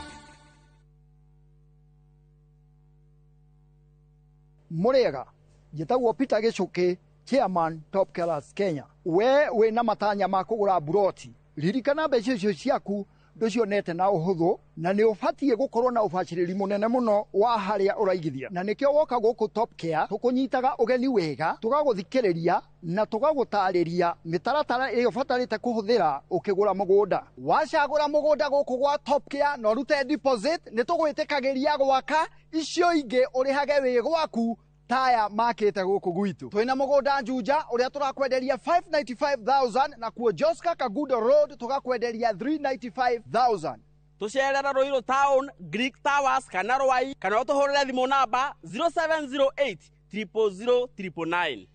Mũrĩega, njĩtagwo Peter Gĩcũkĩ, chairman Top Killers Kenya. We wĩna matanya ma kũgũra mburoti, ririkana mbeca icio ciaku ndũcionete na ũhũthũ, na nĩ ũbatiĩ gũkorwo na ũbacĩrĩri mũnene mũno wa harĩa ũraigithia, na nĩkĩo woka gũkũ Top Care tũkũnyitaga ũgeni wega, tũgagũthikĩrĩria na tũgagũtarĩria mĩtaratara ĩrĩa ũbatarĩte kũhũthĩra ũkĩgũra mũgũnda. Wacagũra mũgũnda gũkũ gwa Top Care na ũrute deposit, nĩ tũgwĩtĩkagĩria gwaka icio ingĩ ũrĩhage wĩ gwaku taya makĩte gũkũ gwitũ. Twĩna mũgũnda Juja ũrĩa tũrakwenderia 595,000, na kuo Joska Kagudo Road tũgakwenderia 395,000. Tũcerere Ruiru Town, Greek Towers kana Rwai, kana ũtũhũrĩre thimũ namba 0708 000 999.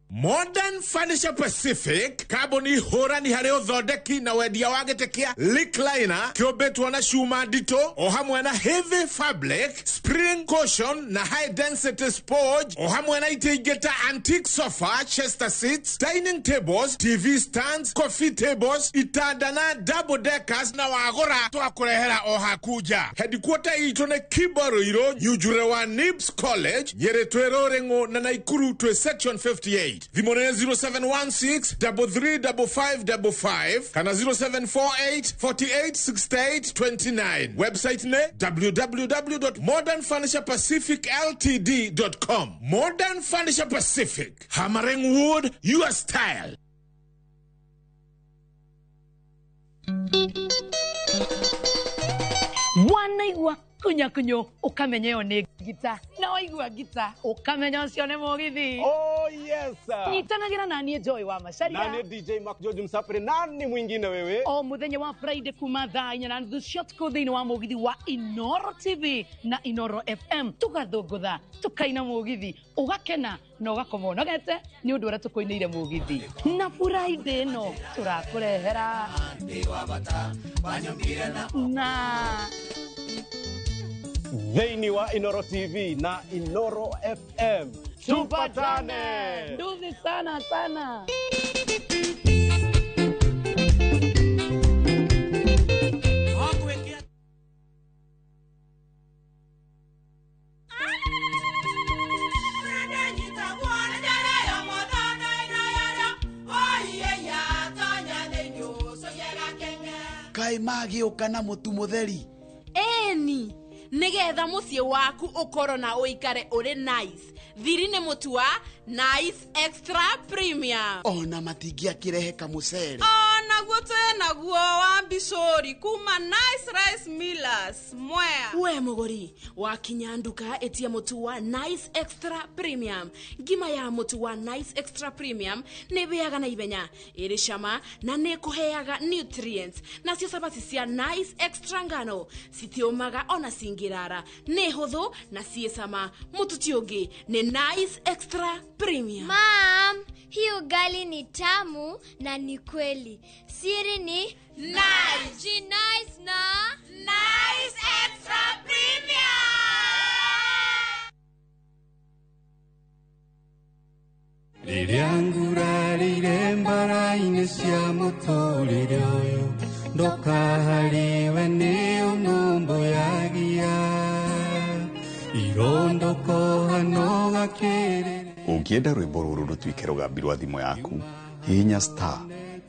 Modern Furniture Pacific, kambuni hũrani harĩ ũthondeki na wendia wa gĩtĩ kĩa recliner kĩũmbĩtwo na cuma nditũ o hamwe na heavy fabric, spring cushion na high density sponge, o hamwe na itĩ ingĩ ta antique sofa, chester seats, dining tables, TV stands, coffee tables, itanda na double deckers, na wagũra twakũrehera o haku nja. Headquarter itũ nĩ Kimbo Ruiru, Nyunjure wa Nibs College, Nyĩrĩ twĩ Rũrĩng'ũ na Naikuru twĩ section 58. Thimũ nĩ 0716 335555 kana 0748 48 68 29. Website nĩ www.modernfurniturepacificltd.com. Modern Furniture Pacific, hammering wood your style. Wanaigua kunyakunyo ukamenya ĩyo nĩ ngita, na waigua ngita ukamenya ũcio nĩ mũgithi. Oh yes. Nyitanagĩra na niĩ Joy wa Macharia Nani DJ Mark George Msafiri, nani mwingine wewe? O muthenya wa Friday kuma thaa 4:30 cia ũtukũ thĩinĩ wa mũgithi wa Inoro TV na Inoro FM, tũgathũngũtha, tũkaina mũgithi, ũgakena na ũgakoma ũnogete nĩ ũndũ ũrĩa tũkũinĩire mũgithi. Na Friday ĩno tũrakũrehera na thĩinĩ wa Inoro TV na Inoro FM. Tupatane. Nduthi sana sana. Kaĩ magĩũka na mũtu mũtheri? Ĩni, nĩgetha mũciĩ waku ũkorwo na ũikare ũrĩ nice, thiri nĩ mũtu wa Nice Extra Premium. Ona matingĩakĩrehe kamũcere. Onaguo twĩnaguo wa mbicũri kuma Nice Rice Millers Mwea. We mũgũri wakinya nduka, ĩtia mũtu wa Nice Extra Premium. Ngima ya mũtu wa Nice Extra Premium nĩ ĩhĩaga na ihenya, ĩrĩ cama na nĩ ĩkũheaga nutrients. Nacio cabaci cia Nice Extra ngano citiũmaga ona cingĩrara, nĩ hũthũ na ciĩ cama. Mũtu ti ũngĩ nĩ Nice Extra Premium. Mam, hii ugali ni tamu na ni kweli. Siri ni Nice. Ji nice na Nice Extra Premium. Rĩrĩa ngurarĩire mbara-inĩ cia mũtũrĩre ũyũ, ndoka harĩwe nĩ ũnũmbũyagia irondoko gakĩrĩrĩ. Ũngĩenda rwĩmbo rũrũ rũtuĩke rũgambi rwa thimũ yaku, hihinya star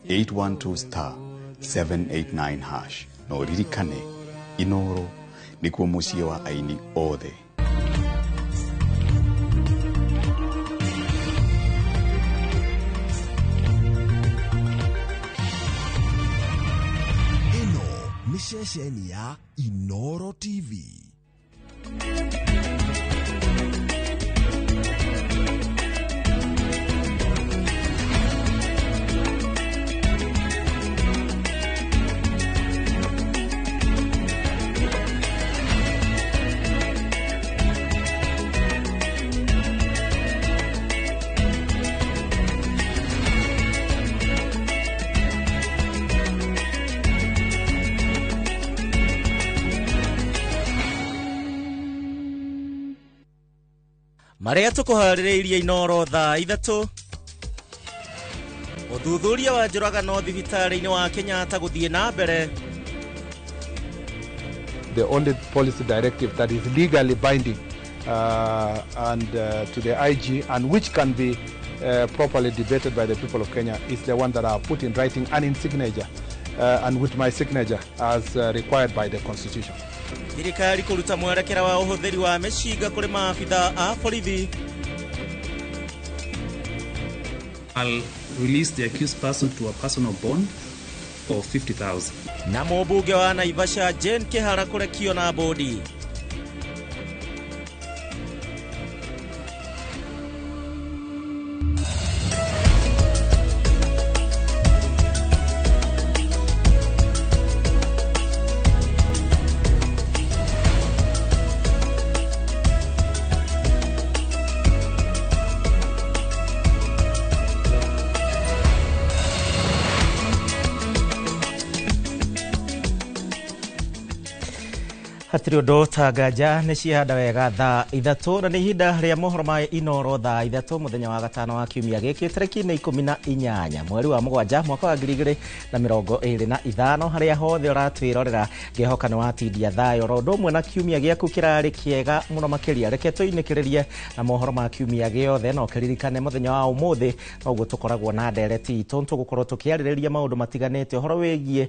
812 star 789 hash, na ũririkane Inoro nĩkuo mũciĩ wa aini othe. Ĩno nĩ ceceni ya Inoro TV. Marĩa tũkũharĩrĩirie Inoro thaa 3. Ũthuthuria wa njũragano thibitarĩ-inĩ wa Kenyatta gũthiĩ na mbere. The only policy directive that is legally binding and to the IG and which can be properly debated by the people of Kenya is the one that I put in writing and in signature and with my signature as required by the Constitution. Thirikari kũruta mwerekera wa ũhũthĩri wa mĩcinga kũrĩ maabitha a borithi. I'll release the accused person to a personal bond of 50,000. Na mũmbunge wa Naivasha Jane Kihara kũrekio na bodi. Hatirĩ ũndũ ta nganja nĩ ciehanda wega thaa 3 na nĩ ihinda rĩa mohoro ma Inoro thaa 3 mũthenya wa gatano wa kiumia gĩkĩ tarĩki nĩ 18 mweri wa 7 mwaka wa 2025 harĩa hothe ũratwĩrorera ngĩhoka nĩ watindia thayũ oro ũndũ ũmwe na kiumia gĩaku kĩrarĩ kĩega mũno makĩria. Reke tũinĩkĩrĩrie na mohoro ma kiumia gĩothe na ũkĩririkane mũthenya wa ũmũthĩ noguo tũkoragwo na ndereti itũ tũgũkorwo tũkĩarĩrĩria maũndũ matiganĩte ũhoro wĩgiĩ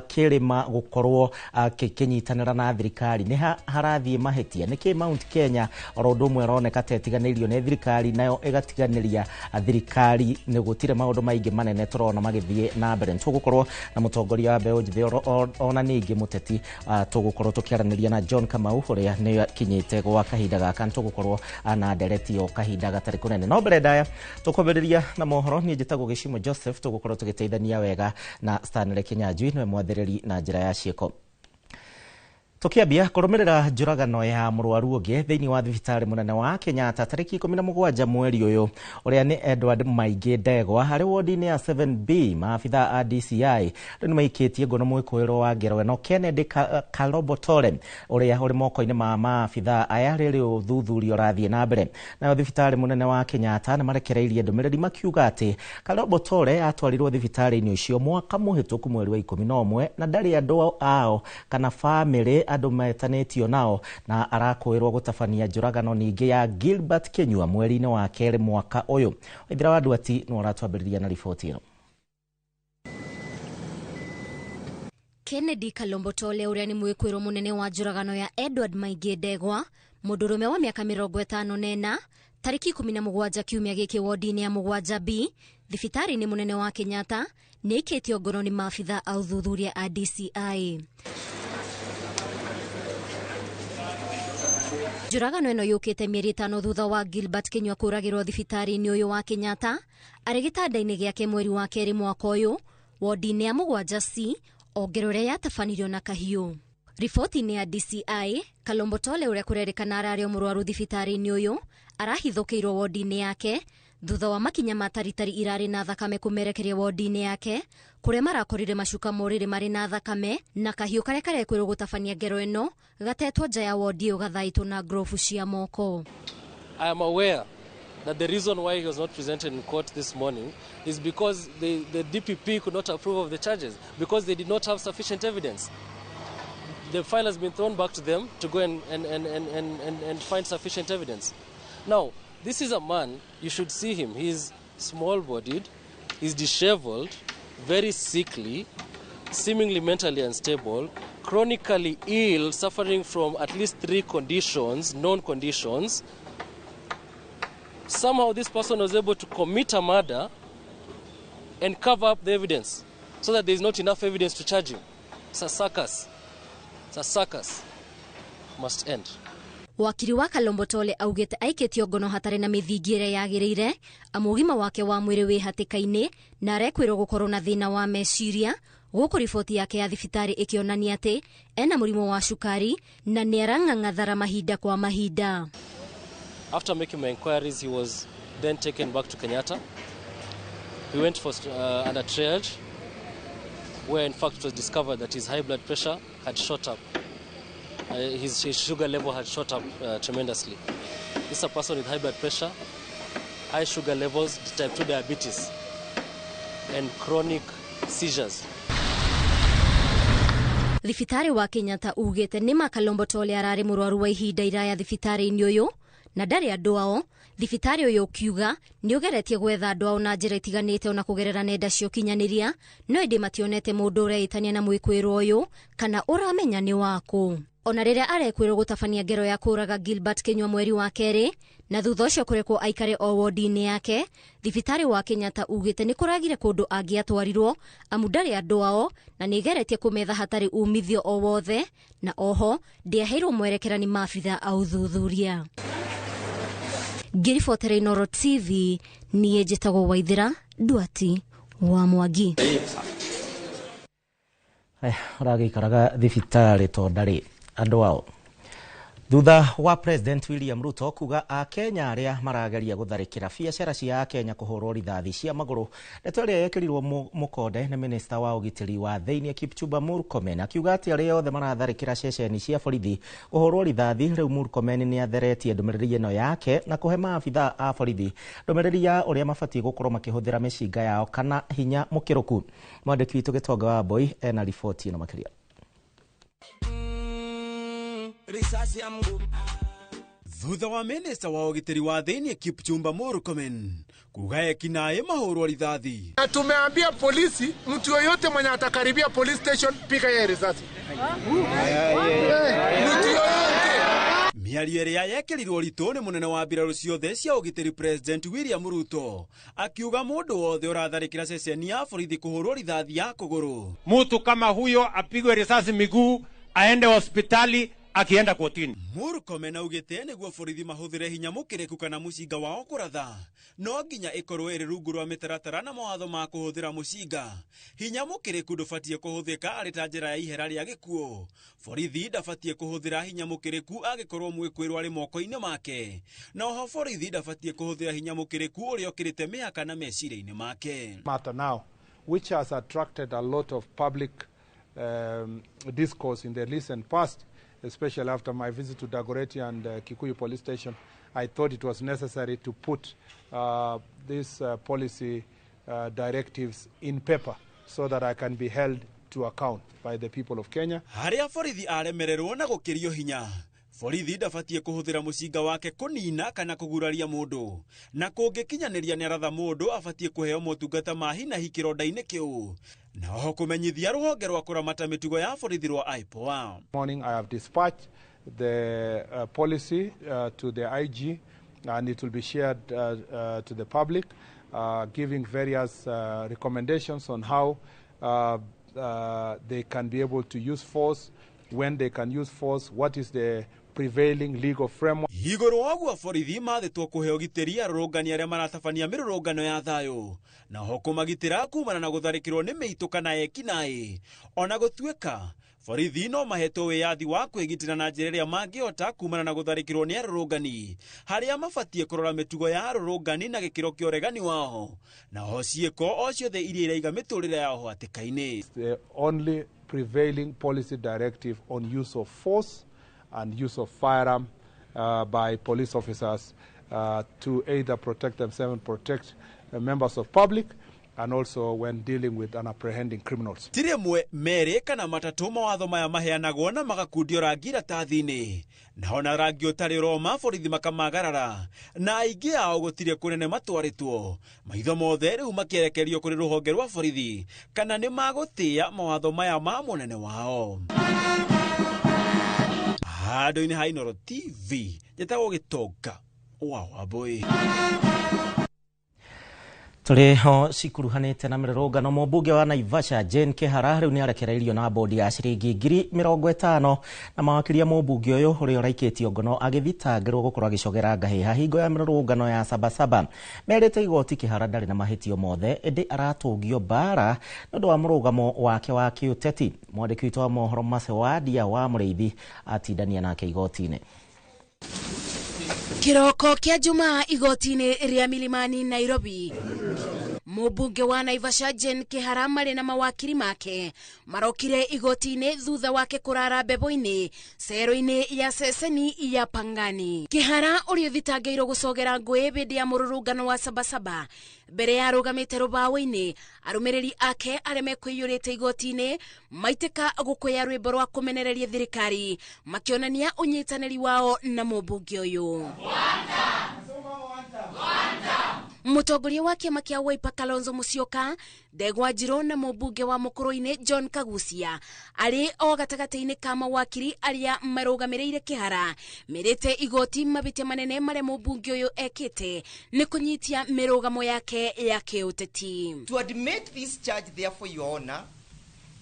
kĩrĩma gũkorwo kĩnyitanĩra na thirikari nĩ harathiĩ mahĩtia nĩkĩ Mount Kenya oro ũndũ ũmwe ũroneka ta ĩtiganĩirio nĩ thirikari nayo ĩgatiganĩria thirikari nĩ gũtirĩ maũndũ maingĩ manene tũrona magĩthiĩ na mbere. Tũgũkorwo na mũtongoria wa mbeũ njĩthĩ ona ningĩ mũteti tũgũkorwo tũkĩaranĩria na John Kamau ũrĩa nĩ akinyĩte gwa kahinda gaka tũgũkorwo na ndereti o kahinda gatarĩ kũnene. No mbere ndaya tũkwambĩrĩria na mohoro niĩ njĩtagwo Gĩcimo Joseph tũgũkorwo tũgĩteithania wega na Stanley Kinyanjui nĩwe mwathĩrĩri na njĩra ya ciĩko. Tukiambia kũrũmĩrĩra njũragano ya mũrwaru ũngĩ thĩinĩ wa thibitarĩ mũnene wa Kenyatta tarĩki 17 mweri ũyũ ũrĩa nĩ Edward Maingĩ Ndegwa harĩ wodi-inĩ ya 7B maabitha a DCI rĩu nĩmaikĩtie ngono mwĩkũĩrwo wa ngero ĩno Kennedy Kalobotore ũrĩa ũrĩ moko-inĩ ma maabitha aya rĩrĩ ũthuthuria ũrathiĩ na mbere. Nayo thibitarĩ mũnene wa Kenyatta nĩmarekereirie ndũmĩrĩri makiuga atĩ Kalobotore atwarirwo thibitarĩ-inĩ ũcio mwaka mũhĩtũku mweri wa 11 na ndarĩ andũ ao kana bamĩrĩ andũ metanĩtio nao na arakwĩrwo gũtabania njũragano ningĩ ya Gilbert Kinyua mweri-inĩ wa kerĩ mwaka ũyũ. Waithira wa Ndwati nĩ ũratwambĩrĩria na riboti ĩno. Kennedy Kalombotole ũrĩa nĩ mwĩkwĩrwo mũnene wa njũragano ya Edward Maingĩ Ndegwa mũndũrũme wa mĩaka 54 tarĩki 17 kiumia gĩkĩ wodi-inĩ ya 7B thibitarĩ-inĩ mũnene wa Kenyatta nĩ aikĩtio ngono nĩ maabitha a ũthuthuria a DCI. Njũragano ĩno yũkĩte mĩeri 5 thutha wa Gilbert Kinyua kũragĩrwo thibitarĩ-inĩ ũyũ wa Kenyatta arĩ gĩtanda-inĩ gĩake mweri wa kerĩ mwaka ũyũ wodi-inĩ ya 7C ongero ĩrĩa yatabanirio na kahiũ. Riboti-inĩ ya DCI Kalombotole ũrĩa kũrerĩkana ararĩ o mũrwaru thibitarĩ-inĩ ũyũ arahithũkĩirwo wodi-inĩ yake thutha wa makinya ma taritari irarĩ na thakame kũmerekeria wodi-inĩ yake kũrĩa marakorire macuka morĩrĩ marĩ na thakame na kahiũ karĩa karekwĩrwo gũtabania ngero ĩno gatetwo nja ya wodi ĩyo gathaitwo na grovu cia moko. I am aware that the reason why he was not presented in court this morning is because the DPP could not approve of the charges because they did not have sufficient evidence. The file has been thrown back to them to go and find sufficient evidence. Now, this is a man, you should see him. He's small-bodied, he's disheveled, very sickly, seemingly mentally unstable, chronically ill, suffering from at least 3 conditions, known conditions. Somehow this person was able to commit a murder and cover up the evidence so that there is not enough evidence to charge him. It's a circus. It's a circus. Must end. Wakiri wa Kalombotole augĩte aikĩtio ngono hatarĩ na mĩthingi ĩrĩa yagĩrĩire amu ũgima wake wa mwĩrĩ wĩ hatĩka-inĩ na arekwĩrwo gũkorwo na thĩna wa meciria gũkũ riboti yake ya thibitarĩ ĩkĩonania atĩ ena mũrimũ wa cukari na nĩ arang'ang'athara mahinda kwa mahinda. After making my inquiries, he was then taken back to Kenyatta. He went for under triage, where in fact it was discovered that his high blood pressure had shot up. His sugar level had shot up tremendously. This is a person with high blood pressure, high sugar levels, type 2 diabetes, and chronic seizures. Thibitarĩ wa Kenyatta ugĩte nĩ Makalombo Tole ararĩ mũrwaru wa ihinda iraya thibitarĩ-inĩ ũyũ na ndarĩ andũ ao. Thibitarĩ ũyũ ũkiuga nĩ ũgeretie gwetha andũ ao na njĩra itiganĩte ona kũgerera nenda cia ũkinyanĩria, no ĩndĩ mationete mũndũ ũreĩtania na mwĩkwĩrwo ũyũ kana ũramenya nĩ wakũ. Ona rĩrĩa arekwĩrwo gũtabania ngero ya kũraga Gilbert Kinyua mweri wa kerĩ na thutha ũcio kũrekwo aikare o wodi-inĩ yake, thibitarĩ wa Kenyatta ugĩte nĩ kũragire kũndũ angĩatwarirwo amu ndarĩ andũ ao na nĩ ĩgeretie kũmetha hatarĩ umithio o wothe, na oho ndĩaheirwo mwerekera nĩ maabitha a ũthuthuria. Ngĩribotera Inooro TV, niĩ njĩtagwo Waithĩra Nduati wa Mwangi. Ũragĩikaraga thibitarĩ to ndarĩ andũ ao. Thutha wa President William Ruto kuga Akenya arĩa marageria gũtharĩkĩra biacara cia Akenya kũhũrwo rithathi cia magũrũ, ndeto ĩrĩa yekĩrirwo mũkonde nĩ minista wa ũgitĩri wa thĩinĩ Kipchumba Murkomen akiuga atĩ arĩa othe maratharĩkĩra ceceni cia borithi kũhũrwo rithathi. Rĩu Murkomen nĩ atheretie ndũmĩrĩri ĩno yake na kũhe maabitha a borithi ndũmĩrĩri ya ũrĩa mabatiĩ gũkorwo makĩhũthĩra mĩcinga yao kana hinya mũkĩrũku. Mwandĩki witũ Gĩtonga wa Mboi ena riboti ĩno makĩria. Thutha wa minista wa ũgitĩri wa thĩinĩ Kipchumba Murkomen kuga ekinaĩ mahũrwo rithathi. Na tumeambia polisi mtu yoyote mwenye atakaribia police station piga yeye risasi. Mtu yoyote. Mĩario ĩrĩa yekĩrirwo ritũ nĩ mũnene wa mbirarũ ciothe cia ũgitĩri President William Ruto akiuga mũndũ wothe ũratharĩkĩra ceceni ya borithi kũhũrwo rithathi ya kũgũrũ. Mtu kama huyo apigwe risasi miguu aende hospitali akienda kotini. Murkomen augĩte nĩguo borithi mahũthĩre hinya mũkĩrĩku kana mũcinga wao kũratha no nginya ĩkorwo ĩrĩ rungu rwa mĩtaratara na mawatho ma kũhũthĩra mũcinga. Hinya mũkĩrĩku ndũbatiĩ kũhũthĩka arĩ ta njĩra ya ihera rĩa gĩkuũ. Borithi ndabatiĩ kũhũthĩra hinya mũkĩrĩku angĩkorwo mwĩkwĩrwo arĩ moko-inĩ make. Na oho borithi ndabatiĩ kũhũthĩra hinya mũkĩrĩku ũrĩa ũkĩrĩte mĩhaka na meciria-inĩ make. Matter now, which has attracted a lot of public discourse in the recent past, especially after my visit to Dagoretti and Kikuyu police station, I thought it was necessary to put these policy directives in paper so that I can be held to account by the people of Kenya. Harĩa borithi aremererwo na gũkĩrio hinya, borithi ndabatiĩ kũhũthĩra mũcinga wake kũnina kana kũguraria mũndũ, na kũngĩkinyanĩria nĩ aratha mũndũ abatiĩ kũheo motungata ma hi na hi kĩronda-inĩ kĩu, na oho kũmenyithia rũhonge rwa kũramata mĩtugo ya borithi rwa IPOA. Morning, I have dispatched the policy to the IG, and it will be shared to the public, giving various recommendations on how they can be able to use force, when they can use force, what is the prevailing legal framework. Igũrũ wa ũguo borithi mathĩtwo kũhe ũgitĩri arũrũngani arĩa maratabania mĩrũrũngano ya thayũ, na oho kũmagitĩra kumana na gũtharĩkĩrwo nĩ mĩitũ kana ekinaĩ. Ona gũtuĩka borithi no mahetwo wĩyathi wa kwĩgitĩra na njĩra ĩrĩa mangĩhota kumana na gũtharĩkĩrwo nĩ arũrũngani, harĩa mabatiĩ kũrora mĩtugo ya arũrũngani na gĩkĩro kĩa ũregani wao, na oho ciĩko o ciothe iria iraiga mĩtũrĩre yao hatĩka-inĩ. The only prevailing policy directive on use of force and use of firearm by police officers to either protect themselves and protect members of public, and also when dealing with and apprehending criminals. Ti rĩmwe merĩ kana matatũ mawatho maya maheanagwo na magakundio rangi iratathi-inĩ, na ona rangi ũtarĩ ũroma borithi makamagarara, na aingĩ ao gũtirĩ kũnene matwarĩtwo. Maitho mothe rĩu makĩerekerio kũrĩ rũhonge rwa borithi kana nĩ magũtĩĩa mawatho maya ma mũnene wao. Handũ-inĩ ha Inooro TV, njĩtagwo Gĩtonga wa Wambũi. Tũrĩ ho cikuruhanĩte na mĩrũrũngano, mũmbunge wa Naivasha Jane Kihara rĩu nĩ arekereirio na bodi ya ciringi 50,000 na mawakiri a mũmbunge ũyũ ũrĩa ũraikĩtio ngono agĩthitangĩrwo gũkorwo agĩcogera ngahĩha hingo ya mĩrũrũngano ya Sabasaba. Merĩte igoti Kihara ndarĩ na mahĩtio mothe ĩndĩ aratũngio mbara nĩ ũndũ wa mũrũgamo wake wa kĩũteti. Mwandĩki witũ wa mohoro Mace Wadia wa Mũrĩithi atindania nake igoti-inĩ. Kiroko kia Jumaa igoti-inĩ rĩa Milimani Nairobi, Mũmbunge wa Naivasha Jane Kihara marĩ na mawakiri make marokire igoti-inĩ thutha wake kũrara mbebo-inĩ cero-inĩ ya ceceni ya Pangani. Kihara ũrĩa ũthitangĩirwo gũcogera ngũĩ hĩndĩ ya mũrũrũngano wa Sabasaba mbere ya arũgamĩte rũbaũ-inĩ, arũmĩrĩri ake arĩa mekwĩiyũrĩte igoti-inĩ maitĩka gũkũya rwĩmbo rwa kũmenereria thirikari makĩonania ũnyitanĩri wao na mũmbunge ũyũ. Mũtongoria wa kĩama kĩa Wiper Kalonzo Musyoka, Ndegwa Njirũ na mũmbunge wa Mũkũrũ-inĩ John Kagucia arĩ o gatagatĩ-inĩ ka mawakiri arĩa marũgamĩrĩire Kihara merĩte igoti mabĩtia manene marĩa mũmbunge ũyũ ekĩte nĩ kũnyitia mĩrũgamo yake ya kĩũteti. To admit this charge, therefore, Your Honor,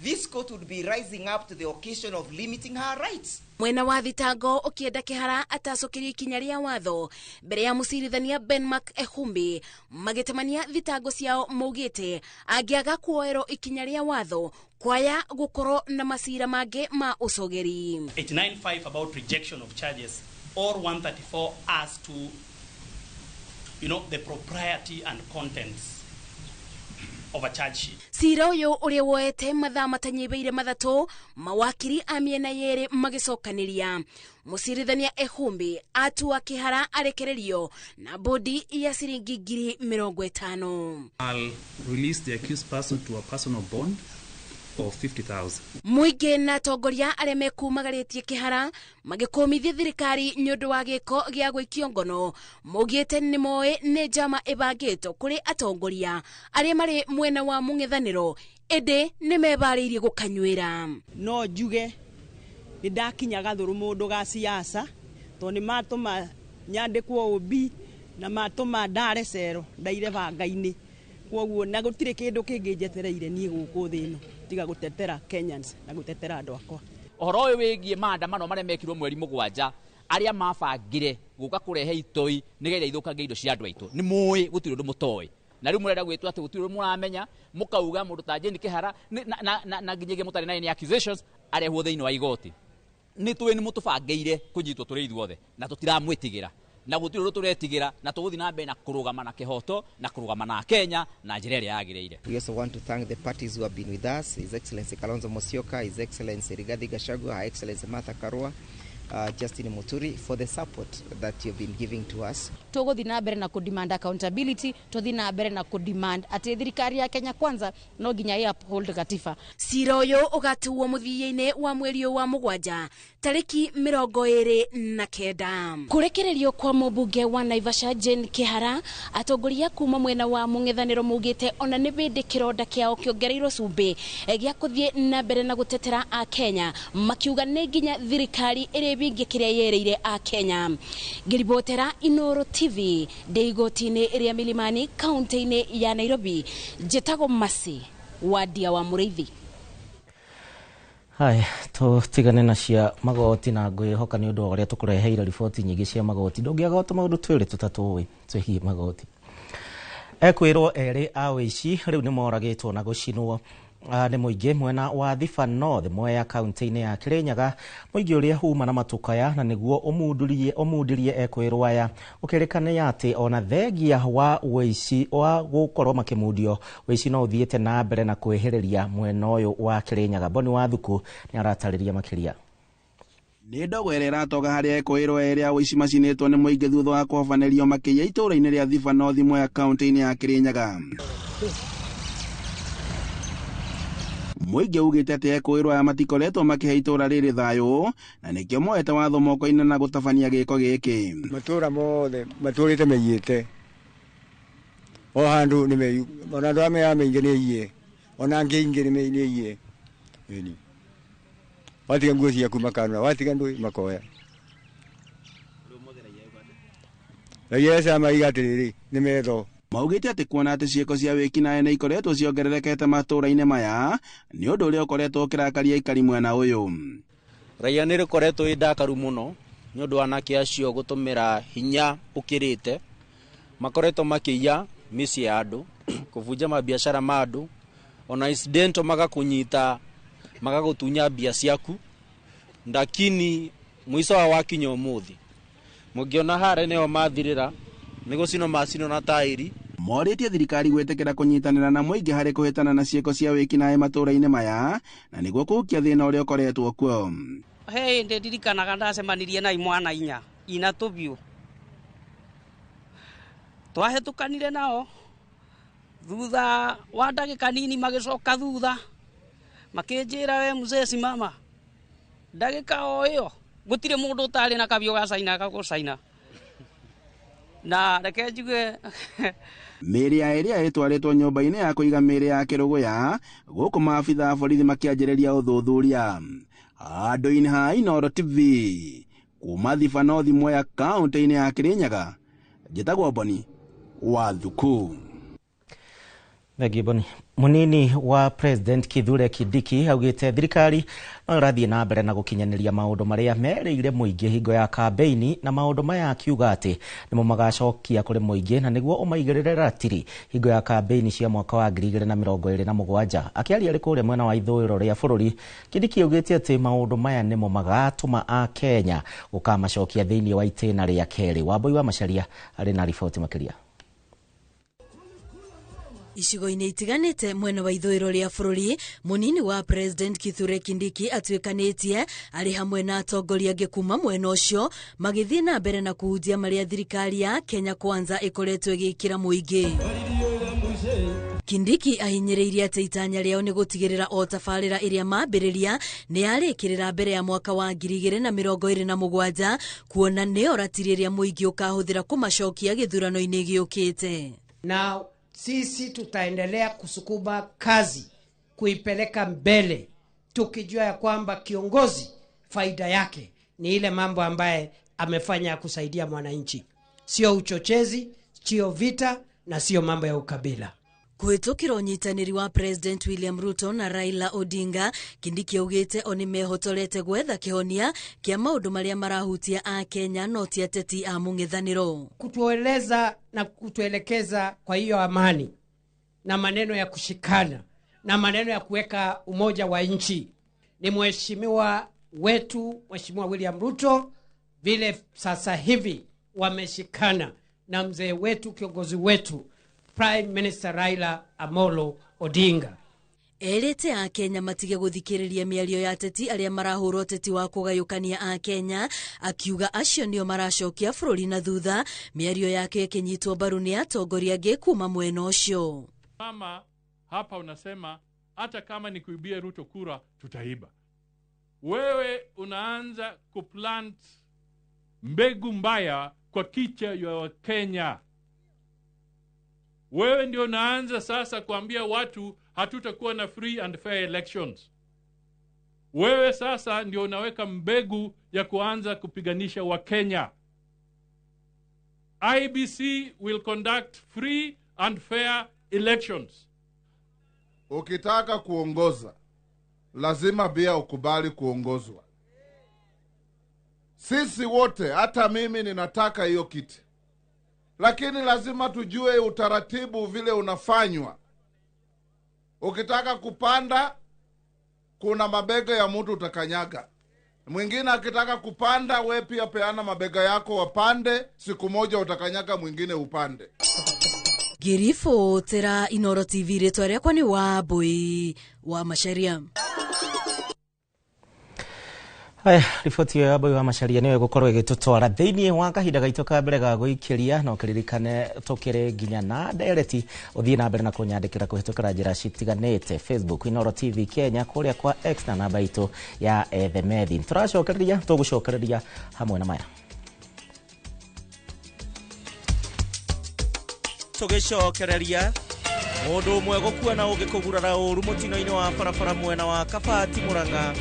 this court would be rising up to the occasion of limiting her rights. Mwena wa thitango ũkĩenda Kihara atacũkĩrio ikinya rĩa watho mbere ya mũcirithania Ben Mark Ehumbi magĩtemania thitango ciao maugĩte angĩaga kuoerwo ikinya rĩa watho kwaya gũkorwo na macira mangĩ ma ũcogeri. 895 about rejection of charges or 134 as to the propriety and contents of a charge sheet. Cira ũyũ ũrĩa woete mathaa matanyihĩire 3 mawakiri a mĩena yerĩ magĩcokanĩria. Mũcirithania Ehumbi atua Kihara arekererio na bodi ya ciringi 50,000. I'll release the accused person to a personal bond of 50,000. Mũingĩ na atongoria arĩa mekumagarĩtie Kihara magĩkũmithia thirikari nĩ ũndũ wa gĩko gĩa gũikio ngono maugĩte nĩ moĩ nĩ njama ĩbangĩtwo kũrĩ atongoria arĩa marĩ mwena wa mũng'ethanĩro ĩndĩ nĩ mebarĩirie gũkanyuĩra. No njuge nĩ ndakinya gathũrũ mũndũ ga siasa tondũ nĩ matũma nyandĩkwo OB na matũma ndare cero ndaire banga-inĩ, kwoguo na gũtirĩ kĩndũ kĩngĩ njetereire niĩ gũkũ thĩ ĩno tiga gũtetera Kenyans na gũtetera andũ akwa. Ũhoro ũyũ wĩgiĩ maandamano marĩa mekirwo mweri 7 arĩa mabangire gũka kũrehe itoi nĩgetha ithũkangie indo cia andũ aitũ nĩ mũĩ gũtirĩ ũndũ mũtoĩ, na rĩu mũrenda gwĩtwo atĩ gũtirĩ ũndũ mũramenya mũkauga mũndũ ta Jane Kihara na nginyagia mũtarĩ na any accusations arehwo thĩinĩ wa igoti. Nĩ tũĩ nĩ mũtũbangĩire kũnyitwo tũrĩ ithuothe na tũtiramwĩtigĩra na gũtirĩ ũndũ tũretigĩra na tũgũthiĩ na mbere na kũrũgama na kĩhoto na kũrũgama na Kenya na njĩra ĩrĩa yagĩrĩire. We also want to thank the parties who have been with us, His Excellency Kalonzo Musyoka, His Excellency Rigathi Gachagua, Her Excellency Martha Karua, Justin Muturi, for the support that you've been giving to us. Tũgũthiĩ na mbere na kũ-demand accountability, tũthiĩ na mbere na kũ-demand atĩ thirikari ya Kenya Kwanza no nginya ĩ uphold gatiba. Cira ũyũ ũgatuo mũthia-inĩ wa mweri wa 7 tarĩki 29. Kũrekererio kwa mũmbunge wa Naivasha Jane Kihara, atongoria kuma mwena wa mũng'ethanĩro maugĩte ona nĩ hĩndĩ kĩronda kĩao kĩongereirwo cumbĩ gĩa kũthiĩ na mbere na gũtetera a Kenya makiuga nĩ nginya thirikari ĩrĩ bingi kĩrĩa yereire a Kenya. Ngĩribotera Inooro TV ndĩ igoti-inĩ rĩa Milimani kaunti-inĩ ya Nairobi, njĩtagwo Mercy Wandia wa Mũrĩithi. Haya, tũtigane na cia magoti na ngwĩhoka nĩ ũndũ wa ũrĩa tũkũreheire riboti nyingĩ cia magoti ndũngĩaga tũmaũndũ twĩrĩ tũtatũ twĩgiĩ magoti. Ekwĩrwo erĩ a ũici rĩu nĩ moragĩtwo na gũcinwo nĩ mũingĩ mwena wa Thiba North Mwea kaunti-inĩ ya Kirinyaga. Mũingĩ ũrĩa huma na matukaya na nĩguo ũmundirie ekwĩrwo aya ũkĩrĩkana atĩ ona thengia wa ũici wa gũkorwo makĩmundio ũici no ũthiĩte na mbere na kwĩhĩrĩria mwena ũyũ wa Kirinyaga. Boni Wathuku nĩ aratarĩria makĩria. Nĩ ndogo ĩrĩa ĩratoga harĩa ekwĩrwo erĩ a ũici macinĩtwo nĩ mũingĩ thutha wa kũhobanĩrio makĩiya itũũra-inĩ rĩa Thiba North Mwea kaunti-inĩ ya Kirinyaga. Mũingĩ ugĩte atĩ ekwĩrwo aya matikoretwo makĩhe itũũra rĩrĩ thayũ na nĩkĩo moete watho moko-inĩ na gũtabania gĩko gĩkĩ. Matũũra mothe matũrĩte meiyĩte o handũ nĩ meiyu, ona andũ arĩa meingĩ nĩ aiye, ona angĩ aingĩ nĩ aiye. Ĩni watiga nguo ciaku makanũra, watiga ndũĩ makoya. Raia ecama iga atĩrĩrĩ nĩ metho. Maugĩte atĩ kuona atĩ ciĩko cia wĩkinaĩ nĩ ikoretwo ciongererekete matũũra-inĩ maya nĩ ũndũ ũrĩa ũkoretwo ũkĩrakaria aikari mwena ũyũ. Raia nĩ rĩkoretwo ĩ ndakaru mũno nĩ ũndũ wa anake acio gũtũmĩra hinya ũkĩrĩte, makoretwo makĩiya mĩciĩ ya andũ, kũbunja mabiacara ma andũ, ona incident magakũnyita magagũtunya mbia ciaku, lakini mwico wa wakinya ũmũthĩ mũngĩona harĩa nĩho mathirĩra nĩ gũcinwo macinwo na tairi. Morĩtie thirikari gwĩtĩkĩra kũnyitanĩra na mũingĩ harĩ kũhĩtana na ciĩko cia wĩkinaĩ matũũra-inĩ maya na nĩguo kũhukia thĩna ũrĩa ũkoretwo kuo. He hĩndĩ ndirikanaga ndacemanirie na imwana inya ina tũbiũ, twahĩtũkanire nao thutha wa ndagĩka nini magĩcoka thutha makĩnjĩra, we mzee simama. Ndagĩka o ĩyo gũtirĩ mũndũ ũtarĩ na kabiũ ga caina gagũcaina na reke njuge. Mĩĩrĩ ya ĩrĩa ĩtwarĩtwo nyũmba-inĩ ya kũiga mĩĩrĩ ya Kĩrũgũya gũkũ maabitha a borithi makĩanjĩrĩria ũthuthuria. Handũ-inĩ ha Inooro TV kuma Thiba North Mwea kaũntĩ-inĩ ya Kĩrĩnyaga, njĩtagwo Boni wa Thuku. Thengiũ Boni. Munini wa President Kithure Kindiki augĩte thirikari no ĩrathiĩ na mbere na gũkinyanĩria maũndũ marĩa merĩire mũingĩ hingo ya kambeini, na maũndũ maya akiuga atĩ nĩmo magacokia kũrĩ mũingĩ na nĩguo ũmaigĩrĩre ratiri hingo ya kambeini cia mwaka wa 2027. Akĩaria arĩ kũrĩa mwena wa ithũĩro rĩa bũrũri, Kindiki augĩte atĩ maũndũ maya nĩmo magatũma Akenya gũkamacokia thĩinĩ wa itĩna rĩa kerĩ. Wambui wa Macharia arĩ na riboti makĩria. Icigo-inĩ itiganĩte mwena wa ithũĩro rĩa bũrũri, munini wa President Kithure Kindiki atuĩkanĩtie arĩ hamwe na atongoria angĩ kuma mwena ũcio magĩthiĩ na mbere na kũhunjia marĩa thirikari ya Kenya Kwanza ĩkoretwo ĩgĩkĩra mũingĩ. Kindiki ahinyĩrĩirie atĩ itanya rĩao nĩ gũtigĩrĩra o tabarĩra ĩrĩa mambĩrĩria nĩ yarĩkĩrĩra mbere ya mwaka wa 2027, kuona nĩyo ratiri ĩrĩa mũingĩ ũkahũthĩra kũmacokia gĩthurano-inĩ gĩũkĩte. Na sisi tutaendelea kusukuma kazi kuipeleka mbele, tukijua ya kwamba kiongozi faida yake ni ile mambo ambaye amefanya kusaidia mwananchi, sio uchochezi, sio vita na sio mambo ya ukabila. Kũhĩtũkĩra ũnyitanĩri wa President William Ruto na Raila Odinga, Kindiki augĩte o nĩmehotorete gwetha kĩhonia kĩa maũndũ marĩa marahutia Akenya no ti ateti a mũng'ethanĩro. Kutueleza na kutuelekeza kwa hiyo amani na maneno ya kushikana na maneno ya kuweka umoja wa nchi ni mheshimiwa wetu Mheshimiwa William Ruto, vile sasa hivi wameshikana na mzee wetu kiongozi wetu Prime Minister Raila Amolo Odinga. Erĩte Akenya matige gũthikĩrĩria mĩario ya ateti arĩa marahũra ũteti wa kũgayũkania Akenya, akiuga acio nĩo maracokia bũrũri na thutha, mĩario yake ĩkĩnyitwo mbaru nĩ atongoria angĩ kuma mwena ũcio. Mama hapa unasema hata kama ni kuibia Ruto kura tutaiba. Wewe unaanza kuplant mbegu mbaya kwa kichwa ya Wakenya. Wewe ndio unaanza sasa kuambia watu hatutakuwa na free and fair elections. Wewe sasa ndio unaweka mbegu ya kuanza kupiganisha Wakenya. IBC will conduct free and fair elections. Ukitaka kuongoza, lazima pia ukubali kuongozwa. Sisi wote, hata mimi ninataka hiyo kiti. Lakini lazima tujue utaratibu vile unafanywa. Ukitaka kupanda, kuna mabega ya mtu utakanyaga. Mwingine akitaka kupanda, we pia peana mabega yako wapande, siku moja utakanyaga mwingine upande. Ngĩribotera Inooro TV, rĩtwa rĩakwa nĩ Wambui wa Macharia. Haya, riboti ĩyo ya Wambui wa Macharia nĩyo ĩgũkorwo ĩgĩtũtwara thĩinĩ wa kahinda gaitũ ka mbere ga gũikĩria, na ũkĩririkane tũkĩrĩ nginya na ndereti ũthiĩ na mbere na kũnyandĩkĩra kũhĩtũkĩra njĩra citiganĩte, Facebook Inooro TV Kenya, kũrĩa kwa X na namba itũ ya Ethemethi. Tũracokereria, tũgũcokereria hamwe na maya. Tũgĩcokereria mũndũ ũmwe gũkua na ũngĩ kũgurara ũru mũtino-inĩ wa barabara mwena wa Kabati Murang'a.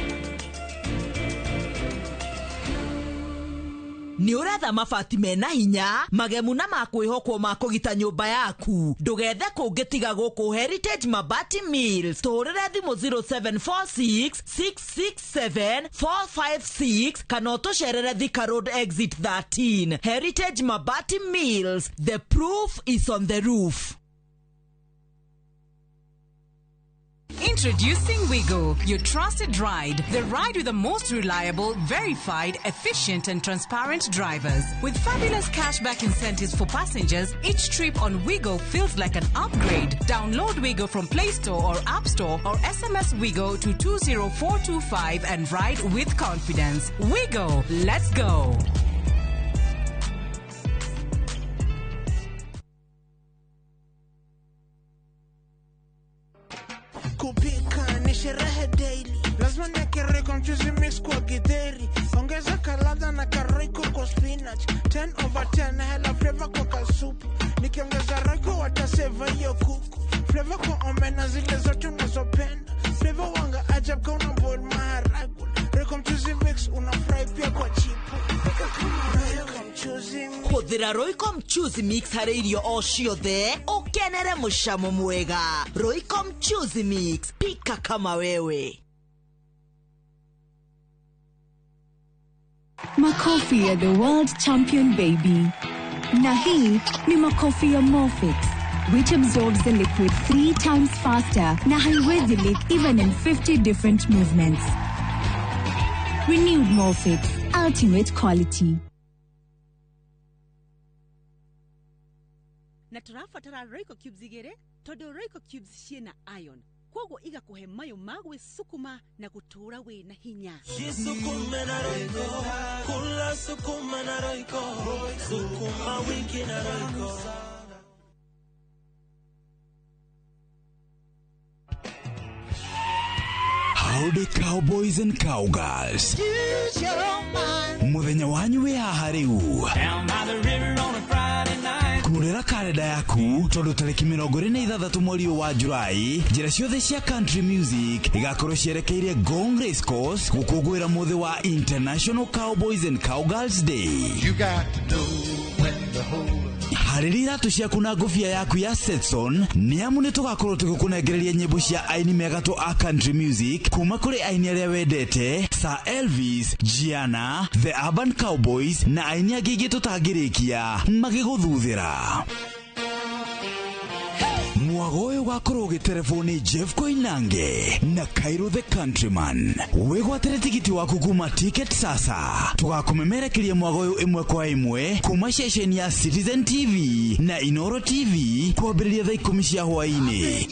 Nĩ ũretha mabati mena hinya magemu na ma kwĩhokwo ma kũgita nyũmba yaku, ndũgethe kũngĩ tiga gũkũ Heritage Mabati Mills. Tũhũrĩre thimũ 0746 667 456 kana ũtũcerere Thika Road exit 13. Heritage Mabati Mills, the proof is on the roof. Introducing Wigo, your trusted ride. The ride with the most reliable, verified, efficient, and transparent drivers. With fabulous cashback incentives for passengers, each trip on Wigo feels like an upgrade. Download Wigo from Play Store or App Store or SMS Wigo to 20425 and ride with confidence. Wigo, let's go. Kupika ni sherehe daily, lazima niweke Royco mchuzi mix kwa githeri, ongeza kaladha na karoiko kwa spinach, 10 over 10 hela flavor kwa kasupu, nikiongeza Royco wataseva hiyo kuku, flavor kwa omena zile zote unazopenda, flavor wanga ajab ka una boil maharagwe, Royco mchuzi mix una fry pia kwa chipu, pika kama Royco mchuzi mix. Hũthĩra Royco mchuzi mix harĩ irio o ciothe ũkenere mũcamo mwega. Royco mchuzi mix, pika kama wewe. Makofi ya the world champion baby. Na hii ni makofi ya Morfix, which absorbs the liquid 3 times faster na haiwezi leak even in 50 different movements. Renewed Morfix, ultimate quality. Na tũrabatara Royco cubes igĩrĩ tondũ Royco cubes ciĩna iron koguo igakũhe mayũ ma gwĩcukuma na gũtũũra wĩna hinya. Jisukume na Royco, kula sukuma na Royco, sukuma wiki na Royco. Howdy cowboys and cowgirls. Muthenya wanyu wĩ haha rĩu. Down by the river on a Friday night. Kurĩra karenda yaku tondũ tarĩki 26 mweri ũyũ wa Julai njĩra ciothe cia country music igakorwo cierekeire Ngong Race Course gũkũngũĩra mũthĩ wa International Cowboys and Cowgirls Day. You got to know when to hold up. Harĩria iratũ ciaku na ngũbia yaku ya Stetson nĩ amu nĩ tũgakorwo tũgĩkũnengereria nyĩmbo cia aini megatũ a country music kuma kũrĩ aini arĩa wendete Sir Elvis, Gianna, The Urban Cowboys na aini angĩ aingĩ tũtangĩrĩkia magĩgũthuthĩra. Mwago ũyũ ũgakorwo ũgĩterebwo nĩ Jeff Koinange na Cairo the Countryman. Wĩgwatĩre tigiti waku kuma Ticket Sasa. Tũgakũmemerekeria mwago ũyũ ĩmwe kwa ĩmwe kuma ceceni ya Citizen TV na Inoro TV kwambĩrĩria thaa 10 cia hwaĩ-inĩ.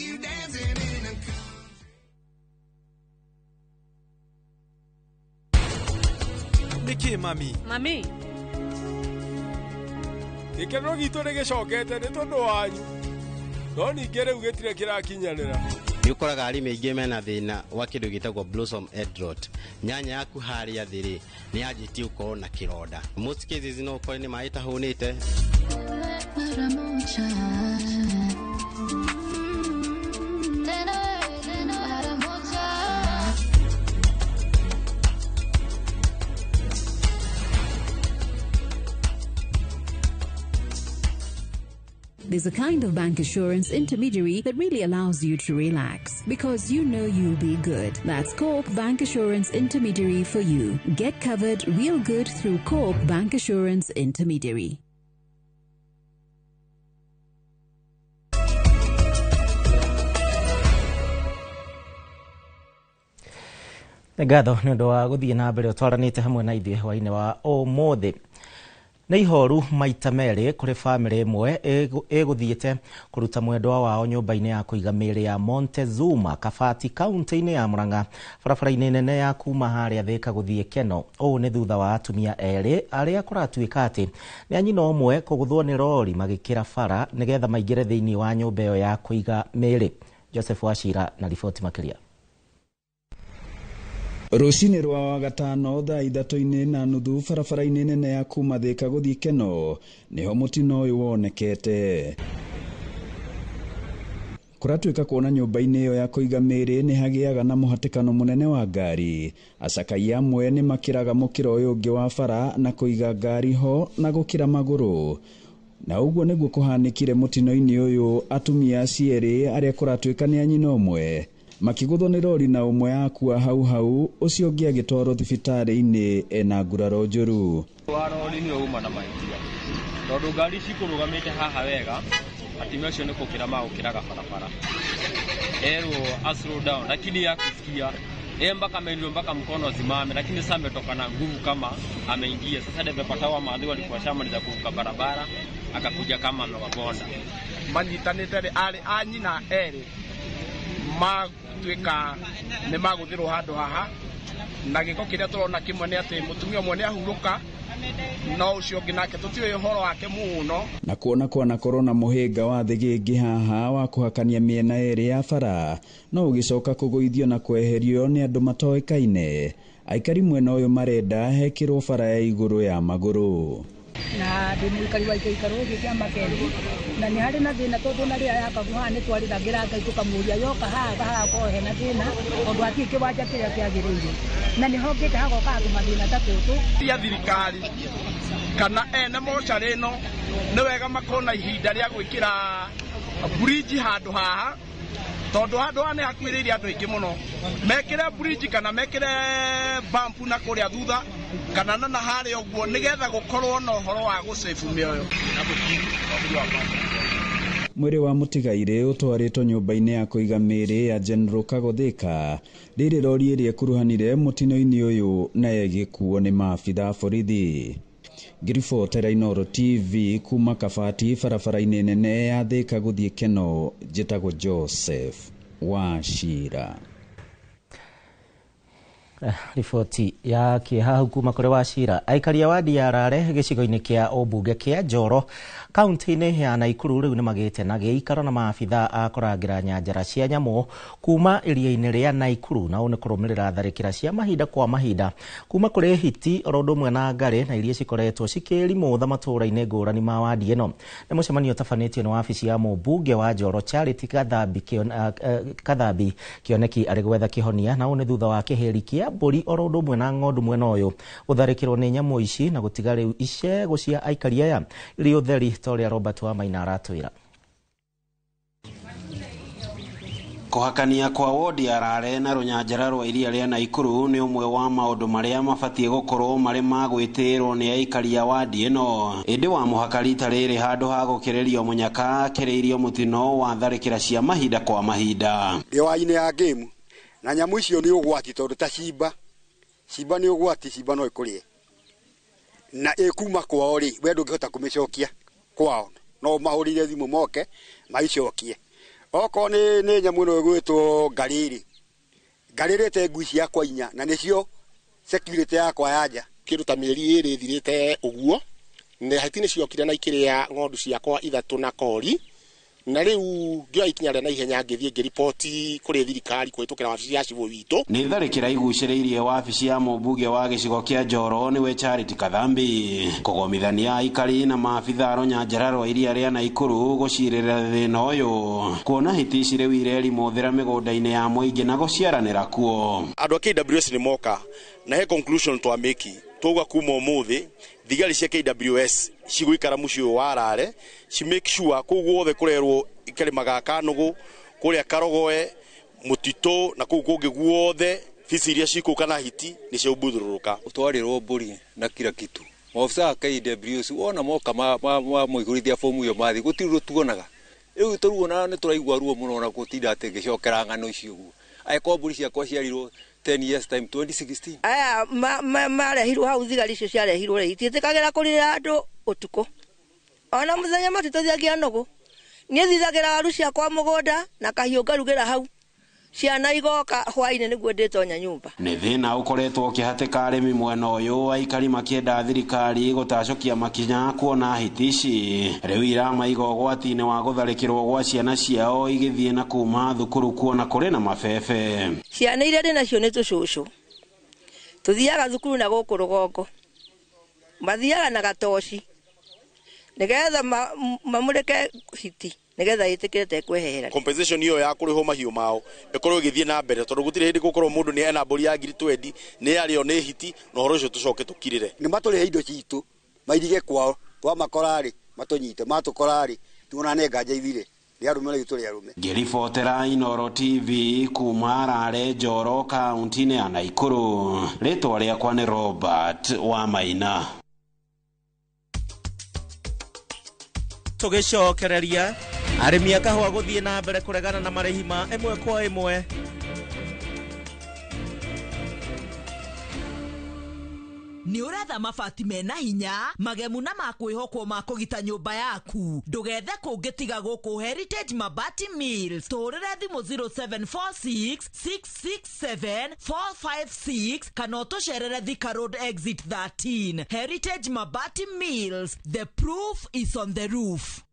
Nĩkĩ mami? Mami. Gĩkeno gitũ nĩ gĩcokete nĩ tondũ wanyu. No ningĩ rĩu gĩtirĩ kĩrakinyanĩra. Nĩ ũkoraga arĩmi aingĩ mena thĩna wa kĩndũ gĩtagwo blossom head rot. Nyanya yaku harĩa thĩ rĩ, nĩ yanjĩtie gũkorwo na kĩronda. Most cases no ũkore nĩ maĩ tahũnĩte. There's a kind of bank assurance intermediary that really allows you to relax because you know you'll be good. That's Co-op Bank Assurance Intermediary for you. Get covered real good through Co-op Bank Assurance Intermediary. Nĩ ngatho nĩ ũndũ wa gũthiĩ na mbere ũtwaranĩte hamwe na ithuĩ hwaĩ-inĩ wa ũmũthĩ. Nĩ ihoru maita merĩ kũrĩ bamĩrĩ ĩmwe ĩgũthiĩte kũruta mwendwa wao nyũmba-inĩ ya kũiga mĩĩrĩ ya Montezuma Kabati kaunti-inĩ ya Murang'a barabara-inĩ nene ya kuma harĩa Thika gũthiĩ Keno. Ũũ nĩ thutha wa atumia erĩ arĩa kũratuĩka atĩ nĩ a nyina ũmwe kũgũthwo nĩ rori magĩkĩra bara nĩgetha maingĩre thĩinĩ wa nyũmba ĩyo ya kũiga mĩĩrĩ. Joseph Wachira na riboti makĩria. Rũcinĩ rwa wagatano thaa 3:30 barabara-inĩ nene ya kuma Thika gũthiĩ Keno nĩho mũtino ũyũ wonekete. Kũratuĩka kuona nyũmba-inĩ ĩyo ya kũiga mĩĩrĩ nĩ hagĩaga na mũhatĩkano mũnene wa ngari. Acakai amwe nĩ makĩraga mũkĩra ũyũ ũngĩ wa bara na kũiga ngari ho na gũkĩra magũrũ. Na ũguo nĩguo kũhanĩkire mũtino-inĩ ũyũ atumia acio erĩ arĩa kũratuĩka nĩ a nyina ũmwe makĩgũthwo nĩ rori na ũmwe akua hau hau ũcio ũngĩ agĩtwarwo thibitarĩ-inĩ ena nguraro njũru. Wa rori nĩwe uma na mahĩtia tondũ ngari cikũrũgamĩte haha wega Atumia acio nĩ gũkĩra magũkĩraga barabara, erwo a slow down, lakini hakusikia yeye mpaka ameinua mpaka mkono asimame, lakini sasa ametoka na nguvu kama ameingia. Sasa ndio amepata wa maadhi walikuwa shamaliza kuvuka barabara, akakuja kama amewabonda. Manyitanĩte rĩ arĩ a nyina erĩ matuĩka nĩ magũthĩrwo handũ haha, na gĩko kĩrĩa tũrona kĩmwe nĩ atĩ mũtumia ũmwe nĩ ahurũka, no ũcio ũngĩ nake tũtiũĩ ũhoro wake mũno. Na kuona kwanakorwo na mũhĩnga wa thĩgĩngĩ haha wa kũhakania mĩena ĩrĩ ya bara no ũgĩcoka kũgũithio na kweherio nĩ andũ matoĩkaine. Aikari mwena ũyũ marenda hekĩrwo bara ya igũrũ ya magũrũ. Na ndĩ mũikari wa gĩikaro gĩkĩ kĩa Makendi, na nĩ harĩ na thĩna tondũ na rĩrĩa yakagwo haha nĩ twarĩragĩra Ngai tũkamũria yoka haha hagakorwo hena thĩna tondũ hatirĩ kĩwanja kĩrĩa kĩagĩrĩire, na nĩ hokĩte hagokaga tũmathĩna ta tũtũ. Cia thirikari kana ene mocarĩ ĩno nĩ wega makorwo na ihinda rĩa gwĩkĩra bridge handũ haha, tondũ handũ haha nĩ hakuhĩrĩirie andũ aingĩ mũno. Mekĩre bridge kana mekĩre bump na kũrĩa thutha kana na harĩa ũguo, nĩgetha gũkorwo na ũhoro wa gũsave mĩoyo. Mwĩrĩ wa mũtigairĩ ũtwarĩtwo nyũmba-inĩ ya kũiga mĩĩrĩ ya General Kagothika rĩrĩ rori ĩrĩa ĩkuruhanire mũtino-inĩ ũyũ na ĩgĩkuo nĩ maabitha a borithi. Ngĩribotera Inooro TV kuma Kabati barabara-inĩ nene ya Thika gũthiĩ Keno, njĩtagwo Joseph Wachira. Riboti ya kĩeha kuma kũrĩ Wachira. Aikari a wadi ya Rare gĩcigo-inĩ kĩa ũmbunge kĩa Njoro kaunti-inĩ ya Naikuru rĩu nĩmagĩte na gĩikaro na maabitha a kũrangĩra nyanjara cia nyamũ kuma iria-inĩ rĩa Naikuru, na ũũ nĩ kũrũmĩrĩra tharĩkĩra cia mahinda kwa mahinda kuma kũrĩ hiti oro ũndũ ũmwe na ngarĩ na iria cikoretwo cikĩrimũtha matũũra-inĩ ngũrani ma wadi ĩno. Nĩ mũcemanio ũtabanĩtio nĩ wabici ya mũmbunge wa Njoro Charity Kathambi Kĩoneki arĩ gwetha kĩhonia, na ũũ nĩ thutha wa kĩhĩri kĩa mbũri oro ũndũ ũmwe na ng'ondu mwena ũyũ gũtharĩkĩrwo nĩ nyamũ ici na gũtiga rĩu icegũ cia aikari aya irĩ ũtheri ta ũrĩa Robert Wamaina aratwĩra. Kũhakania kwa wodi ya Rare na rũnyanjara rwa iria rĩa Naikuru nĩ ũmwe wa maũndũ marĩa mabatiĩ gũkorwo marĩ ma gwĩtĩĩrwo nĩ aikari a wadi ĩno. Ĩndĩ wa mũhaka rita rĩrĩ handũ ha gũkĩrĩrio mũnyaka akĩrĩirio mũtino wa tharĩkĩra cia mahinda kwa mahinda. Ndĩ ya game na nyamũ icio nĩ ũgwati tondũ ta cimba cimba nĩ ũgwati, cimba no ĩkũrĩe na ĩkuma kwao rĩ, we ndũngĩhota kũmĩcokia kwao, no mahũrire thimũ moke maicokie. Okorwo nĩ nyamũ ĩno ĩgwĩtwo ngarĩrĩ, ngarĩrĩte ngui ciakwa inya na nĩcio security yakwa ya nja. Kĩndũ ta mĩeri ĩrĩ ĩthirĩte ũguo, na hiti nĩ ciokire na ikĩrĩa ng'ondu ciakwa ithatũ na kori, na rĩu ngĩoya ikinya rĩa naihenya ngĩthiĩ ngĩriboti kũrĩ thirikari kũhĩtũkĩra wabici ya cibũ witũ. Nĩ tharĩkĩra igucĩrĩirie wabici ya mũmbunge wa gĩcigo kĩa Njoro nĩwe Charity Kathambi kũgomithania aikari na maabitha a rũnyanjara rwa iria rĩa Naikuru gũcirĩra thĩna ũyũ kuona hiti ici rĩu irerimũthĩra mĩgũnda-inĩ ya mũingĩ na gũciaranĩra kuo. Andũ a KWS nĩ moka na he conclusion twamĩki twauga kuma ũmũthĩ thigari cia KWS cigũikara mũciĩ ũyũ wa Rare ci make sure kũu guothe kũrerwo kĩrĩma ga Kanũgũ kũrĩa Karogoe mũtitũ na kũu kũngĩ guothe bici iria cikũu kana hiti nĩ ciaumbuthũrũrũka. Ũtwarĩrwo mbũri na kila kitu. Maofisa a KWS wona moka mamũihũrithia fomu ĩyo mathiĩ gũtirĩ ũndũ tuonaga. Rĩu tũruona nĩ tũraigua ruo mũno na gũtinda atĩ ngĩcokera ng'ano icio ũguo. Angĩkorwo mbũri ciakwa ciarirwo 10 years time 2016. Aya marehirwo hau thigari icio ciarehirwo rĩ itiĩtĩkagĩra kũrĩra andũ ũtukũ ona mũthenya matitũthiagia nũgũ. Niĩ thithagĩra waru ciakwa mũgũnda na kahiũ ngarugĩra hau, ciana igoka hwainĩ nĩguo ndĩtonya nyũmba. Nĩ thĩna ũkoretwo ũkĩhatĩka arĩmi mwena ũyũ, aikari makĩenda thirikari gũtacũkia makinya kuona hiti ici rĩu iramaiga ũgwati-inĩ wa gũtharĩkĩrwo gwa ciana ciao igĩthiĩ na kuma thukuru kuona kũrĩ na mabebe. Ciana iria ndĩ nacio nĩ tũcũcũ, tũthiaga thukuru na gũkũ rũgongo, mathiaga na gatoci nĩgetha mamũrĩke hiti nĩgetha ĩtĩkĩre kwehera. Compensation iyo ya kũrĩhwo mahiũ mao ĩkorwo ĩgĩthiĩ na mbere tondũ gũtirĩ hĩndĩ gũkorwo mũndũ nĩ ena mbũri ya ngiri 20 nĩ yarĩo nĩ hiti na ũhoro ũcio tũcoke tũkirĩre. Nĩ matũrĩhe indo citũ mairige kwao, twamakora rĩ matũnyite, matũkora rĩ tuona nĩ nganja ithire nĩ arũme rĩu tũrĩ arũme. Ngĩribotera Inooro TV kuma Rare Njoro kaunti-inĩ ya Naikuru, rĩtwa rĩakwa nĩ Robert Wamaina. Tũgĩcokereria Arĩmi a kahũa gũthiĩ na mbere kũregana na marĩhi ma ĩmwe kwa ĩmwe. Nĩ ũretha mabati mena hinya magemu na makwĩhokwo ma kũgita nyũmba yaku. Ndũgethe kũngĩ tiga gũkũ Heritage Mabati Mills. Tũhũrĩre thimũ 0746 667 456 kana ũtũcerere Thika Road Exit 13. Heritage Mabati Mills, the proof is on the roof.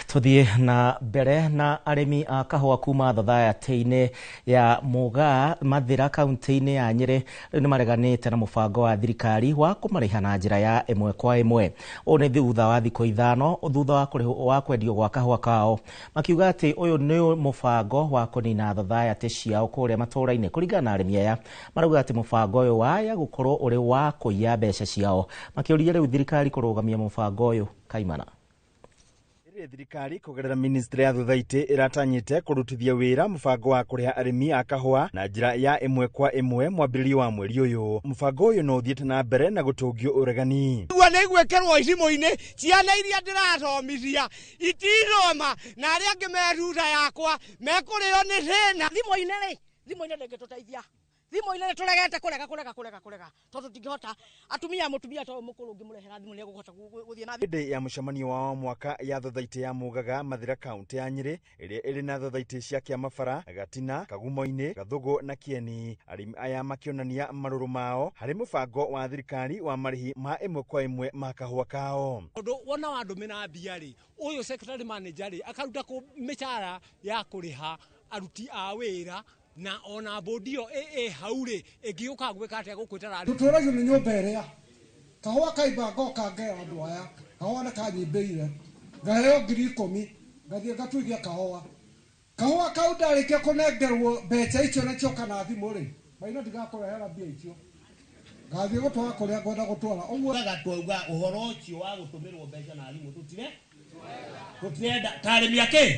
Tuthiĩ na mbere na arĩmi a kahũa kuma thathayatĩ-inĩ ya Mũgaa Mathĩra kaunti-inĩ ya Nyĩrĩ rĩu nĩmareganĩte na mũbango wa thirikari wa kũmarĩha na njĩra ya ĩmwe kwa ĩmwe. Ũũ nĩ thutha wa thikũ 5 thutha wa kwendio gwa kahũa kao, makiuga atĩ ũyũ nĩ mũbango wa kũnina thathayatĩ ciao kũrĩa matũũra-inĩ. Kũringana na arĩmi aya, marauga atĩ mũbango ũyũ waya gũkorwo ũrĩ wa kũiya mbeca ciao, makĩũria rĩu thirikari kũrũgamia mũbango ũyũ kaimana. Thirikari kũgerera ministry ya thuthaitĩ ĩratanyĩte kũrutithia wĩra mũbango wa kũrĩha arĩmi a kahũa na njĩra ya ĩmwe kwa ĩmwe mwambĩrĩrio wa mweri ũyũ. Mũbango ũyũ no ũthiĩte na mbere na gũtũngio ũregani. Igua nĩ igwĩkĩrwo icimũ-inĩ ciana iria ndĩrathomithia itithoma na arĩa angĩ me thutha yakwa mekũrĩo nĩ thĩna. Thimũ-inĩ rĩ, thimũ-inĩ ndĩngĩtũteithia. Thimũ-inĩ nĩ tũregete kũrega kũrega kũrega kũrega tondũ tũtingĩhota. Atumia mũtumia to mũkũrũ ũngĩmũrehera thimũ nĩ egũhota gũthiĩ na Hĩndĩ ya mũcemanio wa mwaka ya thothaitĩ ya Mũgaga Mathĩra kaunti ya Nyĩrĩ ĩrĩa ĩrĩ na thothaitĩ cia Kĩamabara, Gatina, Kagumo-inĩ, Gathũgũ na Kĩeni, arĩmi aya makĩonania marũrũ mao harĩ mũbango wa thirikari wa marĩhi ma ĩmwe kwa ĩmwe ma kahũa kao. Tondũ wona wandũmĩra mbia rĩ, ũyũ secretary manager rĩ akaruta mĩcara ya kũrĩha aruti a wĩra na ona bodi ĩyo ĩ hau rĩ ĩngĩũka gwĩka atĩa gũkwĩtara. Tũtũragio nĩ nyũmba ĩrĩa kahũa kaimba ngoka ngera andũ aya kahũa nĩ kanyimbĩire ngaheo 10,000 ngathiĩ ngatuithia kahũa kahũa kau ndarĩkia kũnengerwo mbeca icio nacio kana thimũ rĩ maina ndigakũrehera mbia icio ngathiĩ gũtwara kũrĩa ngwenda gũtwara. Ũguo twauga ũhoro ũcio wa gũtũmĩrwo mbeca na thimũ tũtirenda ta arĩmi akĩ.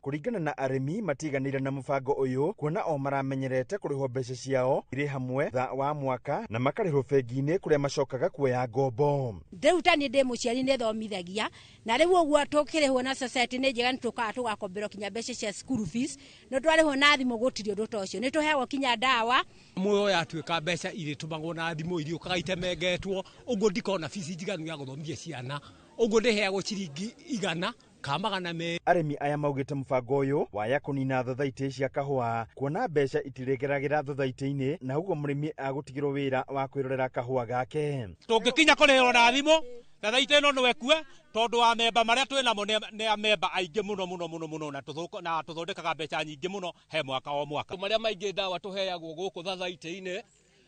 Kũringana na arĩmi matiganĩire na mũbango ũyũ kuona o maramenyerete kũrĩhwo mbeca ciao irĩ hamwe tha wa mwaka na makarĩhwo bengi-inĩ kũrĩa macokaga kuoya ngombo. Rĩu ta niĩ ndĩ mũciari nĩ thomithagia na rĩu ũguo tũkĩrĩhwo na society nĩ njega nĩ tũkaga tũgakomberwo kinya mbeca cia school fees no twarĩhwo na thimũ gũtirĩ ũndũ ta ũcio nĩ tũheagwo kinya ndawa. Muoyo yatuĩka mbeca irĩtũmagwo na thimũ iriũkaga itemengetwo ũguo ndikona fees njiganu ya gũthomithia ciana ũguo ndĩheagwo ciringi 100 kama me. Arĩmi aya maugĩte mũbango ũyũ waya kũnina thothaitĩ cia kahũa kuona mbeca itiregeragĩra thothaitĩ-inĩ na ũguo mũrĩmi agũtigĩrwo wĩra wa kwĩrorera kahũa gake. Tũngĩkinya kũrĩhĩrwo na thimũ thathaitĩ ĩno no ĩkue tondũ wa memba marĩa twĩ namo nĩ amemba aingĩ mũno mũno mũno mũno na tũthondekaga mbeca nyingĩ mũno he mwaka o mwaka. Marĩa maingĩ ndawa tũheagwo gũkũ thathaitĩ-inĩ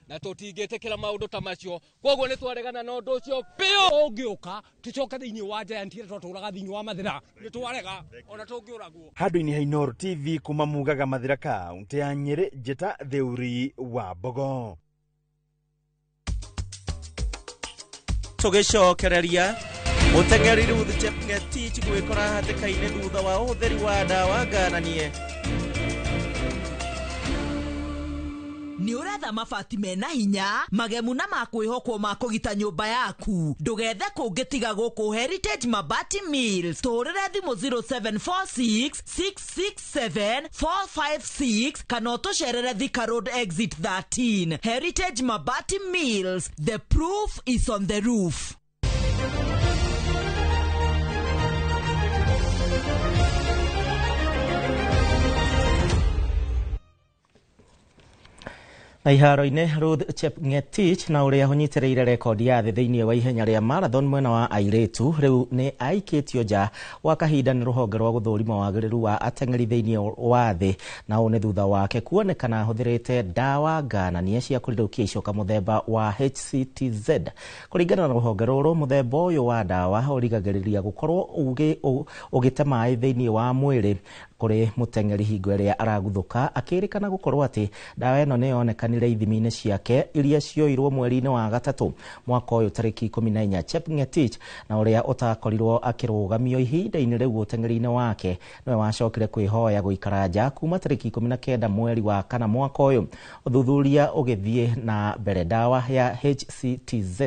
na tũtingĩtĩkĩra maũndũ ta macio koguo nĩ twaregana na ũndũ ũcio biũ. Ũngĩũka tũcoke thĩinĩ wa Giant ĩrĩa twatũraga thĩinĩ wa Mathĩra nĩ twarega ona tũngĩũragwo. Handũ-inĩ ha Inooro TV kuma Mũgaga Mathĩra kaunti ya Nyĩrĩ, Njĩta Theuri wa Mbogo. Tũgĩcokereria mũteng'eri Ruth Chepngetich gwĩkora hatĩka-inĩ thutha wa ũhũthĩri wa ndawa ngananie. Nĩ ũretha mabati mena hinya magemu na makwĩhokwo ma kũgita nyũmba yaku. Ndũgethe kũngĩ tiga gũkũ Heritage Mabati Mills. Tũhũrĩre thimũ 0746 667 456 kana ũtũcerere Thika Road Exit 13. Heritage Mabati Mills, the proof is on the roof. Na iharo-inĩ Ruth Chepngetich na ũrĩa ũnyitĩrĩire rekondi ya thĩ thĩinĩ wa ihenya rĩa marathon mwena wa airĩtu rĩu nĩ aikĩtio nja gwa kahinda nĩ rũhonge rwa gũthũrima wagĩrĩru wa ateng'eri thĩinĩ wa thĩ na ũũ nĩ thutha wake kuonekana ahũthĩrĩte ndawa ngananie cia kũrirũkia icoka mũthemba wa HCTZ. Kũringana na rũhonge rũrũ, mũthemba ũyũ wa ndawa ũrigagĩrĩria gũkorwo ũgĩte maĩ thĩinĩ wa mwĩrĩ Kũrĩ mũteng'eri hingo ĩrĩa araguthũka akĩrĩkana gũkorwo atĩ ndawa ĩno nĩ yonekanire ithimi-inĩ ciake iria cioirwo mweri-inĩ wa gatatũ mwaka ũyũ tarĩki 14. Chepngetich na ũrĩa ũtakorirwo akĩrũgamio ihinda-inĩ rĩu ũteng'eri-inĩ wake nĩwe wacokire kwĩhoya gũikara nja kuma tarĩki 19 mweri wa kana mwaka ũyũ. Ũthuthuria ũgĩthiĩ na mbere, ndawa ya HCTZ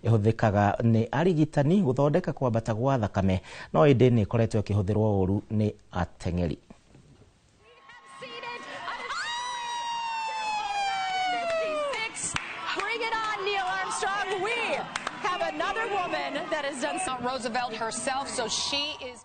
ĩhũthĩkaga nĩ arigitani gũthondeka kwambata gwa thakame, no ĩndĩ nĩ ĩkoretwo ĩkĩhũthĩrwo ũru nĩ ateng'eri. Bring it on, Neil Armstrong. We have another woman that has done some Roosevelt herself, so she is.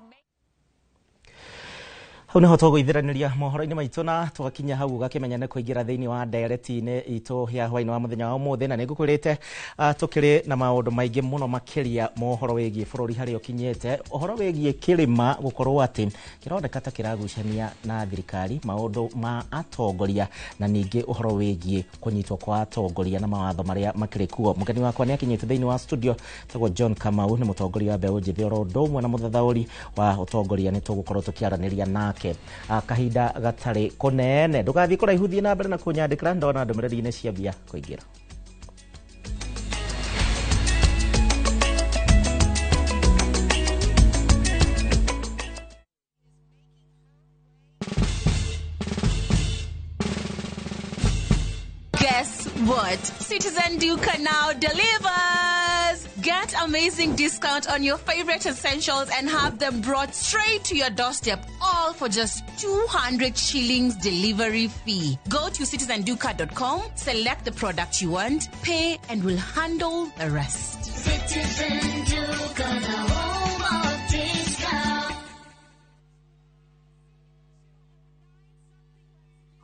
Hau niho tũgũithĩranĩria mohoro-inĩ maitũ na tũgakinya hau ũgakĩmenya nĩ kũingĩra thĩinĩ wa ndereti-inĩ itũ ya hwaĩ-inĩ wa mũthenya wa ũmũthĩ, na nĩ ngũkwĩrĩte tũkĩrĩ na maũndũ maingĩ mũno makĩria mohoro wĩgiĩ bũrũri harĩa ũkinyĩte, ũhoro wĩgiĩ kĩrĩma gũkorwo atĩ kĩroneka ta kĩragucania na thirikari, maũndũ ma atongoria, na ningĩ ũhoro wĩgiĩ kũnyitwo kwa atongoria na mawatho marĩa makĩrĩ kuo. Mũgeni wakwa nĩ akinyĩte thĩinĩ wa studio, tagwo John Kamau, nĩ mũtongoria wa mbeũ njĩthĩ oro ũndũ ũmwe na mũthathaũri wa ũtongoria. Nĩ tũgũkorwo tũkĩaranĩria nake kahinda gatarĩ kũnene. Ndũgathiĩ kũraihu, thiĩ na mbere na kũnyandĩkĩra, ndona ndũmĩrĩri-inĩ ciambia kũingĩra. Guess what? Citizen Duka now delivers! Get amazing discount on your favorite essentials and have them brought straight to your doorstep, all for just 200 shillings delivery fee. Go to citizenduka.com, select the product you want, pay, and we'll handle the rest. Citizen Duka, the home of discount.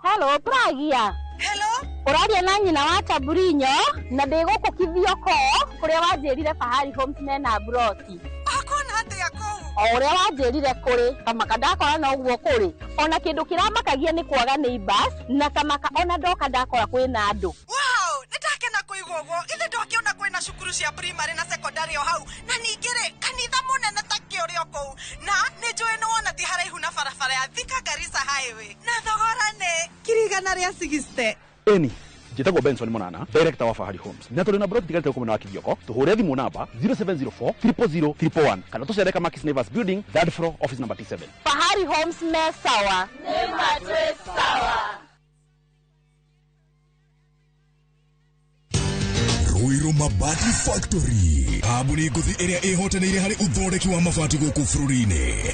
Hello, Pragia. Hello. Ũraria na nyina wa Taburinyo na ndĩ gũkũ Kithioko kũrĩa wanjĩrire Fahari Homes mena mburoti. Akona atĩa kũu? O ũrĩa wanjĩrire kũrĩ kamaka ndakora no ũguo kũrĩ. Ona kĩndũ kĩramakagia nĩ kwaga neighbors na kamaka ona ndoka ndakora kwĩna andũ. Wow, nĩndakena kũigua ũguo. Githĩ ndwakĩona kwĩna cukuru cia primary na secondary o hau, na ningĩ rĩ kanitha mũnene ta kĩ ũrĩ o kũu, na nĩ njũĩ nĩ wona ti haraihu na barabara ya Thika Garissa Highway, na thogora nĩ 160,000. Eni njĩtagwo Benson Monana, director wa Fahari Homes, na tũrĩ na broti tigarĩte gũkũ mwena wa Kithioko. Tũhũre thimũ namba 0704 000 111 kana tũcere Kamakis Neighbors Building, third floor, office number T7. Fahari Homes me sawa. Nĩ matwĩ sawa. Ruiru Mabati Factory, kambuni ngũthi ĩrĩa ĩhotanĩire harĩ ũthondeki wa mabati gũkũ bũrũri-inĩ.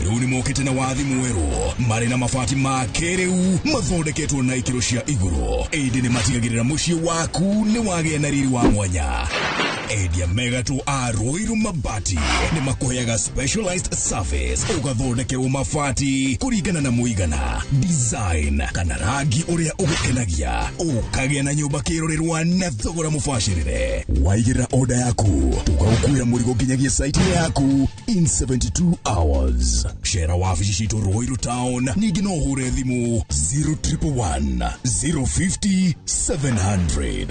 Rĩu nĩ mokĩte na wathi mwerũ, marĩ na mabati ma kĩrĩu mathondeketwo na ikĩro cia igũrũ, ĩndĩ nĩ matigagĩrĩra mũciĩ waku nĩ wagĩa na riri wa mwanya. Endia megatũ a Ruiru Mabati nĩ makũheaga specialized service, ũgathondekerwo mabati kũringana na mũigana, design kana rangi ũrĩa ũgũkenagia, ũkagĩa na nyũmba kĩrorerwa na thogora mũbacĩrĩre. Waigĩrĩra order yaku, tũgagũkuĩra mũrigo nginyagia site yaku in 72 hours. Cera wabici citũ Ruiru Town, ningĩ no ũhũre thimũ 0111 050 700.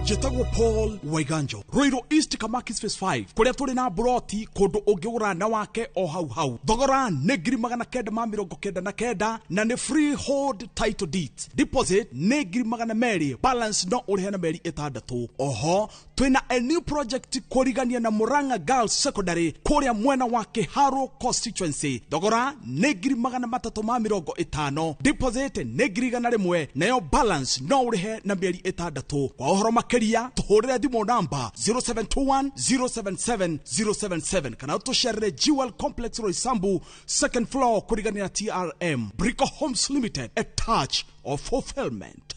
Njĩtagwo Paul Waiganjo, Ruiru East Kamakis Phase 5, kũrĩa tũrĩ na mburoti kũndũ ũngĩgũra na wake o hau hau. Thogora nĩ 999 na nĩ freehold title deeds. Deposit nĩ 200,000, balance no ũrĩhe na mĩeri 6. Oho twĩna a new project kũrigania na Murang'a Girls Secondary kũrĩa mwena wa Kĩharũ constituency. Thogora nĩ 350,000, deposit nĩ 100,000, nayo balance no ũrĩhe na mĩeri 6. Kwa ũhoro makĩria tũhũrĩre thimũ namba 0721 077 077 kana tũcerere Jewel Complex Roysambu, second floor, kũrigania na TRM. Brico Homes Limited, a touch of fulfillment.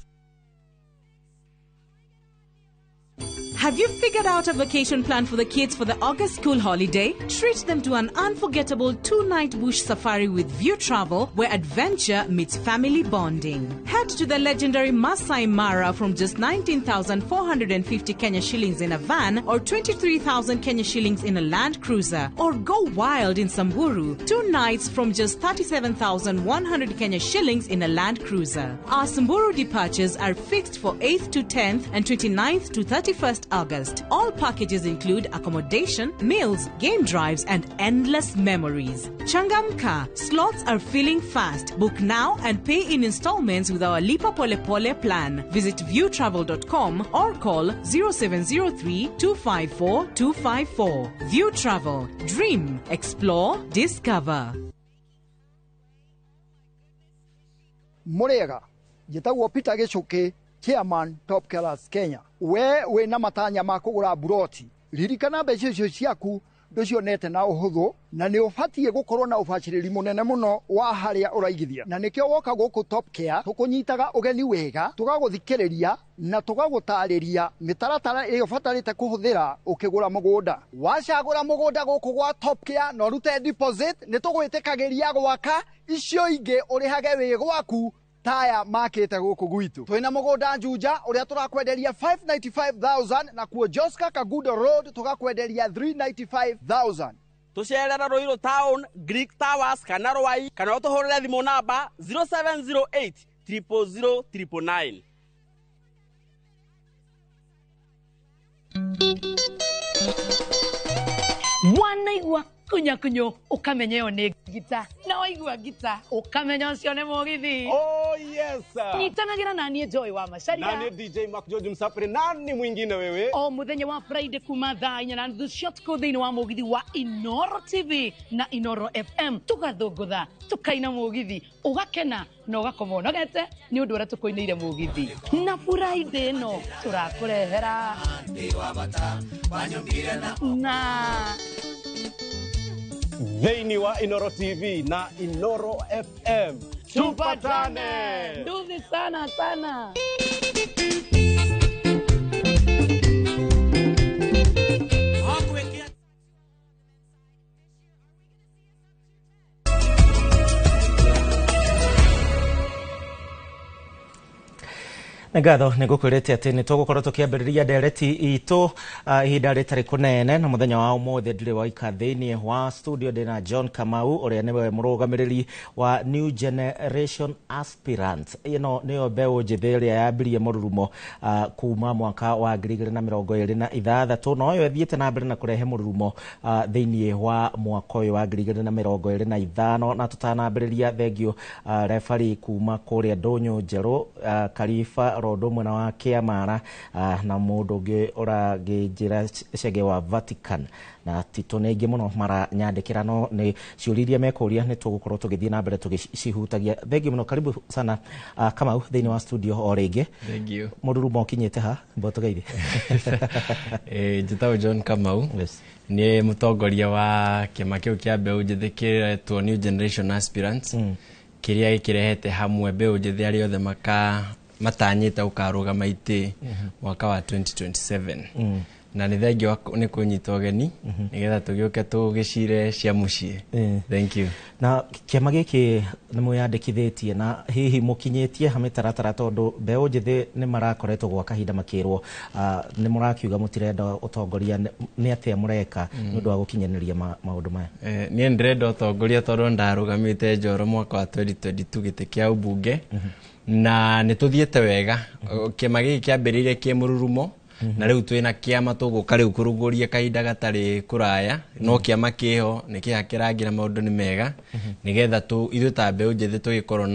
Have you figured out a vacation plan for the kids for the August school holiday? Treat them to an unforgettable 2-night bush safari with View Travel, where adventure meets family bonding. Head to the legendary Masai Mara from just 19,450 Kenya shillings in a van or 23,000 Kenya shillings in a Land Cruiser. Or go wild in Samburu, 2 nights from just 37,100 Kenya shillings in a Land Cruiser. Our Samburu departures are fixed for 8th to 10th and 29th to 31st 31st August. All packages include accommodation, meals, game drives, and endless memories. Changamka, slots are filling fast. Book now and pay in installments with our Lipa Pole Pole plan. Visit viewtravel.com or call 0703 254 254. View Travel. Dream, explore, discover. Murega njĩtagwo Peter Gĩcũkĩ, chairman Top Killers Kenya. We wĩna matanya ma kũgũra buroti, ririkana mbeca icio ciaku ndũcionete na ũhũthũ, na nĩ ũbatiĩ gũkorwo na ũbacĩrĩri mũnene mũno wa harĩa ũraigithia, na nĩkĩo woka gũkũ Top Care tũkũnyitaga ũgeni wega, tũgagũthikĩrĩria na tũgagũtarĩria mĩtaratara ĩrĩa ũbatarĩte kũhũthĩra ũkĩgũra mũgũnda. Wacagũra mũgũnda gũkũ gwa Top Care na ũrute deposit, nĩ tũgwĩtĩkagĩria gwaka icio ingĩ ũrĩhage wĩ gwaku taya makĩte gũkũ gwitũ. Twĩna mũgũnda Juja ũrĩa tũrakwenderia 595,000, na kuo Joska Kagudo Road tũgakwenderia 395,000. Tũcerera Ruiru Town, Greek Towers kana Rwai, kana ũtũhũrĩre thimũ namba 0708 000 999. Wanaigua kunyakunyo ukamenya ĩyo nĩ ngita, na waigua ngita ukamenya ũcio nĩ mũgithi. Oh yes. Nyitanagĩra na niĩ Joy wa Macharia na niĩ DJ Mark George Msafiri. Nani mwingine wewe? O mũthenya wa Friday kuma thaa 4:30 cia ũtukũ thĩinĩ wa mũgithi wa Inoro TV na Inoro FM, tũgathũngũtha tũkaina mũgithi, ũgakena na ũgakoma ũnogete nĩ ũndũ ũrĩa tũkũinĩire mũgithi. Na Friday ĩno tũrakũrehera na thĩinĩ wa Inoro TV na Inoro FM. Tupatane. Nduthi sana sana. Nĩ ngatho nĩ ngũkwĩrĩte atĩ nĩ tũgũkorwo tũkĩambĩrĩria ndereti itũ ihinda rĩtarĩ kũnene, na mũthenya wa ũmũthĩ ndirĩ waika thĩinĩ wa studio ndĩna John Kamau ũrĩa nĩwe mũrũgamĩrĩri wa New Generation Aspirants. Ĩno nĩyo mbeũ njĩthĩ ĩrĩa yambirie mũrurumo kuma mwaka wa 2026, na ũyũ ĩthiĩte na mbere na kũrehe mũrurumo thĩinĩ wa mwaka ũyũ wa 2025. Na tũtanambĩrĩria, thengio refari kuma kũrĩa Ndũnyũ Njerũ, Kariba Rondo mwena wa Kĩamara, na mũndũ ũngĩ ũragĩnjĩra Chege wa Vatican na Tito nĩ aingĩ mũno maranyandĩkĩra, no nĩ ciũria iria mekũria nĩ tũgũkorwo tũgĩthiĩ na mbere tũgĩcihutagia. Thengio mũno, karibu sana Kamau thĩinĩ wa studio o rĩngĩ. Thank you. Mũrurumo ũkinyĩte ha mbotũgeithie? Njĩtagwo John Kamau. Yes. Nĩ mũtongoria wa kĩama kĩu kĩa mbeũ njĩthĩ kĩretwo New Generation Aspirants, kĩrĩa gĩkĩrehete hamwe mbeũ njĩthĩ arĩa othe matanyĩte gũkarũgama itĩ mwaka wa 2027. Na nĩ thengio nĩ kũnyita ũgeni nĩgetha tũgĩũke tũgĩcire cia mũciĩ. Thank you. Na kĩama gĩkĩ nĩ mwĩyandĩkithĩtie, na hihi mũkinyĩtie ha mĩtaratara, tondũ mbeũ njĩthĩ nĩ marakoretwo gwa kahinda makĩrwo nĩ mũrakiuga mũtirenda ũtongoria, nĩ atĩa mũreka nĩ ũndũ wa gũkinyanĩria maũndũ maya? Niĩ ndĩrenda ũtongoria tondũ ndarũgamĩte Njoro mwaka wa 2022 gĩtĩ kĩa ũmbunge, na nĩ tũthiĩte wega. Kĩama gĩkĩ kĩambĩrĩirie kĩ mũrurumo, na rĩu twĩna kĩama tũgũka rĩu kũrugũria kahinda gatarĩ kũraya, no kĩama kĩho nĩ kĩhake rangi na maũndũ nĩ mega, nĩgetha ithuĩ ta mbeũ njĩthĩ tũgĩkorwo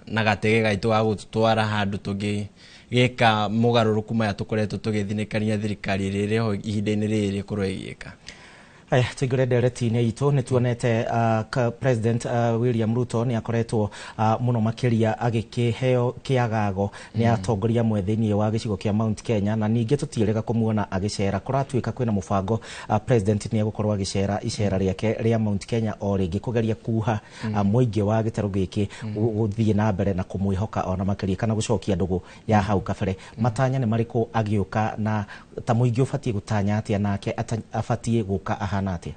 na gatege gaitũ ga gũtũtwara handũ tũngĩgĩka mũgarũrũku maya tũkoretwo tũgĩthinĩkania thirikari ĩrĩa ĩrĩho ihinda-inĩ rĩrĩ ĩkorwo ĩgĩka. Aya, tũingĩre ndereti-inĩ itũ. Nĩ tuonete President William Ruto nĩ akoretwo mũno makĩria agĩkĩheo kĩagago nĩ atongoria amwe thĩinĩ wa gĩcigo kĩa Mount Kenya, na ningĩ tũtiĩrĩga kũmuona agĩcera. Kũratuĩka kwĩna mũbango President nĩ egũkorwo agĩcera icera rĩake rĩa Mount Kenya o rĩngĩ kũgeria kuha mũingĩ wa gĩtarũ gĩkĩ gũthiĩ na mbere na kũmwĩhoka ona makĩria, kana gũcokia ndũgũ ya hau kabere. Matanya nĩ marĩkũ agĩũka, na ta mũingĩ ũbatiĩ gũtanya atĩa, nake abatiĩ gũka ahana atĩa?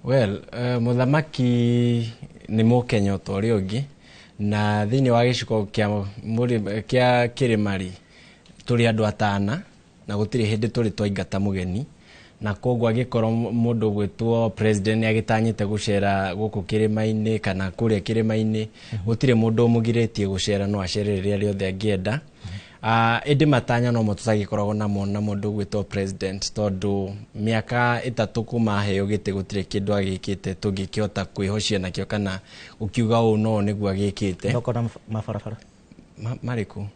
Well, mũthamaki nĩ mũkenya o ta ũrĩa ũngĩ, na thĩinĩ wa gĩcigo kĩa kĩrĩma-rĩ, tũrĩ andũ atana, na gũtirĩ hĩndĩ tũrĩ twaingata mũgeni, na koguo angĩkorwo mũndũ ũgwĩtwo president nĩ agĩtanyĩte gũcera gũkũ kĩrĩma-inĩ kana kũrĩa kĩrĩma-inĩ, gũtirĩ mũndũ ũmũgirĩtie gũcera, no acere rĩrĩa rĩothe angĩenda. Ĩndĩ matanya no mo tũtagĩkoragwo namo na mũndũ ũgwĩtwo president, tondũ mĩaka 3 kuma aheo gĩtĩ gũtirĩ kĩndũ agĩkĩte tũngĩkĩhota kwĩhocia nakĩo kana ũkiuga ũũ no nĩguo agĩkĩte. Thoko na mabarabara marĩkũ?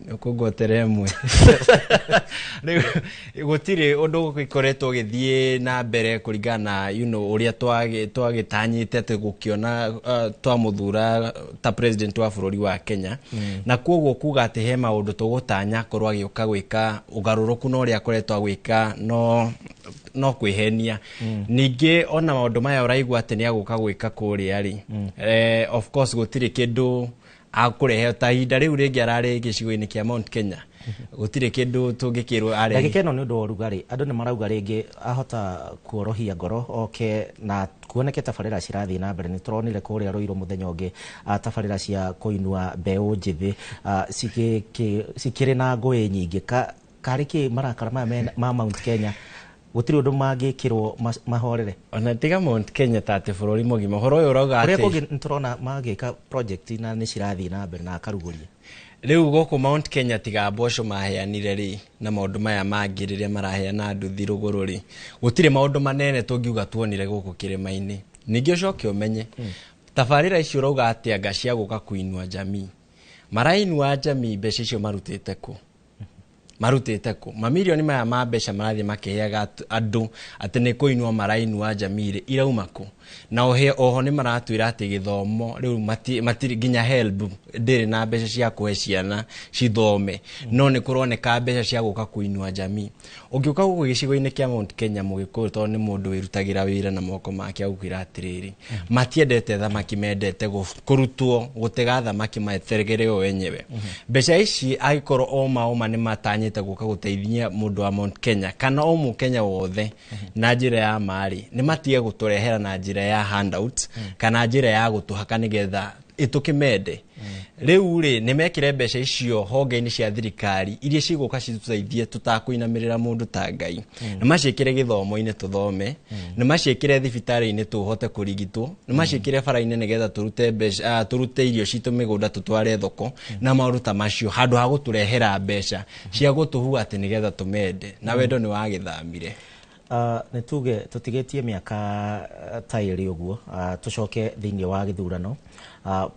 Ũkũngwatĩra ĩmwe. Rĩu gũtirĩ ũndũ ũgĩkoretwo ũgĩthiĩ na mbere kũringana na ũrĩa twagĩtanyĩte atĩ gũkĩona twamũthura ta president wa bũrũri wa Kenya. Na koguo kuga atĩ he maũndũ tũgũtanya akorwo agĩũka gwĩka ũgarũrũku na ũrĩa akoretwo agwĩka no kwĩhenia. Ningĩ ona maũndũ maya ũraigua atĩ nĩ agũka gwĩka kũrĩa rĩ, of course gũtirĩ kĩndũ akũrehe ta ihinda rĩu rĩngĩ ararĩ gĩcigo-inĩ kĩa Mount Kenya, gũtirĩ kĩndũ tũngĩkĩrwo arehe. Ndagĩka ĩno nĩ ũndũ wa ũrugarĩ, andũ nĩ marauga rĩngĩ ahota kuorohia ngoro oke na kuoneke tabarĩra cirathiĩ na mbere. Nĩ tũronire kũrĩa Ruiru mũthenya ũngĩ tabarĩra cia kũinua mbeũ njĩthĩ cikĩrĩ na ngũĩ nyingĩ. Karĩ kĩ marakara maya ma Mount Kenya gũtirĩ ũndũ mangĩkĩrwo mahorere? Ona tiga Mount Kenya, ta atĩ bũrũri mũgima ũhoro ũyũ ũrauga kũrĩa atĩ kũngĩ nĩ tũrona magĩka project na nĩ cirathiĩ na mbere na akarugũria. Rĩu gũkũ Mount Kenya tiga mboco maheanire rĩ na maũndũ maya mangĩ rĩrĩa maraheana nduthi rũgũrũ rĩ, gũtirĩ maũndũ manene tũngiuga tuonire gũkũ kĩrĩma-inĩ. Ningĩ ũcoke ũmenye tabarĩra icio ũrauga atĩ anga cia gũka kũinua jamii, marainua jamii mbeca icio marutĩte kũ? Marutĩte kũ? Mamirioni maya ma mbeca marathiĩ makĩheaga andũ atĩ nĩ kũinua marainua jamii rĩ, irauma kũ? Na oho nĩ maratwĩra atĩ gĩthomo rĩu matirĩ nginya HELB ndĩrĩ na mbeca cia kũhe ciana cithome, no nĩ kũroneka mbeca cia gũka kũinua jamii. Ũngĩũka gũkũ gĩcigo-inĩ kĩa Mount Kenya mũgĩkũyũ, tondũ nĩ mũndũ wĩrutagĩra wĩra na moko make, agũkwĩra atĩrĩrĩ, matiendete thamaki, mendete kũrutwo gũtega thamaki materegere o wenyewe. Mbeca ici angĩkorwo oma nĩ matanyĩte gũka gũteithia mũndũ wa Mount Kenya kana o mũkenya wothe na njĩra ya marĩ, nĩ matige gũtũrehera na njĩra ya handout kana njĩra ya gũtũhaka nĩgetha ĩtũkĩmende. Rĩu rĩ nĩ mekĩre mbeca icio honge-inĩ cia thirikari iria cigũka citũteithie tũtakũinamĩrĩra mũndũ ta Ngai. Nĩ maciĩkĩre gĩthomo-inĩ tũthome, nĩ maciĩkĩre thibitarĩ-inĩ tũhote kũrigitwo, nĩ maciĩkĩre bara-inĩ nĩgetha tũrute mbeca, tũrute irio citũ mĩgũnda tũtware thoko na maũndũ ta macio, handũ ha gũtũrehera mbeca cia gũtũhua atĩ nĩgetha tũmende. Na wendo nĩ wagĩthamire. Nĩ tuge tũtigĩtie mĩaka ta ĩrĩ ũguo tũcoke thĩinĩ wa gĩthurano.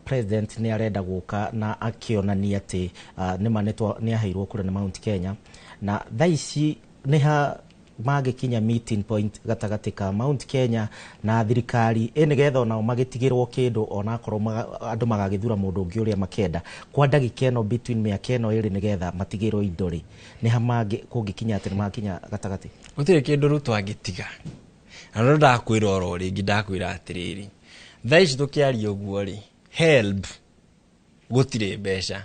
President nĩ arenda gũka na akĩonania atĩ nĩma nĩ aheirwo kura nĩ Mount Kenya, na thaa ici nĩ ha mangĩkinya meeting point gatagatĩ ka Mount Kenya na thirikari ĩ nĩgetha onao magĩtigĩrwo kĩndũ onakorwo andũ magagĩthura mũndũ ũngĩ ũrĩa makenda kwa ndagĩka ĩno between mĩaka ĩno ĩrĩ nĩgetha matigĩrwo indo rĩ, nĩ ha kũngĩkinya atĩ nĩ makinya gatagatĩ? Gũtirĩ kĩndũ Ruto angĩtiga. Na no ndakwĩra oro rĩngĩ, ndakwĩra atĩrĩrĩ, thaa ici tũkĩaria ũguo rĩ, HELB gũtirĩ mbeca.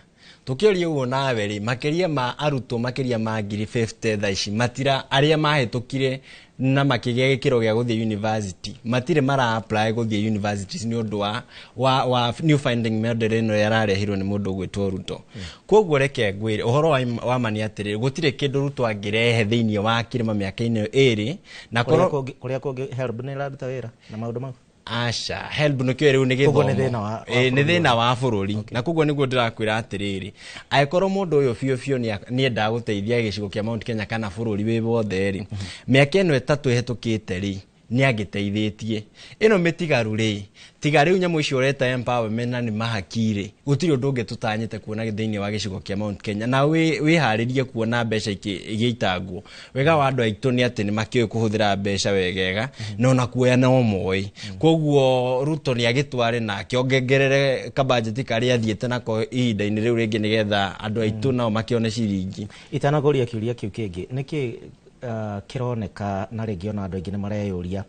Tũkĩaria ũguo nawe rĩ, makĩria ma arutwo makĩria ma 50,000 thaa ici matira, arĩa mahĩtũkire na makĩgĩa gĩkĩro gĩa gũthiĩ university matirĩ mara apply gũthiĩ universities nĩ ũndũ wa new finding model ĩno yararehirwo nĩ mũndũ ũgwĩtwo Ruto. Koguo reke ngwĩre ũhoro wa ma nĩ atĩrĩrĩ, gũtirĩ kĩndũ Ruto angĩrehe thĩinĩ wa kĩrĩma mĩaka-inĩ ĩrĩ na kũrĩa kũngĩ HELB nĩ ĩraruta wĩra na maũndũ mau. Aca, HELB nĩkĩo rĩu nĩ Koguo nĩ gĩthomo. thĩna wa Nĩ bũrũri thĩna wa bũrũri. Na koguo nĩguo ndĩrakwĩra atĩrĩrĩ, angĩkorwo mũndũ ũyũ biũ biũ nĩendaga gũteithia gĩcigo kĩa Mount Kenya kana bũrũri wĩ wothe rĩ, mĩaka ĩno 3 ĩhetũkĩte rĩ, nĩ angĩteithĩtie. Ĩno mĩtigaru rĩ, tiga rĩu nyamũ icio ũreta empowerment na nĩ mahaki rĩ, gũtirĩ ũndũ ũngĩ tũtanyĩte kuona thĩinĩ wa gĩcigo kĩa Mount Kenya. Na wĩharĩrie kuona mbeca igĩitangwo. Wega wa andũ aitũ nĩ atĩ nĩ makĩũĩ kũhũthĩra mbeca wegega, na ona kuoya no moĩ. Koguo Ruto nĩ agĩtware nake ongerere kabajeti karĩa athiĩte nako ihinda-inĩ rĩu rĩngĩ nĩgetha andũ aitũ nao makĩone ciringi. Itanakũria kĩũria kĩu kĩngĩ, nĩkĩ kĩroneka na rĩngĩ ona andũ aingĩ nĩ mareyũria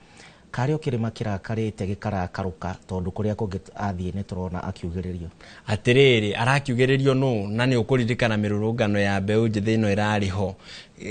karĩ o kĩrĩma kĩrakarĩte gĩkarakarũka tondũ kũrĩa kũngĩ athiĩ nĩ tũrona akiugĩrĩrio. Atĩrĩrĩ, arakiugĩrĩrio nũ? Na nĩ ũkũririkana mĩrũrũngano ya mbeũ njĩthĩ ĩno ĩrarĩ ho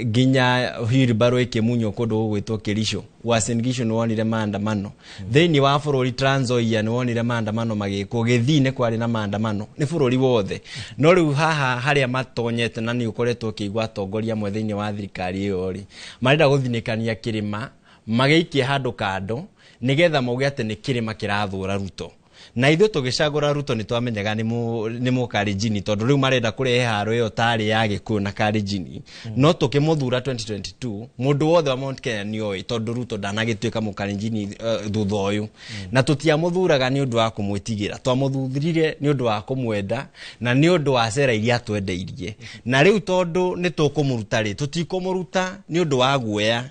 nginya wheelbarrow ĩkĩmunywo kũndũ gũgwĩtwo Kericho. Uasin Gishu nĩ wonire maandamano thĩinĩ wa bũrũri, Trans Nzoia nĩ wonire maandamano magĩkwo, Gĩthii nĩ kwarĩ na maandamano, nĩ bũrũri wothe. No rĩu haha harĩa matonyete, na nĩ ũkoretwo ũkĩigua atongoria amwe thĩinĩ wa thirikari ĩyo rĩ, marenda gũthinĩkania kĩrĩma magĩikie handũ kando nĩgetha mauge atĩ nĩ kĩrĩma kĩrathũra Ruto. Na ithuĩ tũgĩcagũra Ruto nĩ twamenyaga nĩ mũkarenjini, tondũ rĩu marenda kũrehe haro ĩyo tarĩ ya Gĩkũyũ na Kalenjini. No tũkĩmũthura 2022, mũndũ wothe wa Mount Kenya nĩ oĩ, tondũ Ruto ndanagĩtuĩka mũkarenjini thutha ũyũ. Na tũtiamũthuraga nĩ ũndũ wa kũmwĩtigĩra, twamũthurire nĩ ũndũ wa kũmwenda na nĩ ũndũ wa cera iria atwendeirie. Na rĩu tondũ nĩ tũkũmũruta rĩ, tũtikũmũruta nĩ ũndũ wa guoya.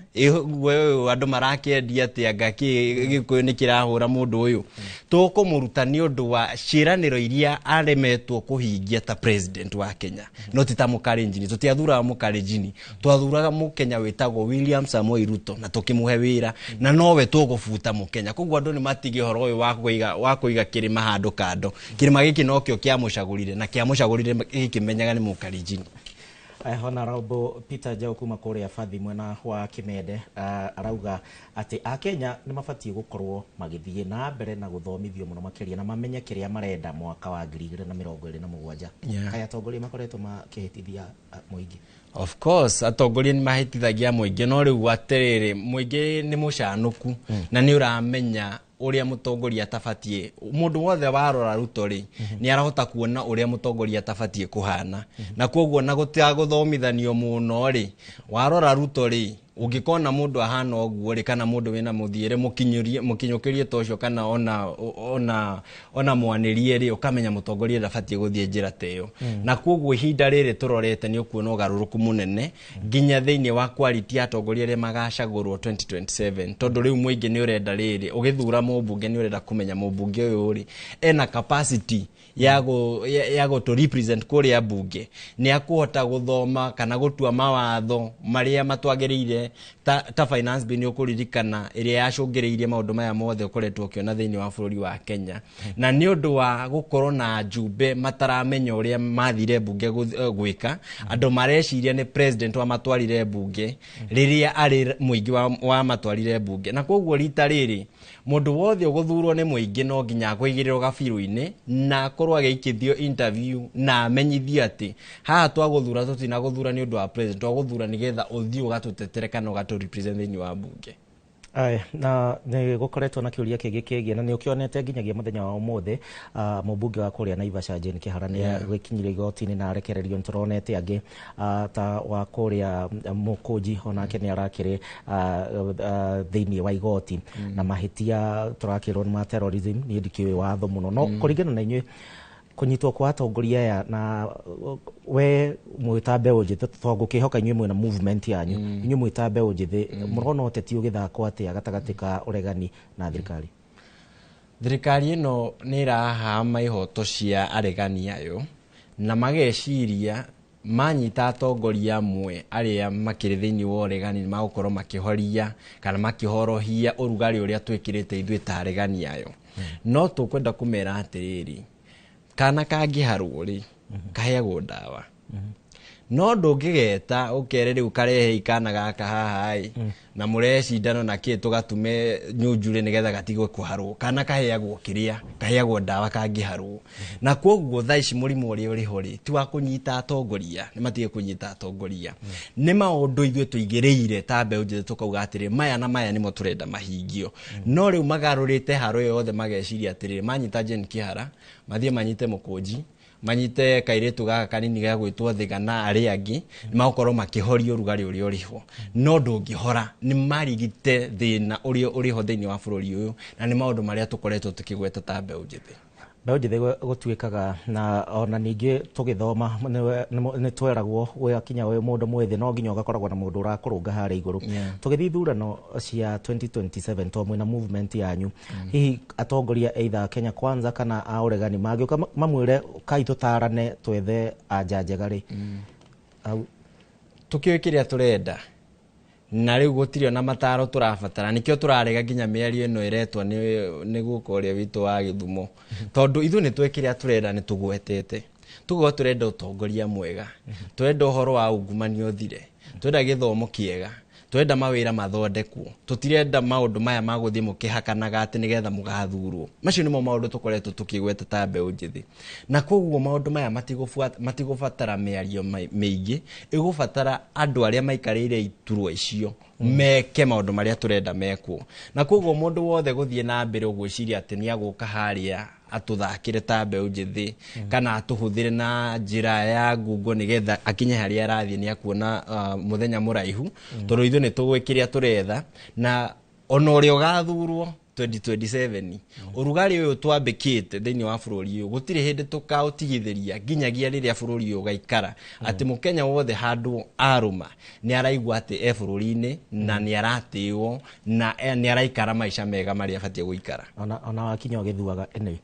Guoya ũyũ andũ marakĩendia atĩ anga Gĩkũyũ nĩ kĩrahũra mũndũ ũyũ. Tũkũmũruta nĩ ũndũ wa ciĩranĩro iria aremetwo kũhingia ta president wa Kenya, no ti ta mũkarenjini. Tũtiathuraga mũkarenjini, twathuraga mũkenya wĩtagwo William Samoei Ruto na tũkĩmũhe wĩra, na nowe tũgũbuta mũkenya. Koguo andũ nĩ matige ũhoro ũyũ wa kũiga kĩrĩma handũ kando. Kĩrĩma gĩkĩ nokĩo kĩamũcagũrire, na kĩamũcagũrire gĩkĩmenyaga nĩ mũkarenjini. Honorable Peter Njau kuma kũrĩa Bathi mwena wa Kimende arauga atĩ Akenya nĩ mabatiĩ gũkorwo magĩthiĩ na mbere na gũthomithio mũno makĩria na mamenye kĩrĩa marenda mwaka wa 2027. Kaĩ atongoria makoretwo makĩhĩtithia mũingĩ? Of course atongoria nĩ mahĩtithagia mũingĩ, no rĩu atĩrĩrĩ, mũingĩ nĩ mũcanũku na nĩ ũramenya ũrĩa mũtongoria atabatiĩ. Mũndũ wothe warora Ruto rĩ, nĩ arahota kuona ũrĩa mũtongoria atabatiĩ kũhana, na koguo na gũtagũthomithanio mũno rĩ, warora Ruto rĩ, ũngĩkona mũndũ ahana ũguo rĩ, kana mũndũ wĩna mũthiĩre mũkinyũkĩrie ta ũcio, kana ona mwanĩrie rĩ, ũkamenya mũtongoria ndabatiĩ gũthiĩ njĩra ta ĩyo. Na koguo ihinda rĩrĩ tũrorete nĩ ũkuona ũgarũrũku mũnene nginya thĩinĩ wa quality ya atongoria arĩa magacagũrwo 2027, tondũ rĩu mũingĩ nĩ ũrenda rĩrĩ, ũgĩthura mũmbunge nĩ ũrenda kũmenya mũmbunge ũyũ rĩ ena capacity ya gũtũ represent kũrĩa mbunge, nĩ akũhota gũthoma kana gũtua mawatho marĩa matwagĩrĩire ta finance bill. Nĩ ũkũririkana ĩrĩa yacũngĩrĩirie maũndũ maya mothe ũkoretwo ũkĩona thĩinĩ wa bũrũri wa Kenya, na nĩ ũndũ wa gũkorwo na njumbe mataramenya ũrĩa mathire mbunge gwĩka. Andũ mareciria nĩ president wa matwarire mbunge rĩrĩa arĩ mũingĩ wa matwarire mbunge, na koguo rita rĩrĩ mũndũ wothe ũgũthurwo nĩ mũingĩ no nginya akũigĩrĩrwo gabirũ-inĩ na akorwo agĩikithio interview na amenyithio atĩ haha twagũthura tũtinagũthura nĩ ũndũ wa president, twagũthura nĩgetha ũthiĩ ũgatũtetere kana ũgatũ represent thĩinĩ wa mbunge. Aya, na nĩ gũkoretwo na kĩũria kĩngĩ kĩgiĩ na nĩ ũkĩonete nginyagia mũthenya wa ũmũthĩ mũmbunge wa kũrĩa Naivasha Jane Kĩhara nĩ agĩkinyire igoti-inĩ na arekererio. Nĩtũronete angĩ ta wa kũrĩa Mũkũnji onake nĩ arakĩrĩ thĩinĩ wa igoti na mahĩtia tũrakĩrwo nĩ ma terrorism. Niĩ ndikĩũĩ watho mũno, no kũringana na inyuĩ kũnyitwo kwa atongoria aya na we mwĩta mbeũ njĩthĩ, tondũ inyuĩ mwĩna movement yanyu, inyuĩ mwĩta mbeũ njĩthĩ, mũrona ũteti ũgĩthakwo atĩa gatagatĩ ka ũregani na thirikari? Thirikari ĩno nĩ ĩrahama ihoto cia aregani ayo na mageciria manyita atongoria amwe arĩa makĩrĩ thĩinĩ wa ũregani nĩ magũkorwo makĩhoria kana makĩhorohia ũrugarĩ ũrĩa twĩkĩrĩte ithuĩ ta aregani ayo. No tũkwenda kũmera atĩrĩrĩ, kana kangĩharwo rĩ, kaheagwo ndawa. No ndũngĩgeta ũkere rĩu karehe kana gaka haha ĩ, na mũrecindano na kĩ tũgatume nyunjurĩ nĩgetha gatigwe kũharwo. Kana kaheagwo kĩrĩa, kaheagwo ndawa kangĩharwo. Na koguo thaa ici mũrimũ ũrĩa ũrĩho rĩ, ti wa kũnyita atongoria, nĩ matige kũnyita atongoria. Nĩ maũndũ ithuĩ tũigĩrĩire ta mbeũ njĩthĩ tũkauga atĩrĩ, maya na maya nĩmo tũrenda mahingio. No rĩu magarũrĩte haro ĩyo yothe mageciria atĩrĩrĩ, manyita Jane Kĩhara, mathiĩ manyite Mũkũnji, manyite kairĩtu gaka kanini ga gwĩtwo Thiga na arĩa angĩ, nĩ magũkorwo makĩhoria ũrugarĩ ũrĩa ũrĩho. No ndũngĩhora, nĩ marigite thĩna ũrĩa ũrĩho thĩinĩ wa bũrũri ũyũ, na nĩ maũndũ marĩa tũkoretwo tũkĩgweta ta mbeũ njĩthĩ. Mbeũ njĩthĩ gũtuĩkaga na ona ningĩ tũgĩthoma nĩ tweragwo gwakinya wĩ mũndũ mwĩthĩ no nginya ũgakoragwo na mũndũ ũrakũrũnga harĩa igũrũ. Tũgĩthiĩ ithurano cia 2027 to mwĩna movement yanyu, hihi atongoria either Kenya Kwanza kana a ũregani mangĩũka mamwĩre kai tũtarane twethe anja njega rĩ, tũkĩũĩ kĩrĩa tũrenda na rĩu gũtirĩ ona mataro tũrabatara. Nĩkĩo tũrarega nginya mĩario ĩno ĩretwo nĩ guka ũrĩa witũ wa Gĩthumo, tondũ ithuĩ nĩ tũĩ kĩrĩa tũrenda, nĩ tũgwetete tũgauga tũrenda ũtongoria mwega, tũrenda ũhoro wa ungumania ũthire, tũrenda gĩthomo kĩega, tũrenda mawĩra mathondekwo, tũtirenda maũndũ maya ma gũthiĩ mũkĩhakanaga atĩ nĩgetha mũgathurwo. Macio nĩmo maũndũ tũkoretwo tũkĩgweta ta mbeũ njĩthĩ, na koguo maũndũ maya matigũbatara mĩario mĩingĩ, ĩgũbatara andũ arĩa maikarĩire iturwa icio meke maũndũ marĩa tũrenda mekwo. Na koguo mũndũ wothe gũthiĩ na mbere ũgwĩciria atĩ nĩ agũka harĩa atũthakĩre ta mbeũ njĩthĩ kana atũhũthĩre na njĩra ya ngungo nĩgetha akinye harĩa arathiĩ nĩ akuona mũthenya mũraihu, tondũ ithuĩ nĩ tũgũĩ kĩrĩa tũretha, na ona ũrĩa ũgathurwo 2027 ũrugarĩ ũyũ twambĩkĩte thĩinĩ wa bũrũri ũyũ gũtirĩ hĩndĩ tũkaũtigithĩria nginyagia rĩrĩa bũrũri ũyũ ũgaikara atĩ mũkenya wothe handũ arũma nĩ araigua atĩ e bũrũri-inĩ na nĩ aratĩo na nĩ araikara maica mega marĩa abatiĩ gũikara. Ona wakinya ũgĩthuaga anyway.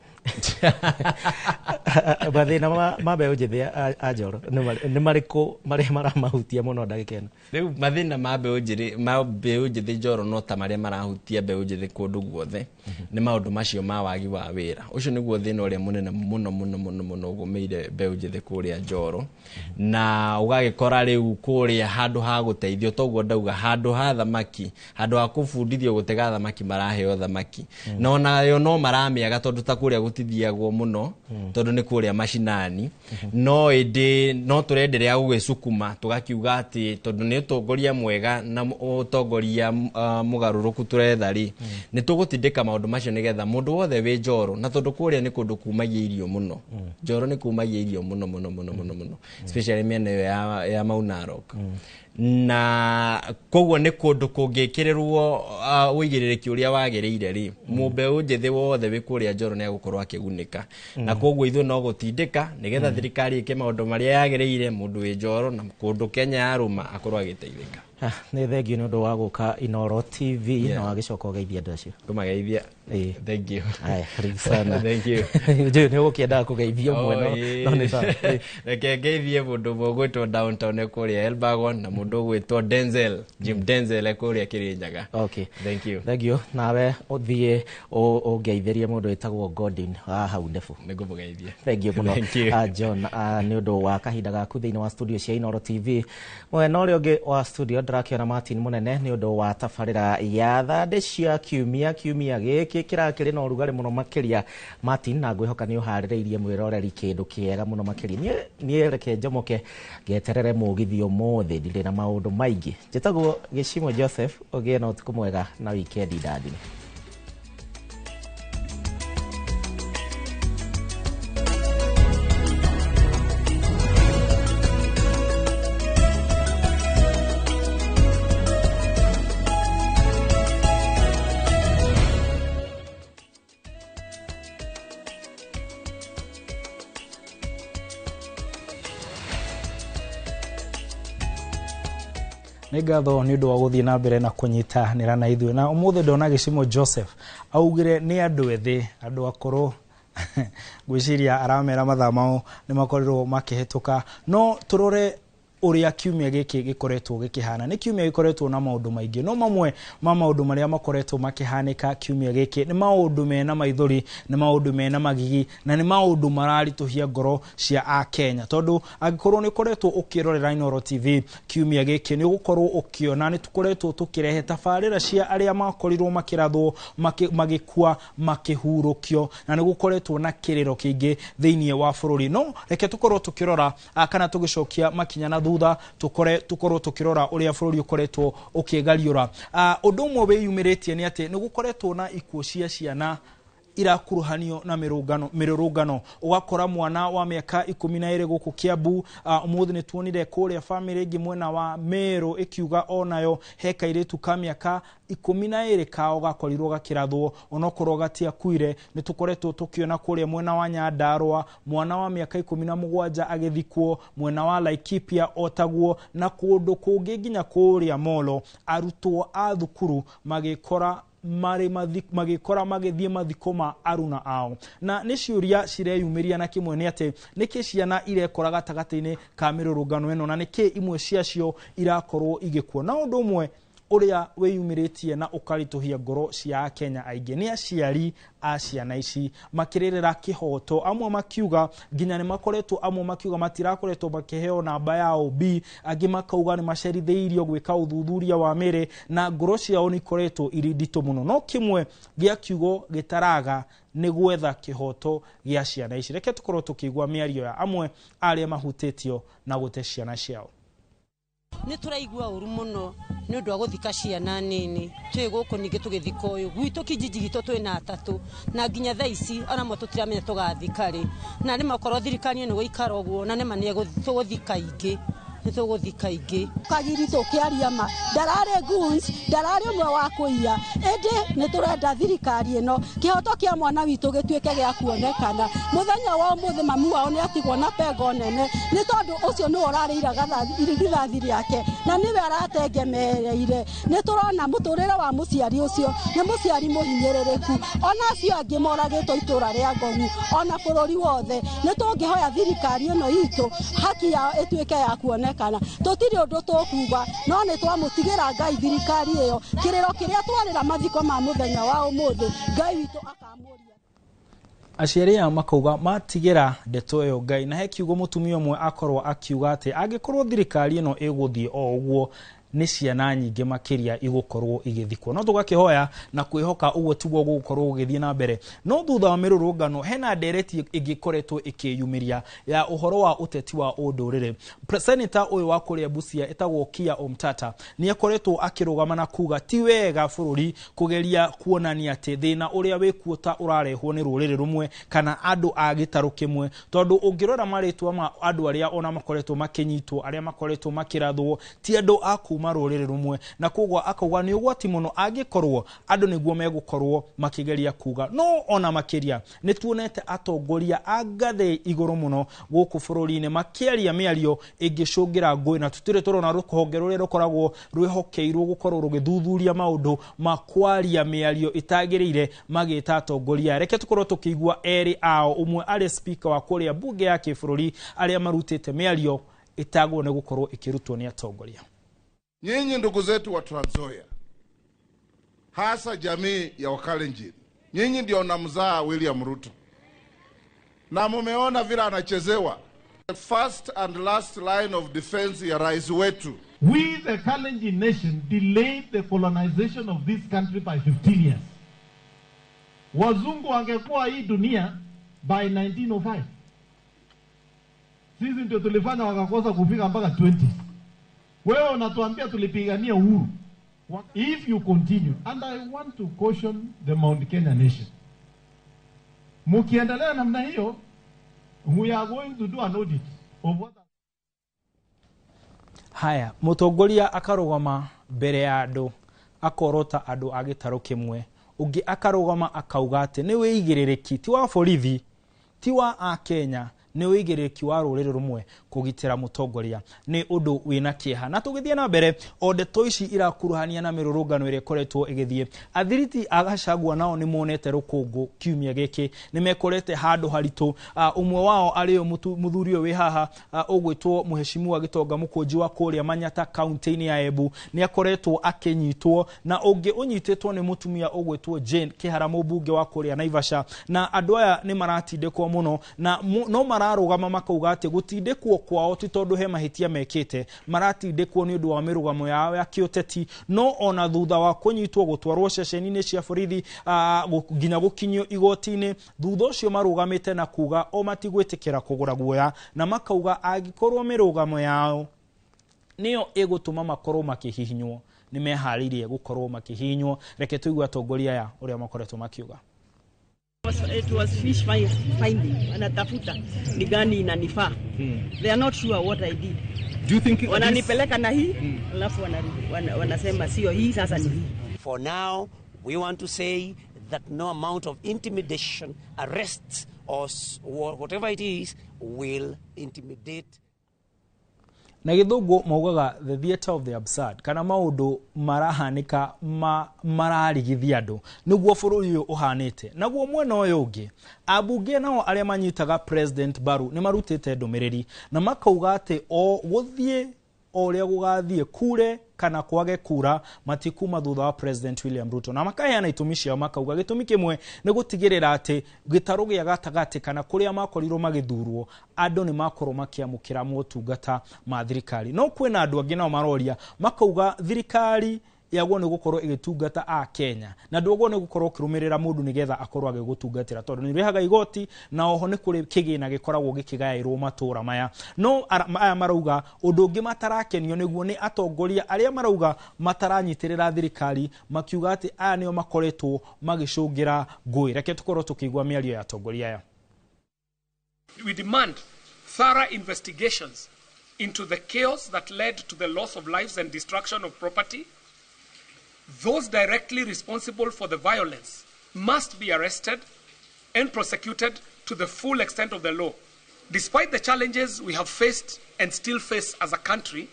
Mathĩna ma mbeũ njĩthĩ a Njoro nĩ marĩkũ marĩa maramahutia mũno ndagĩka ĩno? Rĩu mathĩna ma mbeũ njĩthĩ Njoro no ta marĩa marahutia mbeũ njĩthĩ kũndũ guothe, nĩ maũndũ macio ma wagi wa wĩra. Ũcio nĩguo thĩna ũrĩa mũnene mũno mũno mũno mũno ũgũmĩire mbeũ njĩthĩ kũrĩa Njoro, na ũgagĩkora rĩu kũrĩa handũ ha gũteithio, toguo ndauga handũ ha thamaki, handũ ha kũbundithio gũtega thamaki maraheo thamaki, na onayo no maramĩaga tondũ ta kũrĩa gũtithiagwo mũno tondũ nĩ kũrĩa macinani, no ĩndĩ no tũrenderea gũgĩcukuma tũgakiuga atĩ tondũ nĩ ũtongoria mwega na ũtongoria mũgarũrũku tũretha rĩ, nĩ tũgũtindĩka maũndũ macio nĩgetha mũndũ wothe wĩ Njoro, na tondũ kũrĩa nĩ kũndũ kumagia irio mũno, Njoro nĩ kumagia irio mũno mũno mũno mũno mũno, especially mĩena ĩyo ya Mau Narok, na koguo nĩ kũndũ kũngĩkĩrĩrwo ũigĩrĩrĩki ũrĩa wagĩrĩire rĩ, mũmbeũ njĩthĩ wothe wĩ kũrĩa Njoro nĩ egũkorwo akĩgunĩka, na koguo ithuĩ no gũtindĩka nĩgetha thirikari ĩke maũndũ marĩa yagĩrĩire, mũndũ wĩ Njoro na kũndũ Kenya yarũma akorwo agĩteithĩka. Nĩ thengio nĩ ũndũ wa gũka Inooro TV na wagĩcoka ũgeithia andũ acio. Ngũmageithia. Thank you. Haya, karibu sana. Thank you. Njũĩ nĩ ũgũkĩendaga kũgeithia ũmwe no nĩ sawa. Reke ngeithie mũndũ ũmwe ũgwĩtwo Downtown e kũrĩa Elbagon na mũndũ ũgwĩtwo Denzel, Jim Denzel e kũrĩa Kĩrĩnyaga. Okay. Thank you. Thank you. Nawe ũthiĩ ũngeithĩrie mũndũ wĩtagwo Godwin wa hau ndebu. Nĩngũmũgeithia. Thank you mũno. John, nĩ ũndũ wa kahinda gaku thĩinĩ wa studio cia Inooro TV. Mwena ũrĩa ũngĩ wa studio ndĩrakĩona Martin Mũnene nĩ ũndũ wa tabarĩra ya thandĩ cia kiumia gĩkĩ kĩrakĩrĩ na ũrugarĩ mũno makĩria. Martin, na ngwĩhoka nĩ ũharĩrĩirie mwĩroreri kĩndũ kĩega mũno makĩria. Niĩ reke njomoke ngeterere mũgithi ũmũthĩ, ndirĩ na maũndũ maingĩ. Njĩtagwo Gĩcimo Joseph, ũgĩe na ũtukũ mwega na wikendi ndathime. Nĩ ngatho nĩ ũndũ wa gũthiĩ na mbere na kũnyitanĩra na ithuĩ, na ũmũthĩ ndona Gĩcimo Joseph augire nĩ andũ ethĩ, andũ akũrũ ngwĩciria aramera mathaa mao nĩ makorirwo makĩhĩtũka, no tũrore ũrĩa kiumia gĩkĩ gĩkoretwo gĩkĩhana. Nĩ kiumia gĩkoretwo na maũndũ maingĩ, no mamwe ma maũndũ marĩa makoretwo makĩhanĩka kiumia gĩkĩ nĩ maũndũ mena maithori, nĩ maũndũ mena magigi, na nĩ maũndũ mararitũhia ngoro cia Akenya, tondũ angĩkorwo nĩ ũkoretwo ũkĩrorera Inooro TV kiumia gĩkĩ nĩ ũgũkorwo ũkĩona nĩ tũkoretwo tũkĩrehe tabarĩra cia arĩa makorirwo makĩrathwo, magĩkua, makĩhurũkio, na nĩ gũkoretwo na kĩrĩro kĩingĩ thĩinĩ wa bũrũri. No reke tũkorwo tũkĩrora kana tũgĩcokia makinya na thutha, tukorwo tukirora uria bururi ukoretwo ukigariura. Undu umwe wiyumiritie ni ati ni gukoretwo na ikuũ cia ciana irakuruhanio na mirurungano, ugakora mwana wa miaka 12 guku Kiambu. Umuthi ni tuonire kuria family ingi mwena wa Meru ikiuga onayo he kairitu ka miaka 12 kao gakorirwo gakirathwo onokorwo gatiakuire. Ni tukoretwo tukiona kuria mwena wa Nyandarua mwana wa miaka 17 agithikwo, mwena wa Laikipia otaguo, na kundu kungi nginya kuria Molo arutwo a thukuru magikora magikora magithie mathiko ma aruna ao. Na nĩ ciũria cireyumĩria na kĩmwe nĩ atĩ nĩkĩ ciana irekora gatagatĩ-inĩ ka mĩrũrũngano ĩno, na nĩkĩ imwe ciacio irakorwo igĩkua. Na ũndũ ũmwe ũrĩa wĩyumĩrĩtie na ũkaritũhia ngoro cia Akenya aingĩ nĩ aciari a ciana ici makĩrĩrĩra kĩhoto, amwe makiuga nginya nĩ makoretwo, amwe makiuga matirakoretwo makĩheo namba ya OB, angĩ makauga nĩ macerithĩirio gwĩka ũthuthuria wa mĩrĩ, na ngoro ciao nĩ ikoretwo irĩ nditũ mũno. No kĩmwe gĩa kiugo gĩtaraga nĩ gwetha kĩhoto gĩa ciana ici. Reke tũkorwo tũkĩigua mĩario ya amwe arĩa mahutĩtio na gũte ciana ciao. Nĩ tũraigua ũru mũno nĩ ũndũ wa gũthika ciana nini. Twĩ gũkũ ningĩ tũgĩthika ũyũ gwitũ kijiji gitũ twĩna atatũ, na nginya thaa ici ona mo tũtiramenya tũgathika rĩ. Na nĩ makorwo thirikari ĩno gũikara ũguo, na nĩma nĩ tũgũthika ingĩ, nĩ tũgũthika ingĩ. Kagiri tũkĩaria ma ndararĩ goons, ndararĩ ũmwe wa kũiya, ĩndĩ nĩ tũrenda thirikari ĩno kĩhoto kĩa mwana witũ gĩtuĩke gĩa kuonekana. Mũthenya wa ũmũthĩ mamu wao nĩ atigwo na pengo nene, nĩ tondũ ũcio nĩwe ũrarĩ irigithathi rĩake na nĩwe aratengemereire. Nĩ tũrona mũtũrĩre wa mũciari ũcio nĩ mũciari mũhinyĩrĩrĩku, ona acio angĩ moragĩtwo itũra rĩa Ngong'u ona bũrũri wothe. Nĩ tũngĩhoya thirikari ĩno itũ haki yao ĩtuĩke ya kuonekana. Tũtirĩ ũndũ tũkuga, no nĩ twamũtigĩra Ngai thirikari ĩyo kĩrĩro kĩrĩa twarĩra mathiko ma mũthenya wa ũmũthĩ, Ngai witũ akamũria. Aciari aya makauga matigĩra ndeto ĩyo Ngai, na he kiugo mũtumia ũmwe akorwo akiuga atĩ angĩkorwo thirikari ĩno ĩgũthiĩ o ũguo, nĩ ciana nyingĩ makĩria igũkorwo igĩthikwo. No tũgakĩhoya na kwĩhoka ũguo tiguo gũgũkorwo gũgĩthiĩ na mbere. No thutha wa mĩrũrũngano hena ndereti ĩngĩkoretwo ĩkĩyumĩria ya ũhoro wa ũteti wa ũndũrĩrĩ. Senator ũyũ wa kũrĩa Busia ĩtagwo Kia Omtata nĩ akoretwo akĩrũgama na kuga ti wega bũrũri kũgeria kuonania atĩ thĩna ũrĩa wĩkuo ta ũrarehwo nĩ rũrĩrĩ rũmwe kana andũ a gĩtarũ kĩmwe, tondũ ũngĩrora marĩtwa ma andũ arĩa ona makoretwo makĩnyitwo, arĩa makoretwo makĩrathwo, ti andũ a kuma rũrĩrĩ rũmwe, na koguo akauga nĩ ũgwati mũno angĩkorwo andũ nĩguo megũkorwo makĩgeria kuga. No ona makĩria nĩ tuonete atongoria a ngathĩ igũrũ mũno gũkũ bũrũri-inĩ makĩaria mĩario ĩngĩcũngĩra ngũĩ, na tũtirĩ tũrona rũhonge rũrĩa rũkoragwo rwĩhokeirwo gũkorwo rũgĩthuthuria maũndũ ma kwaria mĩario ĩtagĩrĩire magĩta atongoria. Reke tũkorwo tũkĩigua erĩ ao, ũmwe arĩ speaker wa kũrĩa mbunge ya kĩbũrũri, arĩa marutĩte mĩario ĩtagwo nĩ gũkorwo ĩkĩrutwo nĩ atongoria. Nyinyi ndugu zetu wa Trans Nzoia, hasa jamii ya Wakalenjin, nyinyi ndio namzaa William Ruto, na mumeona vile anachezewa. The first and last line of defense ya rais wetu. We the Kalenjin nation delayed the colonization of this country by 15 years. Wazungu wangekuwa hii dunia by 1905. Sisi ndio tulifanya wakakosa kufika mpaka 20. Wewe unatuambia tulipigania uhuru. If you continue, and I want to caution the Mount Kenya nation, mukiendelea namna hiyo, we are going to do an audit of what. Haya, mũtongoria akarũgama mbere ya andũ akorota andũ a gĩtarũ kĩmwe, ũngĩ akarũgama akauga atĩ nĩ wĩigĩrĩrĩki ti wa borithi, ti wa akenya, nĩ wĩigĩrĩrĩki wa rũrĩrĩ rũmwe kũgitĩra mũtongoria. Nĩ ũndũ wĩna kĩeha. Na tũgĩthiĩ na mbere, o ndeto ici irakuruhania na mĩrũrũngano ĩrĩa ĩkoretwo ĩgĩthiĩ. Athiriti a Gachagua nao nĩ monete rũkũngũ kiumia gĩkĩ, nĩ mekorete handũ haritũ. Ũmwe wao arĩ ũyũ mũthuri ũyũ wĩ haha, ũgwĩtwo Mheshimiwa Gĩtonga Mũkũnji wa kũrĩa Manyata kaunti-inĩ ya Embu, nĩ akoretwo akĩnyitwo, na ũngĩ ũnyitĩtwo nĩ mũtumia ũgwĩtwo Jane Kĩhara, mũmbunge wa kũrĩa Naivasha. Na andũ aya nĩ maratindĩkwo mũno, na no mararũgama makauga atĩ gũtindĩkwo kwao ti tondũ he mahĩtia mekĩte, maratindĩkwo nĩ ũndũ wa mĩrũgamo yao ya kĩũteti. No ona thutha wa kũnyitwo gũtwarwo ceceni-inĩ cia borithi, nginya gũkinyio igoti-inĩ, thutha ũcio marũgamĩte na kuga o matigwĩtĩkĩra kũgũra guoya, na makauga angĩkorwo mĩrũgamo yao nĩyo ĩgũtũma makorwo makĩhihinywo, nĩ meharĩirie gũkorwo makĩhihinywo. Reke tũigue atongoria aya ũrĩa makoretwo makiuga. It was fish finding. Wanatafuta ni gani inanifaa. They are not sure what I did. Do you think wananipeleka na hii, alafu wanasema sio hii, sasa ni hii. For now, we want to say that no amount of intimidation, arrests or whatever it is will intimidate. Na gĩthũngũ maugaga the theater of the absurd, kana maũndũ marahanĩka mararigithia andũ, nĩguo bũrũri ũyũ ũhanĩte. Naguo mwena ũyũ ũngĩ, ambunge nao arĩa manyitaga President Baru nĩ marutĩte ndũmĩrĩri na makauga atĩ o gũthiĩ o ũrĩa gũgathiĩ, kure kana kwage kura, matikuma thutha wa President William Ruto. Na makaheana itũmi ciao, makauga gĩtũmi kĩmwe nĩ gũtigĩrĩra atĩ gĩtarũ gĩa gatagatĩ kana kũrĩa makorirwo magĩthurwo, andũ nĩ makorwo makĩamũkĩra motungata ma thirikari. No kwĩna andũ angĩ nao maroria makauga thirikari yagwo nĩ gũkorwo ĩgĩtungata a Kenya na ndwagwo nĩ gũkorwo ũkĩrũmĩrĩra mũndũ nĩgetha akorwo agĩgũtungatĩra tondũ nĩ ũrĩhaga igoti na oho nĩ kũrĩ kĩgĩna gĩkoragwo gĩkĩgaĩrwo matũra maya. No aya marauga ũndũ ũngĩ matarakenio nĩguo nĩ atongoria arĩa marauga mataranyitĩrĩra thirikari, makiuga atĩ aya nĩo makoretwo magĩcũngĩra ngũĩ. Reke tũkorwo tũkĩigua mĩario ya atongoria aya. We demand thorough investigations into the chaos that led to the loss of lives and destruction of property. Those directly responsible for the violence must be arrested and prosecuted to the full extent of the law. Despite the challenges we have faced and still face as a country,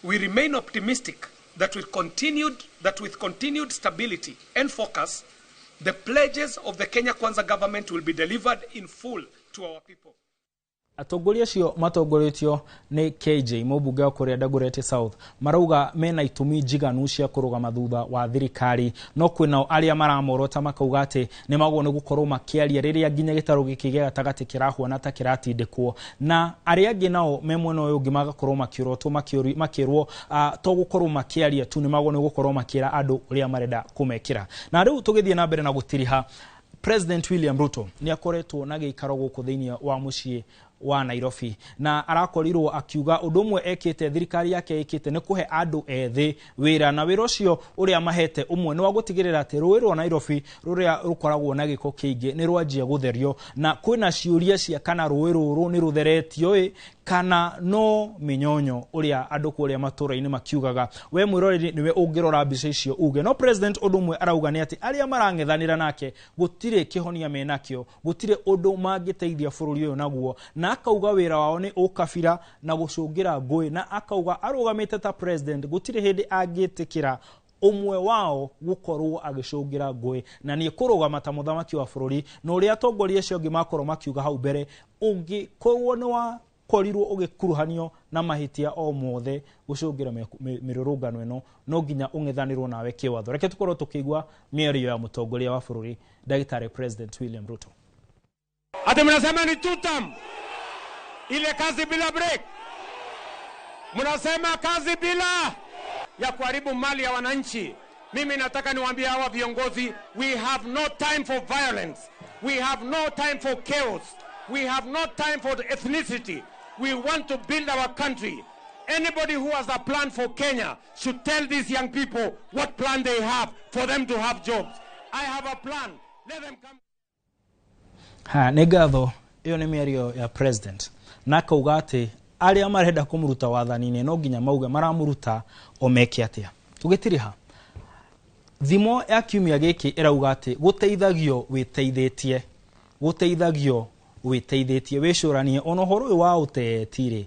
we remain optimistic that with continued stability and focus, the pledges of the Kenya Kwanza government will be delivered in full to our people. Atongoria acio matongoretio nĩ KJ mũmbunge wa kũrĩa Dagoretti South marauga mena itũmi njiganu cia kũrũgama thutha wa thirikari, no kwĩnao arĩa maramorota makauga atĩ nĩ magwo nĩ gũkorwo makĩaria rĩrĩa nginya gĩtarũ gĩkĩ gĩa gatagatĩ kĩrahuana ta kĩratindĩkwo, na arĩa angĩ nao me mwena ũyũ ũngĩ magakorwo makĩorotwo makĩrwo to gũkorwo makĩaria tu, nĩ magwo nĩ gũkorwo makĩra andũ ũrĩa marenda kũmekĩra. Na rĩu tũgĩthiĩ na mbere na gũtiriha, President William Ruto nĩ akoretwo na gĩikaro gũkũ thĩinĩ wa mũciĩ wa Nairobi na arakorirwo akiuga ũndũ ũmwe ekĩte thirikari yake ĩkĩte nĩ kũhe andũ ethĩ wĩra, na wĩra ũcio ũrĩa mahete ũmwe nĩ wa gũtigĩrĩra atĩ rũĩ rwa Nairobi rũrĩa rũkoragwo na gĩko kĩingĩ nĩ rwanjia gũtherio, na kwĩna ciũria cia kana rũĩ rũrũ nĩ rũtheretio ĩ kana no mĩnyonyo ũrĩa andũ kũrĩa matũra-inĩ makiugaga. We mwĩroreri nĩwe ũngĩrora mbica icio uge. No president ũndũ ũmwe arauga nĩ atĩ arĩa marang'ethanĩra nake gũtirĩ kĩhonia menakĩo, gũtirĩ ũndũ mangĩteithia bũrũri ũyũ naguo, na akauga wĩra wao nĩ ũkabira na gũcũngĩra ngũĩ, na akauga arũgamĩte ta president gũtirĩ hĩndĩ angĩtĩkĩra ũmwe wao gũkorwo agĩcũngĩra ngũĩ, na nĩ kũrũgama ta mũthamaki wa bũrũri. Na ũrĩa atongoria acio angĩ makorwo makiuga hau mbere, ũngĩkorwo nĩ wa korirwo ũgĩkuruhanio na mahĩtia o mothe gũcũngĩra mĩrũrũngano ĩno, no nginya ũng'ethanĩrwo nawe kĩwatho. Reke tũkorwo tũkĩigua mĩario ya mũtongoria wa bũrũri Ndagĩtarĩ President William Ruto. Ati mnasema ni two term, ile kazi bila break, mnasema kazi bila ya kuharibu mali ya wananchi. Mimi nataka niwaambie hawa viongozi, we have no time for violence, we have no time for chaos, we have no time for ethnicity. We want to build our country. Anybody who has a plan for Kenya should tell these young people what plan they have for them to have jobs. I have a plan. Let them come. Ha, nĩ ngatho. Ĩyo nĩ mĩario ya president, na akauga atĩ arĩa marenda kũmũruta wathani-inĩ no nginya mauge maramũruta o meke atĩa. Tũgĩtiriha, thimo ya kiumia gĩkĩ ĩrauga atĩ gũteithagio wĩteithĩtie, gũteithagio wĩteithĩtie. Wĩcũranie ona ũhoro ũyũ wa ũteti rĩ,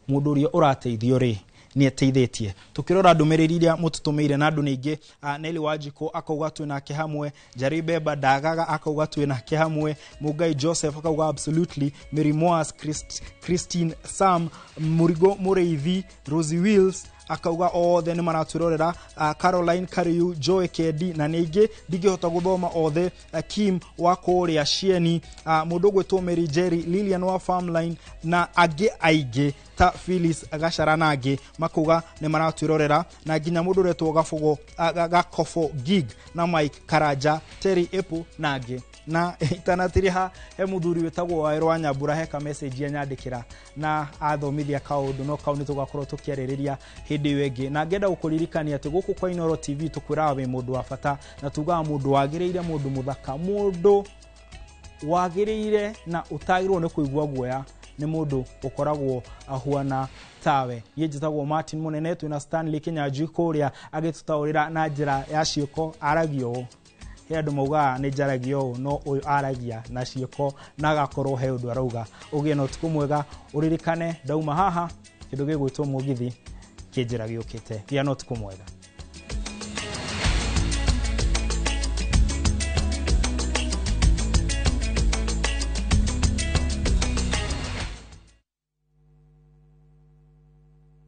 mũndũ ũrĩa ũrateithio rĩ nĩ ateithĩtie. Tukĩrora ndũmĩrĩri iria mũtũtũmĩire na andũ ningĩ, Nelly Wanjikũ akauga twĩ nake hamwe, Njeri Beba Ndagaga akauga twĩ nake hamwe, Mũngai Joseph akauga absolutely, Mary Moas, Christine Sam, Mũrigo Mũrĩithi, Rosie Wills akauga othe nĩ maratwĩrorera, Caroline Kariu, Joy Kendi na ningĩ ndingĩhota gũthoma othe, Kim wa kũrĩa Cieni, mũndũ ũgwĩtwo Mary Jerry, Lilian wa Farmline na angĩ aingĩ ta Phyllis Gachara na angĩ makauga nĩ maratwĩrorera, na nginya mũndũ ũretwo Gabogo Gakofo Gig na Mike Karanja, Terry Apple na angĩ. Na itanatiriha he muthuri wĩtagwo Wawerũ wa Nyambura he ka message anyandĩkĩra na athomithia kaũndũ, no kau nĩ tũgakorwo tũkĩarĩrĩria hĩndĩ ĩyo ĩngĩ. Na ngenda gũkũririkania atĩ gũkũ kwa Inooro TV tũkwĩraga wĩ mũndũ wa bata, na tugaga mũndũ wagĩrĩire, mũndũ mũthaka, mũndũ wagĩrĩire na ũtagĩrĩirwo nĩ kũigua guoya nĩ mũndũ ũkoragwo ahuana tawe. Niĩ njĩtagwo Martin Mũnene, twĩna Stanley Kinyanjui kũrĩa agĩtũtaũrĩra na njĩra ya ciĩko, aragia ũũ. He andũ maugaga nĩ njaragia ũũ, no ũyũ aragia na ciĩko na agakorwo he ũndũ arauga. Ũgĩe na ũtukũ mwega, ũririkane ndauma haha kĩndũ gĩgwĩtwo mũgithi kĩ njĩra gĩũkĩte. Gĩa na ũtukũ mwega.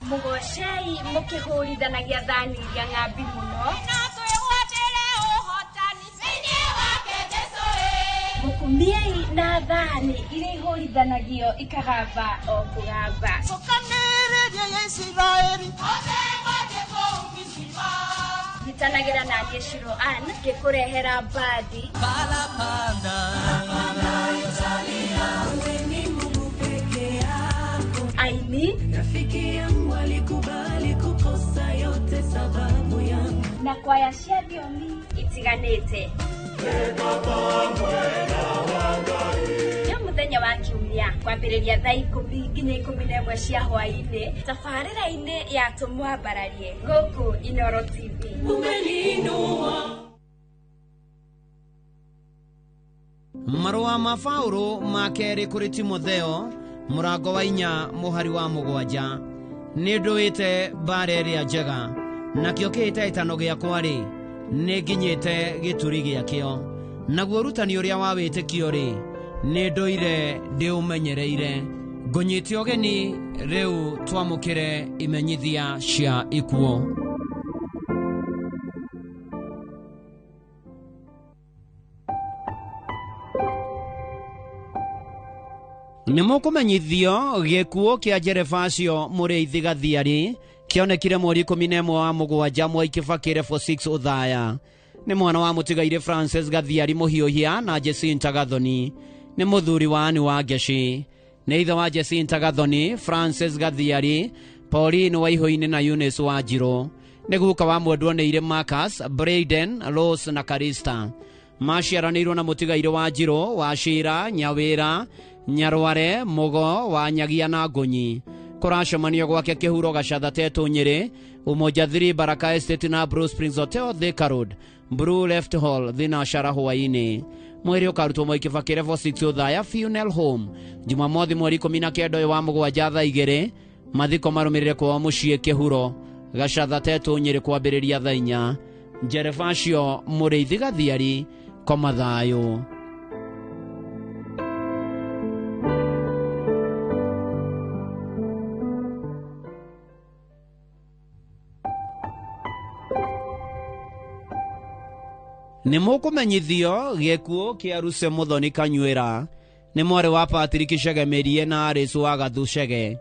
Mũgocei mũkĩhũrithanagia thani iria ng'ambi mũno. Mũkumiei na thani iria ihũrithanagio ikagamba o kũgamba. Nyitanagĩra na niĩ Shiro Ann ngĩkũrehera mbandi. Aini Rafiki yangu alikubali kukosa yote sababu yangu na kwaya cia thiomi itiganĩte. Nĩ mũthenya wa kiumia kwambĩrĩria thaa 10 nginya 11 cia hwaĩ-inĩ tabarĩra-inĩ ya Tũmwambararie gũkũ Inooro TV. Umeniinua. Marũa ma Paũlũ ma kerĩ kũrĩ Timotheo mũrango wa 4 mũhari wa 7. Nĩ ndũĩte mbara ĩrĩa njega, nakĩo kĩhĩtahĩtano gĩakwa-rĩ, nĩ nginyĩte gĩturi gĩakĩo. Naguo ũrutani ũrĩa wa wĩtĩkio-rĩ, nĩ ndũire ndĩũmenyereire. Ngũnyite ũgeni rĩu twamũkĩre imenyithia cia ikuũ. Nĩ mũkũmenyithio gĩkuũ kĩa Jerebacio Mũrĩithi Gathiari kĩonekire mweri 11 wa mũgwanja Mwai Kibaki level 6 Othaya. Nĩ mwana wa mũtigairĩ Francis Gathiari Mũhiũhia na Jacinta Gathoni. Nĩ mũthuri wa Anne wa Ngeci. Nĩ ithe wa Jacinta Gathoni, Francis Gathiari, Pauline Waihũinĩ na Eunice Wanjirũ. Nĩ guka wa mwendwo nĩ irĩ Marcus, Braden, Rose na Karista. Maciaranĩirwo na mũtigairĩ wa Njirũ, wa Cira, Nyawĩra, Nyarware, Mugo, wa Nyagia na Ngũnyi. Kũracemanio gwake Kĩhuro Gacatha Tetũ Nyĩrĩ, Umoja 3 Baraka Estate na Blue Springs Hotel Thika Road, Blue Left Hall Thinashara hwaĩ-inĩ. Mwĩrĩ ũkarutwo Mwai Kibaki level 6 Othaya Funeral Home Jumamothi mweri 19 ũyũ wa mũgwanja thaa 2. Mathiko marũmĩrĩre kwao mũciĩ Kĩhuro Gacatha Tetũ Nyĩrĩ kwambĩrĩria thaa 4. Jerebacio Mũrĩithi Gathiari, koma thayũ. Nĩ mũkũmenyithio gĩkuũ kĩa Ruse Mũthoni Kanyuĩra. Nĩ mwarĩ wa Patrick Chege Mĩrie na Alice wa Gathu Chege.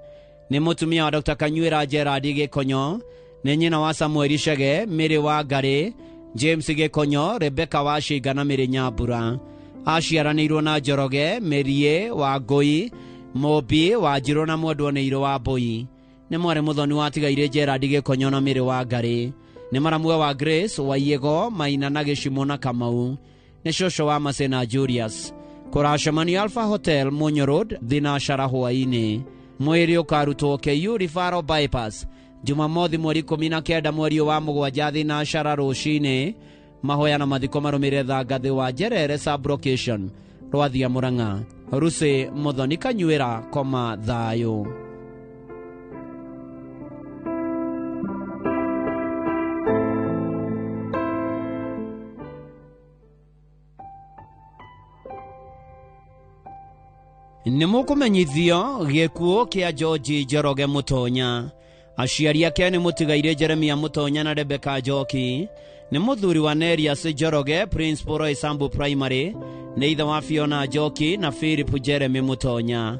Nĩ mũtumia wa Dr. Kanyuĩra Gerard Gĩkonyo. Nĩ nyina wa Samuel Chege, Mĩrĩ wa Ngarĩ, James Gĩkonyo, Rebecca wa Cinga na Mĩrĩ Nyambura. Aciaranĩirwo na Njoroge, Mĩrie wa Ngũi, Mũmbi wa Njirũ na mwendwo nĩ Irũ wa Mbũi. Nĩ mwarĩ Mũthoni wa tigairĩ Gerard Gĩkonyo na Mĩrĩ wa Ngarĩ. Nĩ maramwe wa Grace, Waiego, Maina na Gĩcimo na Kamau. Nĩ cũcũ wa Masena Julius. Kũracemanio Alpha Hotel, Munyo Road, Thinashara hwaĩ-inĩ. Mwĩrĩ ũkarutwo KU Referral Bypass Jumamothi mweri 19 mweri wa mũgwanja Thinashara rũcinĩ. Mahoya na mathiko marũmĩrĩre Thangathĩ wa Njerere sub-location Rwathia Mũrang'a. Ruse Mũthoni Kanyuĩra, koma thayũ. Nĩ mũkũmenyithio gĩkuũ kĩa George Njoroge Mũtonya. Aciari ake nĩ mũtigairĩ Jeremia Mũtonya na Rebecca Njoki. Nĩ mũthuri wa Nerias Njoroge, Principal Roysambu Primary. Nĩ ithe wa Fiona Njoki na Philip Jeremy Mũtonya.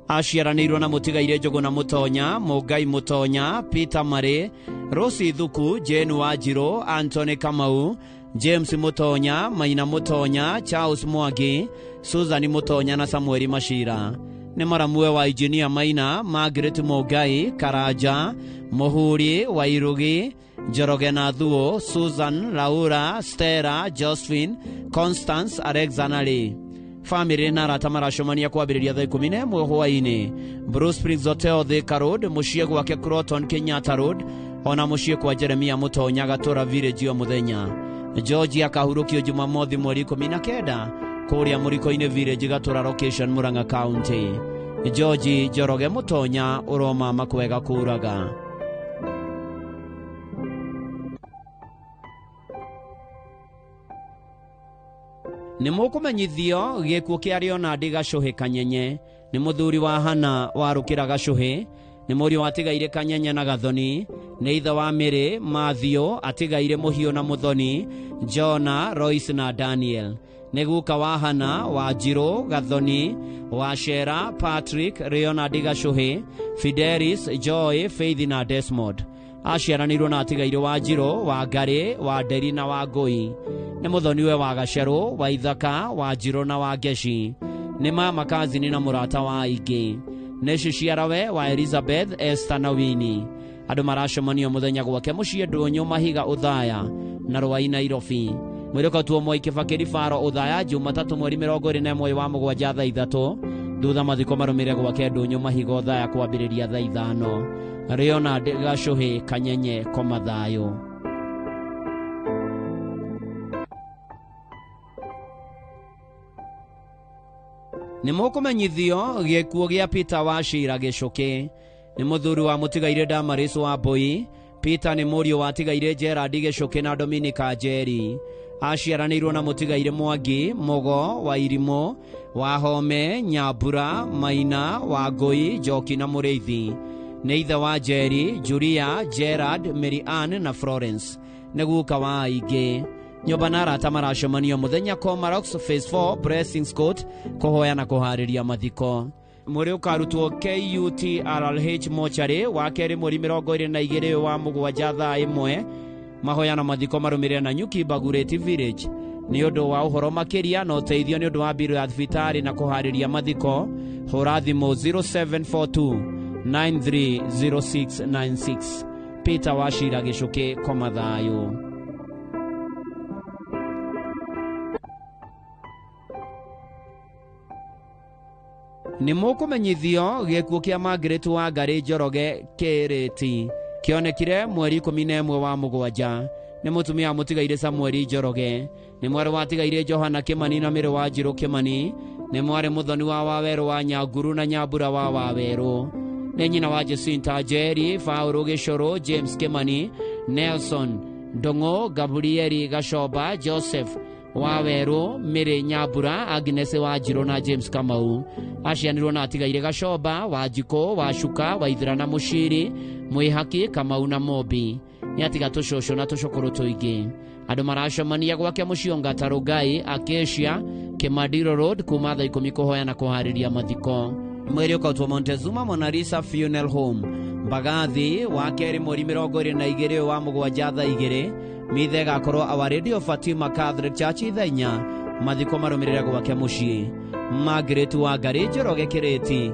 Aciaranĩirwo na mũtigairĩ Njũgũna Mũtonya, Mũngai Mũtonya, Peter Marĩ, Rosie Thuku, Jane Wanjirũ, Anthony Kamau, James Mũtonya, Maina Mũtonya, Charles Mwangi, Susan Mũtonya na Samuel Mashira. Nĩ maramwe wa Engineer Maina, Margaret Mũngai, Karanja, Mũhuri, Wairugi, Njoroge na Thuo, Susan, Laura, Stella, Josephine, Constance, Alexander Lee. Famĩlĩ na arata maracemania kwambĩrĩria thaa 11 hwaĩ-inĩ. Blue Springs Hotel Thika Road, mũciĩ gwake Croton Kenyatta Road, ona mũciĩ kwa Jeremia Mũtonya Gatũra Village o mũthenya. George akahurũkio Jumamothi mweri 19 kũrĩa Mũriko-inĩ Village Gatũra location Murang'a County. George Njoroge Mũtonya ũroma makwega kũraga. Nĩ mũkũmenyithio gĩkuũ kĩa Leonard Gacũhĩ Kanyenye. Nĩ mũthuri wa Hana wa Rũkĩra Gacũhĩ. Nĩ mũriũ wa Tigairĩ Kanyenye na Gathoni. Nĩ ithe wa Mĩrĩ, Mathiũ, Atigairĩ Mũhiũ na Mũthoni, Jona, Royce na Daniel. Nĩ guka wa Hana, wa Njirũ, Gathoni, wa Shera, Patrick, Leonard Gacũhĩ, Fidelis, Joy, Faith na Desmond. Aciaranĩirwo na atigairĩ wa Njirũ, wa Ngarĩ, wa Nderi na wa Ngũi. Nĩ mũthoniwe wa Gacerũ, wa Ithaka, wa Njirũ na wa Ngeci. Nĩ mama kazini na mũrata wa aingĩ. Nĩ ciciarawe wa Elizabeth, Esther na Winnie. Andũ maracemanio mũthenya gwake mũciĩ Ndũnyũ Mahiga Ũthaya na Rwai Nairobi. Mwĩrĩ ũkatuo Mwai Kibaki Ribaro Ũthaya Jumatatũ mweri 21 wa mũgwanja thaa 3 thutha mathiko marũmĩrĩre gwake Ndũnyũ Mahiga Ũthaya kwambĩrĩria thaa 5. Leonard Gacuhi Kanyenye koma thayũ. Nĩ mũkũmenyithio gĩkuũ gĩa Peter Wachira Gĩcũkĩ. Nĩ mũthuri wa mũtigairĩ Damaris wa Mbui. Peter nĩ mũriũ wa tigairĩ Gerard Gĩcũkĩ na Dominica Njeri. Aciaranĩirwo na mũtigairĩ Mwangi, Mũgo, wa Irimũ, wa Home, Nyambura, Maina, wa Ngũi, Njoki na Mũrĩithi. Nĩ ithe wa Njeri, Julia, Gerard, Mary Ann na Florence. Nĩ guka wa aingĩ. Nyũmba na arata maracemanio mũthenya Comarox Phase 4 Blessings Court kũhoya na kũharĩria mathiko. Mwĩrĩ ũkarutwo KUTRLH mochari wa kerĩ mweri 22 wa mũgwanja thaa 1. Mahoya na mathiko marũmĩrĩre na Nyuki Bagureti Village. Nĩ ũndũ wa ũhoro makĩria na ũteithio nĩ ũndũ wa mbirũ ya thibitarĩ na kũharĩria mathiko, hũra thimũ 0742 930696. Peter Wachira Gĩcũkĩ koma thayũ. Nĩ mũkũmenyithio gĩkuũ kĩa Margaret Wangari Njoroge Kĩrĩti kĩonekire mweri 11 wa mũgwanja. Nĩ mũtumia wa mũtigairĩ Samueli Njoroge. Nĩ mwarĩ wa tigairĩ Johana Kĩmani na mĩrĩ wa Njirũ Kĩmani. Nĩ mwarĩ mũthoni wa Wawerũ wa Nyanguru na Nyambura wa Wawerũ. Nĩ nyina wa Jacinta Njeri, Paũlũ Gĩcũrũ, James Kĩmani, Nelson Ndũng'ũ, Gabrieli Gacomba, Joseph Wawerũ, Mĩrĩ Nyambura, Agnes wa Njirũ na James Kamau. Acianirwo na atigairĩ Gacomba, Wanjikũ, Wacuka, Waithera na Mũciri, Mwĩhaki, Kamau na Mombi. Nĩ atiga tũcũcũ na tũcũkũrũ tũingĩ. Andũ maracemania gwake mũciĩ Ngatarũngai, Acacia, Kĩmandiro Road kuma thaa 10 kũhoya na kũharĩria mathiko. Mwĩrĩ ũkautwo Montezuma Monalisa Funeral Home Mbagathi wa kerĩ mweri 22 wa mũgwanja thaa 2. Mithe ĩgakorwo Our Lady of Fatima Catholic Church thaa 4. Mathiko marũmĩrĩre gwake mũciĩ. Margaret Wangari Njoroge Kĩrĩti.